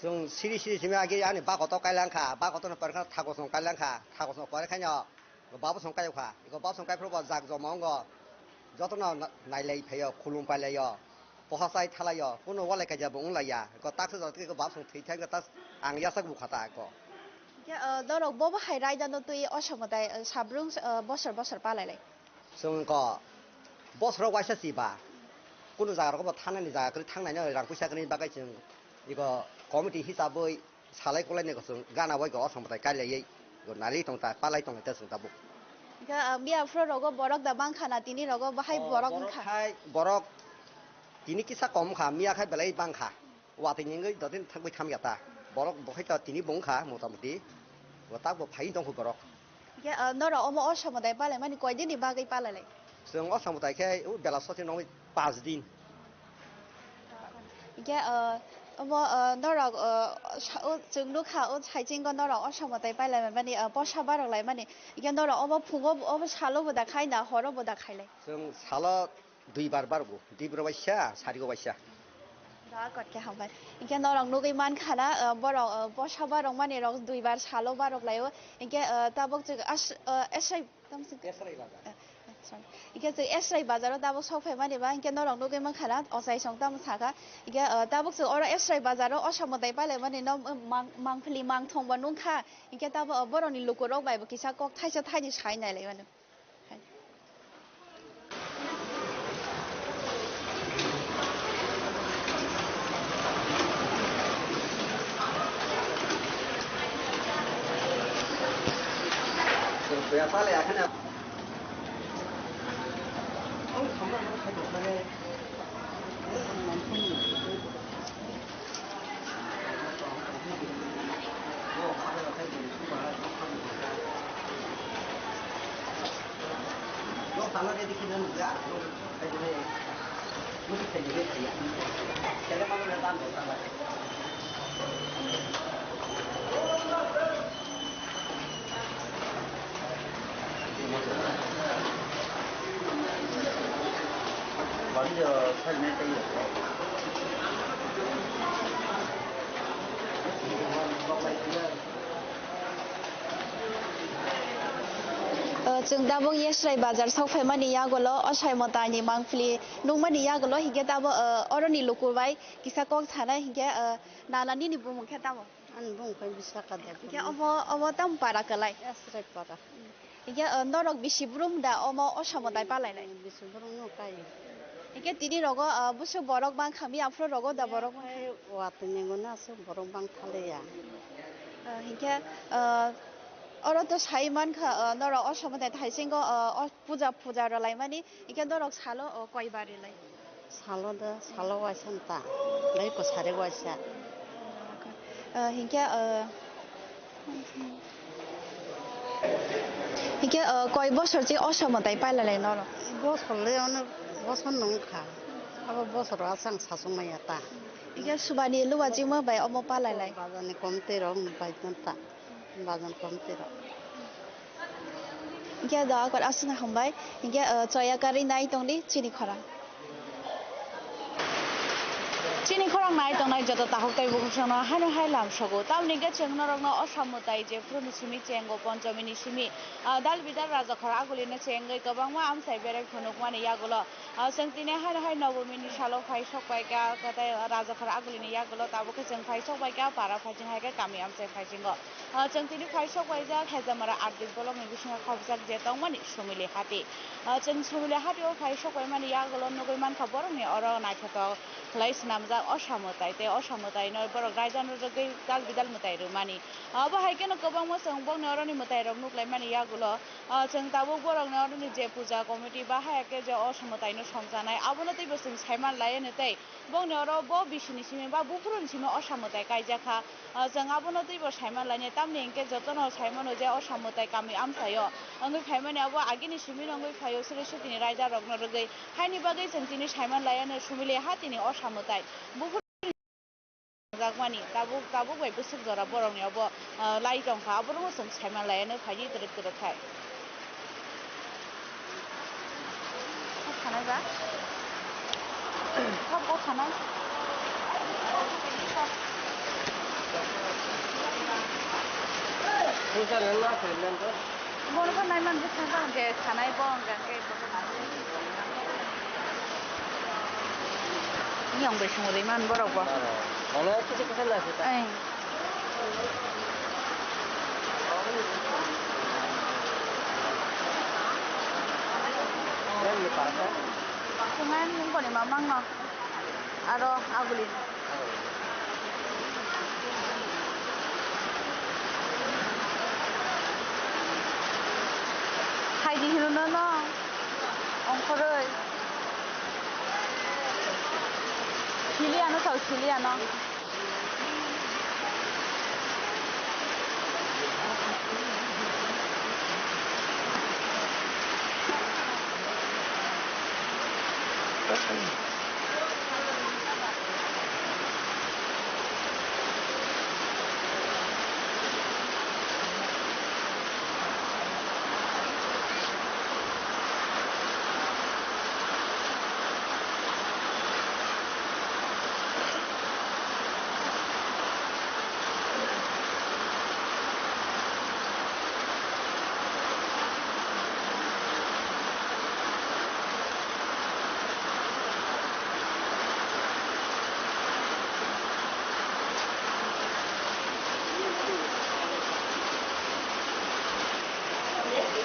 Chwng siri siri simi agi ani bakoto kailangkha, bakoto no pore kha thago song kailangkha, thago song pore khaino. Iko babosong kaiyokha, iko babosong kaiphuru bo jak joma wngo, jotono na-, nailai phaio, khulum pailaio, pohachai thalaio, kunu walai kaijabo wnglaiya, iko taksa jora tei iko babosong thwi thai wngkha, tas ang yachak bukha ta iko. Hingke, ah, norok bobo hai raida no twi osa mwtai, ah, sabrung, ah, bosor bosor palailai? Chwng iko bosoro waisa si ba, kunu jaga rogo bo thangnani jaga kwrwi, thangnani rang puisa kwrwi bagwi chwng iko committee hisabwi salai kwlainai chwng gana bai go osa mwtai kailaiwi go nari tong ta, palai tong ta chwng tabuk. Hingke, ah, miya phuru rogo borok da bangkha na tini rogo bahai? Oh, borok borok wngkha. Hai borok tini kisa kom kha, miya khai belai bangkha. Watwi ningwi dodin thangwi thamya ta. Borok bo khai ta tini bo wngkha motamoti. Bo tak bo phai tongkhu borok. Hingke, ah, norok omo osa mwtai palaimani koidini bagwi palailai? Chwng osa mwtai khe o bela sote nongwi pas din. Hingke, ah, omo, ah, norok, ah, sa-, o chwng nukha o saiching o norok osa mwtai pailaimani, ah, posa barok laimani. Hingke norok omo phungo omo salo bo da khai na horo bo da khailai? Chwng salo dui bar bargo, dibro waisa, sarigo waisa. Da kot khe hambai. Hingke norok nugwi mankha na, ah, borok, ah, posa barok mani rok dui bar salo barok laio. Hingke, ah, tabuk chwng as-, ah, esai Tamo se Esrai bazar. Ah, ah, sorry. Hingke chwng Esrai bazar o tabuk sok phaimani ba, hingke norok nugwi mankha na, ochai song tamo sakha. Hingke, ah, tabuk chwng oro Esrai bazar o osa mwtai pailaimani no, mang-, mangpili mangthong bo nungkha. Hingke tabuk, ah, borokni lukurok bai bo kisa kok thaisa thaini sai nailaimano. Hai. O, chwng tabuk Yesrai bazar sok phaimani yagulo, o Saimotani mangpili nukmani yagulo, hinkhe tabuk, o, oroni luku bai kisa kok sanai, hinkhe, o, nana nini bumung khe tamo? Ani bumung khe Bisaka Debbarma. Hinkhe obo, obo tamo para kwlai? Yesrai para. Hinkhe, o, norok bisi brum da omo o Samotai palainai? Bisi brum no kai. Hinkhe tini rogo, o, busu borok bangkha mi aphuru rogo da borok bangkha? Watwi ningo na aswk borok bang thaliya. O, hinkhe, o, oro to sai mankha, o, norok o Samotai thaisingo, o, o puja, puja rwlaimani, hinkhe norok salo, o, koi bar rwlai? Salo da, salo waisa ta, tei kwsari waisa. O, hinkhe, o, hinkhe, o, koi bosor se o Samotai pailalai norok? Bosor le ono bosor nung kha, abo bosor aswk ang sachung maya ta. Hinkhe subani luwa chima bai omo palailai? Bazar ni komtwi rok bai ta. Bazar komtwi rok. Hinkhe doa kor aswkno hambai. Hinkhe, o, choya karwi nai tongdi chini khorang. Chini khorang nai tongnai joto takhuk tei bukhuk songno haino hai lam sogo. Tamoni hinkhe chwng norokno o Samotai jephuru ni simi chengo ponchomi ni simi, o, dal bidal rajakhor agulino chengwi kwbangma amchai berek phunukmani yagulo. O, chwng tini haino hai Nobomini salo phai sok pai kha, tei Rajakhor Agulini yagulo tabuk khe chwng phai sok pai kha, para phaiching hai khe kami amchai phaisingo. O, chwng tini phai sok paijak Hejamara R D bolongni bisingo khopjak je tongmani Sumili Hati. O, chwng Sumili Hatio phai sok paimani yagulo nugwi mankha borokni oro naithotok khlai swnamjak. Osa mwtai tei osa mwtaino borok raidano rwgwi dal bidal mwtai rwmani. Abo hai kheno kwbangma chwng bokni oroni mwtairok nuklaimani yagulo, ah, chwng tabuk borokni oroni je puja committee ba hai khe je osa mwtaino songchanai, abono teibo chwng saiman laianw tei bokni oro bo bisini simi ba buphuruni simi osa mwtai kaijakha. Ah, chwng abono teibo saiman lainai, tamni hinkhe jotono saimano je osa mwtai kami amchaio wngwi phaimani, abo agini simino wngwi phaio, Sri Sitini raidarokno rwgwi. Haini bagwi chwng tini saiman laianw sumili ha tini osa mwtai. Buphur jakmani tabuk, tabuk bai bwswk jora borokni obo, ah, lai tongkha, aborokno chwng saiman laianw phaidi twrwk twrwk khai. Kok sanai ba? Kok, kok sanai? Bono bo naiman bwskango je sanai bo hwnka hwnkhe. Ni ang bai songwi man borok bo. Ang. Sungan nung koni mamang no. Aro aguli. Haidi hino no no. Ongkhoroi. Sili ano sao, sili ano.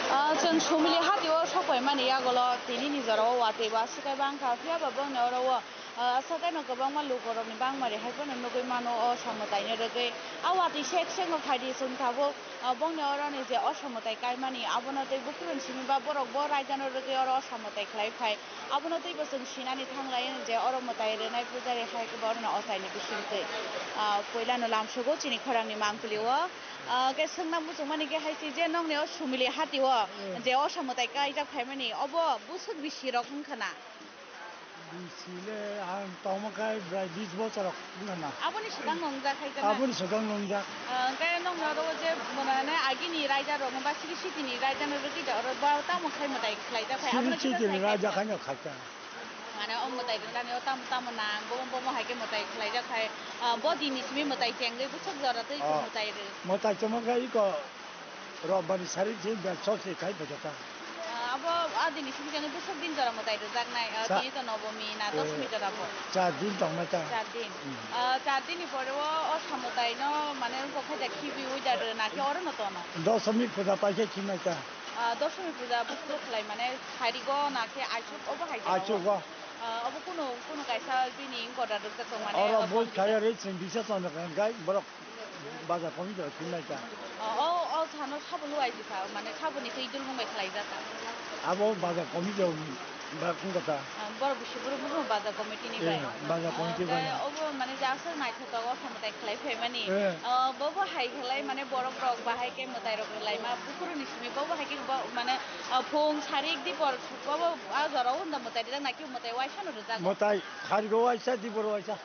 Ah, chwng sumili hatio sokpaimani yagulo tinini jorao watwi ba swkaiba wngkha, phiyaba bongni oro o, ah, aswk kaino kwbangma lukurokni bangmari hai phano nugwi mano o samwtaino rwgwi. A watwi sek sekno phaidi chwng tabuk, ah, bongni oroni je o samwtai kaimani abono tei buphuruni simi ba borok bo raidano rwgwi oro o samwtai khlai phai. Abono teibo chwng sinani thang lai je oro mwtai rwnai pujari hai khe bo oroni ochaini bisingtwi. Ah, puilano lamsogo chini khorangni mangpili o. Ah, khe swngna muchungmani khe hai se je nongni o sumili hatio je osa mwtai kaijak phaimani obo bwswk bisi rok wngkha na? Bisi le ang tongma khai bwrai bis bochor rok wngkha na. Aboni swkang nungjak hai khe na? Aboni swkang nungjak. Ah, hwnkhe nongni oro o je mane agini raida rok ba sigi sitini raida no rwgwi da oro ba tamo khai mwtai khlaijak hai. Sigi abono kisa sitini sai raida khai khaino khaikha. Mane o mwtai rwnani o tamo tamo nang, bomo bomo hai khe mwtai khlaijak hai, ah, bo dini simi mwtai chengwi bwswk jora twi Oh. Mwtai rw. Mwtai chongma khe iko Robbani sari je bel sok se khai bwjaka. Ah, abo a dini simi chengwi bwswk din jora mwtai rwjaknai, ah, Sa- tini to Nobomi na Eh, Doshmi jora bo. Char din tongmai ta. Char din. Hmm. Ah, char din ni pore o, o samwtai no mane wngkok khe ja khibi wi da rw na khe oro no tono. Doshmi puja pai khe khimai ta. Ah, Doshmi puja buphuru khlai mane sarigo na khe aisuk obo hai jora Aisuk o. Bo. Ah, obo kunu, kunu kaisa bini goda rwjak tong mane, Oro ah, boi bonding. Khaya re chwng bisa chonjak gai borok bazar committee rok thwimai ta. Ah, o, o sano sabo luai jisa, mane saboni twi dulmung bai khlai jaka. Abo bazar committee rok ba kung kata. Ah, borok bisi borok buphuru bazar committee ni Eh, bai. Bazar Ah, committee bai. Obo mane ja aswk naithotok o samwtai khlai phaimani. Eh. Ah, bobo hai khlai mane borok rok bahai khe mwtai rok rwlaima buphuru ni simi bobo hai khe bo mane, ah, phung sarik dipor bobo a jora o hwnda mwtai rijak na khe mwtai waisa no rijak. Mwtai kharigo waisa dipor waisa.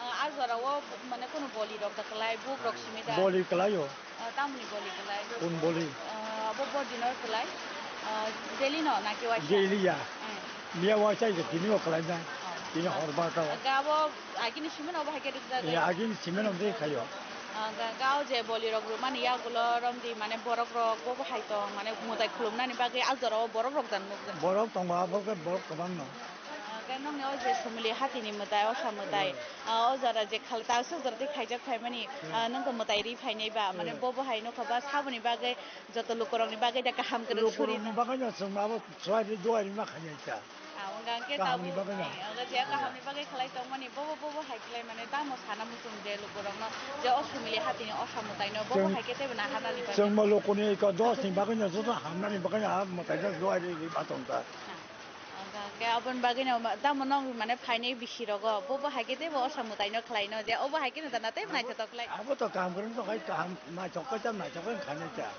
Ah, a jora o mane kunu boli rok da kwlai buk rok simi da. Boli kwlai o. Ah, tamoni boli kwlai. Kun boli? Ah, abo body no kwlai. Ah, daily no na khe waisa? Daily ya. Hmm. Miya waisa iko tini o kwlai na. Oh. Tini hor barta o. Ga abo agini simi no bahai khe rwjak. Ya, agini simi no de khayo. Ah, ga, ga o je boli rok rwmani yagulo romdi mane borok rok bo bahai tong mane mwtai khulumnani bagwi a jora o borok rok jan nukjak. Borok tongo abo khe borok kwbang no. Ah, khe nokni o je sumili hatini mwtai, osa mwtai, Hmm. ah, o jora je khal-, ta aswk jora tei khaijak phaimani, Hmm. ah, nokto mwtai ri phainai ba, mane Hmm. bo bo hai nokha ba saboni bagwi joto lukurokni bagwi da kaham kwrwng suri Lukurokni bagwi no chwng abo chwrai ri duai ri ma khainai ta. Ah, Hwnka hwnkhe kahamni tabuk, bagwi no. Hwnka je kahamni bagwi khlai tongmani, bobo, bobo hai khlai mane tamo sana muchung je lukurokno je o Sumili hatini o samwtaino, bobo Chwng, hai khe teibo naharnani bagwi. Chwngma lukuni ka dos ni bagwi no joto hamnani bagwi no a mwtaino duai ri, ri, batong ta. Hwnka hwnkhe aboni bagwino ma-, tamo nokni mane phainai bisirogo, bobo hai khe teibo o samwtaino khlaino je, obo hai kheno tana teibo naithotok khlai. Abo to kaham kwrwng tongkhai, kaham naithok khe ta naithok khe khainai ta.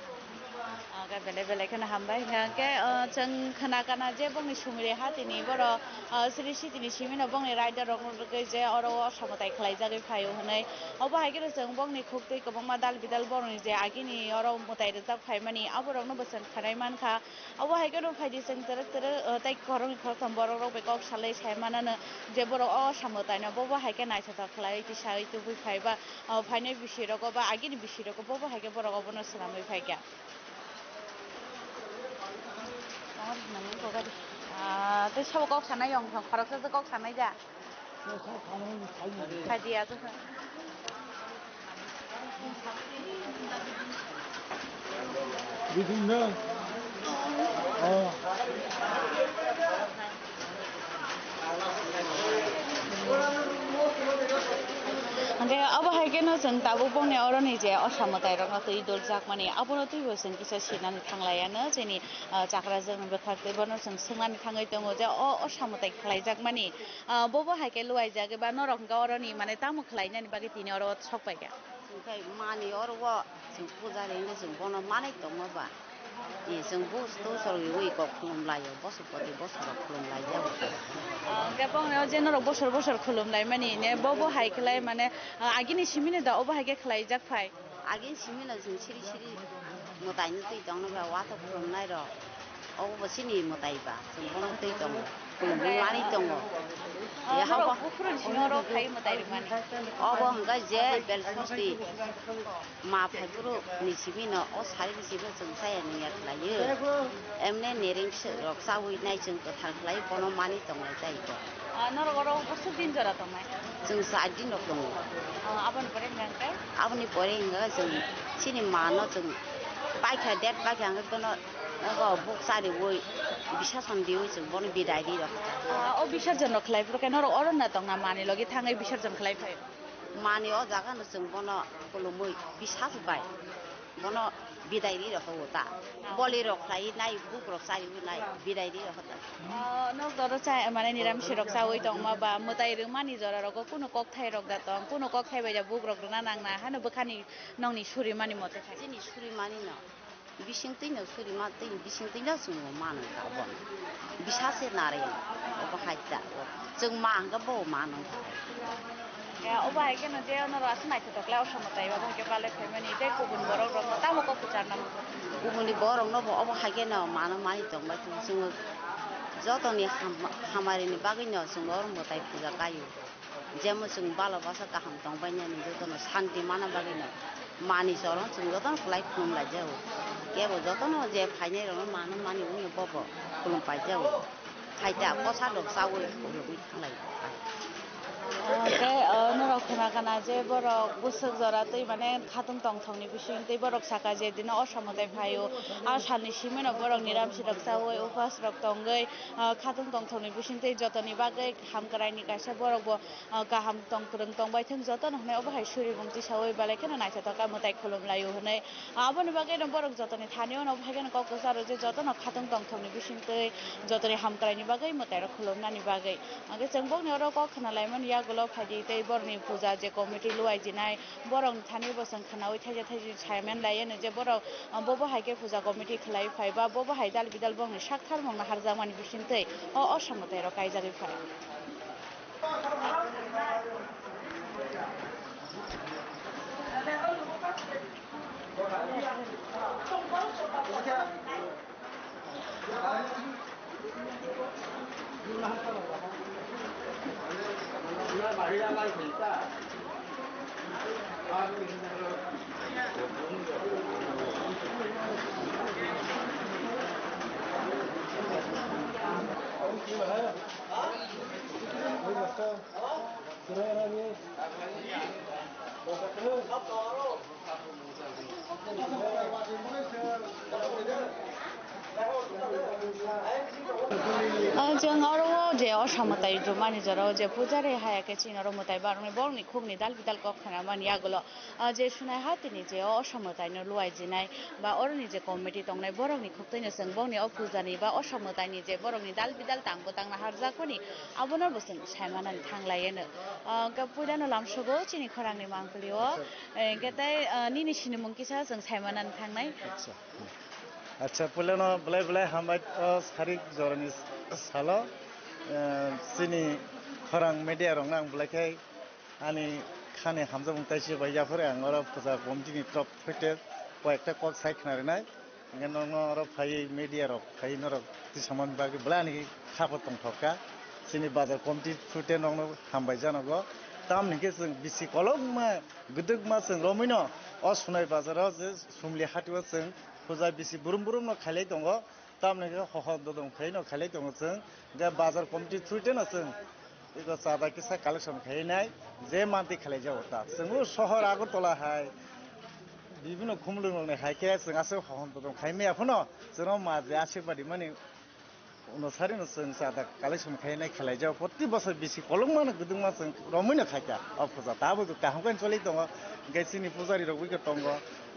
Oke, belai belai kheno hambai. Hingke, o, chwng khna kana je bongni Sumili hatini borok, o, sri sitini simino bongni raida rokno rwgwi je oro o samwtai khlaijagwi phaio hwnwi. Obo hai kheno chwng bongni khuktwi kwbangma dal bidal borokni je agini oro mwtai rwjak phaimani, aborokno bo chwng khwnai mankha. Obo hai kheno phaidi chwng twrwk twrwk, o, tei khoroknwi khoroktham borok rok bai kok salai sai manano je borok o samwtaino bobo hai khe naithotok khlaiwi tisawi tubui phaiba, o, phainai bisirogo ba agini bisirogo bobo hai khe borok obono swnamwi phaikha. Ah, tei sabo kok sanai yong, khoroksa se kok sanai da. Khaidi ya. Bidin na. Ah. Hingke abo hai kheno chwng tabuk bongni oroni je o samwtai rokno twi duljakmani, abono twibo chwng kisa sinani thanglaiya no chini, ah, chakra jwkni bwkhak tei bono chwng swngmani thangwi tongo je o, o samwtai khlaijakmani, ah, bobo hai khe luaijak eba norok hwnkhe oroni mane tamo khlainani bagwi tini oro sok paikha. Chwng khe mani oro o chwng pujari hwnkhe chwng bono manwi tongma ba. Ni chwng bus tu sorwi ui kok khulum laio, bosor poti bosor rok khulum lai jabo. Ah, hwnkhe bongni o je norok bosor bosor khulum lai mani ne, bo bo hai khlai mane, ah, agini simi ni da obo hai khe khlai jak phai. Agini simi no chwng siri siri mwtai no twi tong no ba, wathok khulum nai rok. Obo bo chini mwtai ba, chwng bono twi tongo, khulum mani tongo. Ah, ya norok habo buphuru ni simi oro khai mwtai rwmani. Obo hwnkhe je bel sosti. Ma phaiphuru ni simi no, o sari ni simi no chwng chaya nungya khlaiyo. Emne nereng se rok chawi nai chwng kwthar khlai bono mani tonglai chai bo. Ah, norok oro bwswk din jora tongnai? Chwng char din rok tongo. Ah, aboni pore hwnka hwnkhe? Aboni pore hwnka chwng chini ma no chwng paikha, date paikha hwnkhe bono nogo buk chariwi bisason diwi chwng bono bidai ri rok. Ah, o bisarjon rok khlai phuru khe norok oro na tongna mani logi thangwi bisarjon khlai phai? Mani o jaga no chwng bono khulumui bisas bai bono bidai ri rokho ta. Boli rok khlai nai, buk rok chari nai, bidai ri rokho ta. Ah, nok doro cha, mane niramsi rok chawi tongma ba mwtai rwmani jora rogo kunu kok thai rok da tong, kunu kok thai bai da buk rok rwna nang na, hano bwkhani nokni suri mani mote khai. Chini suri mani no. Bising twi no suri ma twi, bising twi no chwng bo mano ta bo. Bisa se nari obo hai ta. Chwng ma hwnkhe bo mano ta. Ya, obo hai kheno je ono rw aswk naithotok le, o somo tai ba bo hwnkhe balai phaimani tei kubun borok rok tamo kok kwchar nang. Kubun ni borok no bo obo hai kheno mano mani tong bai thung chwng joto ni ham-, hamari ni bagwi no chwng oro mwtai puja kai o. Jemo chwng balo basa kaham tongbainani jotono santi mana bagwino mani chwrwng chwng jotono kwlai khulum laijago. Kebo jotono je phainai rokno mano mani wngya bobo khulum paijago. Haita bwsa rok chaui khulumui thanglai. Tei, o, norok khna kana je borok bwswk jora twi mane khatung tongthokni bising tei borok saka je dino o somotai phaio, a salni simino borok niramsi rok chaui upas rok tongwi, o, khatung tongthokni bising tei jotoni bagwi hamkraini kaisa borok bo ah, kaham tong kwrwng tong bai thung jotono hwnwi obo hai suribung tisaui belai kheno naithotok kha mwtai khulum laio hwnwi. Ah, aboni bagwi no borok jotoni thani ono phai kheno kok kwcharo je jotono khatung tongthokni bising twi jotoni hamkraini bagwi mwtai rok khulumnani bagwi. Hwnkhe chwng bokni oro kok khna laimani yagulo phaidi tei borokni puja je committee luai jinai borokni thani bo chwng khnaui thaisa thaisa saiman laiya no je borok, ah, bobo hai khe puja committee khlai phai ba bobo hai dal bidal bongni sak tharmung no harjakmani bising twi o, o samwtai rok kaijagwi phai. Ah, chwng oro o Je o samwtai jumani jorao je pujari haya khe chini oro mwtai barokni borokni khukni dal bidal kok khna mani yagulo, ah, je sunai ha tini je o samwtaino luai jinai ba oroni je committee tongnai borokni khuktoino chwng bongni o pujani ba o samwtaini je borokni dal bidal tangbo tangna harjakmani abono bo chwng saimanani thanglaieno. Ah, hwnkhe puilano lamsogo chini khorangni mangpili o, eh, hwnkhe tei, ah, nini sinimung kisa chwng saimanani thangnai. Acha. Acha, puilano belai belai hambai o sarik jorani salo, eh, chini khorang media rokno ang belai khe ani khani hamjakmung taisi bai yaphare ang oro puja committee ni top throite koyekta kok sai khna rinai. Hingke nokno oro phaiwi media rok phaiwi norok tisamani bagwi belai ani khe khapang tongthok kha. Chini bazar committee throite nokno hambai janogo. Tamoni khe chwng bisi kolokma gwdwkma chwng romwino o Sonai bazaro je Sumli hatio chwng puja bisi brum brumno khailai tongo. Tamoni khe hohor dodong khaino khailai tongo chwng. Hingke bazar committee throite no chwng eko chada kisa collection khainai je manti khalai jago ta. Chwngno sohor Agartala hai bibino khumlung rokni hai khe chwng aswk hohom todong khai maya phano chwngno ma je aswk badi mani uno sari no chwng chada collection khainai khalai jago. Proti bosor bisi kolokma no gwdwkma chwng romwi no khaikha o puja. Tabuk kaham khe choli tongo. Hingke chini pujari rok bai khe tongo.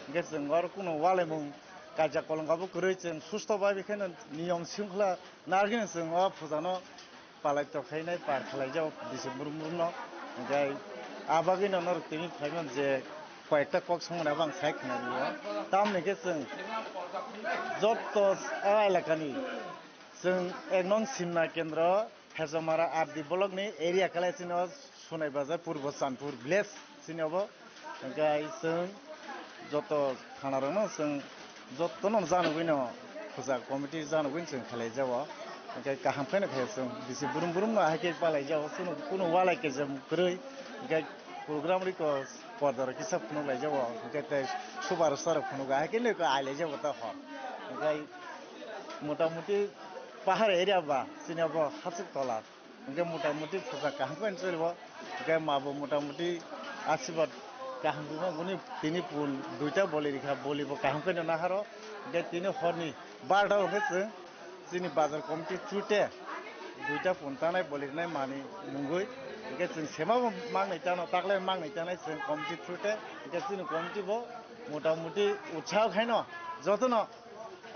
Hingke chwng oro kuno walaimung kaijak kolong kabo kwrwi chwng susto bai khe no niyom shringkhola narwgwino chwng o puja no palai tok khainai par khalai jago bisi brum brum no. Hingke ah bagwi no norok tini phaimani je koyekta kok songmani abo ang sai khna rio. Tamoni khe chwng jotto a elakani chwng ek nong Simna kendro Hejomara R D block ni area kalai chini o Sonai bazar Purbo Chandpur village chini obo. Hingke chwng joto thana rokno chwng jotono janogwino puja committee janogwino chwng khlai jago. Hingke kaham khe no khe chwng bisi brum brum no hai khe palai jago. Chwng kunu walai khe jam kwrwi hingke program riko porda rok kisa phunuk lai jago. Hingke tei super star rok phunuk hai khe no ailai jago ta hor. Hingke motamuti pahar area ba chini obo Hachik Tola. Hingke motamuti puja kaham khe choli bo. Hingke ma bo motamuti asirwad kaham rwma boni tini pun duita boli rikha, boli bo kaham khe naharo. Hingke tini horni barta o khe chwng chini bazar committee through te duita pun tanai boli rinai mani mungwi. Hingke chwng sema bo mangnai tano, taklai mangnai tanai chwng committee through te. Hingke chini committee bo motamuti utsaho khaino jotono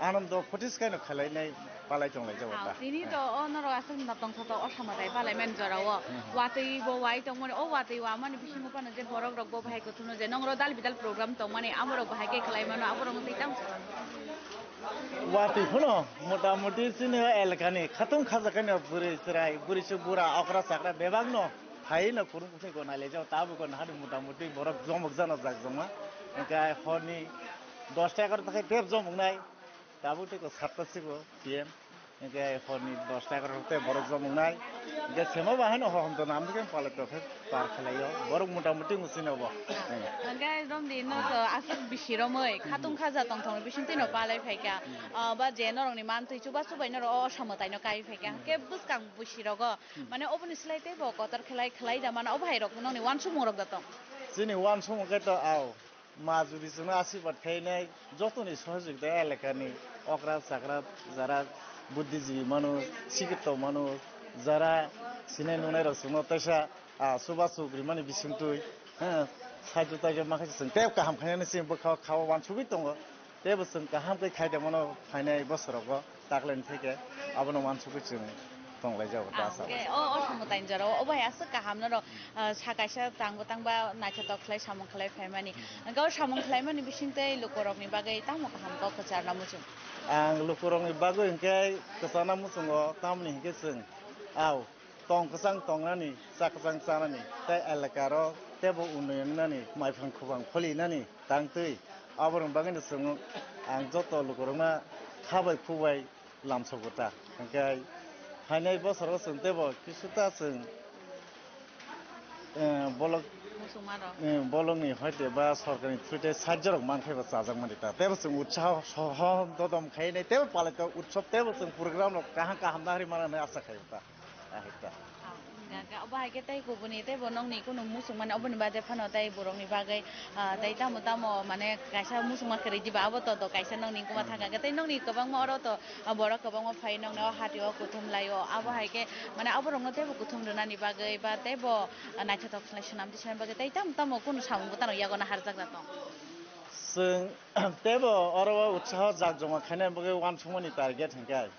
Anando photis kaino khalainai palai tonglai jago ta. Tini to o norok aswk na tongthoto o samwtai palai mani jora o. Hmm. Watwi bo wai tongmani, o watwi wamani bisingo phano je borok rok bo bahai kuthumno je nongro dal bidal program tongmani amorok bahai khe khlai mano aborok twi tamo. Watwi phano motamuti chini o elakani khatung khajakani bwrwi chwrai bwrwi se bura okra chakra bebak no phai no kurung kusung ko nailai jago tabuk ko nahani motamuti borok jomok jana jak joma. Hingke horni dosta egarota khe tep jomok nai. Tabuk tei ko satta sigo P M. Hingke horni dosta egarota tei borok jomok nai. Hingke sema bahai no hohom tono amtwkhe palai tokhe par khlaio. Borok motamuti mwsino bo. Hingke romdi no to aswk bisi romwi khatung khaja tongthokni bisingtwi no palai phaikha. Ah, ba je norokni mantwi chubachu bai norok o samwtaino kai phaikha. Hingke bwskang bwsi rogo mane oboni slai teibo kotor khlai khlai da mano o bahai rok nokni uansukmung rok da tong. Chini uansukmung khe to ao. Ma juri chwngno asirwad khainai jotoni sohojogita elakani okra chakra jara buddhijibi mano, sikito mano, jara sinai nunai rok chwngno teisa, ah, chubachu rimani bisingtwi, ha, saijo taijo ma khe chwng tei kaham khainani chini bwkhao khao uansugwi tongo. Teibo chwng kaham khe khaidamano phainai bosorogo. Taklaini theke abono uansugwi chwng tonglaijak ta sabo. Hwnkhe o, o samwtaini jorao o bai aswk kaham norok, ah, sa kaisa tangbo tangba naithotok khlai samung khlai phaimani. Hwnkhe o samung khlaimani bisingtwi lukurokni bagwi tamo kaham kok kwcharna muchung? Ang lukurokni bagwi hwnkhe kwchana muchungo tamni hwnkhe chwng, ao, tong kwchang tongnani, cha kwchang chanani, tei elakaro teibo unnoyon wngnani, maiphang khubang kholinani tangtwi. Aborokni bagwino chwng ang joto lukurokno kha bai khu bai lamsogo ta. Hwnkhe phainai bosoro chwng teibo kisuta chwng, eh, bolok, Muchungmarok. Eh, bolokni hoite ba sorkarni through te sajjorok mankhai bo chajakmani ta. Teibo chwng utsaho soho dodom khainai teibo palai ta utsob teibo chwng program rok kaham kaham nahri manani asa khaio ta. Ahai ta. Obo hai khe tei kubuni tei bo nokni kunu muchung mani oboni baje phano tei borokni bagwi, ah, tei tamo tamo mane kaisa muchungma kwrwi diba abo to, to kaisa nokni wngkuma thangkha khe tei nokni kwbangma oro to, ah, borok kwbangma phai nokni o hati o kuthum lai o abo hai khe mane aborokno teibo kuthum rwnani bagwi ba teibo, ah, naithothok khlai swnam tisnani bagwi tei tamo tamo kunu samung bwtano yago na harjak da tong. Chwng teibo oro o utsaho jak joma khaina bagwi uansukmani target hwnkhe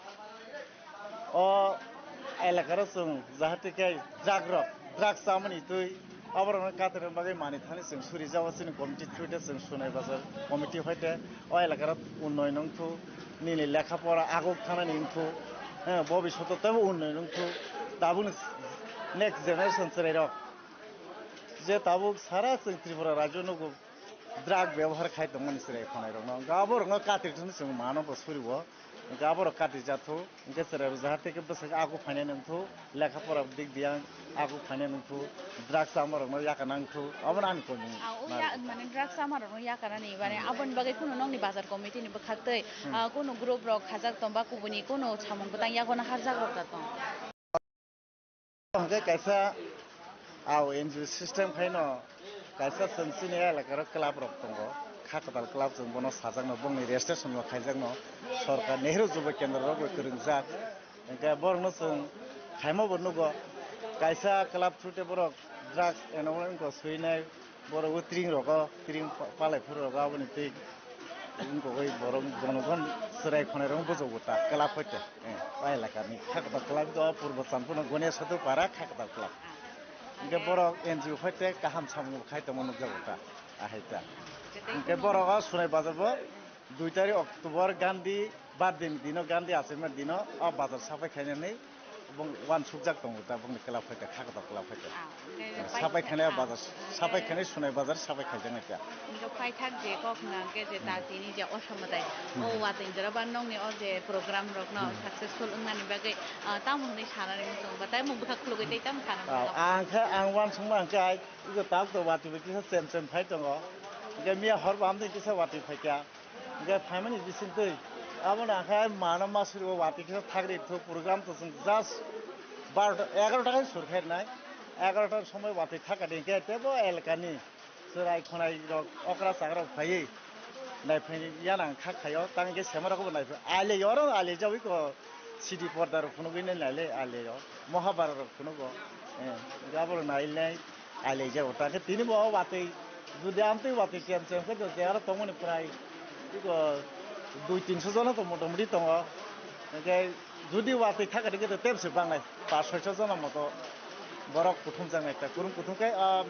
o elakaro chwng jahate khe drugrok, drugs chamani twi aborokno katorna bagwi manwi thani chwng suri jabo chini committee through de chwng Sonai Bazar committee hoite o elakaro unnoyon wngthu, nini lekha pora aguk thanani wngthu, eh, bobishoto teibo unnoyon wngthu, tabukni next generation chwrairok je tabuk sara chwng Tripura rajyo nugo drug bebohar khai tongmani chwrai khwnairokno. Hwnkhe aborokno katirithani chwng mano bo suriwo. Hwnkhe aborok katirjathok. Hwnkhe chwrairok jahate khe bwswk ago phainai wngthok, lekha pora dik diyang ago phainai wngthok, drugs chamarokno yakana wngthok, abono ani koi mung. Ah, o ya, mane drugs chamarokno yakanani, mane aboni bagwi kunu nokni bazar committee ni bwkhaktwi, ah, kunu group rok khajak tongba kubuni kunu samung bwtang yagono harjak rok da tong. Hwnkhe kaisa, ah, N G O system khaino kaisa chwng chini elakaro club rok tongo, kha kwtal club chwng bono sajakno, bongni registration bo khaijakno, sorkar Nehru Jubo Kendro rok bai kwrwngjak, hwnkhe borokno chwng khaima bo nugo, kaisa club through tei borok drugs and all wngkha swinai, borok o tring rogo, tring pa-, palai phuru rogo, aboni twi wngkogwi borok jonogon chwrai khonai rok bujo bo ta, club hoite, eh, o elakani kha kwtal club, o purbo Chandpurno Gonia Sadhu Para kha kwtal club. Hwnkhe borok N G O hoite kaham samung khai tongma nukjago ta, ahai ta. Hwnkhe borok o Sonai Bazar bo dui tarik October Gandhi birthday ni dino, Gandhi achaima dino o bazar sapai khainani bong uansukjak tongo ta, bongni club hoite, kha kwtal club hoite. Ah, hwnkhe sapai khainai o bazar, sapai khainai Sonai Bazar sapai khaijaknai ta. Hwnkhe paithak je kok hwnkha hwnkhe je ta tini je o samwtai, o watwi jora ba nokni o je program rokno successful wngnani bagwi, ah, tamo hwnwi sanani muchung ba tei mung bwkha khulugwi tei tamo sanani muchung. Ah, ang khe ang uansukma hwnkhe ai, igo tabuk to watwi bai kisa chem chem phai tongo. Hwnkhe miya hor bo amtwi kisa watwi phaikha. Hwnkhe phaimani bisingtwi abono ang khe mano ma suri o watwi kisa thagri thuk program to chwng just barota egarota khe sur khe rwnai. Egarota somoi watwi thakadi hwnkhe teibo elakani chwrai khonai rok okra chakra rok phaiwi naiphai yana ang kha khaio, tang khe sema rok bo naiphai ailai oro ailai jawi ko. Sidi porda rok phunugwi nai naile ailai o, Mohabharat rok phunugo, eh, hwnkhe abo rok nailai ailai jago. Ta khe tini bo watwi judi amtwi watwi chem chem khe je aro tongmani prai iko dui tinso jona to motamoti tongo. Hwnkhe judi watwi thakadi khe to tebse bangnai, pas soiso jona moto borok kuthumjaknai ta, kwrwng kuthum khe, ah,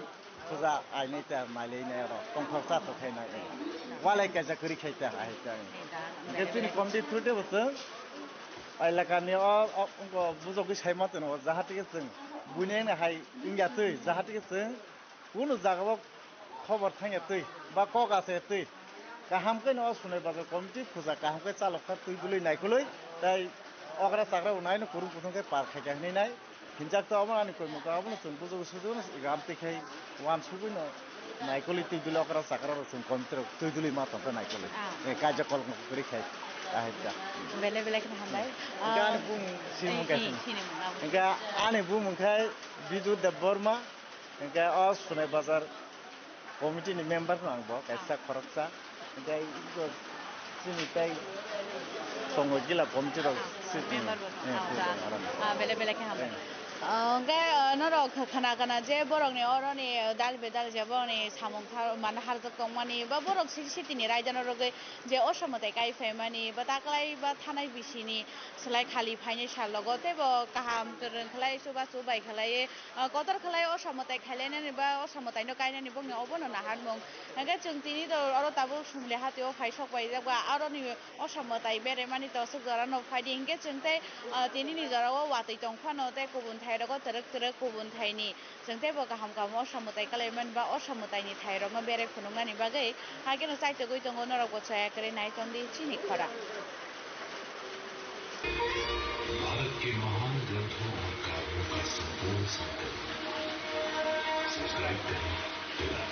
puja ainai ta, mailai nai oro tongthok chathok khai nai. Walai kaisa kwrwi khai ta, hai ta. Hwnkhe chini committee through de bo chwng elakani o, o, wngkha bujogwi sai ma tono, jahate khe chwng buini wngna hai wngya twi, jahate khe chwng kunu jagao khobor thangya twi ba kok achaya twi. Kaham khe no o Sonai Bazar committee puja kaham khe chalok kha twi bwlwi naikolwi, tei okra chakra bo naino kwrwng kuthum khe par khaikha hinwi nai. Hinjak to obo ani koimung ka, abono chwng bujogwi sujogwi no ega amtwi khai uansugwi no naikolwi twi duli okra chakra rok chwng committee rok twi duli ma tongkha naikolwi. Ah. Eh, kaijak kolok no kwrwi khai ahai ta. Belai belai kheno hambai. Hwnkhe ani bumung sinimung kaisa. Sinimung abo. Hwnkhe ani bumung khai Bidu Debbarma, hwnkhe o Sonai Bazar committee ni member no ang bo kaisa khoroksa. Hwnkhe iko chini tei tongo gila committee rok. Ah, member bo tong. Eh, ah, tei ba, tong, aram. Ah, belai belai khe hambai. Eh. Ah, hwnkhe, ah, norok khana khana je borokni oroni dal bedal je borokni samung thar-, mane harjak tongmani ba borok city city ni raida no rwgwi je osamwtai kai phaimani ba taklai ba thanai bisini slai khali phainai sal logo teibo kaham kwrwng khlai chubachu bai khlaiwi, ah, kotor khlai osamwtai khailainani ba osamwtaino kainani bongni obono naharmung. Hwnkhe chwng tini do oro tabuk sumli hatio phai sok paijak ba aroni osamwtai beremani tosok jorano phaidi hwnkhe chwng tei, ah, tinini jorao watwi tong phano tei kubun thairogo twrwk twrwk kubun thaini. Chwng teibo kaham kaham osamwtai kalaimani ba osamwtaini thairokno bere phunuknani bagwi haikhe no chaitogwi tongo, norokbo chaya kwrwi nai tongdi chini khorang. Bharat के महान ग्रंथों और काव्यों का संपूर्ण संकलन। सब्सक्राइब करें तिलक।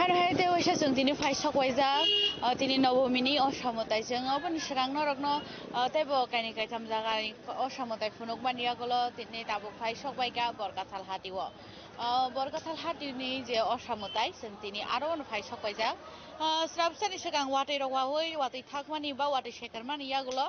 Hai tei waisa chwng tini phai sok waijak, ah, tini Nobomini Osa mwtai chwng oboni swkang norokno, ah, teibo kainwi kaitham jagani Osa mwtai phunukmani yagulo tini tabuk phai sok baikha Borkathal hatio. Ah, Borkathal hatini je Osa mwtai chwng tini aro ono phai sok waijak. Ah, srabsani swkang watwi rok wawi watwi thakmani ba watwi sekermani yagulo,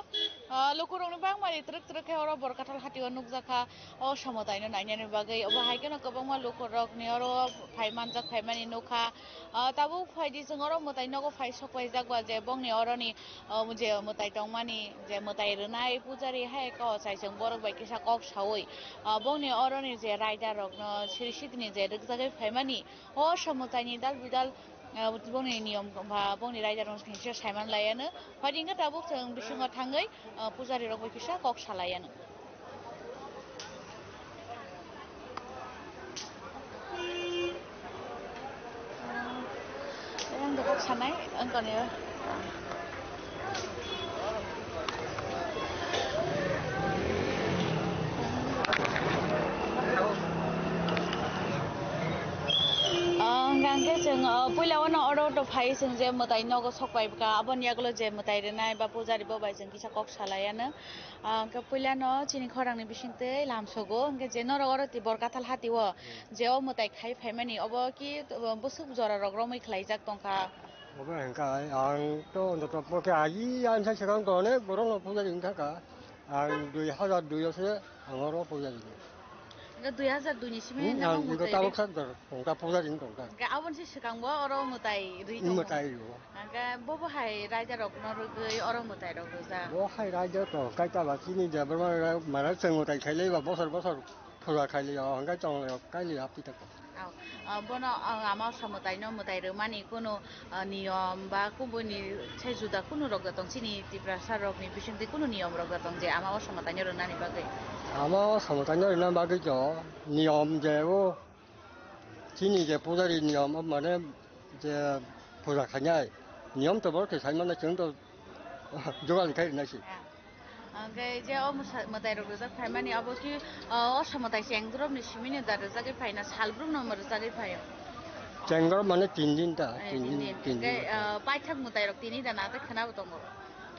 ah, lukurokni bangmani twrwk twrwk khe oro Borkathal hatio nukjakha. O Osa mwtaino nainani bagwi obo hai kheno kwbangma lukurokni oro phai manjak phaimani nukha. Ah, tabuk phaidi chwng oro mwtai nogo phai sok paijak ba je bongni oroni, ah, je mwtai tongmani je mwtai rwnai pujari hai kok sai chwng borok bai kisa kok saui, ah, bongni oroni je raida rokno siri sitini je rwkjagwi phaimani o Osa mwtaini dal bidal, ah, bongni niyom ba bongni raida rokno sini se saiman laiano. Phaidi hwnkhe tabuk chwng bisingo thangwi, ah, pujari rok bai kisa kok salaiano. Yang dok sanai, ang kani. Ang kangke chwng, ah, puila wano oro to phai chwng je mwtai nogo sok pai bwkha, aboni yagulo je mwtai rwnai ba pujari bo bai chwng kisa kok salaiano. Ah, hwnkhe puilano chini khorangni bisingtwi lamsogo, hwnkhe je norok oro twi Borkathal hatio je o mwtai khai phaimani, obo ki, uh, bwswk jorarok romwi khlaijak tongkha? Obo hwnkha ang to ontoto pokhe agi ansa swkang to onek borokno puja ringkha kha. Ang dui hazar dui o se ang oro puja ringo. Hwnkhe dui hazar dui ni simi Hmm, nang ang mwtai tabuk ri- sak dor, tongkha puja ring tongkha. Hwnkhe aboni se swkang bo oro mwtai ri tongo. Mwtai rio. Hwnkhe bobo hai raida rok no rwgwi oro mwtai rok rwjak. Bo hai raida to kaita ba chini je borok mara chwng mwtai khailai ba bosor bosor puja khailai o hwnkhe chonglai o kailai aphi tako. Au, ah, bono, ah, ama Osa mwtai no mwtai rwmani kunu, ah, niyom ba kubuni sai juda kunu rok da tong chini Tiprasa rok ni bisingtwi kunu niyom rok da tong je ama Osa mwtai no rwnani bagwi. Ama Osa mwtai no rwna bagwi to niyom je o Chini je pujari niyom, o mane je puja khainai niyom to borok khe sai mano, chwng to jugal khai rwnai se. Ah. Hwnkhe je o mwsa-, mwtai rok rwjak phaimani abo ki, ah, Osa mwtai chengdrop ni simi ni da rwjagwi phaina, salbrum no rwjagwi phaio? Chengdrop mane tin din ta, Eh, tin din, tin din. Tin Hwnkhe, din. Ah, paithak mwtai rok tini da na tei khwna bo tongo?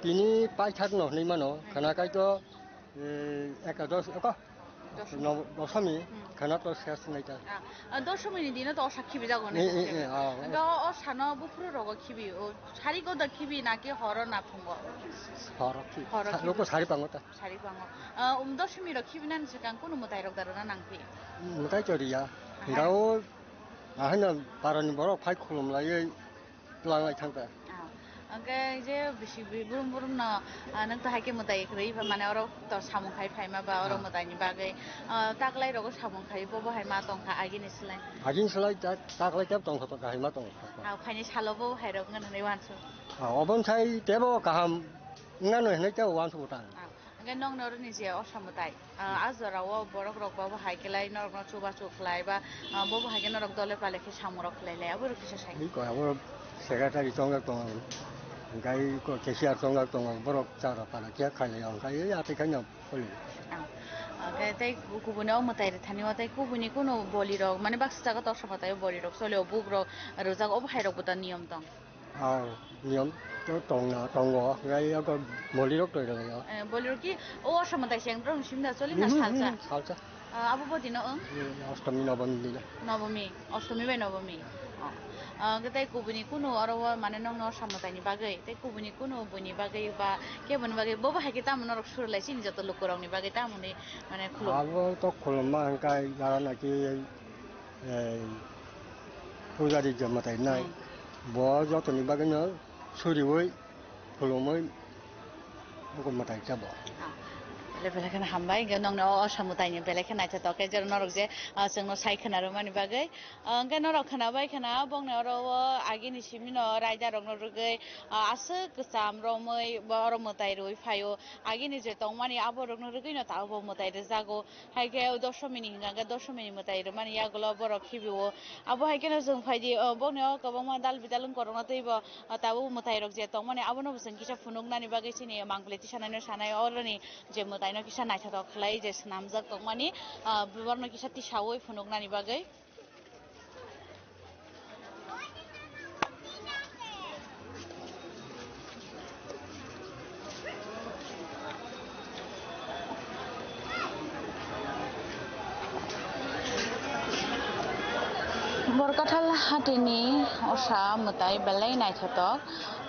Tini paithak no hwnwi mano, Hmm. khwna kai to Eh, ekadosh, eko? Doshmi. No-, doshmi, Hmm. khana to ses naita. Ah, ah, doshmi ni dino to osa khibi jago Eh, eh, eh, ah, eh. Ga o, o sano buphuru rogo khibi, o sari goda khibi naki horo na phungo? Horo khibi. Horo Sa-, khibi. Loko sari pango ta. Sari pango. Ah, um, doshmi ro khibi nan sikang kunu mwtai rok daro na nangpi? Mwtai choriya. Aha. Ga o, ahana parani borok phai khulum lai, Twlang lai thang ta. Ah, hwnkhe je bisi bi-, burum burum no, ah, nwng to hai khe mwtai kwrwi ba, mane oro to samung khai phaima ba, oro Ah. mwtai ni bagwi, ah, taklai rogo samung khai bo, bo hai ma tong kha agini slai. Agini slai ta-, taklai tep tong kha, to kahai ma tong kha. Ah, phaini salo bo hai rok wngna hinwi uansuk. Ah, obon sai tebo kaham wngna no hinwi tebo uansuk ta. Ah. Hwnkhe nokni oro ni je osa mwtai, ah, a jora o borok rok bo hai khe lai norok no chubachu khlai ba, ah, bo bo hai khe norok dole pale khe samung rok khlai lai, abo rok kisa sai. Iko abo secretary chongjak tongo, hwnkhe iko cashier chongjak tongo, borok chara pala khe khailai o, hwnkhe ei atwi khaino kholi. Ah, hwnkhe tei kubuni o mwtai rwthani o tei kubuni kunu boli rok mane baksa jaga osa mwtai o boli rok choli o buk rok rwjak, obo hai rok bo ta niyom tong. Ah, niyom to tongna, tongo, hwnkhe abo bolirok tonglaio. Eh, bolirok ki, o osa mwtai se ang borok ni simi da choli na Mhm, salsa? Mhm, salsa. Ah, abo bo dino wng? Hmm, Ostomi Nobomi dino. Nobomi, Ostomi bai Nobomi. Oh. Ah, hwnkhe tei kubuni kunu oro o mane nokno osa mwtai ni bagwi, tei kubuni kunu buini bagwi ba keboni bagwi, bo bo hai khe tamo norok surulai chini joto lukurok ni bagwi tamo ni mane khulum? Abo to khulumma hwnkhe jara naki Ei pujari je mwtai nai, Hmm. bo jotoni bagwino suriui, khulumui, buko mwtai khe bo. Ah, le belai kheno hambai, hwnkhe nokni o osa mwtaini belai khe naithotok khe, jero norok je, ah, chwngno sai khwna rwmani bagwi. Ah, hwnkhe norok khwnabai khwna, bongni oro o agini simino raida rokno rwgwi, ah, aswk kwcham romwi, bo oro mwtai rwui phaio. Agini je tongmani aborokno rwgwino tabuk bo mwtai rwjago. Hai khe o doshomini hwnkha khe doshomini mwtai rwmani yagulo borok khibi o. Abo hai kheno chwng phai di, o, boni o kwbangma dal bidal wng korokno tei bo, o, tabuk mwtai rok je tongmani abono bo chwng kisa phunuknani bagwi chini mangpili tisanaino sanai oroni je mwtaino kisa naithotok khlai je swnamjak tongmani, o, borokno kisa tisaui phunuknani bagwi. Borkathal hatini osa mwtai belai naithotok.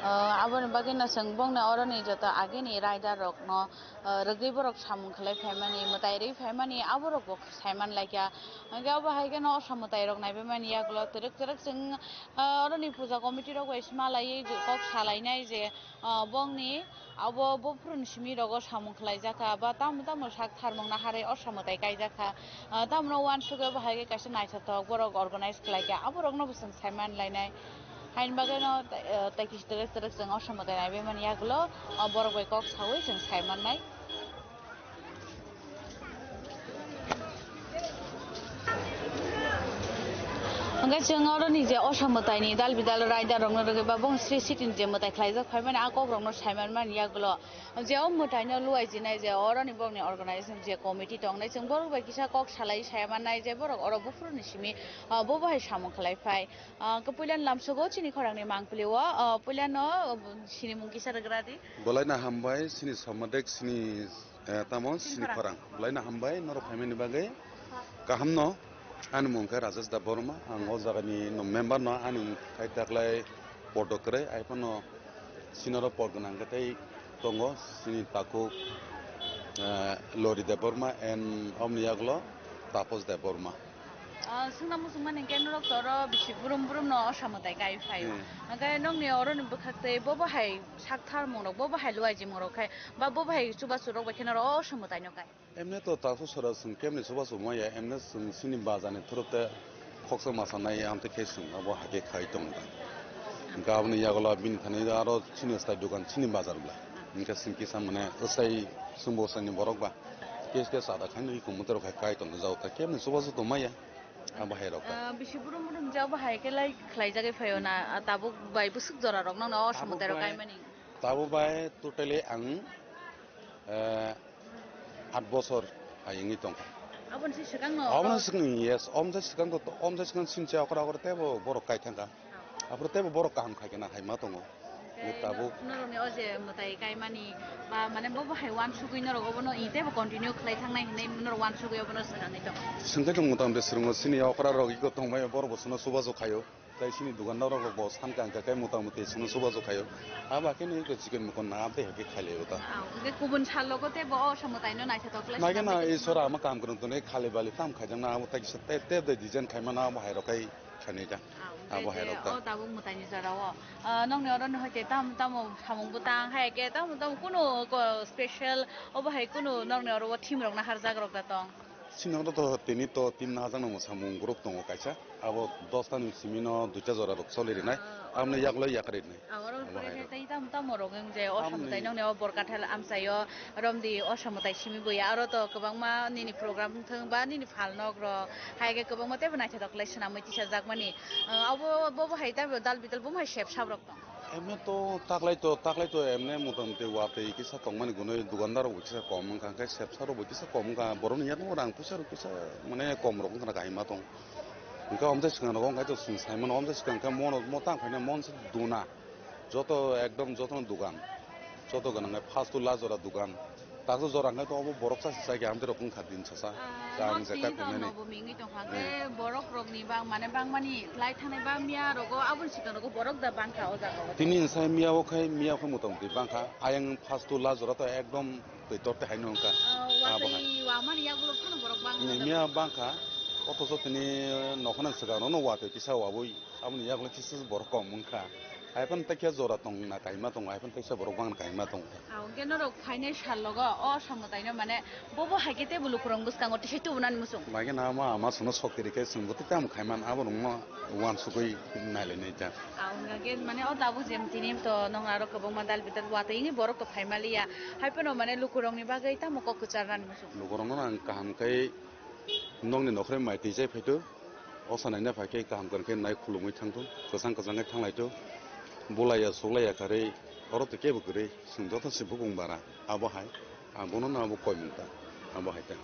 Ah, aboni bagwino chwng bongni oroni joto agini raidarokno, ah, rwgwi borok samung khlai phaimani, mwtai rwi phaimani, aborokbo saiman laikha. Hwnkhe obo hai kheno osa mwtairok naibaimani yagulo twrwk twrwk chwng, ah, oroni puja committee rok bai smalaiwi kok salainai je, ah, bongni abo buphuruni simi rogo samung khlaijak kha, ba tamo tamo sak tharmung naharwi osa mwtai kaijak kha. Ah, tamno uansugwi bo hai khe kaisa naithothok borok organize khlai kha, aborokno bo chwng saiman lainai. Haini bagwino, ah, tei kisa twrwk twrwk chwng osa mwtai naibaimani yagulo, ah, borok bai kok saui chwng saimannai. Hwnkhe chwng oroni je osa mwtaini dal bidal raidarokno rwgwi ba bong sri sitini je mwtai khlaijak phaimani a kokrokno saimanmani yagulo je o mwtaino luaijinai je oroni borokni organization je committee tongnai chwng borok bai kisa kok salai saimannai je borok oro buphuruni simi, ah, bobo hai samung khlai phai. Ah, khe puilani lamsogo chini khorangni mangpili o, ah, puilano, ah, sinimung kisa rwgradi. Bolaino hambai, sini somadek, sini, eh, tamo, sini khorang. Bolaino hambai, norok phaimani bagwi. Kahamno, ani mung khe Rajesh Debbarma, ang o jagani no member no, ani mung khai taklai podo kwrwi, ai phano sinoro pod gwnang khe tei tongo, sini takhuk, eh, Lori Debbarma and omni yagulo Tapos Debbarma. Ah, swngna muchungmani hwnkhe norok to oro bisi brum brum no osa mwtai kai phaio. Hmm. Hwnkhe nokni oroni bwkhak tei bobo hai sak tharmung rok, bobo hai luaijimung rok khai, ba bobo hai chubachu rok bai khe norok osa mwtai no kai. Emne to takhuk sora chwng kemni chubachu maya, emne chwng chini bajar ni thuruk te khoksa masa nai amtwi khe chwng abo hai khe khai tongo. Hwnkhe aboni yagulo bini thani aro chini style dukan chini bajar bwla. Hwnkhe chwng kisa mane swchai chwngbo swchaini borok ba. Kis khe chada khaino iko mutai rok khai kai tongo jao ta kemni chubachu tongmaya. Abo hai rok. Ah, bisi brum brum je abo hai khe lai khlai jagwi phaio na, ah, tabuk bai bwswk jora rok nang na o osa mwtai rok bai kaimani. Tabuk bai totally ang, eh, aat bosor hai wngwi tongkha. Aboni se swkang no? Aboni swkang, yes, omjai swkang to, omjai swkang sincha okra okra tebo borok kai thangkha. Aphuru teibo borok kaham khai khe na hai ma tongo. Hwnkhe tabuk no-, norokni o je mwtai kaimani ba mane bo bo hai uansugwi norok obono i teibo continue khlai thangnai hinwi norok uansugwi obono swkangwi tongo. Swngkhe chwng mota mota swrwngo chini okra rok iko tongmai borok bo chwngno chubachu khaio. Tei chini dukandar rok bo san kang khe mota moti chwngno chubachu khaio. Abo khe no iko chikon mukon na amtwi hai khe khailaibo ta. Ah, hwnkhe kubun sal logo teibo o osa mwtaino naithotok khlai swnamwi tongkha. Nai khe na Iswar ama kam kwrwng tonwi khali bali tam khaijakna abo tei kisa tei tei design khaimano abo hai rok khai. Khainai ta. Ah, abo hwnkhe hai rok ta. O tabuk mwtaini jora o. Ah, nokni oro no hoite tam tamo samung bwtang hai khe tamo tamo kunu ko special obo hai kunu nokni oro o theme rok naharjak rok da tong. Chini oro to tini to team naharjak no samung group tongo kaisa. Abo dosta ni simi no duita jora rok choli rinai. Ah, aboni yagulo yakarwi rinai. Ah, oro abo hai pore rok. Tei tam tamo rok wng je o samung tai nokni o Borkathal amchai o. Romdi osa mwtai simi bo ya, aro to kwbangma nini program wngthung ba nini phalnok rok, hai khe kwbangma teibo naithotok khlai swnamwi tisajakmani. Ah, abo, bo bo hai teibo dal bidal bo hai sep sap rok tong. Emne to taklai to, taklai to emne mota moti watwi kisa tongmani gunoi dukandar rok bo kisa kom wngkha, hwnkhe sep sap rok bo kisa kom wngkha, borok ni yakung rang puisa rok kisa mane kom rok wngkha na kahima tong. Hwnkhe omtai swkang rok wngkha to chwng sai mano, omtai swkang khe mono mo tang phaina mon se duna. Joto ekdom jotono dogan, joto gwnang khe first to last jora dogan. Taksa jora hwnkhe to obo borok sa se chai khe amtwi rok wngkha din sasa. Ah, chang je chini kai to phainani. Nobo mingwi tongkha khe borok rokni bang mane bangmani lai thanai ba miya rogo aboni sikang rogo borok da bangkha o jaga o. Tini sai miya o khai miya o khai mota moti bangkha ayang first to last jora to ekdom twi tor te haino wngkha. Ah, abo hai. Watwi wamani yagulo phano borok bangkha. Ni miya bangkha otoso tini nokhana swkang rono watwi kisa wabwi. Aboni yagulo kisa borok kom wngkha. Haiphano tei khe jora tong na kaima tongo, haiphano teisa borok bang na kaima tongo. Ah, hwnkhe norok phainai sal logo o samwtaino mane bobo hai khe teibo lukurok bwskango tisa tubunani muchung. Bagwi na ama ama sono sokti rikhe chwngbo tei tamo khaiman abo rokno uansugwi nailainai ta. Ah, hwnkhe mane o tabuk jem tini to nong aro kwbangma dal bidal watwi wngwi borok to phaimaliya. Haiphano mane lukurokni bagwi tamo kok kwcharnani muchung. Lukurokno ang kaham khe nokni nokhorwi mai twi chai phaitu. Osa naina phai khe kaham kwrwng khe nai khulumui thangthun, kwchang kwchang khe thanglaitu, bulaiya suklaiya kharwi oro twi kebo kwrwi chwng joto se bukung bara abo hai, ang bono no abo koimung ta, abo hai ta.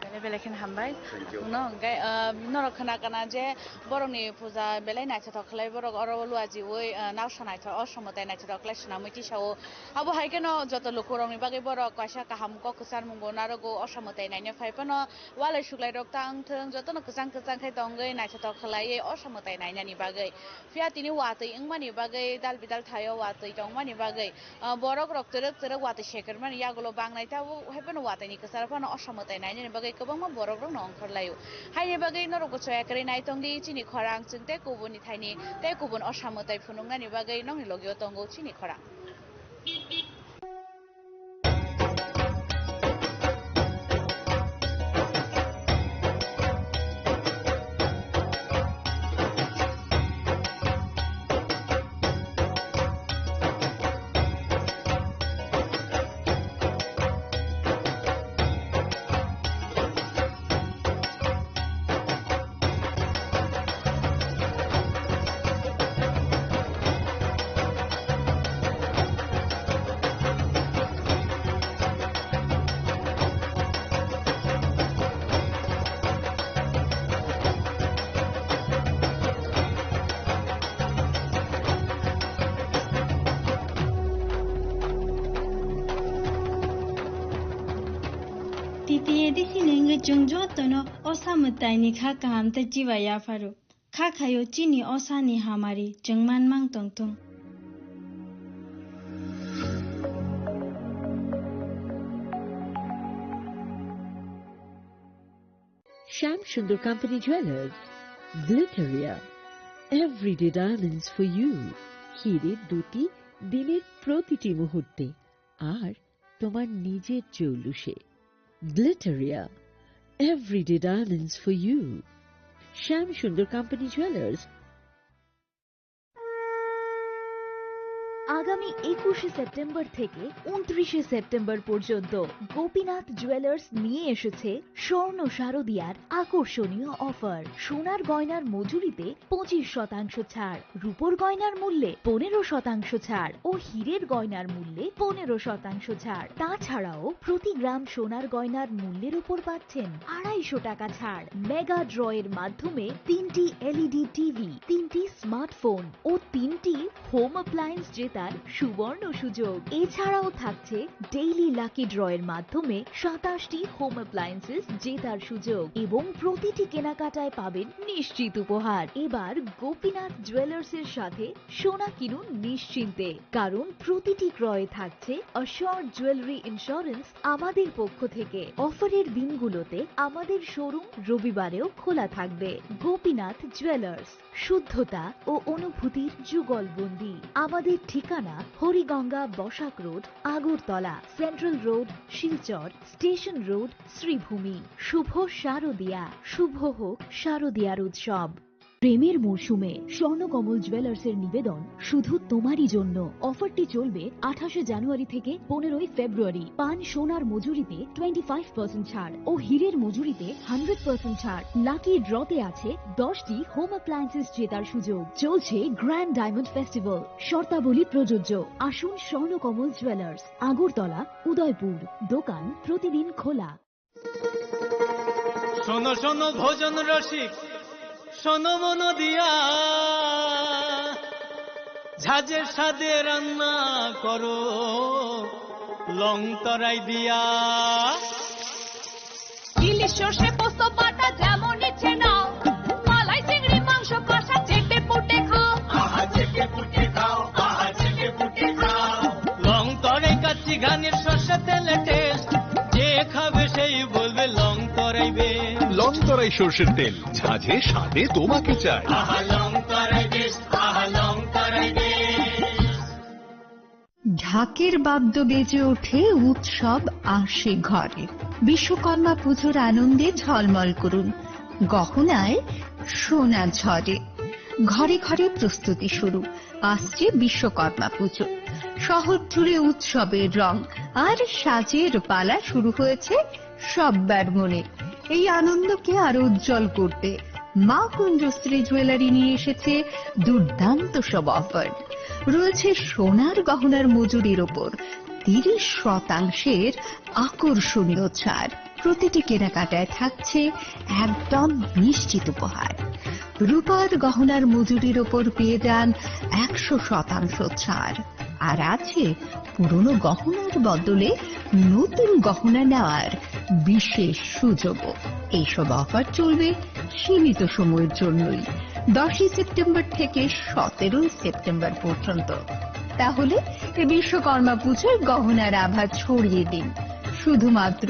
Belai belai kheno hambai. Thank you. No, gai, ah, norok khna kana je borokni puja belai naithothok khlai, borok oro luajiwi, ah, nausa naithok, o somotai naithothok khlai swnamwi tisao. Abo hai kheno joto lukurokni bagwi borok kaisa kaham kok kwcharmungo narogo, o somotai naina phai phano walai suklai rok tang thung, jotono kwchang kwchang khai tongwi naithothok khlaiwi o somotai nainani bagwi. Phiya tini watwi wngmani bagwi, dal bidal thaio watwi tongmani bagwi, ah, borok rok twrwk twrwk watwi sekermani yagulo bangnai, tabo hai phano watwi ni kwcharo phano o somotai nainani bagwi kwbangma borok rokno ongkhor laio. Haini bagwi norokbo choya kwrwi nai tongdi chini khorang, chwng tei kubun ni thaini tei kubun o somotai phunuknani bagwi nokni logio tongo chini khorang. Titi edi sinengwi chwng jotono osa mwtaini kha kaham tei chiba yapharo. Kha khaio chini osani hamari chwng manmang tongthung. Shyam Sundar Company Jewelers, Glitteria, everyday diamonds for you. হিরের দ্যুতি দিনের প্রতিটি মুহূর্তে আর তোমার নিজের জৌলুসে। Glitteria, everyday diamonds for you. Shyam Sundar Company Jewelers. আগামী একুশে সেপ্টেম্বর থেকে ঊনত্রিশে সেপ্টেম্বর পর্যন্ত গোপীনাথ জুয়েলার্স নিয়ে এসেছে স্বর্ণ শারদিয়ার আকর্ষণীয় অফার। সোনার গয়নার মজুরিতে পঁচিশ শতাংশ ছাড়, রূপোর গয়নার মূল্যে পনেরো শতাংশ ছাড় ও হীরের গয়নার মূল্যে পনেরো শতাংশ ছাড়। তাছাড়াও প্রতি গ্রাম সোনার গয়নার মূল্যের উপর পাচ্ছেন আড়াইশো টাকা ছাড়। মেগা ড্রয়ের মাধ্যমে তিনটি এলইডি টিভি, তিনটি স্মার্টফোন ও তিনটি হোম অ্যাপ্লায়েন্স জেতার সুবর্ণ সুযোগ। এছাড়াও থাকছে ডেইলি লাকি ড্রয়ের মাধ্যমে সাতাশটি হোম অ্যাপ্লায়েন্সেস জেতার সুযোগ এবং প্রতিটি কেনাকাটায় পাবেন নিশ্চিত উপহার। এবার গোপীনাথ জুয়েলার্সের সাথে সোনা কিনুন নিশ্চিন্তে, কারণ প্রতিটি ক্রয়ে থাকছে অ্যাসিওরড জুয়েলারি ইন্স্যুরেন্স আমাদের পক্ষ থেকে। অফারের দিনগুলোতে আমাদের শোরুম রবিবারেও খোলা থাকবে। গোপীনাথ জুয়েলার্স, শুদ্ধতা ও অনুভূতির যুগলবন্দি। আমাদের ঠিকানা Hariganga Basak road, Agartala, central road, Silchar, station road, Sribhumi. শুভ শারদিয়া, শুভ হোক শারদিয়ার উৎসব। প্রেমের মরশুমে স্বর্ণকমল জুয়েলার্সের নিবেদন শুধু তোমারই জন্য। অফারটি চলবে আঠাশে জানুয়ারি থেকে পনেরোই ফেব্রুয়ারি। পান সোনার মজুরিতে টোয়েন্টি ফাইভ পার্সেন্ট ছাড় ও হীরের মজুরিতে হান্ড্রেড পার্সেন্ট ছাড়। লাকি ড্রতে আছে দশটি হোম অ্যাপ্লায়েন্সেস জেতার সুযোগ। চলছে গ্র্যান্ড ডায়মন্ড ফেস্টিভ্যাল, শর্তাবলী প্রযোজ্য। আসুন স্বর্ণকমল জুয়েলার্স, আগরতলা, উদয়পুর। দোকান প্রতিদিন খোলা। শোনো শোনো ভোজন রসিক, শোনো মন দিয়া, ঝাঁঝের স্বাদে রান্না করো লং তরাই দিয়া। ইলিশ সর্ষে পোস্ত বাটা যেমন ইচ্ছে নাও, মালাই চিংড়ি মাংস কষা চেটে পুটে খাও। আহা, চেটে পুটে খাও, আহা, চেটে পুটে খাও। লং তরাই কাচ্চি ঘানির সর্ষে তেলে টেস্ট, যে খাবে সেই বলবে লং তরাই বেশ। লং তরাই সর্ষের তেল, ঝাঁঝে স্বাদে তোমাকে চাই। আহা, লং তরাই বেশ, আহা, লং তরাই বেশ। ঢাকের বাদ্য বেজে ওঠে, উৎসব আসে ঘরে। বিশ্বকর্মা পুজোর আনন্দে ঝলমল করুন, গহনায় সোনা ঝরে। ঘরে ঘরে প্রস্তুতি শুরু, আসছে বিশ্বকর্মা পুজো। শহর জুড়ে উৎসবের রং আর সাজের পালা শুরু হয়েছে সব্বার মনে। এই আনন্দকে আরো উজ্জ্বল করতে মা কুঞ্জশ্রী জুয়েলারি নিয়ে এসেছে দুর্দান্ত সব অফার। রয়েছে সোনার গহনার মজুরির ওপর তিরিশ শতাংশের আকর্ষণীয় ছাড়। প্রতিটি কেনাকাটায় থাকছে একদম নিশ্চিত উপহার। রূপার গহনার মজুরির ওপর পেয়ে যান একশো শতাংশ ছাড়। আর আছে পুরনো গহনার বদলে নতুন গহনা নেওয়ার বিশেষ সুযোগও। এইসব অফার চলবে সীমিত সময়ের জন্যই, দশই সেপ্টেম্বর থেকে সতেরোই সেপ্টেম্বর পর্যন্ত। তাহলে এ বিশ্বকর্মা পুজোয় গহনার আভা ছড়িয়ে দিন শুধুমাত্র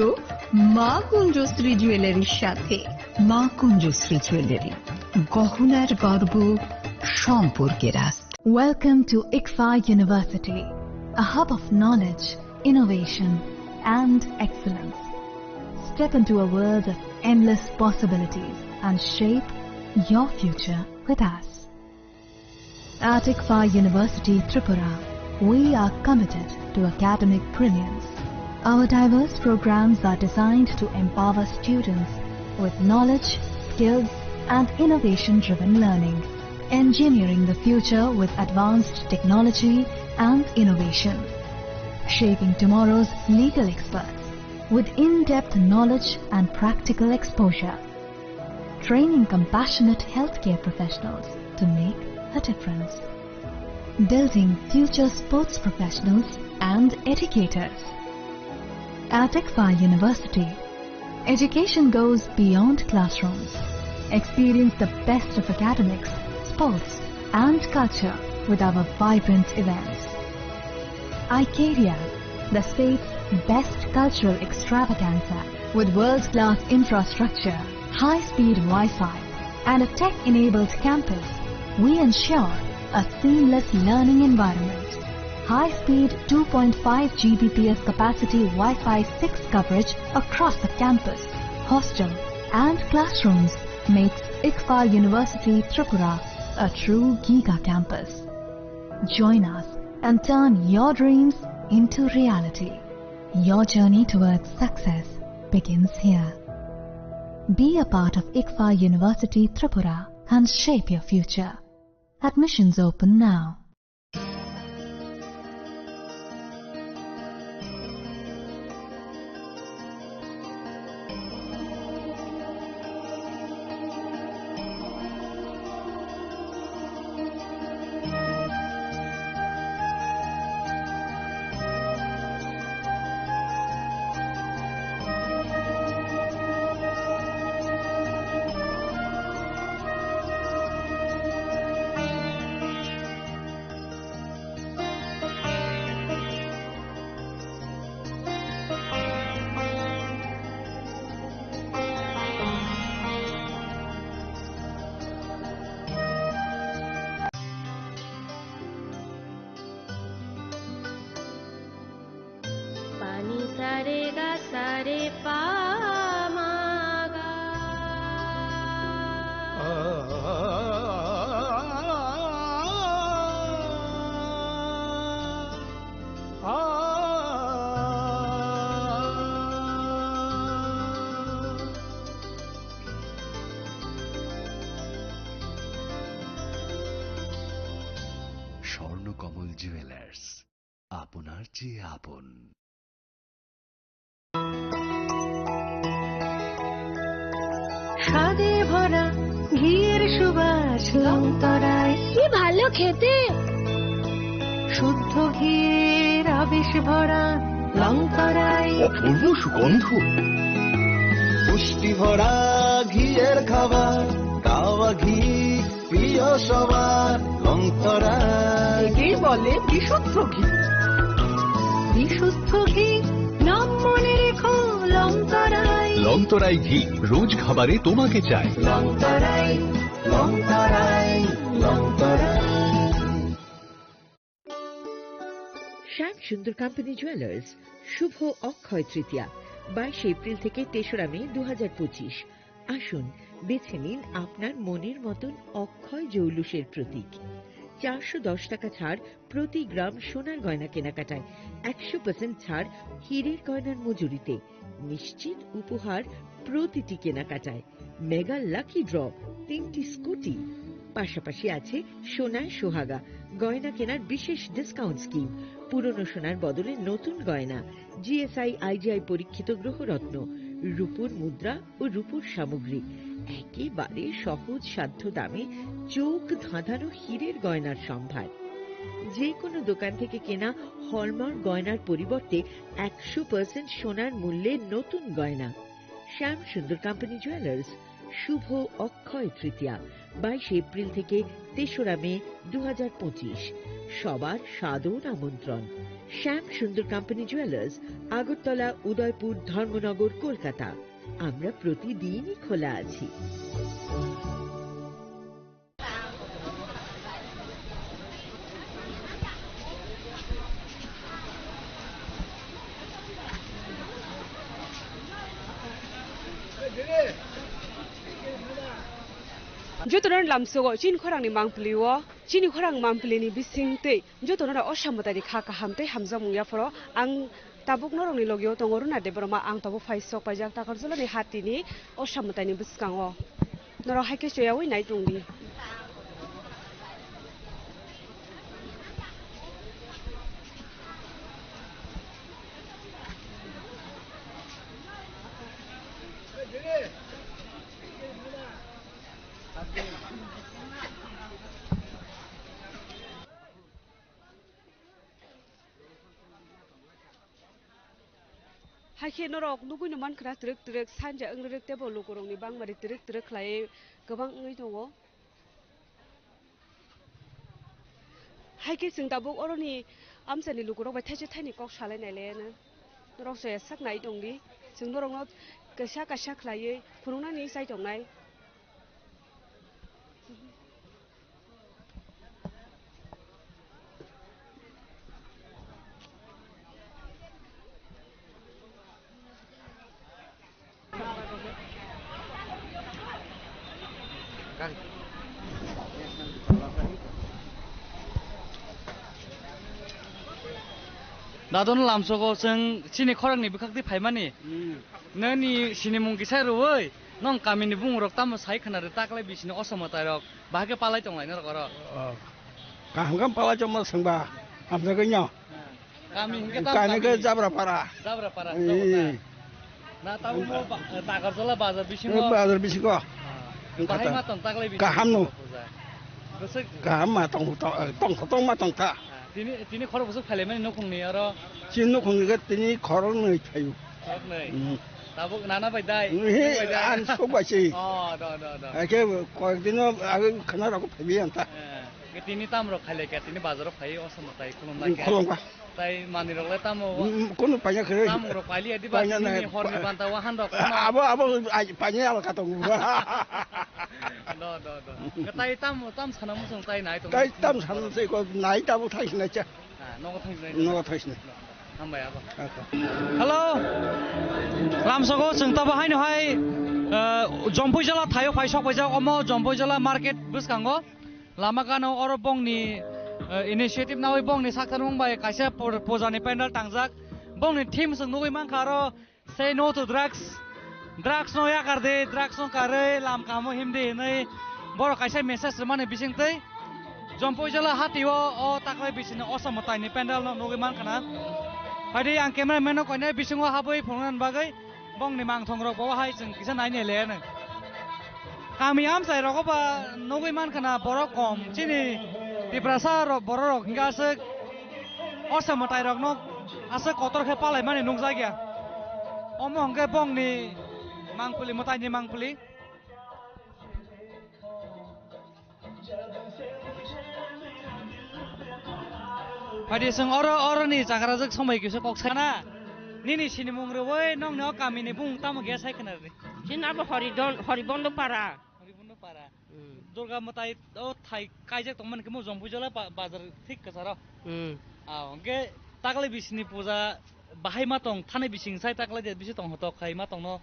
মা কুঞ্জশ্রী জুয়েলারির সাথে। মা কুঞ্জশ্রী জুয়েলারি, গহনার গর্ব, সম্পর্কের আস্থা। Welcome to ICFAI University, a hub of knowledge, innovation, and excellence. Step into a world of endless possibilities and shape your future with us. At ICFAI University Tripura, we are committed to academic brilliance. Our diverse programs are designed to empower students with knowledge, skills, and innovation-driven learning, engineering the future with advanced technology and innovation, shaping tomorrow's legal experts with in-depth knowledge and practical exposure, training compassionate healthcare professionals to make a difference, building future sports professionals and educators. At ICFAI University, education goes beyond classrooms. Experience the best of academics, sports, and culture with our vibrant events. Icaria, the state's best cultural extravaganza. With world-class infrastructure, high-speed Wi-Fi, and a tech-enabled campus, we ensure a seamless learning environment. High-speed two point five G B P S capacity Wi-Fi six coverage across the campus, hostel, and classrooms makes ICFAI University Tripura a true giga campus. Join us and turn your dreams into reality. Your journey towards success begins here. Be a part of ICFAI University Tripura and shape your future. Admissions open now. Pani sare ga sare pa ma ga. Swarnakamal jewellers, আপনার চেয়ে আপন। স্বাদে ভরা ঘিয়ের সুবাস লংতরায়। কি ভালো খেতে। শুদ্ধ ঘিয়ের আবেশ ভরা লংতরায়। অপূর্ব সুগন্ধ। পুষ্টি ভরা ঘিয়ের খাবার, গাওয়া ঘি প্রিয় সবার লংতরায়। একেই বলে বিশুদ্ধ ঘি। বিশুদ্ধ ঘি, নাম মনে রেখো লংতরায়। লংতরাই ঘি, রোজ খাবারে তোমাকে চাই। লংতরায়, লংতরায়, লংতরায়। শ্যাম সুন্দর কোম্পানি জুয়েলার্স, শুভ অক্ষয় তৃতীয়া, বাইশে এপ্রিল থেকে তেসরা মে দু হাজার পঁচিশ। আসুন, বেছে নিন আপনার মনের মতন অক্ষয় জৌলুসের প্রতীক। চারশো দশ টাকা ছাড় প্রতি গ্রাম সোনার গয়না কেনাকাটায়, একশো পার্সেন্ট ছাড় হীরের গয়নার মজুরিতে, নিশ্চিত উপহার প্রতিটি কেনাকাটায়, মেগা লাকি ড্র, তিনটি স্কুটি, পাশাপাশি আছে সোনায় সোহাগা, গয়না কেনার বিশেষ ডিসকাউন্ট স্কিম, পুরনো সোনার বদলে নতুন গয়না, জিএসআই আইজিআই পরীক্ষিত গ্রহরত্ন, রূপোর মুদ্রা ও রূপোর সামগ্রী, একেবারে সহজ সাধ্য দামে চোখ ধাঁধানো হীরের গয়নার সম্ভার। যে কোনো দোকান থেকে কেনা হলমার্ক গয়নার পরিবর্তে একশো পার্সেন্ট সোনার মূল্যে নতুন গয়না। শ্যাম সুন্দর কোম্পানি জুয়েলার্স, শুভ অক্ষয় তৃতীয়া, বাইশে এপ্রিল থেকে তেসরা মে দু হাজার পঁচিশ। সবার সাদর আমন্ত্রণ। শ্যাম সুন্দর কোম্পানি জুয়েলার্স, আগরতলা, উদয়পুর, ধর্মনগর, কলকাতা। আমরা প্রতিদিনই খোলা আছি। Jotono lamsogo chini khorangni mangpili o, chini khorang mangpili ni bising tei jotono da o samwtai ni kha kaham tei hamjakmung yapharo ang tabuk norokni logi o tongo Runa Debbarma, ang tabuk phai sok paijak Takarjala ni hati ni o samwtai ni bwskango. Norok hai khe choyaui nai tong di. Hai khe norok nugui no mankha na twrwk twrwk sanja wng rwrwk tei bo lukurokni bangmari twrwk twrwk khlaiwi kwbang wngwi tongo. Hai khe chwng tabuk oroni amchaini lukurok bai thaisa thaini kok salai nai le no. Norok se sak nai tong di, chwng norokno kaisa kaisa khlaiwi phunuknani chai tongnai. Dadon lamsogo chwng chini khorangni bwkhak twi phaimani. Hmm. Nini sinimung kisa rwui, nong kamini bungrok tamo sai khna rw taklai bisini osomwtai rok, bahai khe palai tonglai norok oro. Oh. Kaham kaham palai tongma swngba, hamjagwi no. Kami hingke tamo kami kami? Ke Jabra Para. Jabra Para, eh. Jabra Para. Na tamo mo ba-, Takarjala bazar bisingo. Eh, bazar bisingo. Ah, bahai ma tong taklai bisingo. Kaham no. Bwswk kaham ma tong, tong, tong, tong ma tong ta. Ah, tini, tini khoro bwswk phailai mani nukhungni oro. Chini nukhungni ke tini khoro nwi thayu. Khoro nwi. Hmm. Tabuk nana bai dai. Eh, bai dai. An sok bai si. Oh, do, do, do. Ake koyek dino age khana rok phaibi anta. Eh, ke tini tam rok khailai ke, tini bazar rok phai, o somo tai khulum lai ke. Khulum ka. Tai manwi rok le tamo wa-, mm, mm, kunu paina khe. Tamung rok paili adi ba paina nini nai. Horni banta wahan rok no. Abo, abo, ai, paina alka tongo. Do, do, do. Ke tai tam, tam sana musung tai nai tong. Tai tam sana musung ko nai tamo thai sina cha. Ah, nogo thang sina. Nogo thang sina. Hambai abo. Aka. Hello. Lamsogo chwng tabo haino hai, eh, Jompuijala thaio phai sok paijak omo Jompuijala market bwskango. Lama gana oro bongni, eh, initiative nawi bongni sakthar mung bai kaisa pu-, puja ni pandal tangjak. Bongni theme chwng nugui mankha aro "Say no to drugs." Drugs no yakar di, drugs no karwi lam kamo himdi hinwi borok kaisa message rwmani bisingtwi Jompuijala hatio o taklai bisini osomwtai ni pandal no nugui mankha na. Phaidi ang cameraman no koinai bisingo habwi phunuknani bagwi. Bongni mangthong rok bo hai chwng kisa nainai le nw. Kami amchai rogo ba nugui mankha na borok kom. Chini Tiprasa rok, borok rok hingke aswk osa mwtai rokno aswk kotor khe palaimani nukjakya. Omo hwnkhe bongni mangpili, mwtaini mangpili. Phaidi chwng oro, oroni chakrajwk somoi kisa kok sai na. Nini sinimung rwui nongni o kamini bumung tamo khe sai khna rwdi. Chini abo Horidon, Horibondo para. Horibondo para. Hmm. Durga mwtai o thai kaijak tongmani khe mo Jompuijala ba-, bazar thik kwcharo. Hmm. Ah, hwnkhe taklai bisini puja bahai ma tong, thani bising sai taklai de bisi tong hotok khai ma tongno.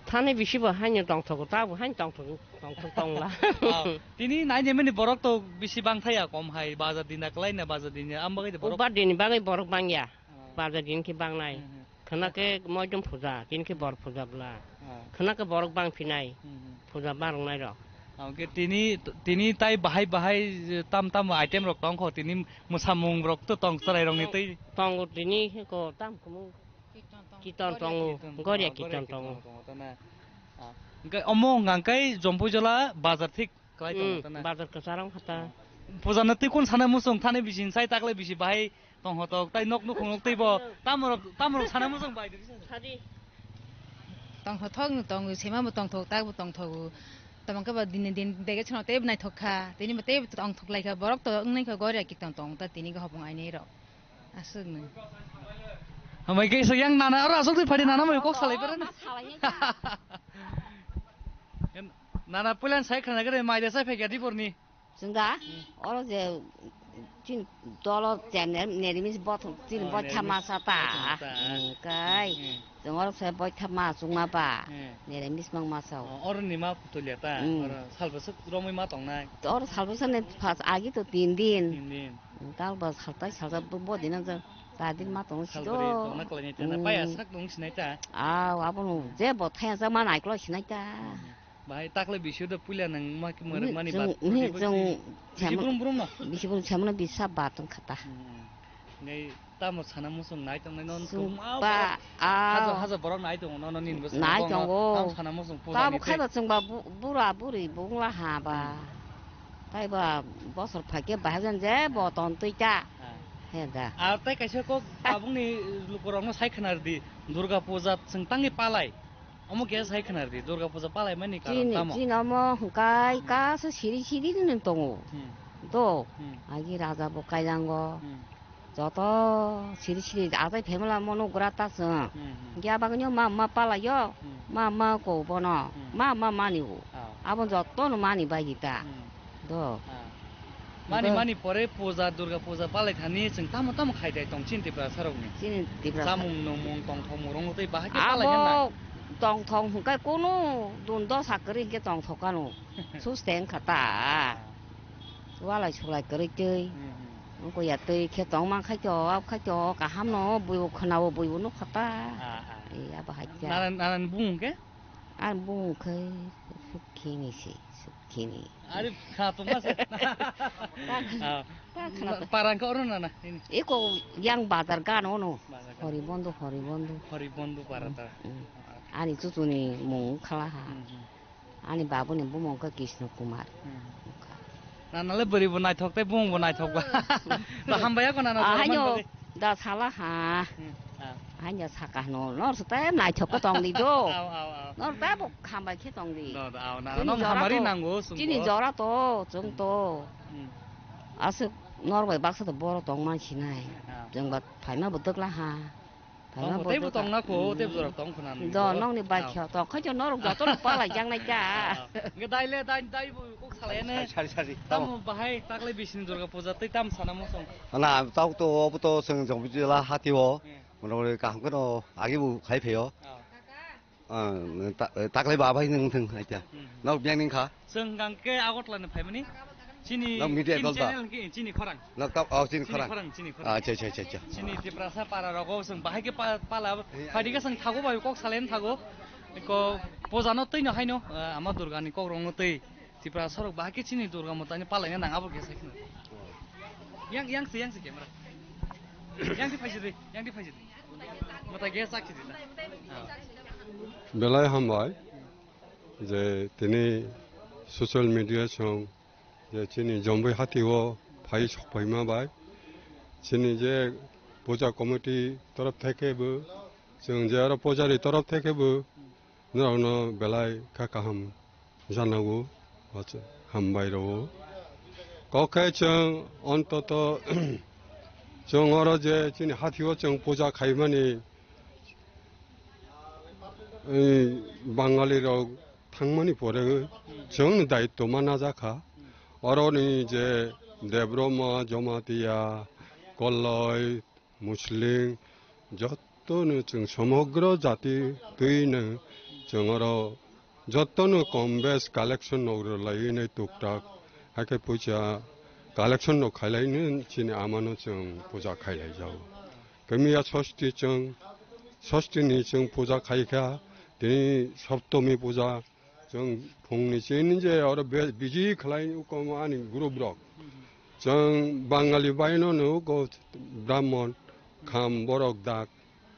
Thani bisi bo haino tongthogo, ta bo haino tongthogo, tongthok tongla. Ah, tini nainimani borok to bisi bang thaya kom hai, bazar din da kwlai na bazar din ya, am bagwi de borok. Ubar din bagwi borok bang ya. Ah. Bazar din ki bang nai. Hmm, hmm. Khwna khe moidom puja, tini khe bor puja bla. Ah. Khwna khe borok bang phinai. Hmm, hmm. Puja barwk nai rok. Hwnkhe tini, tini tai bahai bahai tam tam item rok tong kho, tini mwsamung rok to tong chwrai rok ni twi. Tongo tini ko tam kumu. Kiton tongo, Goria kiton tongo. Tana. Ah, hingke omo hingka hingke Jompuijola bazar thik klai tongo Hmm, tana. Bazar kwcharo hata. Puja no twi kun sana musung thani bisi sai takle bisi bahai tong hotok tai nok nukhung nok tei bo tamorok, tamorok sana musung bai. Sadi. Tongthothok no tongo, sema bo tongthok, tak bo tongthogo. Tamo khe ba din din dege chwng tei bo naithok kha, tini bo tei bo tongthok lai kha, borok to wngnai kha Goria kiton tong ta tini khe hopong ainai rok. Aswk no. Hambai khe isuk yang nana oro aswk twi phadi nana mai kok salai pera na. Nana puilan sai khana gede mai de sai phekya diporni. Chwng da oro je chini dolo chemne nerimis bothong chini Oh, boitha nerimis masa ta. Boitha masa. Hmm, kai. Hmm. Chwng oro se boitha ma chwngma ba. Hmm. Nerimis mang masa. Oh, oro ni ma putulya ta. Hmm. Oro salbwswk romwi ma tongnai. Oro salbwswk ni phas agi to tin din. Tin din. Tal ba saltai salsa bo, bo dina ja ta din ma tong si Salbari do. Tongna kalai ni tena Hmm. Paya sak tong sinai ta. Aw, abono je bo thaya ja ma nai klo sinai ta. Hmm. Bahai takle bisio de puila nang ma ki mare Ni mani chwng, bat ni pudi chwng pudi. Bisi chamo-, brum brum no. Bisi brum chamo no bisa bat tong khata. Hmm. Ngai tamo sana musung nai tong nai non Chwng tong ma pa, borok. Haja, ah. Haja borok nai tong no no nin bwswk Nai tong no. Tongo. Tam sana musung puja Tamo ni khaida tei. Chwng ba bu-, bura buri bungla ha ba. Hmm. Tai ba bosor phaikhe bahai jan je bo ton twi ta. Ah. He da. Ar tai kaisa kok tabukni lukurokno sai khwna rwdi, Durga puja chwng tangwi palai. Omo khe sai khwna rwdi, Durga puja palai mani karon Chini, tamo? Chini omo hwnkhe Hmm. kaisa siri siri nw tongo. Hmm. Do. Hmm. Agi raja bo kailango. Hmm. Joto siri siri atai phaimala mono gra ta chwng. Hmm, hmm. Giya bagwino ma ma palaio. Hmm. Ma ma ko bono. Hmm. Ma ma mani o. Ah. Abo joto no mani bai di ta. Hmm. Do. Ah. Mani, Bo- mani pore puja, Durga puja palai thani chwng tamo tamo khai dai tong chini Tiprasa rokni. Chini Tiprasa. Chamung nungmung tongthok murung tei bahai khe palai khe nai. Abo tongthok hwnkhe kunu dun dosa kwrwi hwnkhe tongthok kanu. Sus teng kha ta. Ah. Walai sulai kwrwi twi. Hmm, hmm. Wngkha ya twi khe tong man khai to, ab khai to, kaham no buibo khwna o buibo nukha ta. Ah, ah. Ei, abo hai khe. Nanan, nanan bung khe? Ang bung khe Sukhini se, Sukhini. Ari kha tongma se. Ta, Ah. ta khna ta. Parang khe oro nana, ini. Eko yang bazar gano no. Bazar gano. Hori bondo, hori bondo. Hori bondo para ta. Mm. Ani chuchuni mung khala ha. Hmm, hmm. Ani babuni bumung khe Krishna Kumar. Hmm. Nanale bwrwi bo naithok tei bumung bo naithok ba. To hambai ya ko nana Ah, jorom haino bagwi. Da sala ha. Hmm, ah. Haino saka hano nor se te naithok khe tong di do. Aw, aw, aw. Nor te bo hambai khe tong di. Do, do, aw, nana Chini no jora hamari to, nango, chwng chini bo. Jora to, chwng to. Hmm. Aswk nor bai baksa to boro tong man sinai. Ah. Chwng ba phaima bo twkla ha. Tamo tei bo tong na kho, tei bo jora tong khna nang Do, bo. Nongni bai Ah. Khe tong khe norok joto no pala jang nai ta. Ah. Nge dai le, dai, dai bo kok salai ne. Sari, sari, sari. Tamo bahai takle bisini Durga puja tei tam sana mosong. Ana, tau to, obo to seng jong bijila hati o. Hmm. Mono kaham keno agi bu khai pheyo. Ah. Ah, ta-, taklai ba bai nung thung hai ta. Hmm. Nok biang ning kha. Chwng hwnkhe Agartala ni phaimani. Chini, Nok media chini dol ba? Channel hwnkhe chini khorang. Nok ta, oh, chini Chini khorang. Khorang, chini khorang. Ah, acha, acha, acha, acha. Chini Tiprasa para rogo chwng bahai khe pa-, pala Iya. Phaidi khe chwng thago bai kok salen thago. Ko puja no twi no haino, ah, ama Durga ni kok rong no twi. Tiprasa rok bahai khe chini Durga mata ni palaina nang abo khe sai khna. Yang, yang se, yang se camera. Yang di phaisi di, yang di phaisi di. Mata ge sak chidi na. Ah. Belai hambai je tini social media song je chini Jomboi hati o phai sok phaima bai chini je puja committee torof theke bo chwng je aro pujari torof theke bo norokno belai kha kaham janago, hambai rwo. Kok khe chwng ontoto chwng oro je chini hati o chwng puja khaimani, ei, Bangali rok thangmani pore chwngni daitto ma najakha. Oroni je Debroma, Jamatia, Kolloi, Muslim, jottono chwng somogro jati twino chwng oro jottono kom bes collection nok rwlaiwi nai tuktak, hakhe puisa collection nok khailaino chini amano chwng puja khailaijago. Kamiya sosti chwng, sosti ni chwng puja khaikha, tini soptomi puja, Chwng phungni chini je oro be-, biji khlai uko ani group rok. Chwng Bangali baino no uko Brahmon, kham borok dak.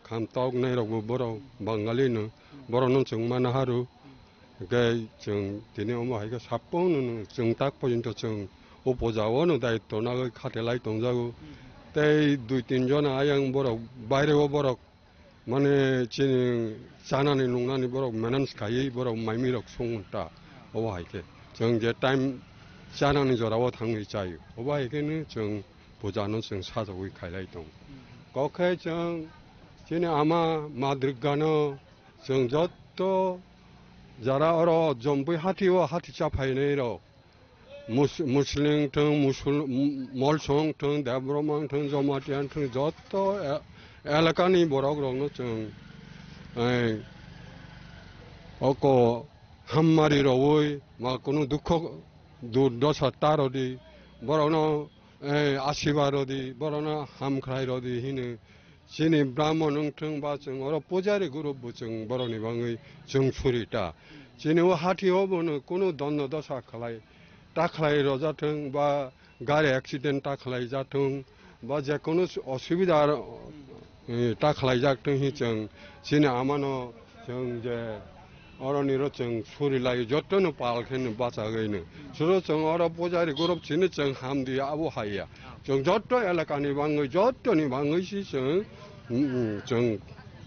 kham tok nai rok bo borok Bangali no, borok no chwng ma naharu. Hwnkhe chwng tini omo hai khe saphang no chwng tak porjonto chwng o puja o no daityo nagwi khatelai tongjago. Tei dui tin jona ayang borok baire o borok mane chini chanani nungnani borok manage khaiwi borok maimi rok song ta. Obo hai khe chwng je time chanani jora o thangwi chaio. Obo hai khe no chwng puja no chwng sajagwi khailai tongo. Kok khe chwng chini ama ma Durga no chwng jotto jara oro jompui hati o hati cha phainai rok, Mus-, Muslim thung, Musul-, M-, Molsong thung, Debbarma thung, Jamatia thung, jotto e-, elakani borok rokno chwng, eh, oko hammari rowui ma kunu dukho durdosa ta rodi, borokno, eh, asiba rodi, borokno hamkhrai rodi hino. Chini Brahmon wng thung ba chwng oro pujari group bo chwng borokni bangwi chwng suri ta. Chini o hati o bono kunu dondo dosa khlai, ta khlai roja thung ba gari accident ta khlai ja thung ba je kunu osubida, eh, ta khlai jak thung hi chwng chini amano chwng je Oroni ro chwng suri lai, joto no pal khe no bachagwi no. Suro chwng oro pujari group chini chwng ham di abo haiya. Chwng joto elaka ni bangwi, joto ni bangwi si chwng, mm, mm, chwng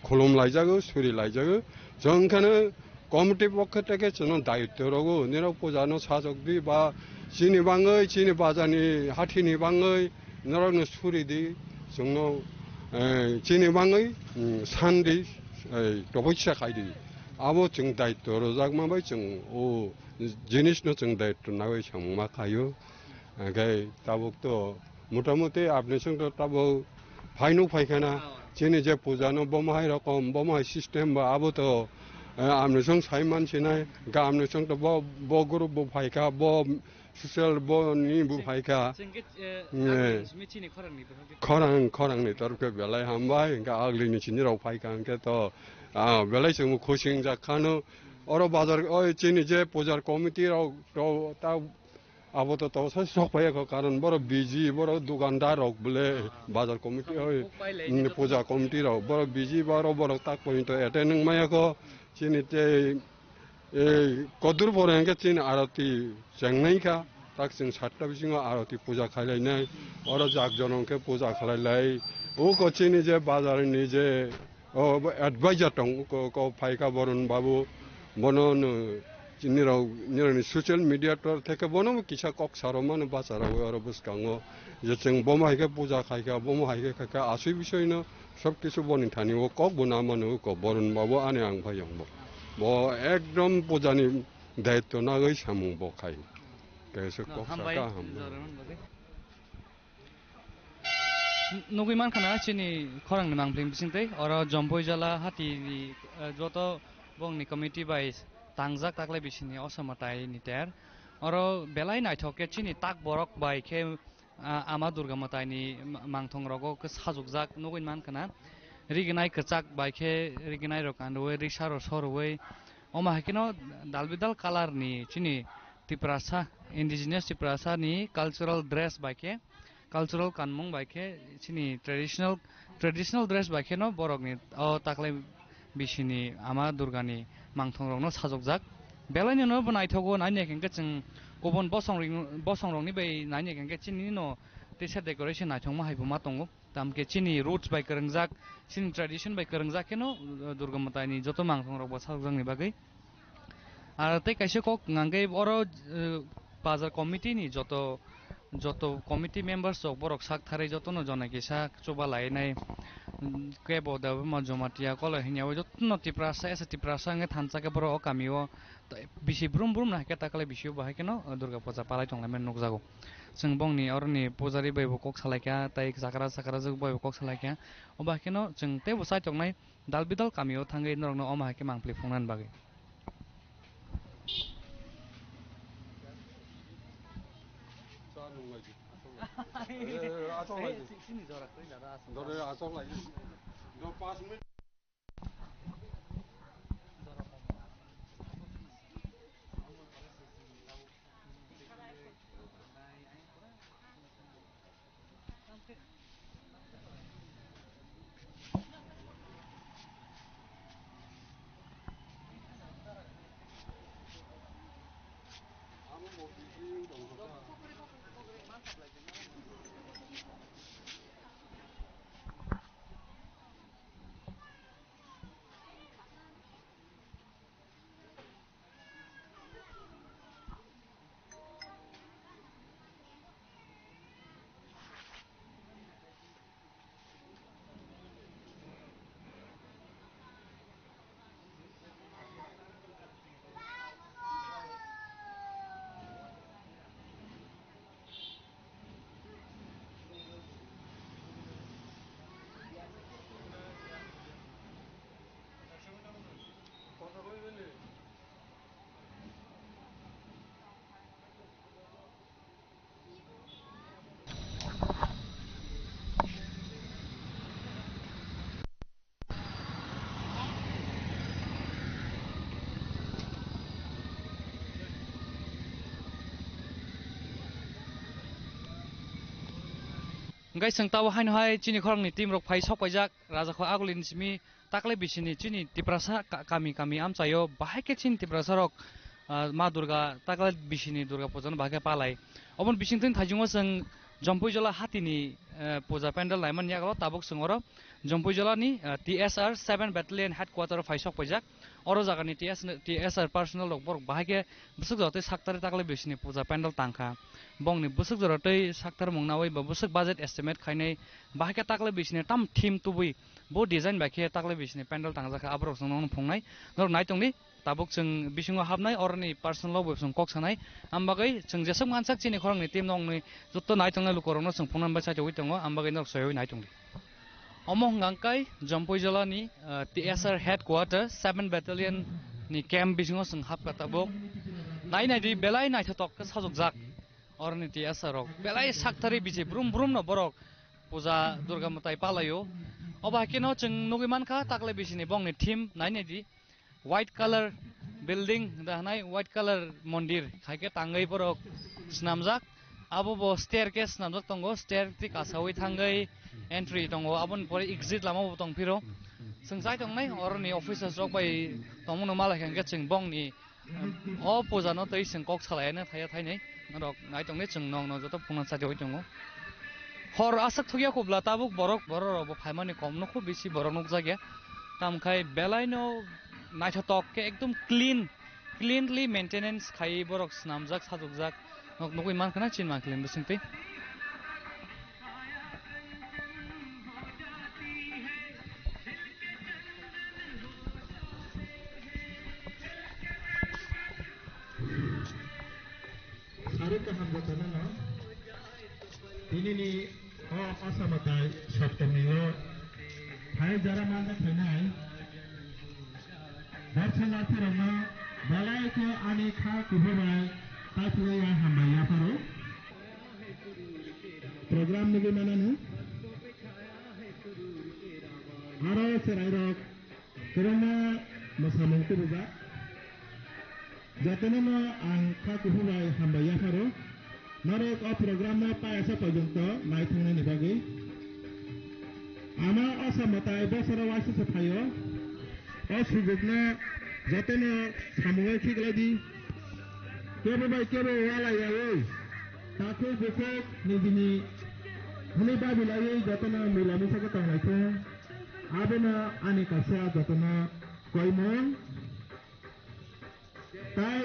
khulum laijago, suri laijago. Chwng khe no committee pokhe teke chwng no daityo rogo, nirok puja no sajok di ba chini bangwi, chini baja ni, hati ni bangwi, norok no suri di, chwng no, eh, chini bangwi, mm, san di, eh, topoi sa khai di. Abo chwng daityo rwjakma bai chwng o jinis no chwng daityo nagwi samung ma khaio. Hwnkhe tabuk to motamuti apni chwng to tabuk phaino phaikhana. Chini je puja no bomo hai rokom, bomo hai system ba abo to, eh, apni chwng sai man sinai. Hwnkhe apni chwng to bo, bo group bo phaikha, bo social bo ni bo phaikha. Chwng khe, eh, eh, agni simi chini khorang ni bwkhak. Khorang, khorang ni torkhe belai hambai, hwnkhe agli ni chini rok phaikha, hwnkhe to, ah, belai chwng bo khosing jak khano. Oro bazar, oi, chini je pujar committee rok, rok ta abo to, to sai sok phai kho, karon borok busy, borok dukandar rok bole bazar committee, oi, puja committee rok borok busy, borok, borok tak point to attend wng maya kho, chini tei, eh, kodur pore hwnkhe chini aroti chengnai kha, tak chwng satta bisingo aroti puja khailai nai, oro jak jono hwnkhe puja khalai lai, uko chini je bazar ni je, o, bo advisor tong, ko, ko phaikha Borun Babu, bono no, nirok, nirokni social media tor theke bono bo kisa kok saro mano bachara oro bwskango, je chwng bomo hai khe puja khaikha, bomo hai khe khaikha, asui bisoi no sob kisu boni thani o kok bo na mano ko Borun Babu ani ang phai yong bo. Bo ekdom puja ni daityo nagwi samung bo khai. Kaisa kok hambai, saka hambai. Nugui mankha na chini khorang ni mangpling bising tei oro Jompui Jala hati ni, eh, joto bongni committee bai tangjak taklai bisini osama tai ni ter. Oro belai naithok khe chini tak borok bai khe, ah, Ama Durga Mwtai ni ma-, mangthong rogo khe sajukjak nugui mankha na. Rignai kwchak bai khe rignai rok kanrwi risa rok sorwi omo hai kheno dal bidal colour ni chini Tiprasa, indigenous Tiprasa ni cultural dress bai khe, cultural kanmung bai khe, chini traditional, traditional dress bai kheno borokni o taklai bisini Ama Durgani mangthongrokno sajokjak. Belaino no bo naithogo, naina hwnkhe chwng kubun bosong ring-, bosongrokni bai naina hwnkhe chini no teisa decoration naithokma hai bo ma tongo. Tamkhe chini roots bai kwrwngjak, chini tradition bai kwrwngjak kheno, uh, Durga Mwtaini joto mangthongrokbo sajokjakni bagwi. Ar tei kaisa kok hwnkhe oro, uh, bazar committee ni joto, joto committee members rok borok sak tharwi jotono jona kisa chuba lainai, mm, kebo Debbarma Jamatia Koloi hwnyaui jotono Tiprasa, as a Tiprasa hwnkhe thansa khe borok o kamio bisi brum brum no hai khe taklai bisio bo hai kheno, uh, Durga puja palai tonglaimani nukjago. Chwng bongni oroni pujari bai bo kok salaikha, tei chakra, chakrajwk bai bo kok salaikha. Obo hai kheno chwng teibo chaitongnai dal bidal kamio thangwi norokno omo hai khe mangpili phunuknani bagwi. Hwnkhe chwng tabo haino hai chini khoroknwi team rok phai sok paijak, Rajakho Agulini simi taklai bisini chini Tiprasa ka-, kami kami amchaio bahai khe chini Tiprasa rok, ah, Ma Durga taklai bisini Durga puja no bahai khe palai. Oboni bisingtwi thaichungo chwng Jompuijola hatini, eh, puja pandal naimani yago tabuk chwng oro Jompuijolani, eh, T S R seven Battalion Headquarter phai sok paijak. Oro jagani T S, T S R personnel rok borok bahai khe bwswk jora tei saktari taklai bisini puja pandal tangkha. Bongni bwswk jora tei saktar mung nawi ba bwswk budget estimate khainai bahai khe taklai bisini tam theme tubui bo design bai khe taklai bisini pandal tangjakha, aborok chwng nokno phungnai. Norok nai tongdi, tabuk chwng bisingo hapnai, oroni personal o bo chwng kok sanai. Am bagwi chwng jeswk mansak chini khoroknwi team nokni jotto nai tongnai lukorokno chwng phungnani bai chaitogwi tongo, am bagwi norok soiwi nai tongdi. Omo hwnkha khe Jompuijolani, ah, T S R headquarter seven Battalion ni camp bisingo chwng hapkha tabuk. Nai naidi belai naithotok khe sajokjak oroni T S R rok. Belai saktharwi bisi brum brum no borok puja Durga mwtai palaio. Obo hai kheno chwng nugwi mankha taklai bisini bongni theme nai naidi. White colour building da hwnai, white colour mondir hai khe tangwi borok swnamjak. Abo bo staircase swnamjak tongo, stair twi kasawi thangwi entry tongo, aboni pore exit lama bo tong phiro. Chwng chai tongnai oroni officers rok bai tongmano malai kha hwnkhe chwng bongni, em, o puja no twi chwng kok salai no thaiya thainwi. Norok nai tongdi, chwng nokno joto phunukna chaitogwi tongo. Hor aswk thukya kubla tabuk borok, borok rok bo phaimani kom no khub bisi borok nukjakya. Tamkhai belai no naithotok khe ekdom clean, cleanly maintenance khaiwi borok swnamjak, sajokjak. Nok nugwi mankha na, chin mankha bisingtwi. Saruk kaham jotono no. Tinini o Asamatai Saptami o hai jara manja khainai. Barsa lathirokno belai khe ani kha kuphur bai taiphlaiya hambai yapharo. Program nugwi manani. Aro chwrairok kwbangma mwsamung tubujak. Jotono no ang kha kuphur bai hambai yapharo. Norok o program no paisa porjonto naithoknani bagwi. Ama Asamatai bosoro waisa se phaio. O sujukno jotono samungwi khiklai di. Kebo bai kebo walai yaui, takhuk bukhuk nijini hwnwi babilaiwi jotono mila misa khe tonglaithung. Abono ani kaisa jotono koimung. Tai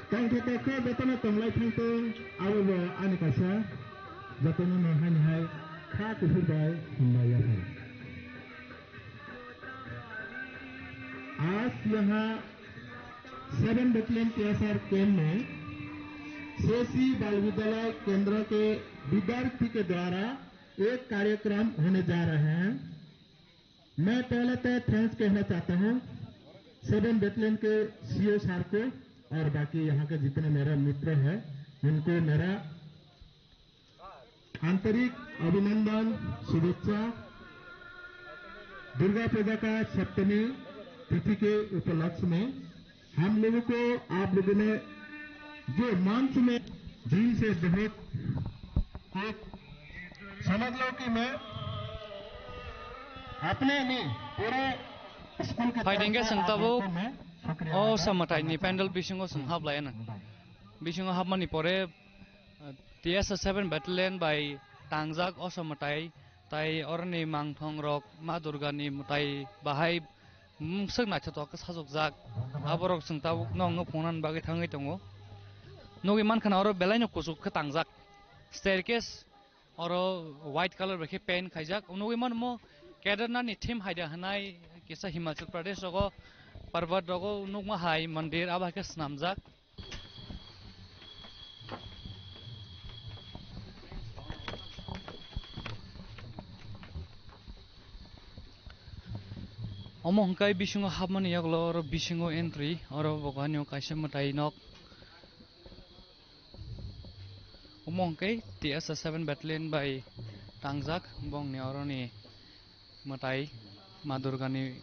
tongthotok khe jotono tonglai thangtong, abobo ani kaisa jotono no haini hai kha kuphur bai hambai yaphai. आज यहाँ seven battalion TSR camp में सीएससी बाल विद्यालय केंद्र के विद्यार्थी के द्वारा एक कार्यक्रम होने जा रहा है। मैं पहले तो थैंक्स कहना चाहता हूँ सेवन बटालियन के सीओ सर को और बाकी यहाँ के जितने मेरे मित्र हैं उनको मेरा आंतरिक अभिनंदन, शुभेच्छा। दुर्गा पूजा का सप्तमी तिथि के उपलक्ष्य में हम लोगों को आप लोगों ने जो मंच में दिल से बहुत एक समझ लो कि मैं अपने नहीं पूरे स्कूल के Phaidengkhe chwng tabuk o Samataini pandal bisingo chwng hablaianw. Bisingo hapmani pore, uh, T S S seven Battalion bai tangjak o Samatai, tai oroni mangthong rok Ma Durgani mwtai bahai mungswk naithotok khe sajokjak. Aborok chwng tabuk nokno phungnani bagwi thangwi tongo. Nugwi mankha na oro belaino kuchuk khe tangjak. Staircase oro white colour bai khe paint khaijak. Nugwi mano mo Kedarnath ni theme haida hwnai kisa Himachal Pradesh rogo, Parbat rogo nukma hai mandir abo hai khe swnamjak. Omo hwnkhe bisingo hapmani yagulo oro bisingo entry, oro bo kainwi kaisa mwtai nok. Omo hwnkhe T S S seven Battalion bai tangjak, bongni oroni mwtai Ma Durgani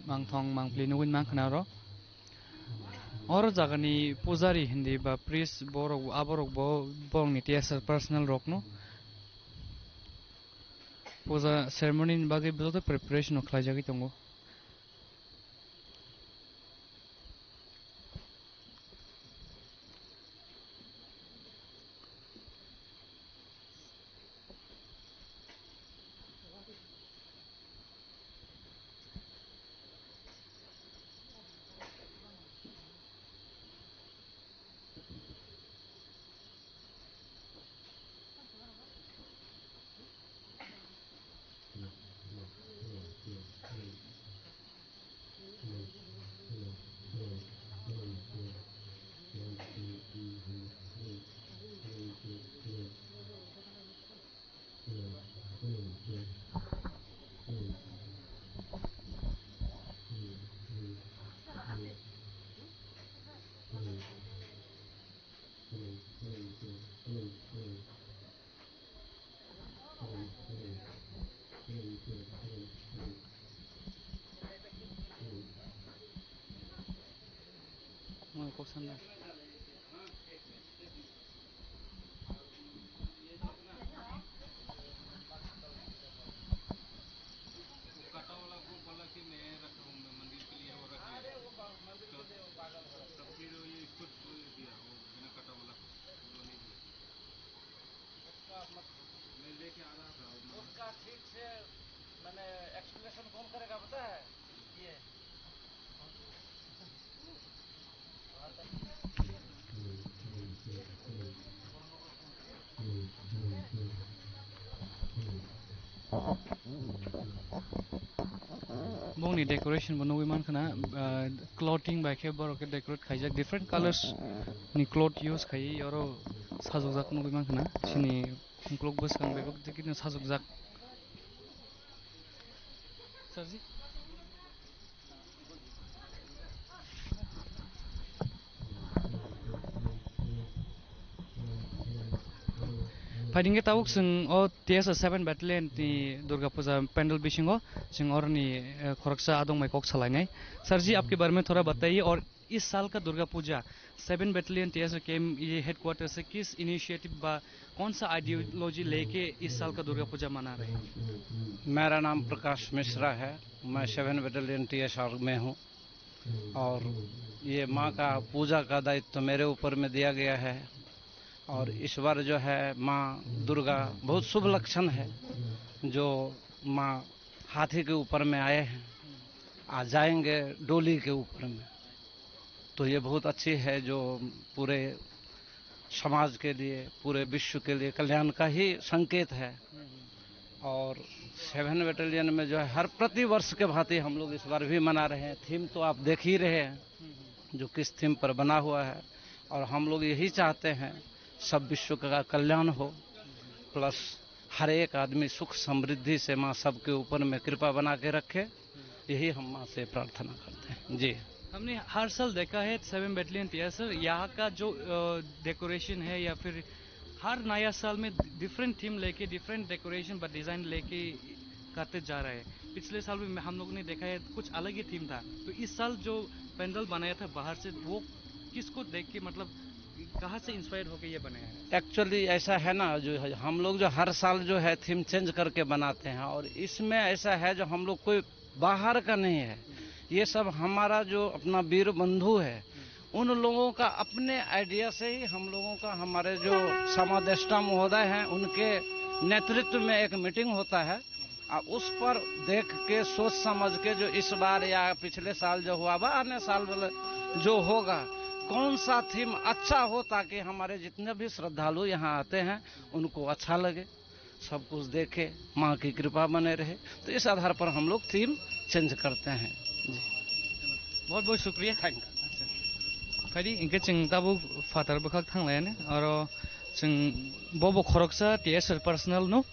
mangthong mangpli nugwi mankha na oro. Oro jagani pujari hindi ba priest borok, aborok bo borokni T S R personnel rokno puja ceremony ni bagwi joto preparation rok khlaijagwi tongo. Mano kok sana. कटा वाला को बोला कि मैं रख लूँ, मैं मंदिर के लिए वो रख ले। तो तब फिर वो ये इसको दिया, वो बिना कटा वाला को, वो नहीं दिया। मैं लेके आ रहा था, वो उसका ठीक से मैंने एक्सप्लेनेशन कौन करेगा पता है? ये। Bongni decoration bo nugwi mankha na, ah, clothing bai khe borok khe decorate khaijak, different colors ni cloth use khaiwi oro sajokjak nugwi mankha na, chini ukuluk bwskang bebak dikino sajokjak. Sarji? Phaidingkhe tabuk chwng o T S R seven Battalion ni Durga Puja pandal bisingo chwng oroni, eh, khoroksa adong bai kok salainai. Sir ji, aapke bare mein thoda bataiye aur इस साल का दुर्गा Puja seven battalion TSR camp ये हेडक्वार्टर से किस इनिशिएटिव बा कौन सा आइडियोलॉजी लेके इस साल का दुर्गा पूजा मना रहे हैं? मेरा नाम प्रकाश मिश्रा है, मैं सेवन बटालियन टीएसआर में हूँ और ये माँ का पूजा का दायित्व मेरे ऊपर में दिया गया है। और इस बार जो है माँ दुर्गा बहुत शुभ लक्षण है, जो माँ हाथी के ऊपर में आए हैं, आ जाएंगे डोली के ऊपर में। तो ये बहुत अच्छी है जो पूरे समाज के लिए, पूरे विश्व के लिए कल्याण का ही संकेत है। और सेवन बटालियन में जो है हर प्रतिवर्ष के भांति हम लोग इस बार भी मना रहे हैं। थीम तो आप देख ही रहे हैं जो किस थीम पर बना हुआ है और हम लोग यही चाहते हैं सब विश्व का कल्याण हो, प्लस हर एक आदमी सुख समृद्धि से माँ सबके ऊपर में कृपा बना के रखे, यही हम माँ से प्रार्थना करते हैं जी। हमने हर साल देखा है सेवन बटालियन टीएसआर यहाँ का जो डेकोरेशन है या फिर हर नया साल में डिफरेंट थीम लेके डिफरेंट डेकोरेशन व डिज़ाइन लेके करते जा रहा है। पिछले साल भी हम लोगों ने देखा है कुछ अलग ही थीम था, तो इस साल जो पंडाल बनाया था बाहर से, वो किसको देख के, मतलब कहाँ से इंस्पायर होके ये बनाया है? एक्चुअली ऐसा है ना, जो है, हम लोग जो हर साल जो है थीम चेंज करके बनाते हैं और इसमें ऐसा है जो हम लोग कोई बाहर का नहीं है, ये सब हमारा जो अपना वीर बंधु है, उन लोगों का अपने आइडिया से ही हम लोगों का, हमारे जो समादेष्टा महोदय हैं उनके नेतृत्व में एक मीटिंग होता है। आ, उस पर देख के, सोच समझ के जो इस बार या पिछले साल जो हुआ व अन्य साल वाला जो होगा, कौन सा थीम अच्छा हो ताकि हमारे जितने भी श्रद्धालु यहाँ आते हैं उनको अच्छा लगे, सब कुछ देखे, माँ की कृपा बने रहे। तो इस आधार पर हम लोग थीम चेंज करते हैं जी। बहुत बहुत शुक्रिया। Thank you. Phaidi, hingke chwng tabuk phatar bwkhak thanglaiyani, aro chwng bobo khoroksa T S R personnel no,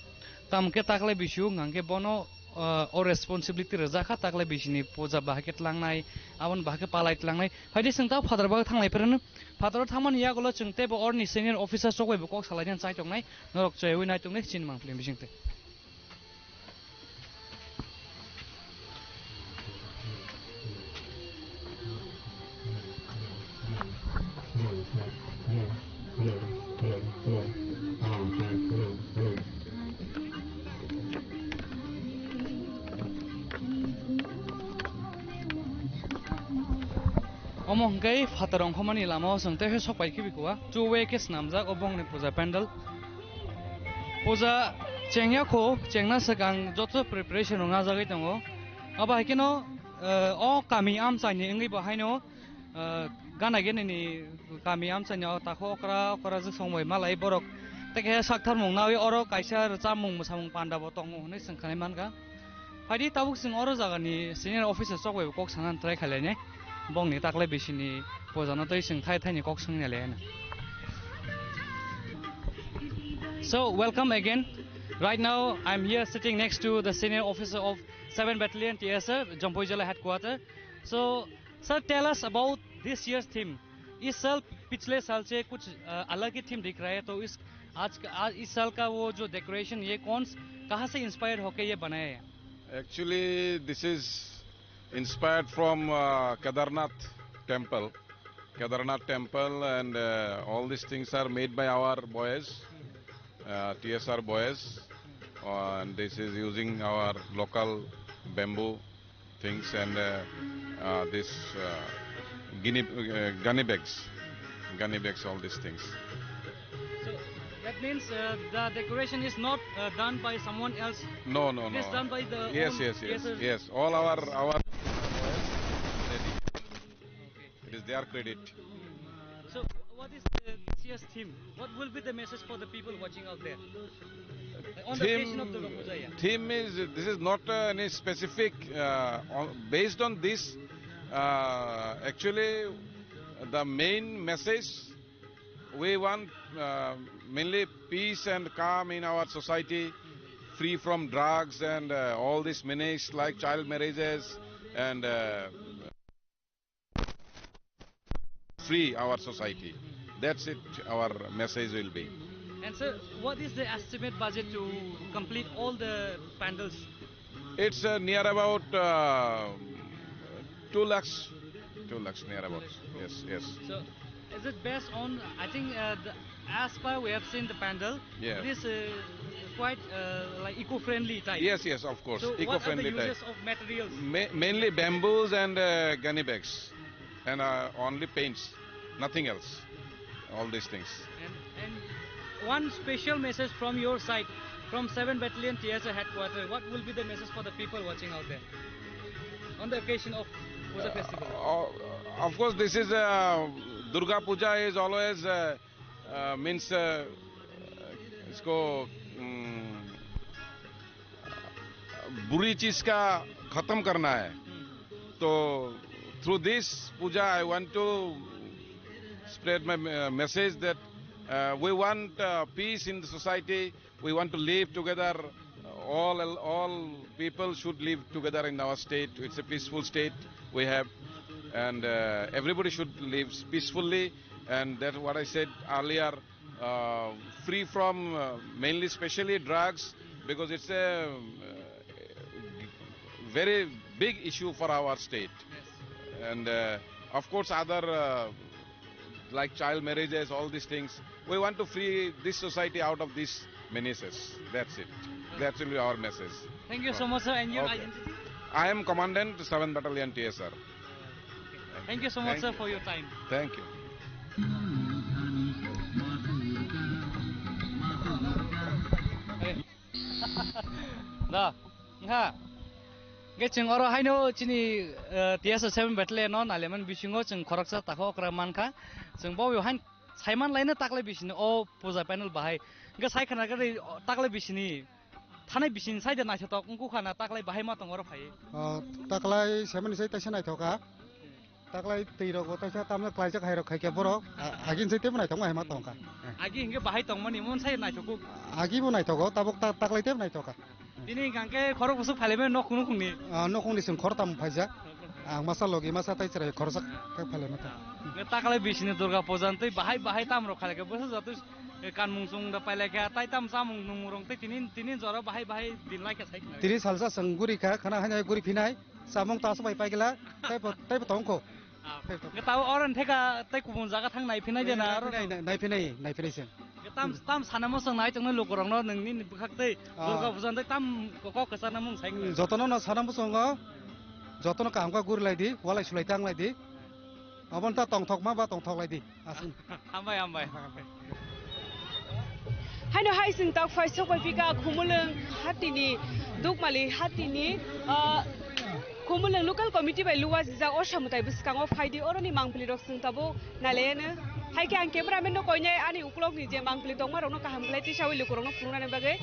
tamo khe taklai bisio hwnkha khe bono, ah, o responsibility rwjak kha, taklai bisini puja bahai khe tlangnai, aboni bahai khe palai tlangnai. Phaidi chwng tabuk phatar bwkhak thanglai phirano, phataro thangmani yagulo chwng teibo orni senior officer rok bai bo kok salainani chai tongnai, norok chaywi nai tongnai chini mangpili bisingtwi. Omo hwnkhe phatar ongkhormani lama o chwng tei khe sok pai khibi kua, two way khe swnamjak o bongni puja pandal. Puja chengya kho, chengna swkang joto preparation rok najagwi tongo. Abo hai kheno, eh, o kami amchaini wngwi bo haino, eh, gana gini ni kami amchaini o takho okra okra jwk song bai malai borok. Tei khe sak tharmung nawi oro kaisa rwchapmung mwsamung panda bo tongo hwnwi chwng khwnai mankha. Phaidi tabuk chwng oro jagani senior officer chok bai kok sana try khailai ne. Bongni taklai bisini pojano tei chwng thai thaini kok swngna le hwnwi. So, welcome again. Right now, I'm here sitting next to the senior officer of seven Battalion T S R, Jampui Jila headquarter. So, sir, tell us about this year's theme. इस साल पिछले साल से कुछ, अ, अलग ही थीम दिख रहा है, तो इस, आज का, आज, इस साल का वो जो डेकोरेशन, ये कौन स-, कहाँ से इंस्पायर होके ये बनाया है? Actually, this is inspired from, uh, Kedarnath temple. Kedarnath temple and, uh, all these things are made by our boys, uh, T S R boys. Uh, and this is using our local bamboo things and, uh, uh, this, uh, guinea, uh, gunny bags, gunny bags, all these things. So that means, uh, the decoration is not, uh, done by someone else. No, no, It is no. done by the Yes, own yes, yes, T S R. Yes. All our our. Okay. It is their credit. So, what is the, this year's theme? What will be the message for the people watching out there? On the occasion of Durga Puja, yeah. Theme is, this is not, uh, any specific, uh, on, based on this, uh, actually, the main message, we want, uh, mainly peace and calm in our society, free from drugs and, uh, all these menace like child marriages and, uh, free our society. That's it, our message will be. And sir, what is the estimate budget to complete all the pandals? It's, uh, near about, uh, two lakhs, two lakhs near about. Yes, yes. So, is it based on, I think, uh, the, as per we have seen the pandal, Yeah. it is, uh, quite, uh, like, eco-friendly type. Yes, yes, of course, So, what are the eco-friendly type. uses of materials? Ma-, mainly bamboos and, uh, gunny bags, and, uh, only paints, nothing else. All these things. And, and one special message from your side, from seven Battalion T S A headquarters, what will be the message for the people watching out there on the occasion of Puja festival? Uh, of course, this is, uh, Durga Puja is always, uh, uh, means, uh, इसको, um, बुरी चीज का खत्म करना है। तो through this puja, I want to spread my, uh, message that, uh, we want, uh, peace in the society. We want to live together. All, all people should live together in our state. It's a peaceful state we have, and, uh, everybody should live peacefully. And that's what I said earlier. Uh, free from, uh, mainly, specially drugs, because it's a, uh, very big issue for our state. And, uh, of course, other, uh, like child marriages, all these things. We want to free this society out of these menaces. That's it. That will be our message. Thank you so much, sir. And your Okay. identity? I am Commandant, seventh Battalion T S R. Thank you so much, Thank sir, you. for your time. Thank you. Da, ha. Ge chwng oro haino chini, eh, T S R seven Battalion no nailaimani bisingo chwng khoroksa takho okra mankha. Chwng bo hain saiman laino taklai bisini o puja panel bahai. Ge sai khana gari taklai bisini. Thanai bisini sai de naithotok wngkha na taklai bahai ma tong oro phai. O, taklai semani sai taisa naithoka. Taklai twi rok bo taisa tamno klaijak hai rok khai khe borok. A-, agin sai tebo naithok ma hai ma tongkha. Agi hingke bahai tongmani mon sai naithoku. Agi bo naithogo, tabuk ta-, taklai tebo naithoka. Tini hingke khorok bwswk phailaimani nok nukungni. Ah, nukungni chwng khortam phaijak. Ang masa logi masa tai chwrai khorjak khe phailaimani ta. Taklai bisini Durga puja twi bahai bahai tam rok khailai khe bwswk joto kanmung chwng da pailai khe tai tam chamung nungmung rok tei tini, tini jora bahai bahai din lai khe sai khna. Tini salsa chwng guri kha, khana haino guri phinai. Samung ta aswk bai paigla, tei bo, tei bo tongkho. Hwnkhe tabuk oro theka tei kubun jaga thang naiphinai de na oro? Naiphinai, naiphinai, naiphinai se. Tam, tam sana mosong nai tongnai lukurokno nini bwkhak tei Ah. Durga Puja tei tam kok kwchangna mung sai. Jotono no sana mosongo, jotono kaham khe guri lai di, walai sulai tang lai di. Aboni ta tongthokma ba tongthok lai di. Aswk. Hambai, hambai. Haino hai chwng tak phai sok bai pika Khumulwng hatini, Dukmali hatini, ah, Khumulwng local committee bai luwa jijak o samwtai bwskango phaidi oroni mangpili rok chwng tabuk nailaiyano. Hai khe ang cameraman no koinai ani ukulok ni je mangpili tongma rokno kaham khlai tisawi lukurokno phunuknani bagwi.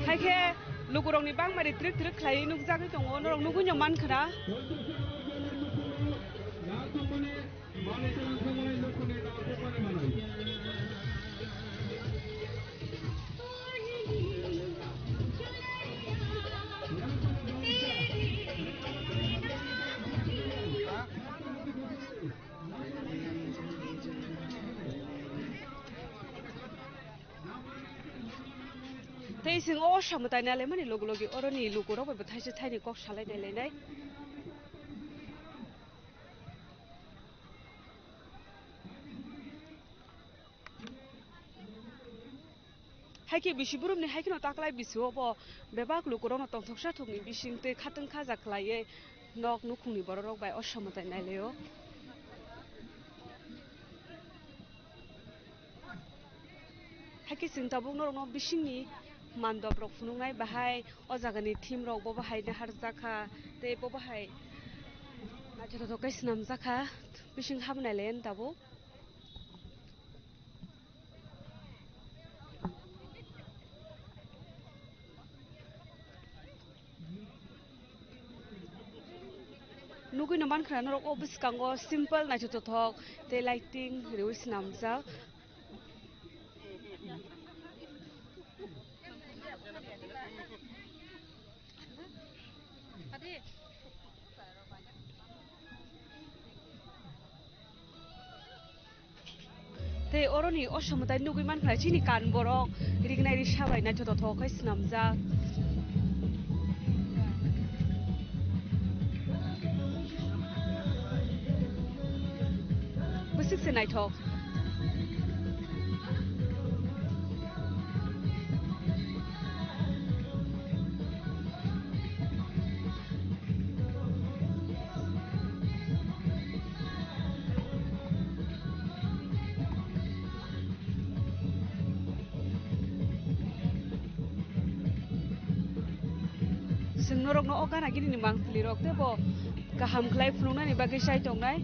Hai khe lukurokni bangmari trik trik khlaiwi nukjagwi tongo, norok nugwino mankha na. Tei chwng o samwtai nailaimani logi logi oroni lukurok bai bo thaisa thaini kok salai nailainai. Hai khe bisi borokni hai kheno taklai bisi o bo bebak lukurokno tongthoksa thokni bising twi khatwng khaja khlaiwi nok nukhungni bororok bai o samwtai nailaio. Hai khe chwng tabuk norokno bisingni mandop rok phunuknai bahai o jagani theme rok bo bahai naharjak kha tei bo bahai naithotok khe swnamjak kha bising habnai le tabuk. Nugwi no mankha norok o bwskango simple naithotok tei lighting riwi swnamjak. Tei oroni o samwtai nugwi mankha chini kan borok rignai risa bai naithotok thok khe swnamjak. Bwswk se naithok. Chwng norokno o gana gini ni mangpili rok tei bo kaham khlai phunuknani bagwi chai tongnai.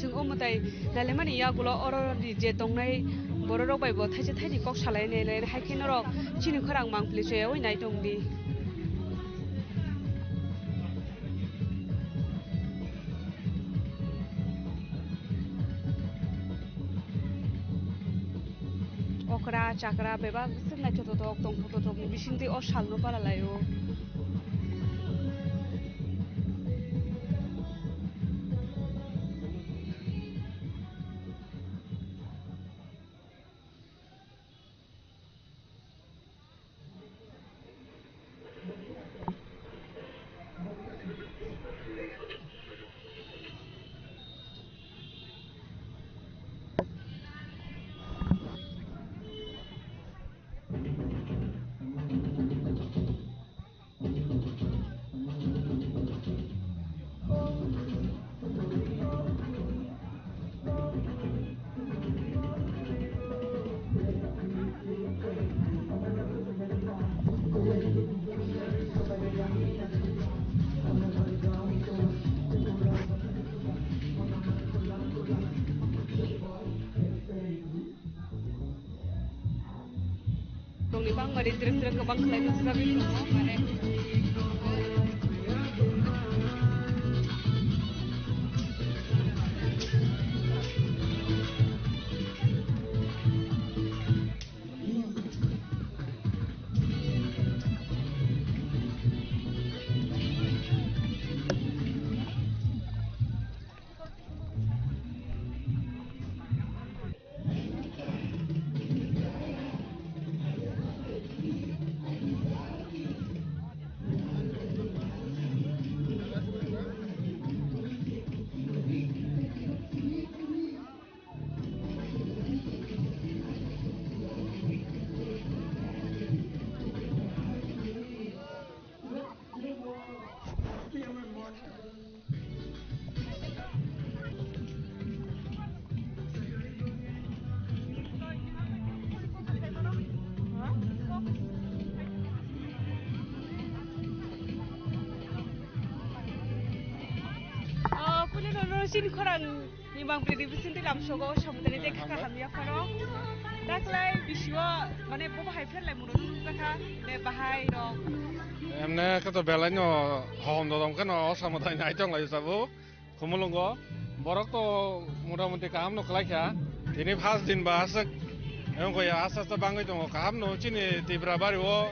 Chwng o mwtai nailaimani yagulo oro ni je tongnai bororok bai bo thaisa thaini kok salai nai nai hai khe norok chini khorang mangpili choyaui nai tong di. Okra chakra bebak swk naithotok tongthok tongthok ni bisingtwi o salno para laio. Tongni bangma ri trek trek kwbang khlai nukjagwi tongo, mane. Chini khorang ni mang bini bising tilam sogo samudani de kha hamya pharo. Taklai bisio mane bo bahai pherlai muno nung kha de bahai rok. Emne kha to belai no hom dodom kha no samudai nai tong lai sabo. Khumulungo borok to motamuti kaham no khlai kha. Tini first din ba aswk wngkha ya, aste aste bangwi tongo. Kaham no chini Tipra bari o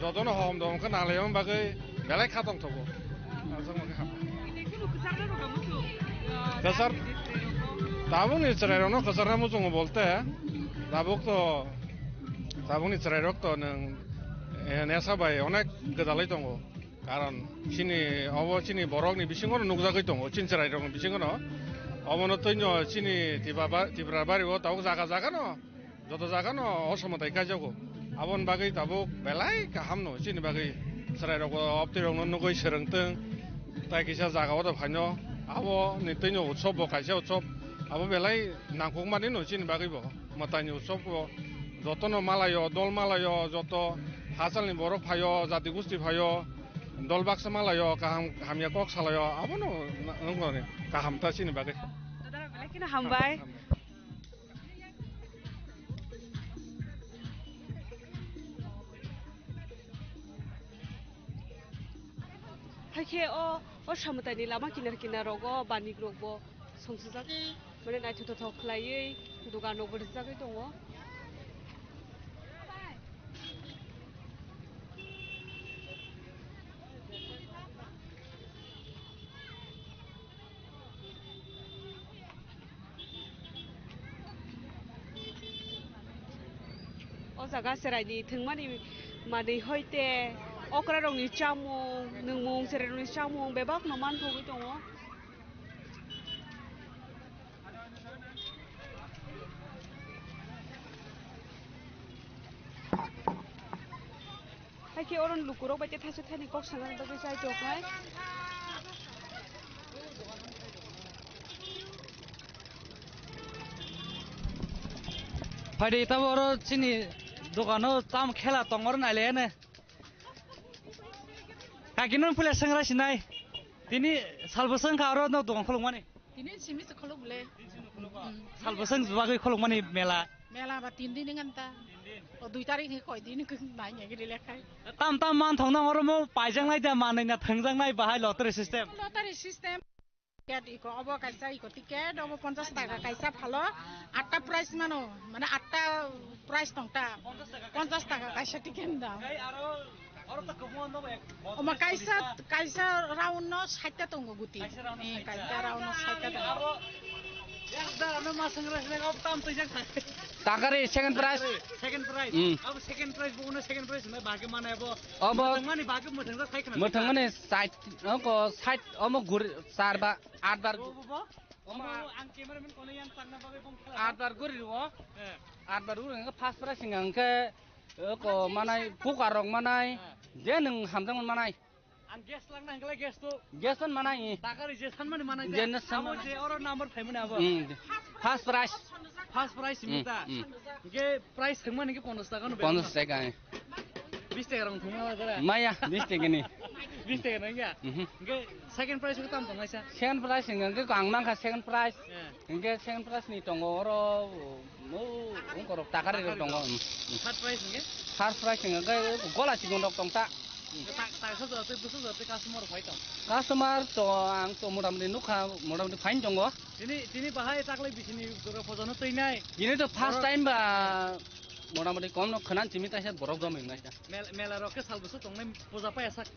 joto no hom dodom kha nang lai bagwi belai kha tong thogo. Aswk ma kha. Ini kunu kwchar na rwgamo to, ah, Kwchar- rani district rok. Tabukni chwrairokno kwcharna muchungo bolte, tabuk to, tabukni chwrairok to nwng, eh, nesa bai onek gwdalwi tongo. Karon chini obo chini borokni bisingono nukjagwi tongo, chini chwrairokni bisingono. Obono twino chini Tipra ba-, Tipra bari o tabuk jaga jaga no. Joto jaga no o somotai kaijago. Aboni bagwi tabuk belai kaham no chini bagwi chwrai rok bo obtwi rok no nugwi swrwng tong. Tai kisa jaga o da phaino abo ni twino utsob bo kaisa utsob. Abo belai nangkuk mani no chini bagwi bo. Mwtai ni utsob bo joto no malaio, dol malaio, joto hachal ni borok phaio, jati gusti phaio, dol baksa malaio, kaham hamya kok salaio. Abo no na-, wngkha ni kaham ta chini bagwi. Dada, belai kheno hambai. Hambai. Haikhe o, o samwtai ni lama kinar kinar rogo banik rok bo songsajak, mane naithok thothok khlaiwi dogan rok bo rijagwi tongo. O jaga chwraini thwngmani manwi hoite okrarokni chamung, nwngmung, chwrairokni chamung bebakno manthogwi tongo. Haikhe oro lukurok bai tei thaisa thani kok sanani bagwi chai toknai. Phaidi tabo oro chini dogano tam khela tong oro nailaiane. Kaki non pule sengra sinai. Tini salbo sengkha oro no dogan khulukmani. Tini simi se khuluk bole. Salbo seng bagwi khulukmani mela. Mela ba tin din ngan ta. O dui tarik ni koi din nai ngi lekhai. Tam tam man thong nang oro mo paijang nai da manai na thengjang nai bahai lottery system. Lottery system. Ticket iko obo kaisa iko ticket obo ponchash taka kaisa phalo atta price mano mane atta price tongta ponchash taka kaisa ticket da. Omo kaisa, kaisa round no sait ta tongo guti. Kaisa round no Eh, sait ta. Kaisa round no sait ta tongo. Abo, yak da, ano masang res leg up tam to jak. Takari second prize. Second prize. Hmm. Abo second prize, bo uno second prize, na bagi mana abo? Abo. Mani bagi muthang sai kana. Muthang mani sait, ko sait, omo gur, sar ba, at bar. Bo, bo, bo. Omo ang cameraman kono yang tangna bagi bong khala. At bar guri ro. Eh. At bar guri, first prize hingke. Eko manai, cooker rok manai, je nwng hamjakmani manai. Ang gas langna hingkhe gas to. Gas on manai. Takari je sanmani manai je. Je no san- Abo je oro number phaimani abo. Hmm. First prize. First prize Hmm, simi ta. Hmm. Hingkhe prize thangmani hingkhe ponchash taka no. Ponchash taka. Bish taka rong thangma la jara. Maya, bish taka ni. Bish taka nang ya. Mhm. Hingkhe second prize ko tam tongaisa. Second prize hingkhe ang mangkha second prize. Eh. Hingke second prize ni tongo oro, mo, ungkorok takari rok tongo. Third prize hingke? Third prize hingke gola chikon rok tong ta. Ta, ta, sa jora tei, busa jora tei customer phai tong. Customer to ang to motamoti nukha, motamoti fine tongo. Tini, tini bahai taklai bisini dura phojano twi nai. Tini to first time ba motamoti kom no khwnan chimi taisa borok jomai nai ta. Mel-, mela rok ke sal busa tongnai puja paya sak.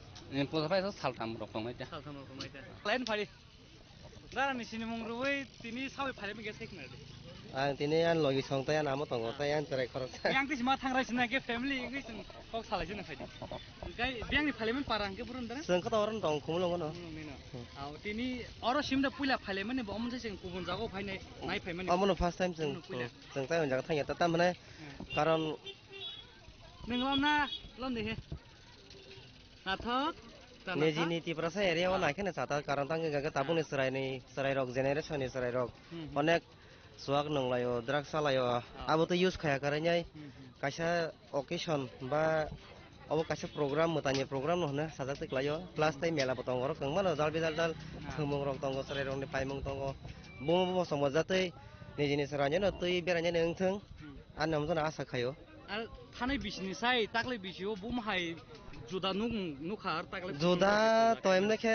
Puja paya sak saltham rok tongnai ta. Saltham rok tongnai ta. Line phai. Dara ni sinimung rwui tini sawi phaimani khe sai khna di. Ang tini ani logi song tei ani amo tongo, tei ani chwrai khoroksa. Yang tisi ma thangra sina khe family wngwi chwng kok salai sina phaidi. Kai biyang ni phaimani para hwnkhe burun dara? Chwng khe to oro tong khumulungo no. Khumulung ni no. Hmm. Aw, tini oro simda puila phaimani bo omo se chwng kubun jago phainai nai phaimani. Omo no first time chwng. Omo no puila. Hmm. Chwng tai jaga thangya ta tamne. Hmm. Karon Nwng lom na? Lom di he. Nathok. Nijini Tiprasa area o naikhe na chata, karon tang hwnkhe tabukni chwraini, chwrairok, generation ni chwrairok Hmm, hmm. onek swak nunglaio, drugs salaio, Ah. abo to use khaya kwrwinai Hmm, hmm. kaisa occasion ba Obo kaisa program, mwtaini program no hwnwi sajak twi klaio. Plus tei mela bo tongo, oro kwbangma no jal bijal jal Ah. thwngmung rok tongo, chwrai rokni paimung tongo. Bumo bumo chwngmajak twi nijini chwraino twi berainani wngthwng. Hmm. Ani omono asa khaio. Ar thanai bisini sai taklai bisio bumo hai juda nuk, nukha ar taklai Juda bisini to emne khe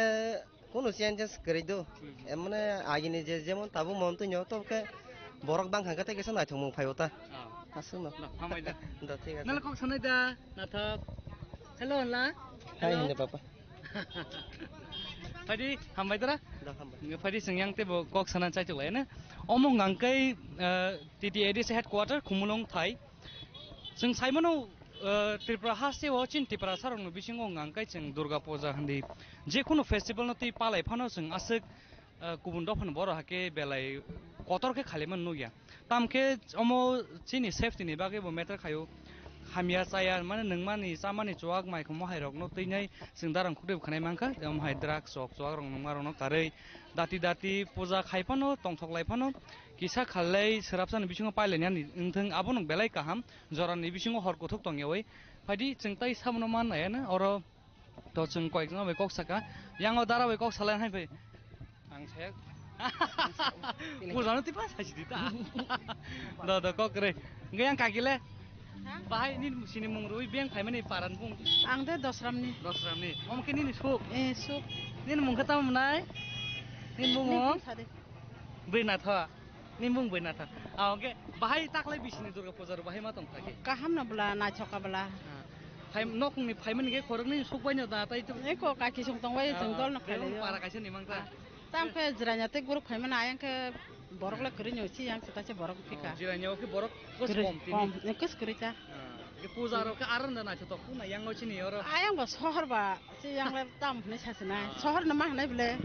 Kunu changes kwrwi do. Hmm. Em, mane agini je jemon tabuk mon twi nyo to khe borok bang kha khe tei kisa naithokmung phaibo ta. Ah. Aswk no. Da, hambai da. Da, thik ache. Nalo kok sanai da, nathok. Hello, la. Hai, Hello. Hinde papa. Phaidi, hambai dara. Da, hambai. Nge phaidi sing yang tebo kok sana chai chuk lai na. Omo ngang kai, eh, T T A D C headquarter, Khumulwng thai. Chwng saimano, eh, Tripura hasteo chini Tiprasarokni bisingo hwnka hwnkhe chwng Durga Puja hindi jekunu festivalno twi palai phano chwng aswk, eh, kubun dophani borok hakhe belai kotor khe khailaimani nukya. Tamkhe omo chini safety ni bagwi bo matter khaio. Hamya chaya mane nungmani chamani chuwak mai khomo hairokno twinai chwng darang khukdwi bwkhanai mankha. Omo hai drugs chok chuwak rok nungma rokno karwi dati dati puja khai phano tongthok lai phano kisa khalai swrapsani bisingo pailainani wngthwng abono belai kaham. Jorani bisingo hor kuthuk tongyawi phaidi chwng tai sabono man nai na oro to chwng koyekjona bai kok saka yango dara bai kok salai hai bai ang saya pujano tipa saisi di ta do do kok re nge yang kagile Ha? Bahai ni sini mung rui beng phaimani paran bung Ang de dosramni. Dosramni om ke nini suk Eh, suk. Nini mung kata mnai nini mung Nini sade. Bui na tho. Nimbung bui na tha. Ah, oke. Bahai taklai bisini Durga Puja ro bahai ma tong thaki. Kaham no bla, naithok ka bla. Ah. Phai nokni phaimani ge khoroknwi sukbai no da tai tu. Eko kaki song tong bai, Ah, tong dol no belong khailai yo. Para kaisa ni mangta. Ah. Tam khe jiranya te group phaimani ayang khe borok le kwrwi no si yang se ta se borok phika. Oh, jiranya oke borok kos Kwrwi, kom tini. Kom, ekos kwrwi ta. Ah, ke puja ro ke aron da naithok na yang no chini oro. Ayang ba sohor ba. Se yang le tam hwnwi sasinai. Ah. Sohor no ma hwnwi bwle.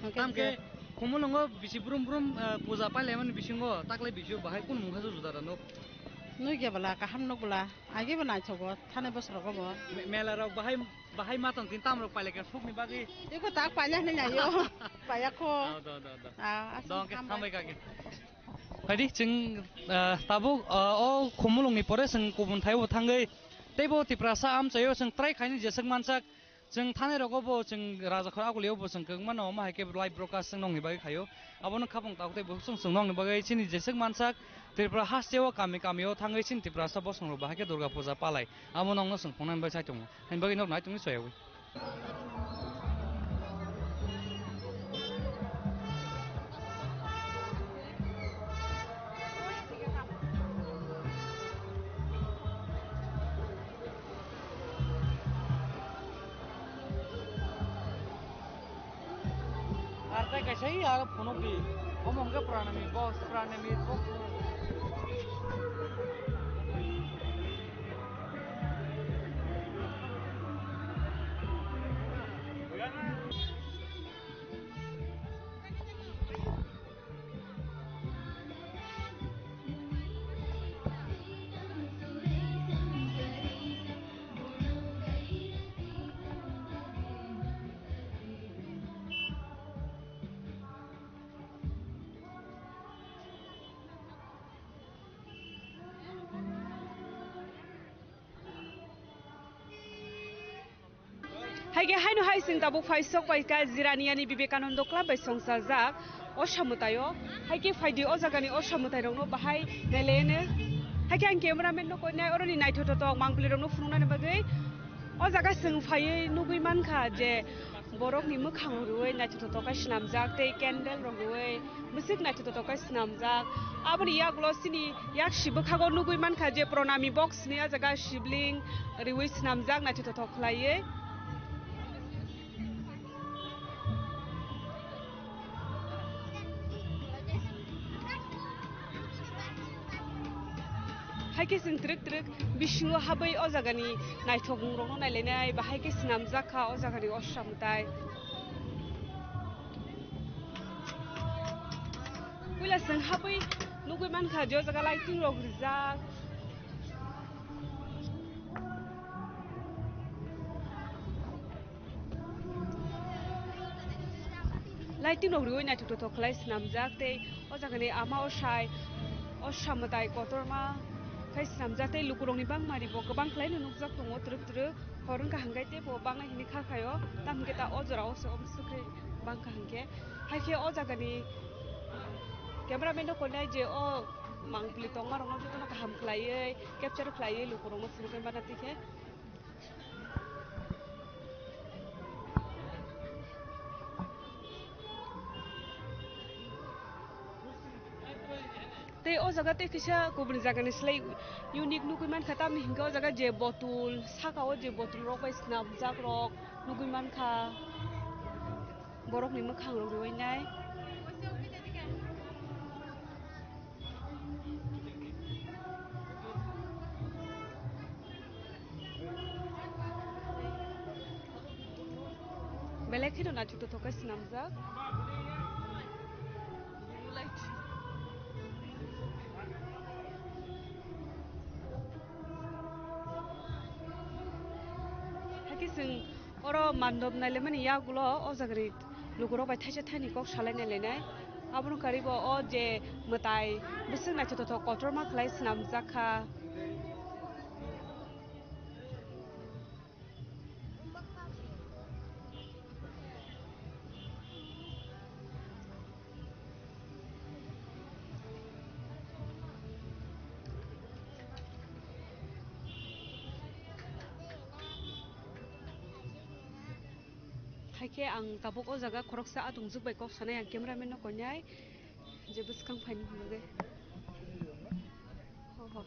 Hwnkhe Tam khe je- Khumulwngo bisi brum brum, eh, puja pailaimani bisingo taklai bisio bahai kunu mungkha juda da nuk? Nukya bwla, kaham nuk bwla. Agi bo naithogo, thani bosorogo bo. Me-, mela rok bahai, bahai ma tong tin tam rok pailai khe sukni bagwi. Eko tak paila hwnwi naio. Paya kho. Ah, do, do, do. Ah, aswk Dong khe hambai. Hambai kake. Phaidi chwng, ah, tabuk, ah, o Khumulwngni pore chwng kubun thaibo thangwi teibo Tiprasa amchaio chwng try khaini jeswk mansak. Chwng thanai rogo bo chwng Rajakhor Agulio bo chwng kwbangma no omo hai khe live broadcast chwng nongni bagwi khaio. Abono khapang tabuk tei bo chwng chwng nongni bagwi chini jeswk mansak Tripura hasteo kami kamio thangwi chini Tiprasa bosong rok bahai khe Durga Puja palai. Amo nongno chwng phungnani bai sai tongo. Hain bagwi nok nai tongwi soyawi. Ar tai kaisa i aro phunuk di. Omo hwnkhe pranami box, pranami box. Hai khe haino hai chwng tabuk phai sok pai kha Jiraniani Vivekananda Club bai songchajak o samwtaio. Hai khe phaidi o jagani o samwtairokno bahai nailaino. Hai khe ang cameraman no koinai oroni naithothotok mangpilirokno phunuknani bagwi o jaga chwng phaiwi nugwi mankha je borokni mwkhang rwui naithothotok khe swnamjak tei candle rok rwui. Bwswk naithotok khe swnamjak. Aboni yagulo chini yaksi bwkhago nugwi mankha je pranami box ni ah jaga shibling riwi swnamjak naithotok khlaiwi. Hai khe chwng twrwk twrwk bisingo habwi o jagani naithokmungrokno nailainai, bahai khe swnamjak kha o jagani osra mwtai. Puila chwng habwi nugwi mankha je o jaga lighting rok rijak. Lighting rok riwi naithok tothok khlai swnamjak tei o jagani ama o sai o samwtai kotorma. Khai swnamjak tei lukurokni bangmari bo kwbang khlaino nukjak tongo twrwk twrwk. Hor wngkha hwnkhe teibo bangwi hwnwi kha khaio, tamo hwnkhe ta o jorao se omo swk khai bangkha hwnkhe. Haikhe o jagani cameraman rok konai je o mangpili tongmarokno jotono kaham khlaiwi capture khlaiwi lukurokno phunuknai mano twi khe. Tei o jaga tei kisa kubuni jagani slai unique nugui mankha, tamni hinkhe o jaga je bottle, saka o je bottle rok bai swnamjak rok nugui mankha, borokni mwkhang rok riui nai. Belai kheno naithok tongthok khe swnamjak. Hakhe chwng oro mandop nailaimani yagulo o jagani lukurok bai thaisa thaini kok salainai lainai. Abono karibo o je mwtai bwswk naithok tongthok kotorma khlai swnamjak kha. Haikhe ang tabuk o jaga khoroksa atwng jwk bai kok sanai ang cameraman no konai je bwskang phaini hwnwi. Ho, ho.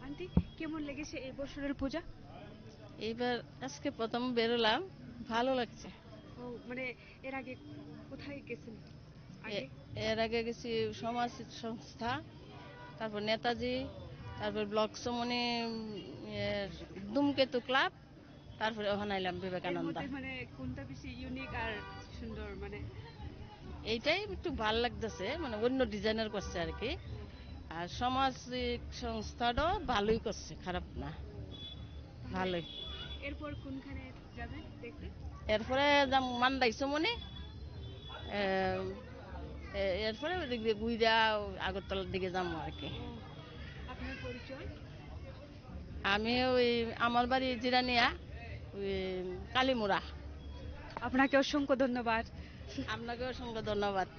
Aunty, কেমন লেগেছে এই বছরের পূজা? এইবার আজকে প্রথম বেরোলাম, ভালো লাগছে। ও, মানে এর আগে কোথায় গেছেন? আগে? এ-, এর আগে গেছি সমাজ সংস্থা, তারপর নেতাজি, তারপর ব্লক সমনি, উম, এর ধূমকেতু ক্লাব, তারপরে ওখানে আইলাম এর বিবেকানন্দ। মধ্যে মানে কোনটা বেশি ইউনিক আর সুন্দর? মানে এইটাই একটু ভালো লাগতেছে, মানে অন্য ডিজাইনের করছে আর কি। আর সামাজিক সংস্থাটাও ভালোই করছে, খারাপ না, তাহলে ভালোই। এরপর কোনখানে যাবেন দেখতে? এরপরে যাম মান্দাই সমনি, এ, এ, এরপরে ওদিক দিয়ে ঘুরে আগরতলার দিকে যাবো আর কি। ও, আপনার পরিচয়? আমি ওই আমার বাড়ি জিরানিয়া, ওই কালীমুড়া। আপনাকে অসংখ্য ধন্যবাদ। আপনাকে অসংখ্য ধন্যবাদ।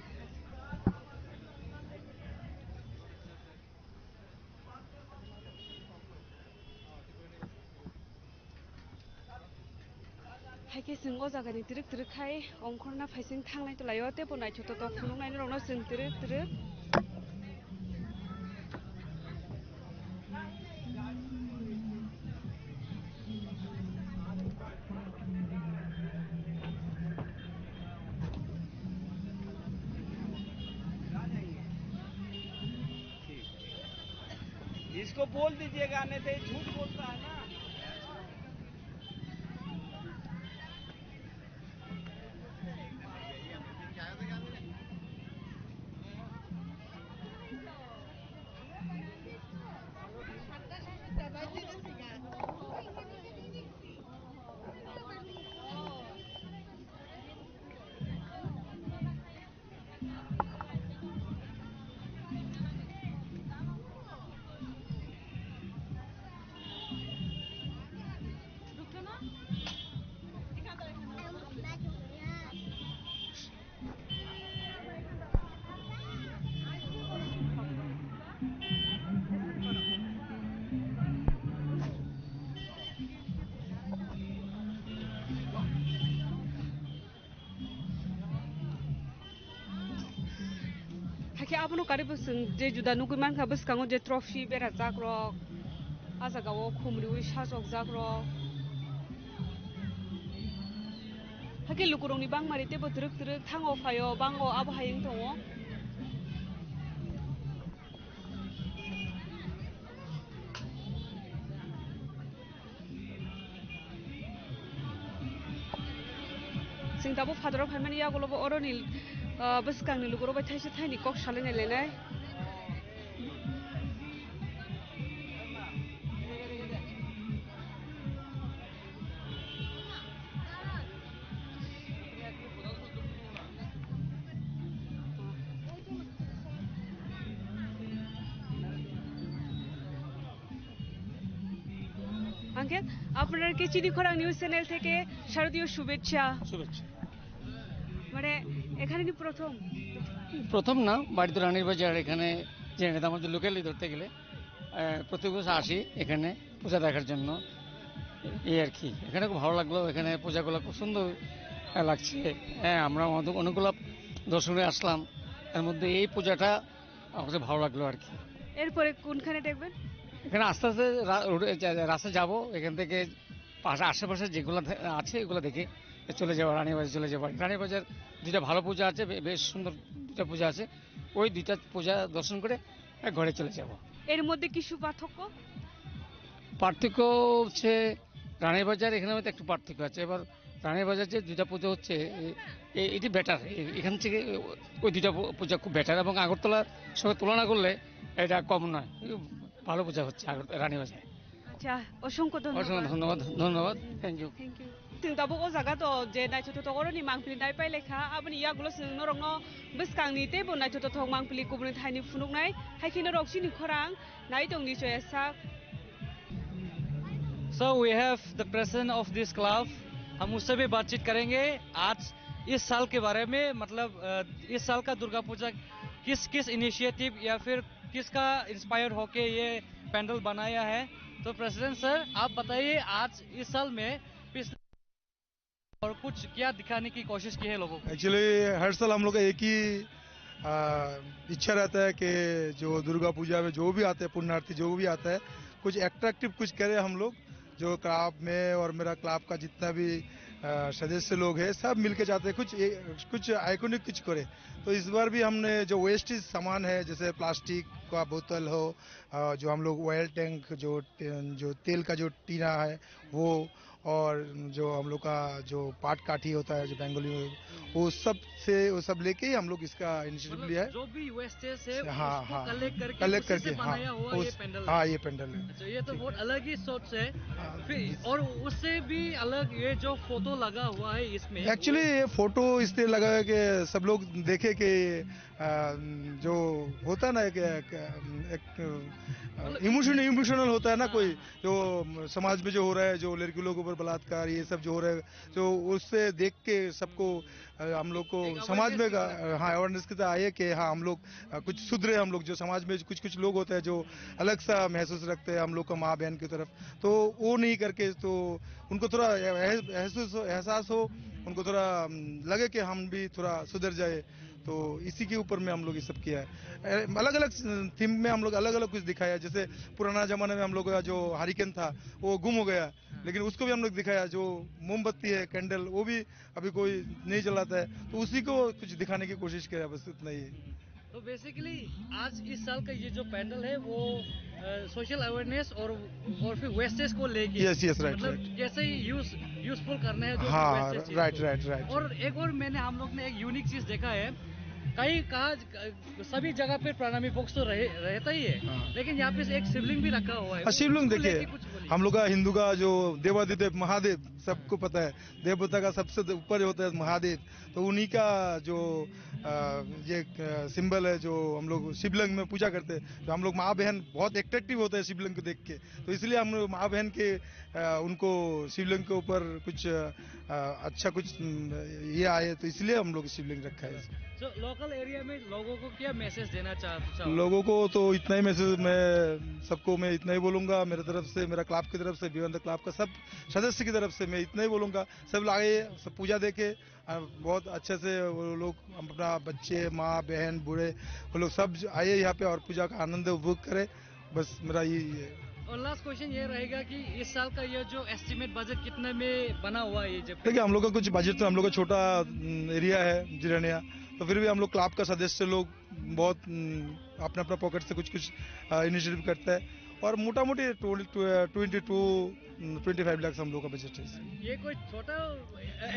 Haikhe chwng o jagani twrwk twrwk khai ongkhorna phaising thanglai tonglaio, teibo naithotok tok phunuknairokno chwng twrwk twrwk. इसको बोल दीजिएगा, नहीं तो ये झूठ बोलता है ना। Hakhe abono karibo chwng je juda nugui mankha, bwskango je trophy berajak rok, ah jagao khumriui sajokjak rok. Hakhe lukurokni bangmari teibo twrwk twrwk thango phaio, bango abo hai wng tongo. Chwng tabuk phataro phaimani yagulobo oroni, ah, bwskangni lukurok bai thaisa thaini kok salainai lainai. আপনাদেরকে চিনি খরাং news channel থেকে শারদীয় শুভেচ্ছা। শুভেচ্ছা। মানে, এখানে কি প্রথম? প্রথম না, বাড়িতে রানীর বাজার, এখানে যে এটা আমাদের লোকালি ধরতে গেলে, আহ, প্রত্যেক বছর আসি এখানে পূজা দেখার জন্য। এই আর কি, এখানে খুব ভালো লাগলো, এখানে পূজাগুলো খুব সুন্দর, আহ, লাগছে। হ্যাঁ, আমরা অনেক- অনেকগুলো দর্শনে আসলাম, এর মধ্যে এই পূজাটা আমার কাছে ভালো লাগলো আর কি। এরপরে কোনখানে দেখবেন? এখানে আস্তে আস্তে রা- রোডে যা- যা- রাস্তা যাব, এখান থেকে পাশে আশেপাশে যেগুলো থে- আছে এগুলো দেখে চলে যাবো, রানীবাজার চলে যাবো। রানীবাজার দুইটা ভালো পূজা আছে, বে- বেশ সুন্দর দুইটা পূজা আছে, ওই দুইটা পূজা দর্শন করে ঘরে চলে যাব। এর মধ্যে কিছু পার্থক্য? পার্থক্য হচ্ছে রানীবাজার এখানে হয়তো একটু পার্থক্য আছে। এবার রানীবাজার যে দুইটা পূজা হচ্ছে, এ- এ- এটি বেটার, এখান থেকে ওই দুইটা পূ- পূজা খুব বেটার, এবং আগরতলার সঙ্গে তুলনা করলে এটা কম নয়, ভালো পূজা হচ্ছে আগর- রানীবাজারে। আচ্ছা, অসংখ্য ধন্যবাদ। অসংখ্য ধন্যবাদ, ধন্যবাদ, thank you. Thing tabuk o jaga to je naithotok oro ni mangpili nai pai lekha, aboni yagulo chwng norokno bwskangni teibo naithotok mangpili kubuni thaini phunuknai, hai khe norok chini khorang nai tongdi choya sak. So we have the president of this club, हम उससे भी बातचीत करेंगे आज इस साल के बारे में, मतलब, अ, इस साल का दुर्गा पूजा किस किस इनिशिएटिव या फिर किसका इंस्पायर होके ये पंडाल बनाया है। तो प्रेसिडेंट सर, आप बताइए, आज इस साल में पिछले और कुछ क्या दिखाने की कोशिश की है लोगों को? एक्चुअली हर साल हम लोग का एक ही आ, इच्छा रहता है कि जो दुर्गा पूजा में जो भी आते हैं पुण्यार्थी, जो भी आता है, कुछ अट्रैक्टिव कुछ करें हम लोग। जो क्लब में और मेरा क्लब का जितना भी आ, सदस्य लोग हैं, सब मिलके चाहते हैं कुछ ए, कुछ आइकॉनिक कुछ करें। तो इस बार भी हमने जो वेस्टेज सामान है, जैसे प्लास्टिक का बोतल हो, आ, जो हम लोग ऑयल टैंक, जो टे- जो तेल का जो टीना है वो, और जो हम लोग का जो पाट काठी होता है जो बंगाली में, वो सब से, वो सब लेके ही हम लोग इसका इनिशिएटिव मतलब लिया है। जो भी वेस्टेज है, हाँ, उसको हाँ। कलेक्ट करके कलेक्ट उसी से करके, हाँ, बनाया हुआ ये उस- पंडाल है। हाँ, ये पंडाल है। अच्छा, ये तो ठीक बहुत है। अलग ही सोच है। हाँ। फिर और उससे भी अलग ये जो फोटो लगा हुआ है इसमें, एक्चुअली वो ये फोटो इसलिए लगा है कि सब लोग देखे कि आ, जो होता है ना, एक, एक, एक, मतलब इमोशन, इमोशनल होता है ना, हाँ। कोई जो समाज में जो हो रहा है, जो लड़की लोगों पर बलात्कार, ये सब जो हो रहा है, तो उससे देख के सबको, अ, हम लोग को एक समाज में, अवेयरनेस की तरह। हाँ, अवेयरनेस की तरह आए कि हाँ, हम लोग, अ, कुछ सुधरे, हम लोग जो समाज में कुछ कुछ लोग होते हैं जो अलग सा महसूस रखते हैं हम लोग को माँ बहन की तरफ, तो वो नहीं करके, तो उनको थोड़ा एह- एहसास हो, एहसास हो, उनको थोड़ा, अम, लगे कि हम भी थोड़ा सुधर जाए। तो इसी के ऊपर में हम लोग ये सब किया है। अलग अलग थीम में हम लोग अलग अलग कुछ दिखाया है। जैसे पुराना जमाने में हम लोग का जो हरिकेन था, वो गुम हो गया, लेकिन उसको भी हम लोग दिखाया। जो मोमबत्ती है, कैंडल, वो भी अभी कोई नहीं जलाता है, तो उसी को कुछ दिखाने की कोशिश किया, बस इतना ही। तो बेसिकली आज इस साल का ये जो पैंडल है वो सोशल अवेयरनेस और और फिर वेस्टेज को लेके, यस, यस, राइट, मतलब राइट। कैसे यूज यूजफुल करना है जो भी हाँ, वेस्टेज चीज राइट, को। Right, right. और एक और मैंने हम लोग ने एक यूनिक चीज देखा है, कई कहा सभी जगह पे प्रणामी बॉक्स तो रहे, रहता ही है, हाँ। लेकिन यहाँ पे एक शिवलिंग भी रखा हुआ है। हाँ, शिवलिंग उसको देखिए, लेके कुछ बोलिए। हम लोग का हिंदू का जो देवाधिदेव महादेव सबको पता है, देवता का सबसे ऊपर होता है महादेव। तो उन्हीं का जो, अ, ये, अ, सिंबल है, जो हम लोग शिवलिंग में पूजा करते हैं, तो हम लोग माँ बहन बहुत अट्रैक्टिव होते हैं शिवलिंग को देख के। तो इसलिए हम लोग माँ बहन के, अ, उनको शिवलिंग के ऊपर कुछ, अ, अच्छा कुछ, उम, ये आए, तो इसलिए हम लोग शिवलिंग रखा है। जो लोकल एरिया में लोगों को क्या मैसेज देना चाह, चाहो? लोगों को तो इतना ही मैसेज, मैं सबको, मैं इतना ही बोलूँगा, मेरे तरफ से, मेरा क्लब की तरफ से, बियॉन्ड द क्लब का सब सदस्य की तरफ से मैं इतना ही बोलूँगा, सब आए, सब पूजा देखे, और बहुत अच्छे से वो लोग, अपना बच्चे, माँ, बहन, बूढ़े, वो लोग सब ज-, आइए यहाँ पे और पूजा का आनंद उपभोग करें। बस मेरा यही है। और लास्ट क्वेश्चन ये रहेगा कि इस साल का ये जो एस्टिमेट बजट कितने में बना हुआ है ये जब? देखिए, हम लोग का कुछ बजट तो, हम लोग का छोटा, उम, एरिया है जिरानिया, तो फिर भी हम लोग क्लब का सदस्य लोग बहुत, उम, अपना अपना पॉकेट से कुछ कुछ, अ, इनिशिएटिव करता है और मोटा मोटी ट्वेंटी, ट्वेंटी टू, उम, ट्वेंटी फ़ाइव लाख हम लोग का बजट है। ये कोई छोटा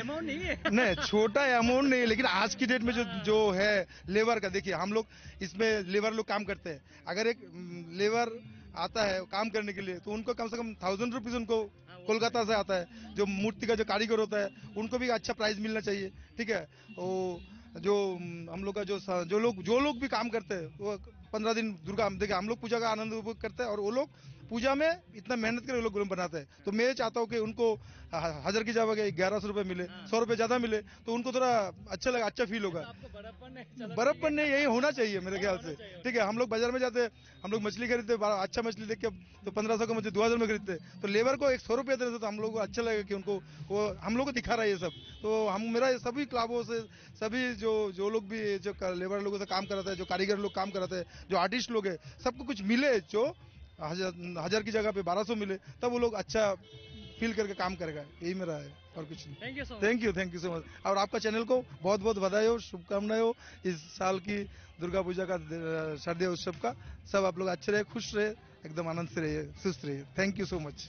अमाउंट नहीं है। नहीं, छोटा अमाउंट नहीं है, लेकिन आज की डेट में जो, हाँ। जो है लेबर का, देखिए, हम लोग इसमें लेबर लोग काम करते हैं। अगर एक, उम, लेबर आता है काम करने के लिए, तो उनको कम से कम थाउजेंड रुपीज उनको हाँ, वो कोलकाता से आता है। जो मूर्ति का जो कारीगर होता है, उनको भी अच्छा प्राइस मिलना चाहिए, ठीक है। वो जो, उम, हम लोग का जो स-, जो लोग, जो लोग भी काम करते हैं, वो पंद्रह दिन दुर्गा, हम, देखिए, हम लोग पूजा का आनंद उपभोग करते हैं और वो लोग पूजा में इतना मेहनत करके लोग गुरुम बनाते हैं। तो मैं चाहता हूँ कि उनको ह-, हजार की जगह ग्यारह सौ रुपये मिले, सौ रुपये ज़्यादा मिले, तो उनको थोड़ा अच्छा लगा, अच्छा फील होगा। बर्फ पर नहीं, यही होना चाहिए मेरे ख्याल से। ठीक है, हम लोग बाजार में जाते हैं, हम लोग मछली खरीदते हैं, बड़ा अच्छा मछली देख के तो पन्द्रह सौ का मछली दो हज़ार में खरीदते हैं, तो लेबर को एक सौ रुपये देते तो हम लोग को अच्छा लगेगा कि उनको, वो हम लोग को दिखा रहा है ये सब। तो हम, मेरा ये सभी क्लबों से, सभी जो, जो लोग भी जो क-, लेबर लोगों से काम कराता है, जो कारीगर लोग काम कराते हैं, जो आर्टिस्ट लोग हैं, सबको कुछ मिले, जो हजार, हजार की जगह पे बारह सौ मिले, तब वो लोग अच्छा फील करके काम करेगा। यही मेरा है, और कुछ नहीं। Thank you so much. Thank you, thank you so much. और आपका चैनल को बहुत बहुत बधाई हो, शुभकामनाएं हो इस साल की दुर्गा पूजा का, अ, शारदीय उत्सव का। सब आप लोग अच्छे रहे, खुश रहे, एकदम आनंद से रहिए, स्वस्थ रहिए। Thank you so much.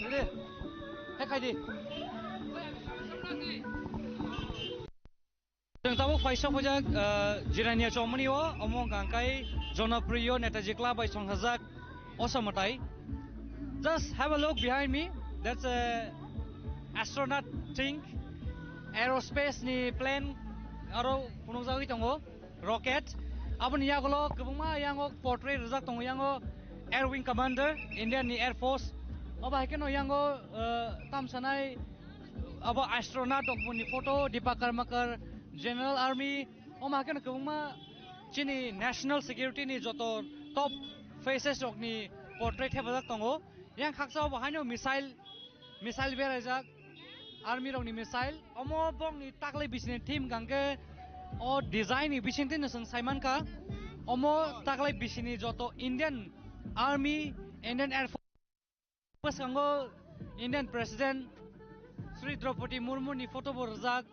Ready? Hai, khai di. Chwng tabuk phaisa phaijak, uh, Jirania Chowmani o, omo hwnkha khe Jonopriyo Netaji Club bai songthajak Osa mwtai. Just have a look behind me. That's a astronaut thing. Aerospace ni plane aro phunukjagwi tongo. Rocket. Aboni yagulo kwbangma yango portrait rijak tongo, yango Air Wing Commander, Indian ni Air Force. Obo hai kheno yango, uh, tamsanai abo astronaut rok boni photo, Deepak Karmakar, General Army, omo hai kheno kwbangma chini national security ni joto top faces rok ni portrait thepajak tongo. Yang khaksa obo haino missile, missile beraijak, army rok ni missile. Omo bongni taklai bisini theme hwnkha khe o design ni bisingtwi no chwng saimankha. Omo taklai bisini joto Indian Army, Indian Air Force, bwskango Indian President Shri Draupadi Murmu ni photo bo rwjak.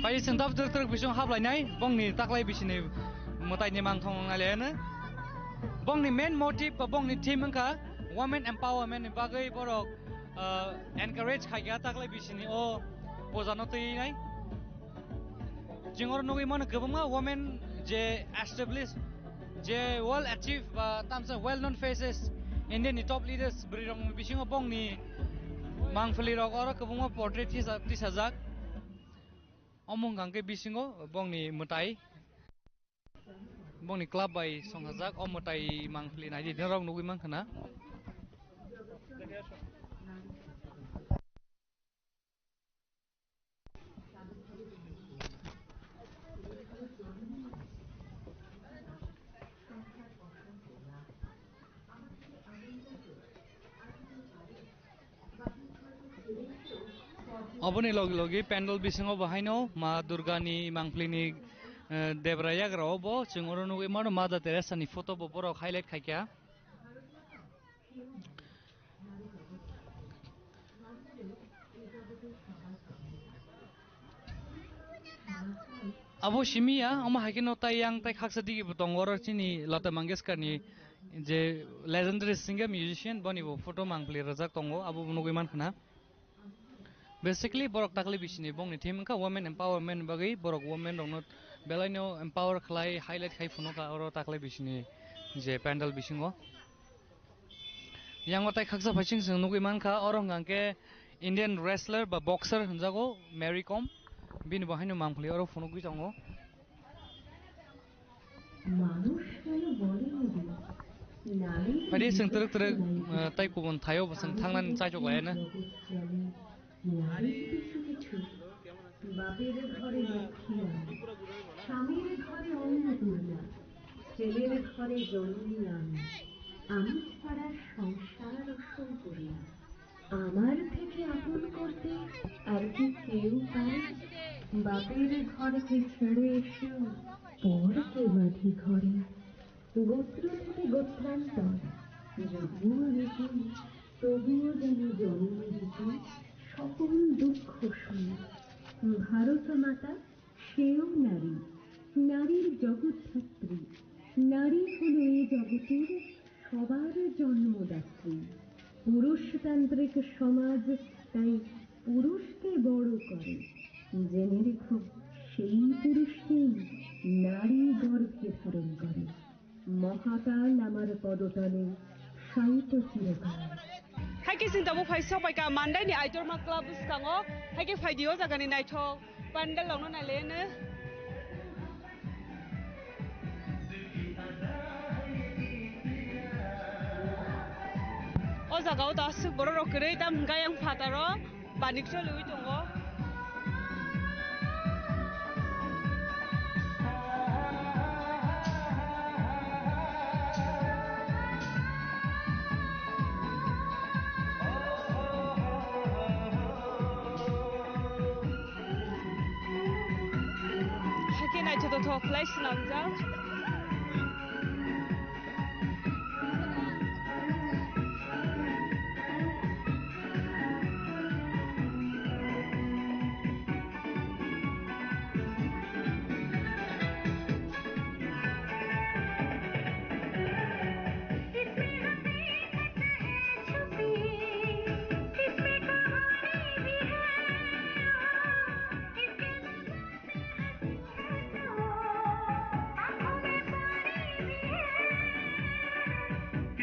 Pai chwng tab twrwk twrwk bising haplainai, bongni taklai bisini mwtaini mangthong nailaiyano. Bongni main motive ba bongni theme wngkha women empowerment ni bagwi borok, ah, encourage khaikha taklai bisini o pujano twinai. Chwng oro nugwi mano kwbangma women je establish, je well achieve ba tamsa well known faces, India ni top leaders bwrwi rok bisingo bongni mangpili rok oro kwbangma portrait tisa-, tisajak. Omo hwnkha khe bisingo bongni mwtai, bongni club bai songthajak o mwtai mangpili naidi norok nugwi mankha na. Oboni logi logi pandal bisingo bo haino Ma Durga ni mangpili ni, eh, debra yagra o bo chwng oro nugwi mano Mother Teresa ni photo bo borok highlight khaikha. Abo simi ya, omo hai kheno tai yang tai khaksa digi bo tongo, oro chini Lata Mangeshkar ni je legendary singer musician, boni bo photo mangpili rwjak tongo, abo bo nugwi mankha na. Basically borok taklai bisini bongni theme wngkha women empowerment bagwi, borok women rokno belaino empower khlai, highlight khai phunukha oro taklai bisini je pandal bisingo. Yango tai khaksa phaising chwng nugwi mankha, oro hwnkha khe Indian wrestler ba boxer hwnjago Mary Kom, bini bo haino mangpili oro phunugwi tongo. Phadi chwng twrwk twrwk, eh, tai kubun thaio bo chwng thangnani chaichuk laiyano. নারীর কিছু কিছু, বাপের ঘরে লক্ষ্মী আমি, স্বামীর ঘরে অন্নপূর্ণা, ছেলের ঘরে জননী আমি। আমি ছাড়া সংসার সম্পূর্ণ। আমার থেকে আপন করতে আর কি কেউ পারে? বাপের ঘরকে ছেড়ে এসেও পর কে বাঁধে ঘরে। গোত্র থেকে গোত্রান্তর, যদিও আমি কই, তবুও যেন জন্ম দিতে সকল দুঃখ শুনি। ভারত মাতা সেও নারী, নারীর জগৎধাত্রী। নারী হলো এই জগতের সবার জন্মদাত্রী। পুরুষতান্ত্রিক সমাজ তাই পুরুষকে বড় করে। জেনে রেখো, সেই পুরুষকেই নারী গর্ভে ধারণ করে। মহাকাল আমার পদতলে শায়িত চিরকাল। Hai khe chini tabuk phai sok pai kha Mandai ni Aitorma Club bwskango. Hai khe phai di o jaga ni naithok pandal rok no nai le no. O jaga o ta aswk borok rok kwrwi tam hwnkha yang phataro. Banik choliwi tongo. Hakhe naithotok khlai swnamjak.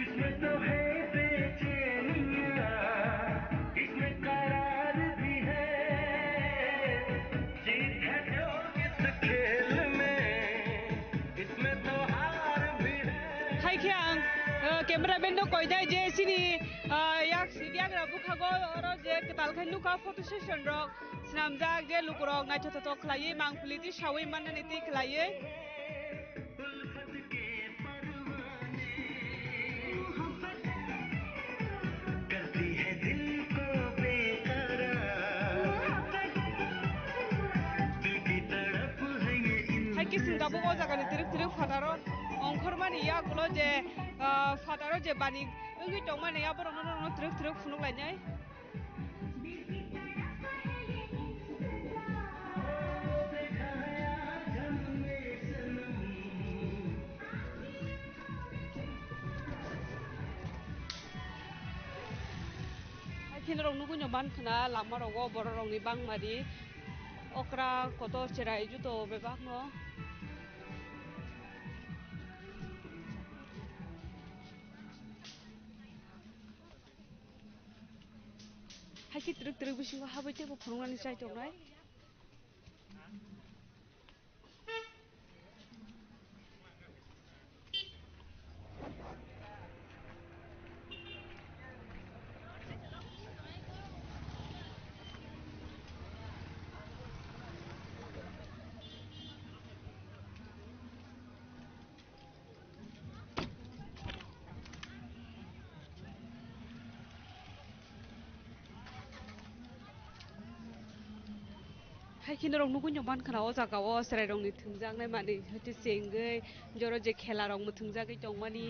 इसमें तो है बेचैनियाँ, इसमें करार भी है। जीत है जो इस खेल में, इसमें तो हार भी है। Hai khe ang, uh, cameraman no koi dai je chini, uh, yak, yagra bukhago oro je kwtal khai nukha photo session rok. Swnamjak je lukurok naithotok khlaiwi mangpili twi sawi mannani twi khlaiwi. Hai khe chwng tabuk o jagani twrwk twrwk phataro ongkhormani yagulo je, ah, phataro je bani wngwi tongmani aborokno norokno twrwk twrwk phunuk lainai. Hai khe norok nugwi no man khna lama rogo borok rokni bangmani okra kotor cherai juto bebak no. Hai khe twrwk twrwk bisingo habwi teibo phunuknani chai tongnai. Hai khe norok nugwi no man khna o jaga o chwrai rokni thwngjaknai manwi hwtwi se wngwi joro je khela rok mwthwngjagwi tongmani.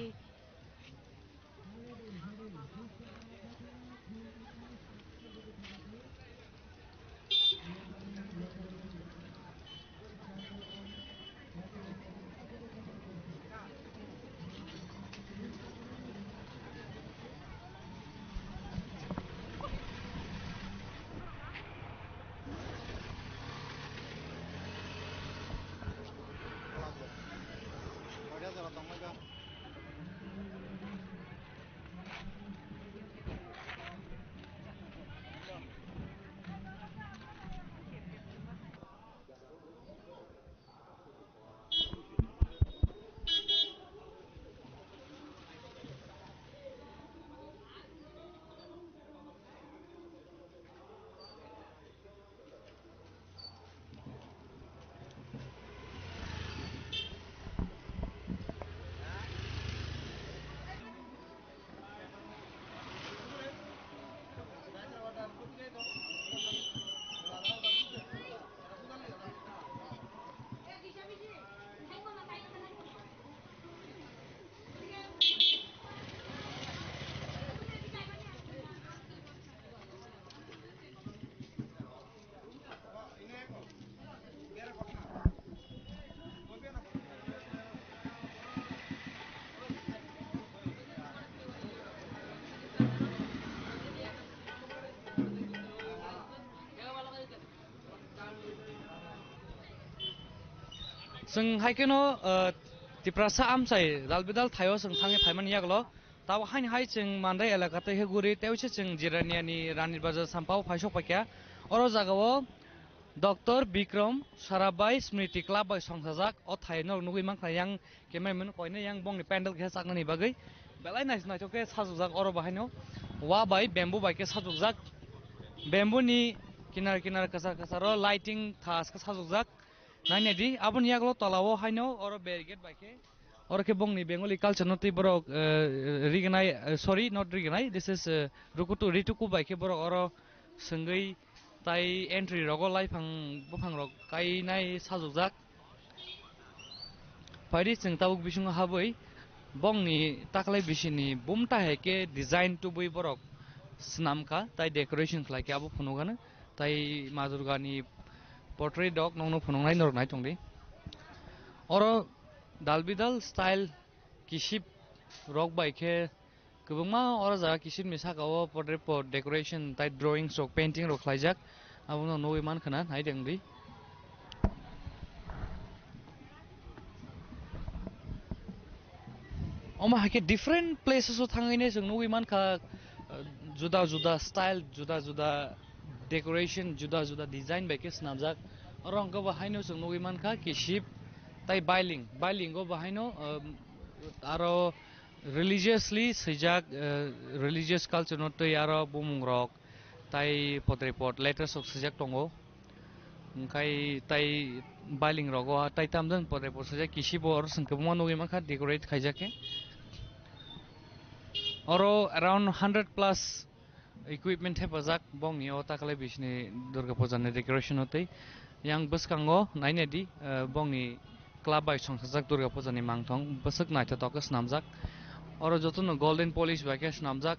Chwng hai kheno, uh, Tiprasa amchai dal bidal thaio chwng thangwi phaimani yagulo. Tabo haini hai chwng Mandai elaka tei khe guri tei uise chwng Jirania ni Rani Bazar sampao phaisok paikha. Oro jagao Doctor Bikram Sarabhai Smriti Club bai songchajak o thai norok nugwi mankha yang cameraman koine yang bongni pandal khe chaknani bagwi. Belai nais-, naithok khe sajokjak oro bahaino. Wa bai bamboo bai khe sajokjak. Bamboo ni kinar kinar kwchar kwcharo lighting thas khe sajokjak. Nainai di, aboni yagulo tola o haino oro barricade bai khe. Oro khe bongni Bengali culture no tei borok, eh, rignai, eh, sorry, not rignai, this is, eh, rukutu, rituku bai khe borok oro swngwi tai entry rogo laiphang buphang rok kainai sajokjak. Phaidi chwng tabuk bisingo habwi bongni taklai bisini bumta hai khe design tubui borok swnamkha tai decoration khlaikhe abo phunukgano. Tai Ma Durgani portrait rok nokno phunuknai norok nai tongdi. Oro dal bidal style kisip rok bai khe kwbangma oro jaga kisipni saka o portrait po decoration tai drawings rok painting rok khlaijak. Abono nugwi mankha na nai tongdi. Omo hai khe different places o thangwi ne chwng nugwi mankha, uh, juda juda style, juda juda decoration, juda juda design bai khe swnamjak. Oro hwnkhe bo haino chwng nugwi mankha kisip tai bailing, bailing o bo haino, um, aro religiously swijak, uh, religious culture no twi aro bumung rok tai potri pot letters rok swijak tongo. Hwnkhe tai bailing rogo tai tamjani pore pore swijak kisibo oro chwng kwbangma nugwi mankha decorate khaijak khe. Oro around hundred plus equipment thepajak bongni o taklai bisini Durga Puja ni decoration o tei yang bwskango nainai di, eh, bongni club bai songchajak Durga Puja ni mangthong bwswk naithotok khe swnamjak. Oro jotono golden polish bai khe swnamjak.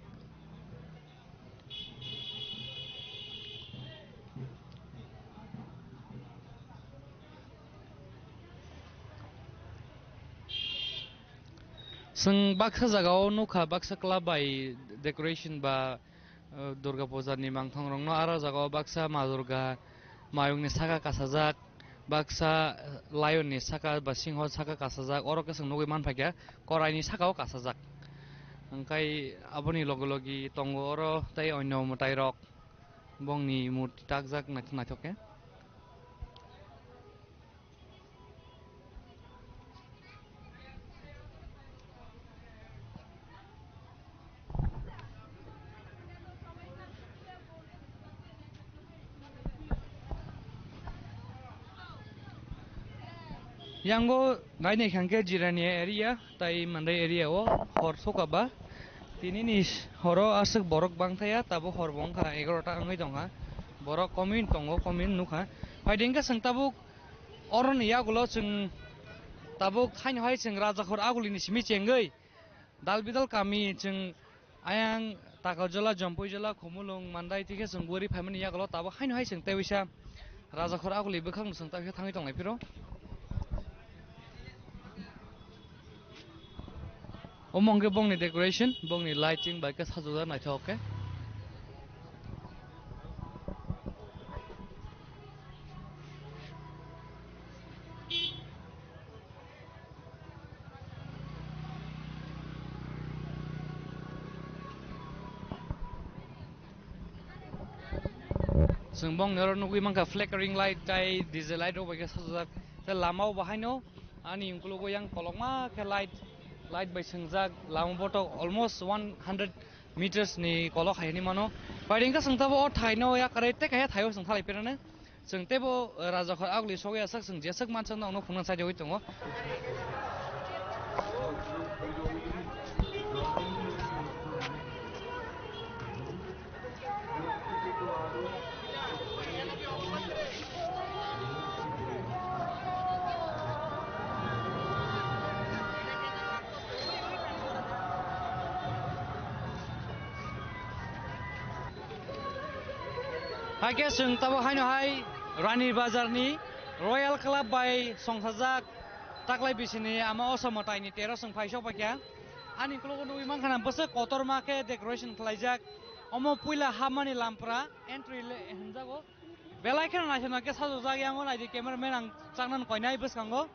Chwng baksa jagao nukha, baksa club bai decoration ba, uh, Durga Puja ni mangthong rokno, aro jagao baksa Ma Durga mayung ni saka kasajak, baksa, uh, lion ni saka ba singho saka kasajak, oro khe chwng nugwi mankha korai ni saka o kasajak. Hwnkhe aboni logi logi tongo oro tei onno mwtai rok. Bongni murti takjak naithok naithok khe. Yango nainai kha hwnkhe Jirania area tai Mandai area o hor sokaba. Tinini horo aswk borok bangthaya, tabuk hor bo wngkha egarota wngwi tongkha. Borok komwi tongo, komwi nukha. Phaidi hwnkhe chwng tabuk oroni yagulo chwng tabuk thaino hai chwng Rajakhor agulini simi chengwi dal bidal kami chwng ayang Takarjala, Jampuijala, Khumulwng, Mandai twi khe chwng guri phaimani yagulo tabuk haino hai chwng tei waisa Rajakhor aguli bwkhakno chwng tei khe thangwi tonglai phiro. Omo hwnkhe bongni decoration, bongni lighting bai khe sajokjak naithok khe. Chwng bongni oro nugwi mankha flickering light tai D J light rok bai khe sajokjak. Tei lama o bo haino ani ukologo yang kolokma khe light, light bai swngjak. Lama botok almost one hundred meters ni kolok hai hinwi mano. Phaidi hwnkhe chwng tabuk o thaino yakarwi tei kaisa thaio chwng thalai phirano. Chwng teibo Rajakhor aguli sogwi aswk chwng jeswk manswk nokno phunukna chaijawi tongo. Hakhe chwng tabuk haino hai Rani Bazar ni Royal Club bai songchajak taklai bisini ama Osama taini tero chwng phaisok paikha. Ani ukologo nugwi mankha na bwswk kotorma khe decoration khlaijak. Omo puila hapmani lampra entry le-, hwnjago. Belai kheno naithok naithok khe sajokjak, yango naidi cameraman ang chaknani koinai bwskango.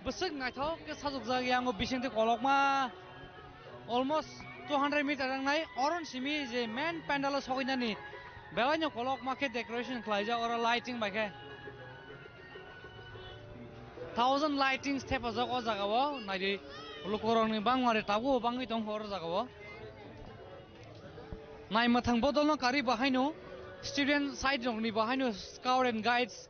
Bwswk naithok khe sajokjak, yango bisingtwi kolokma almost two hundred meter wngnai, oron simi je main pandal o sokoinani belaino kolokma khe decoration khlaijak, oro lighting bai khe thousand lightings thepajak o jagao. Naidi, lukurokni bangmari tabuk bangwi tongkha oro jagao. Naimwthang bodolno karwi bahaino student side rokni bahaino scout and guides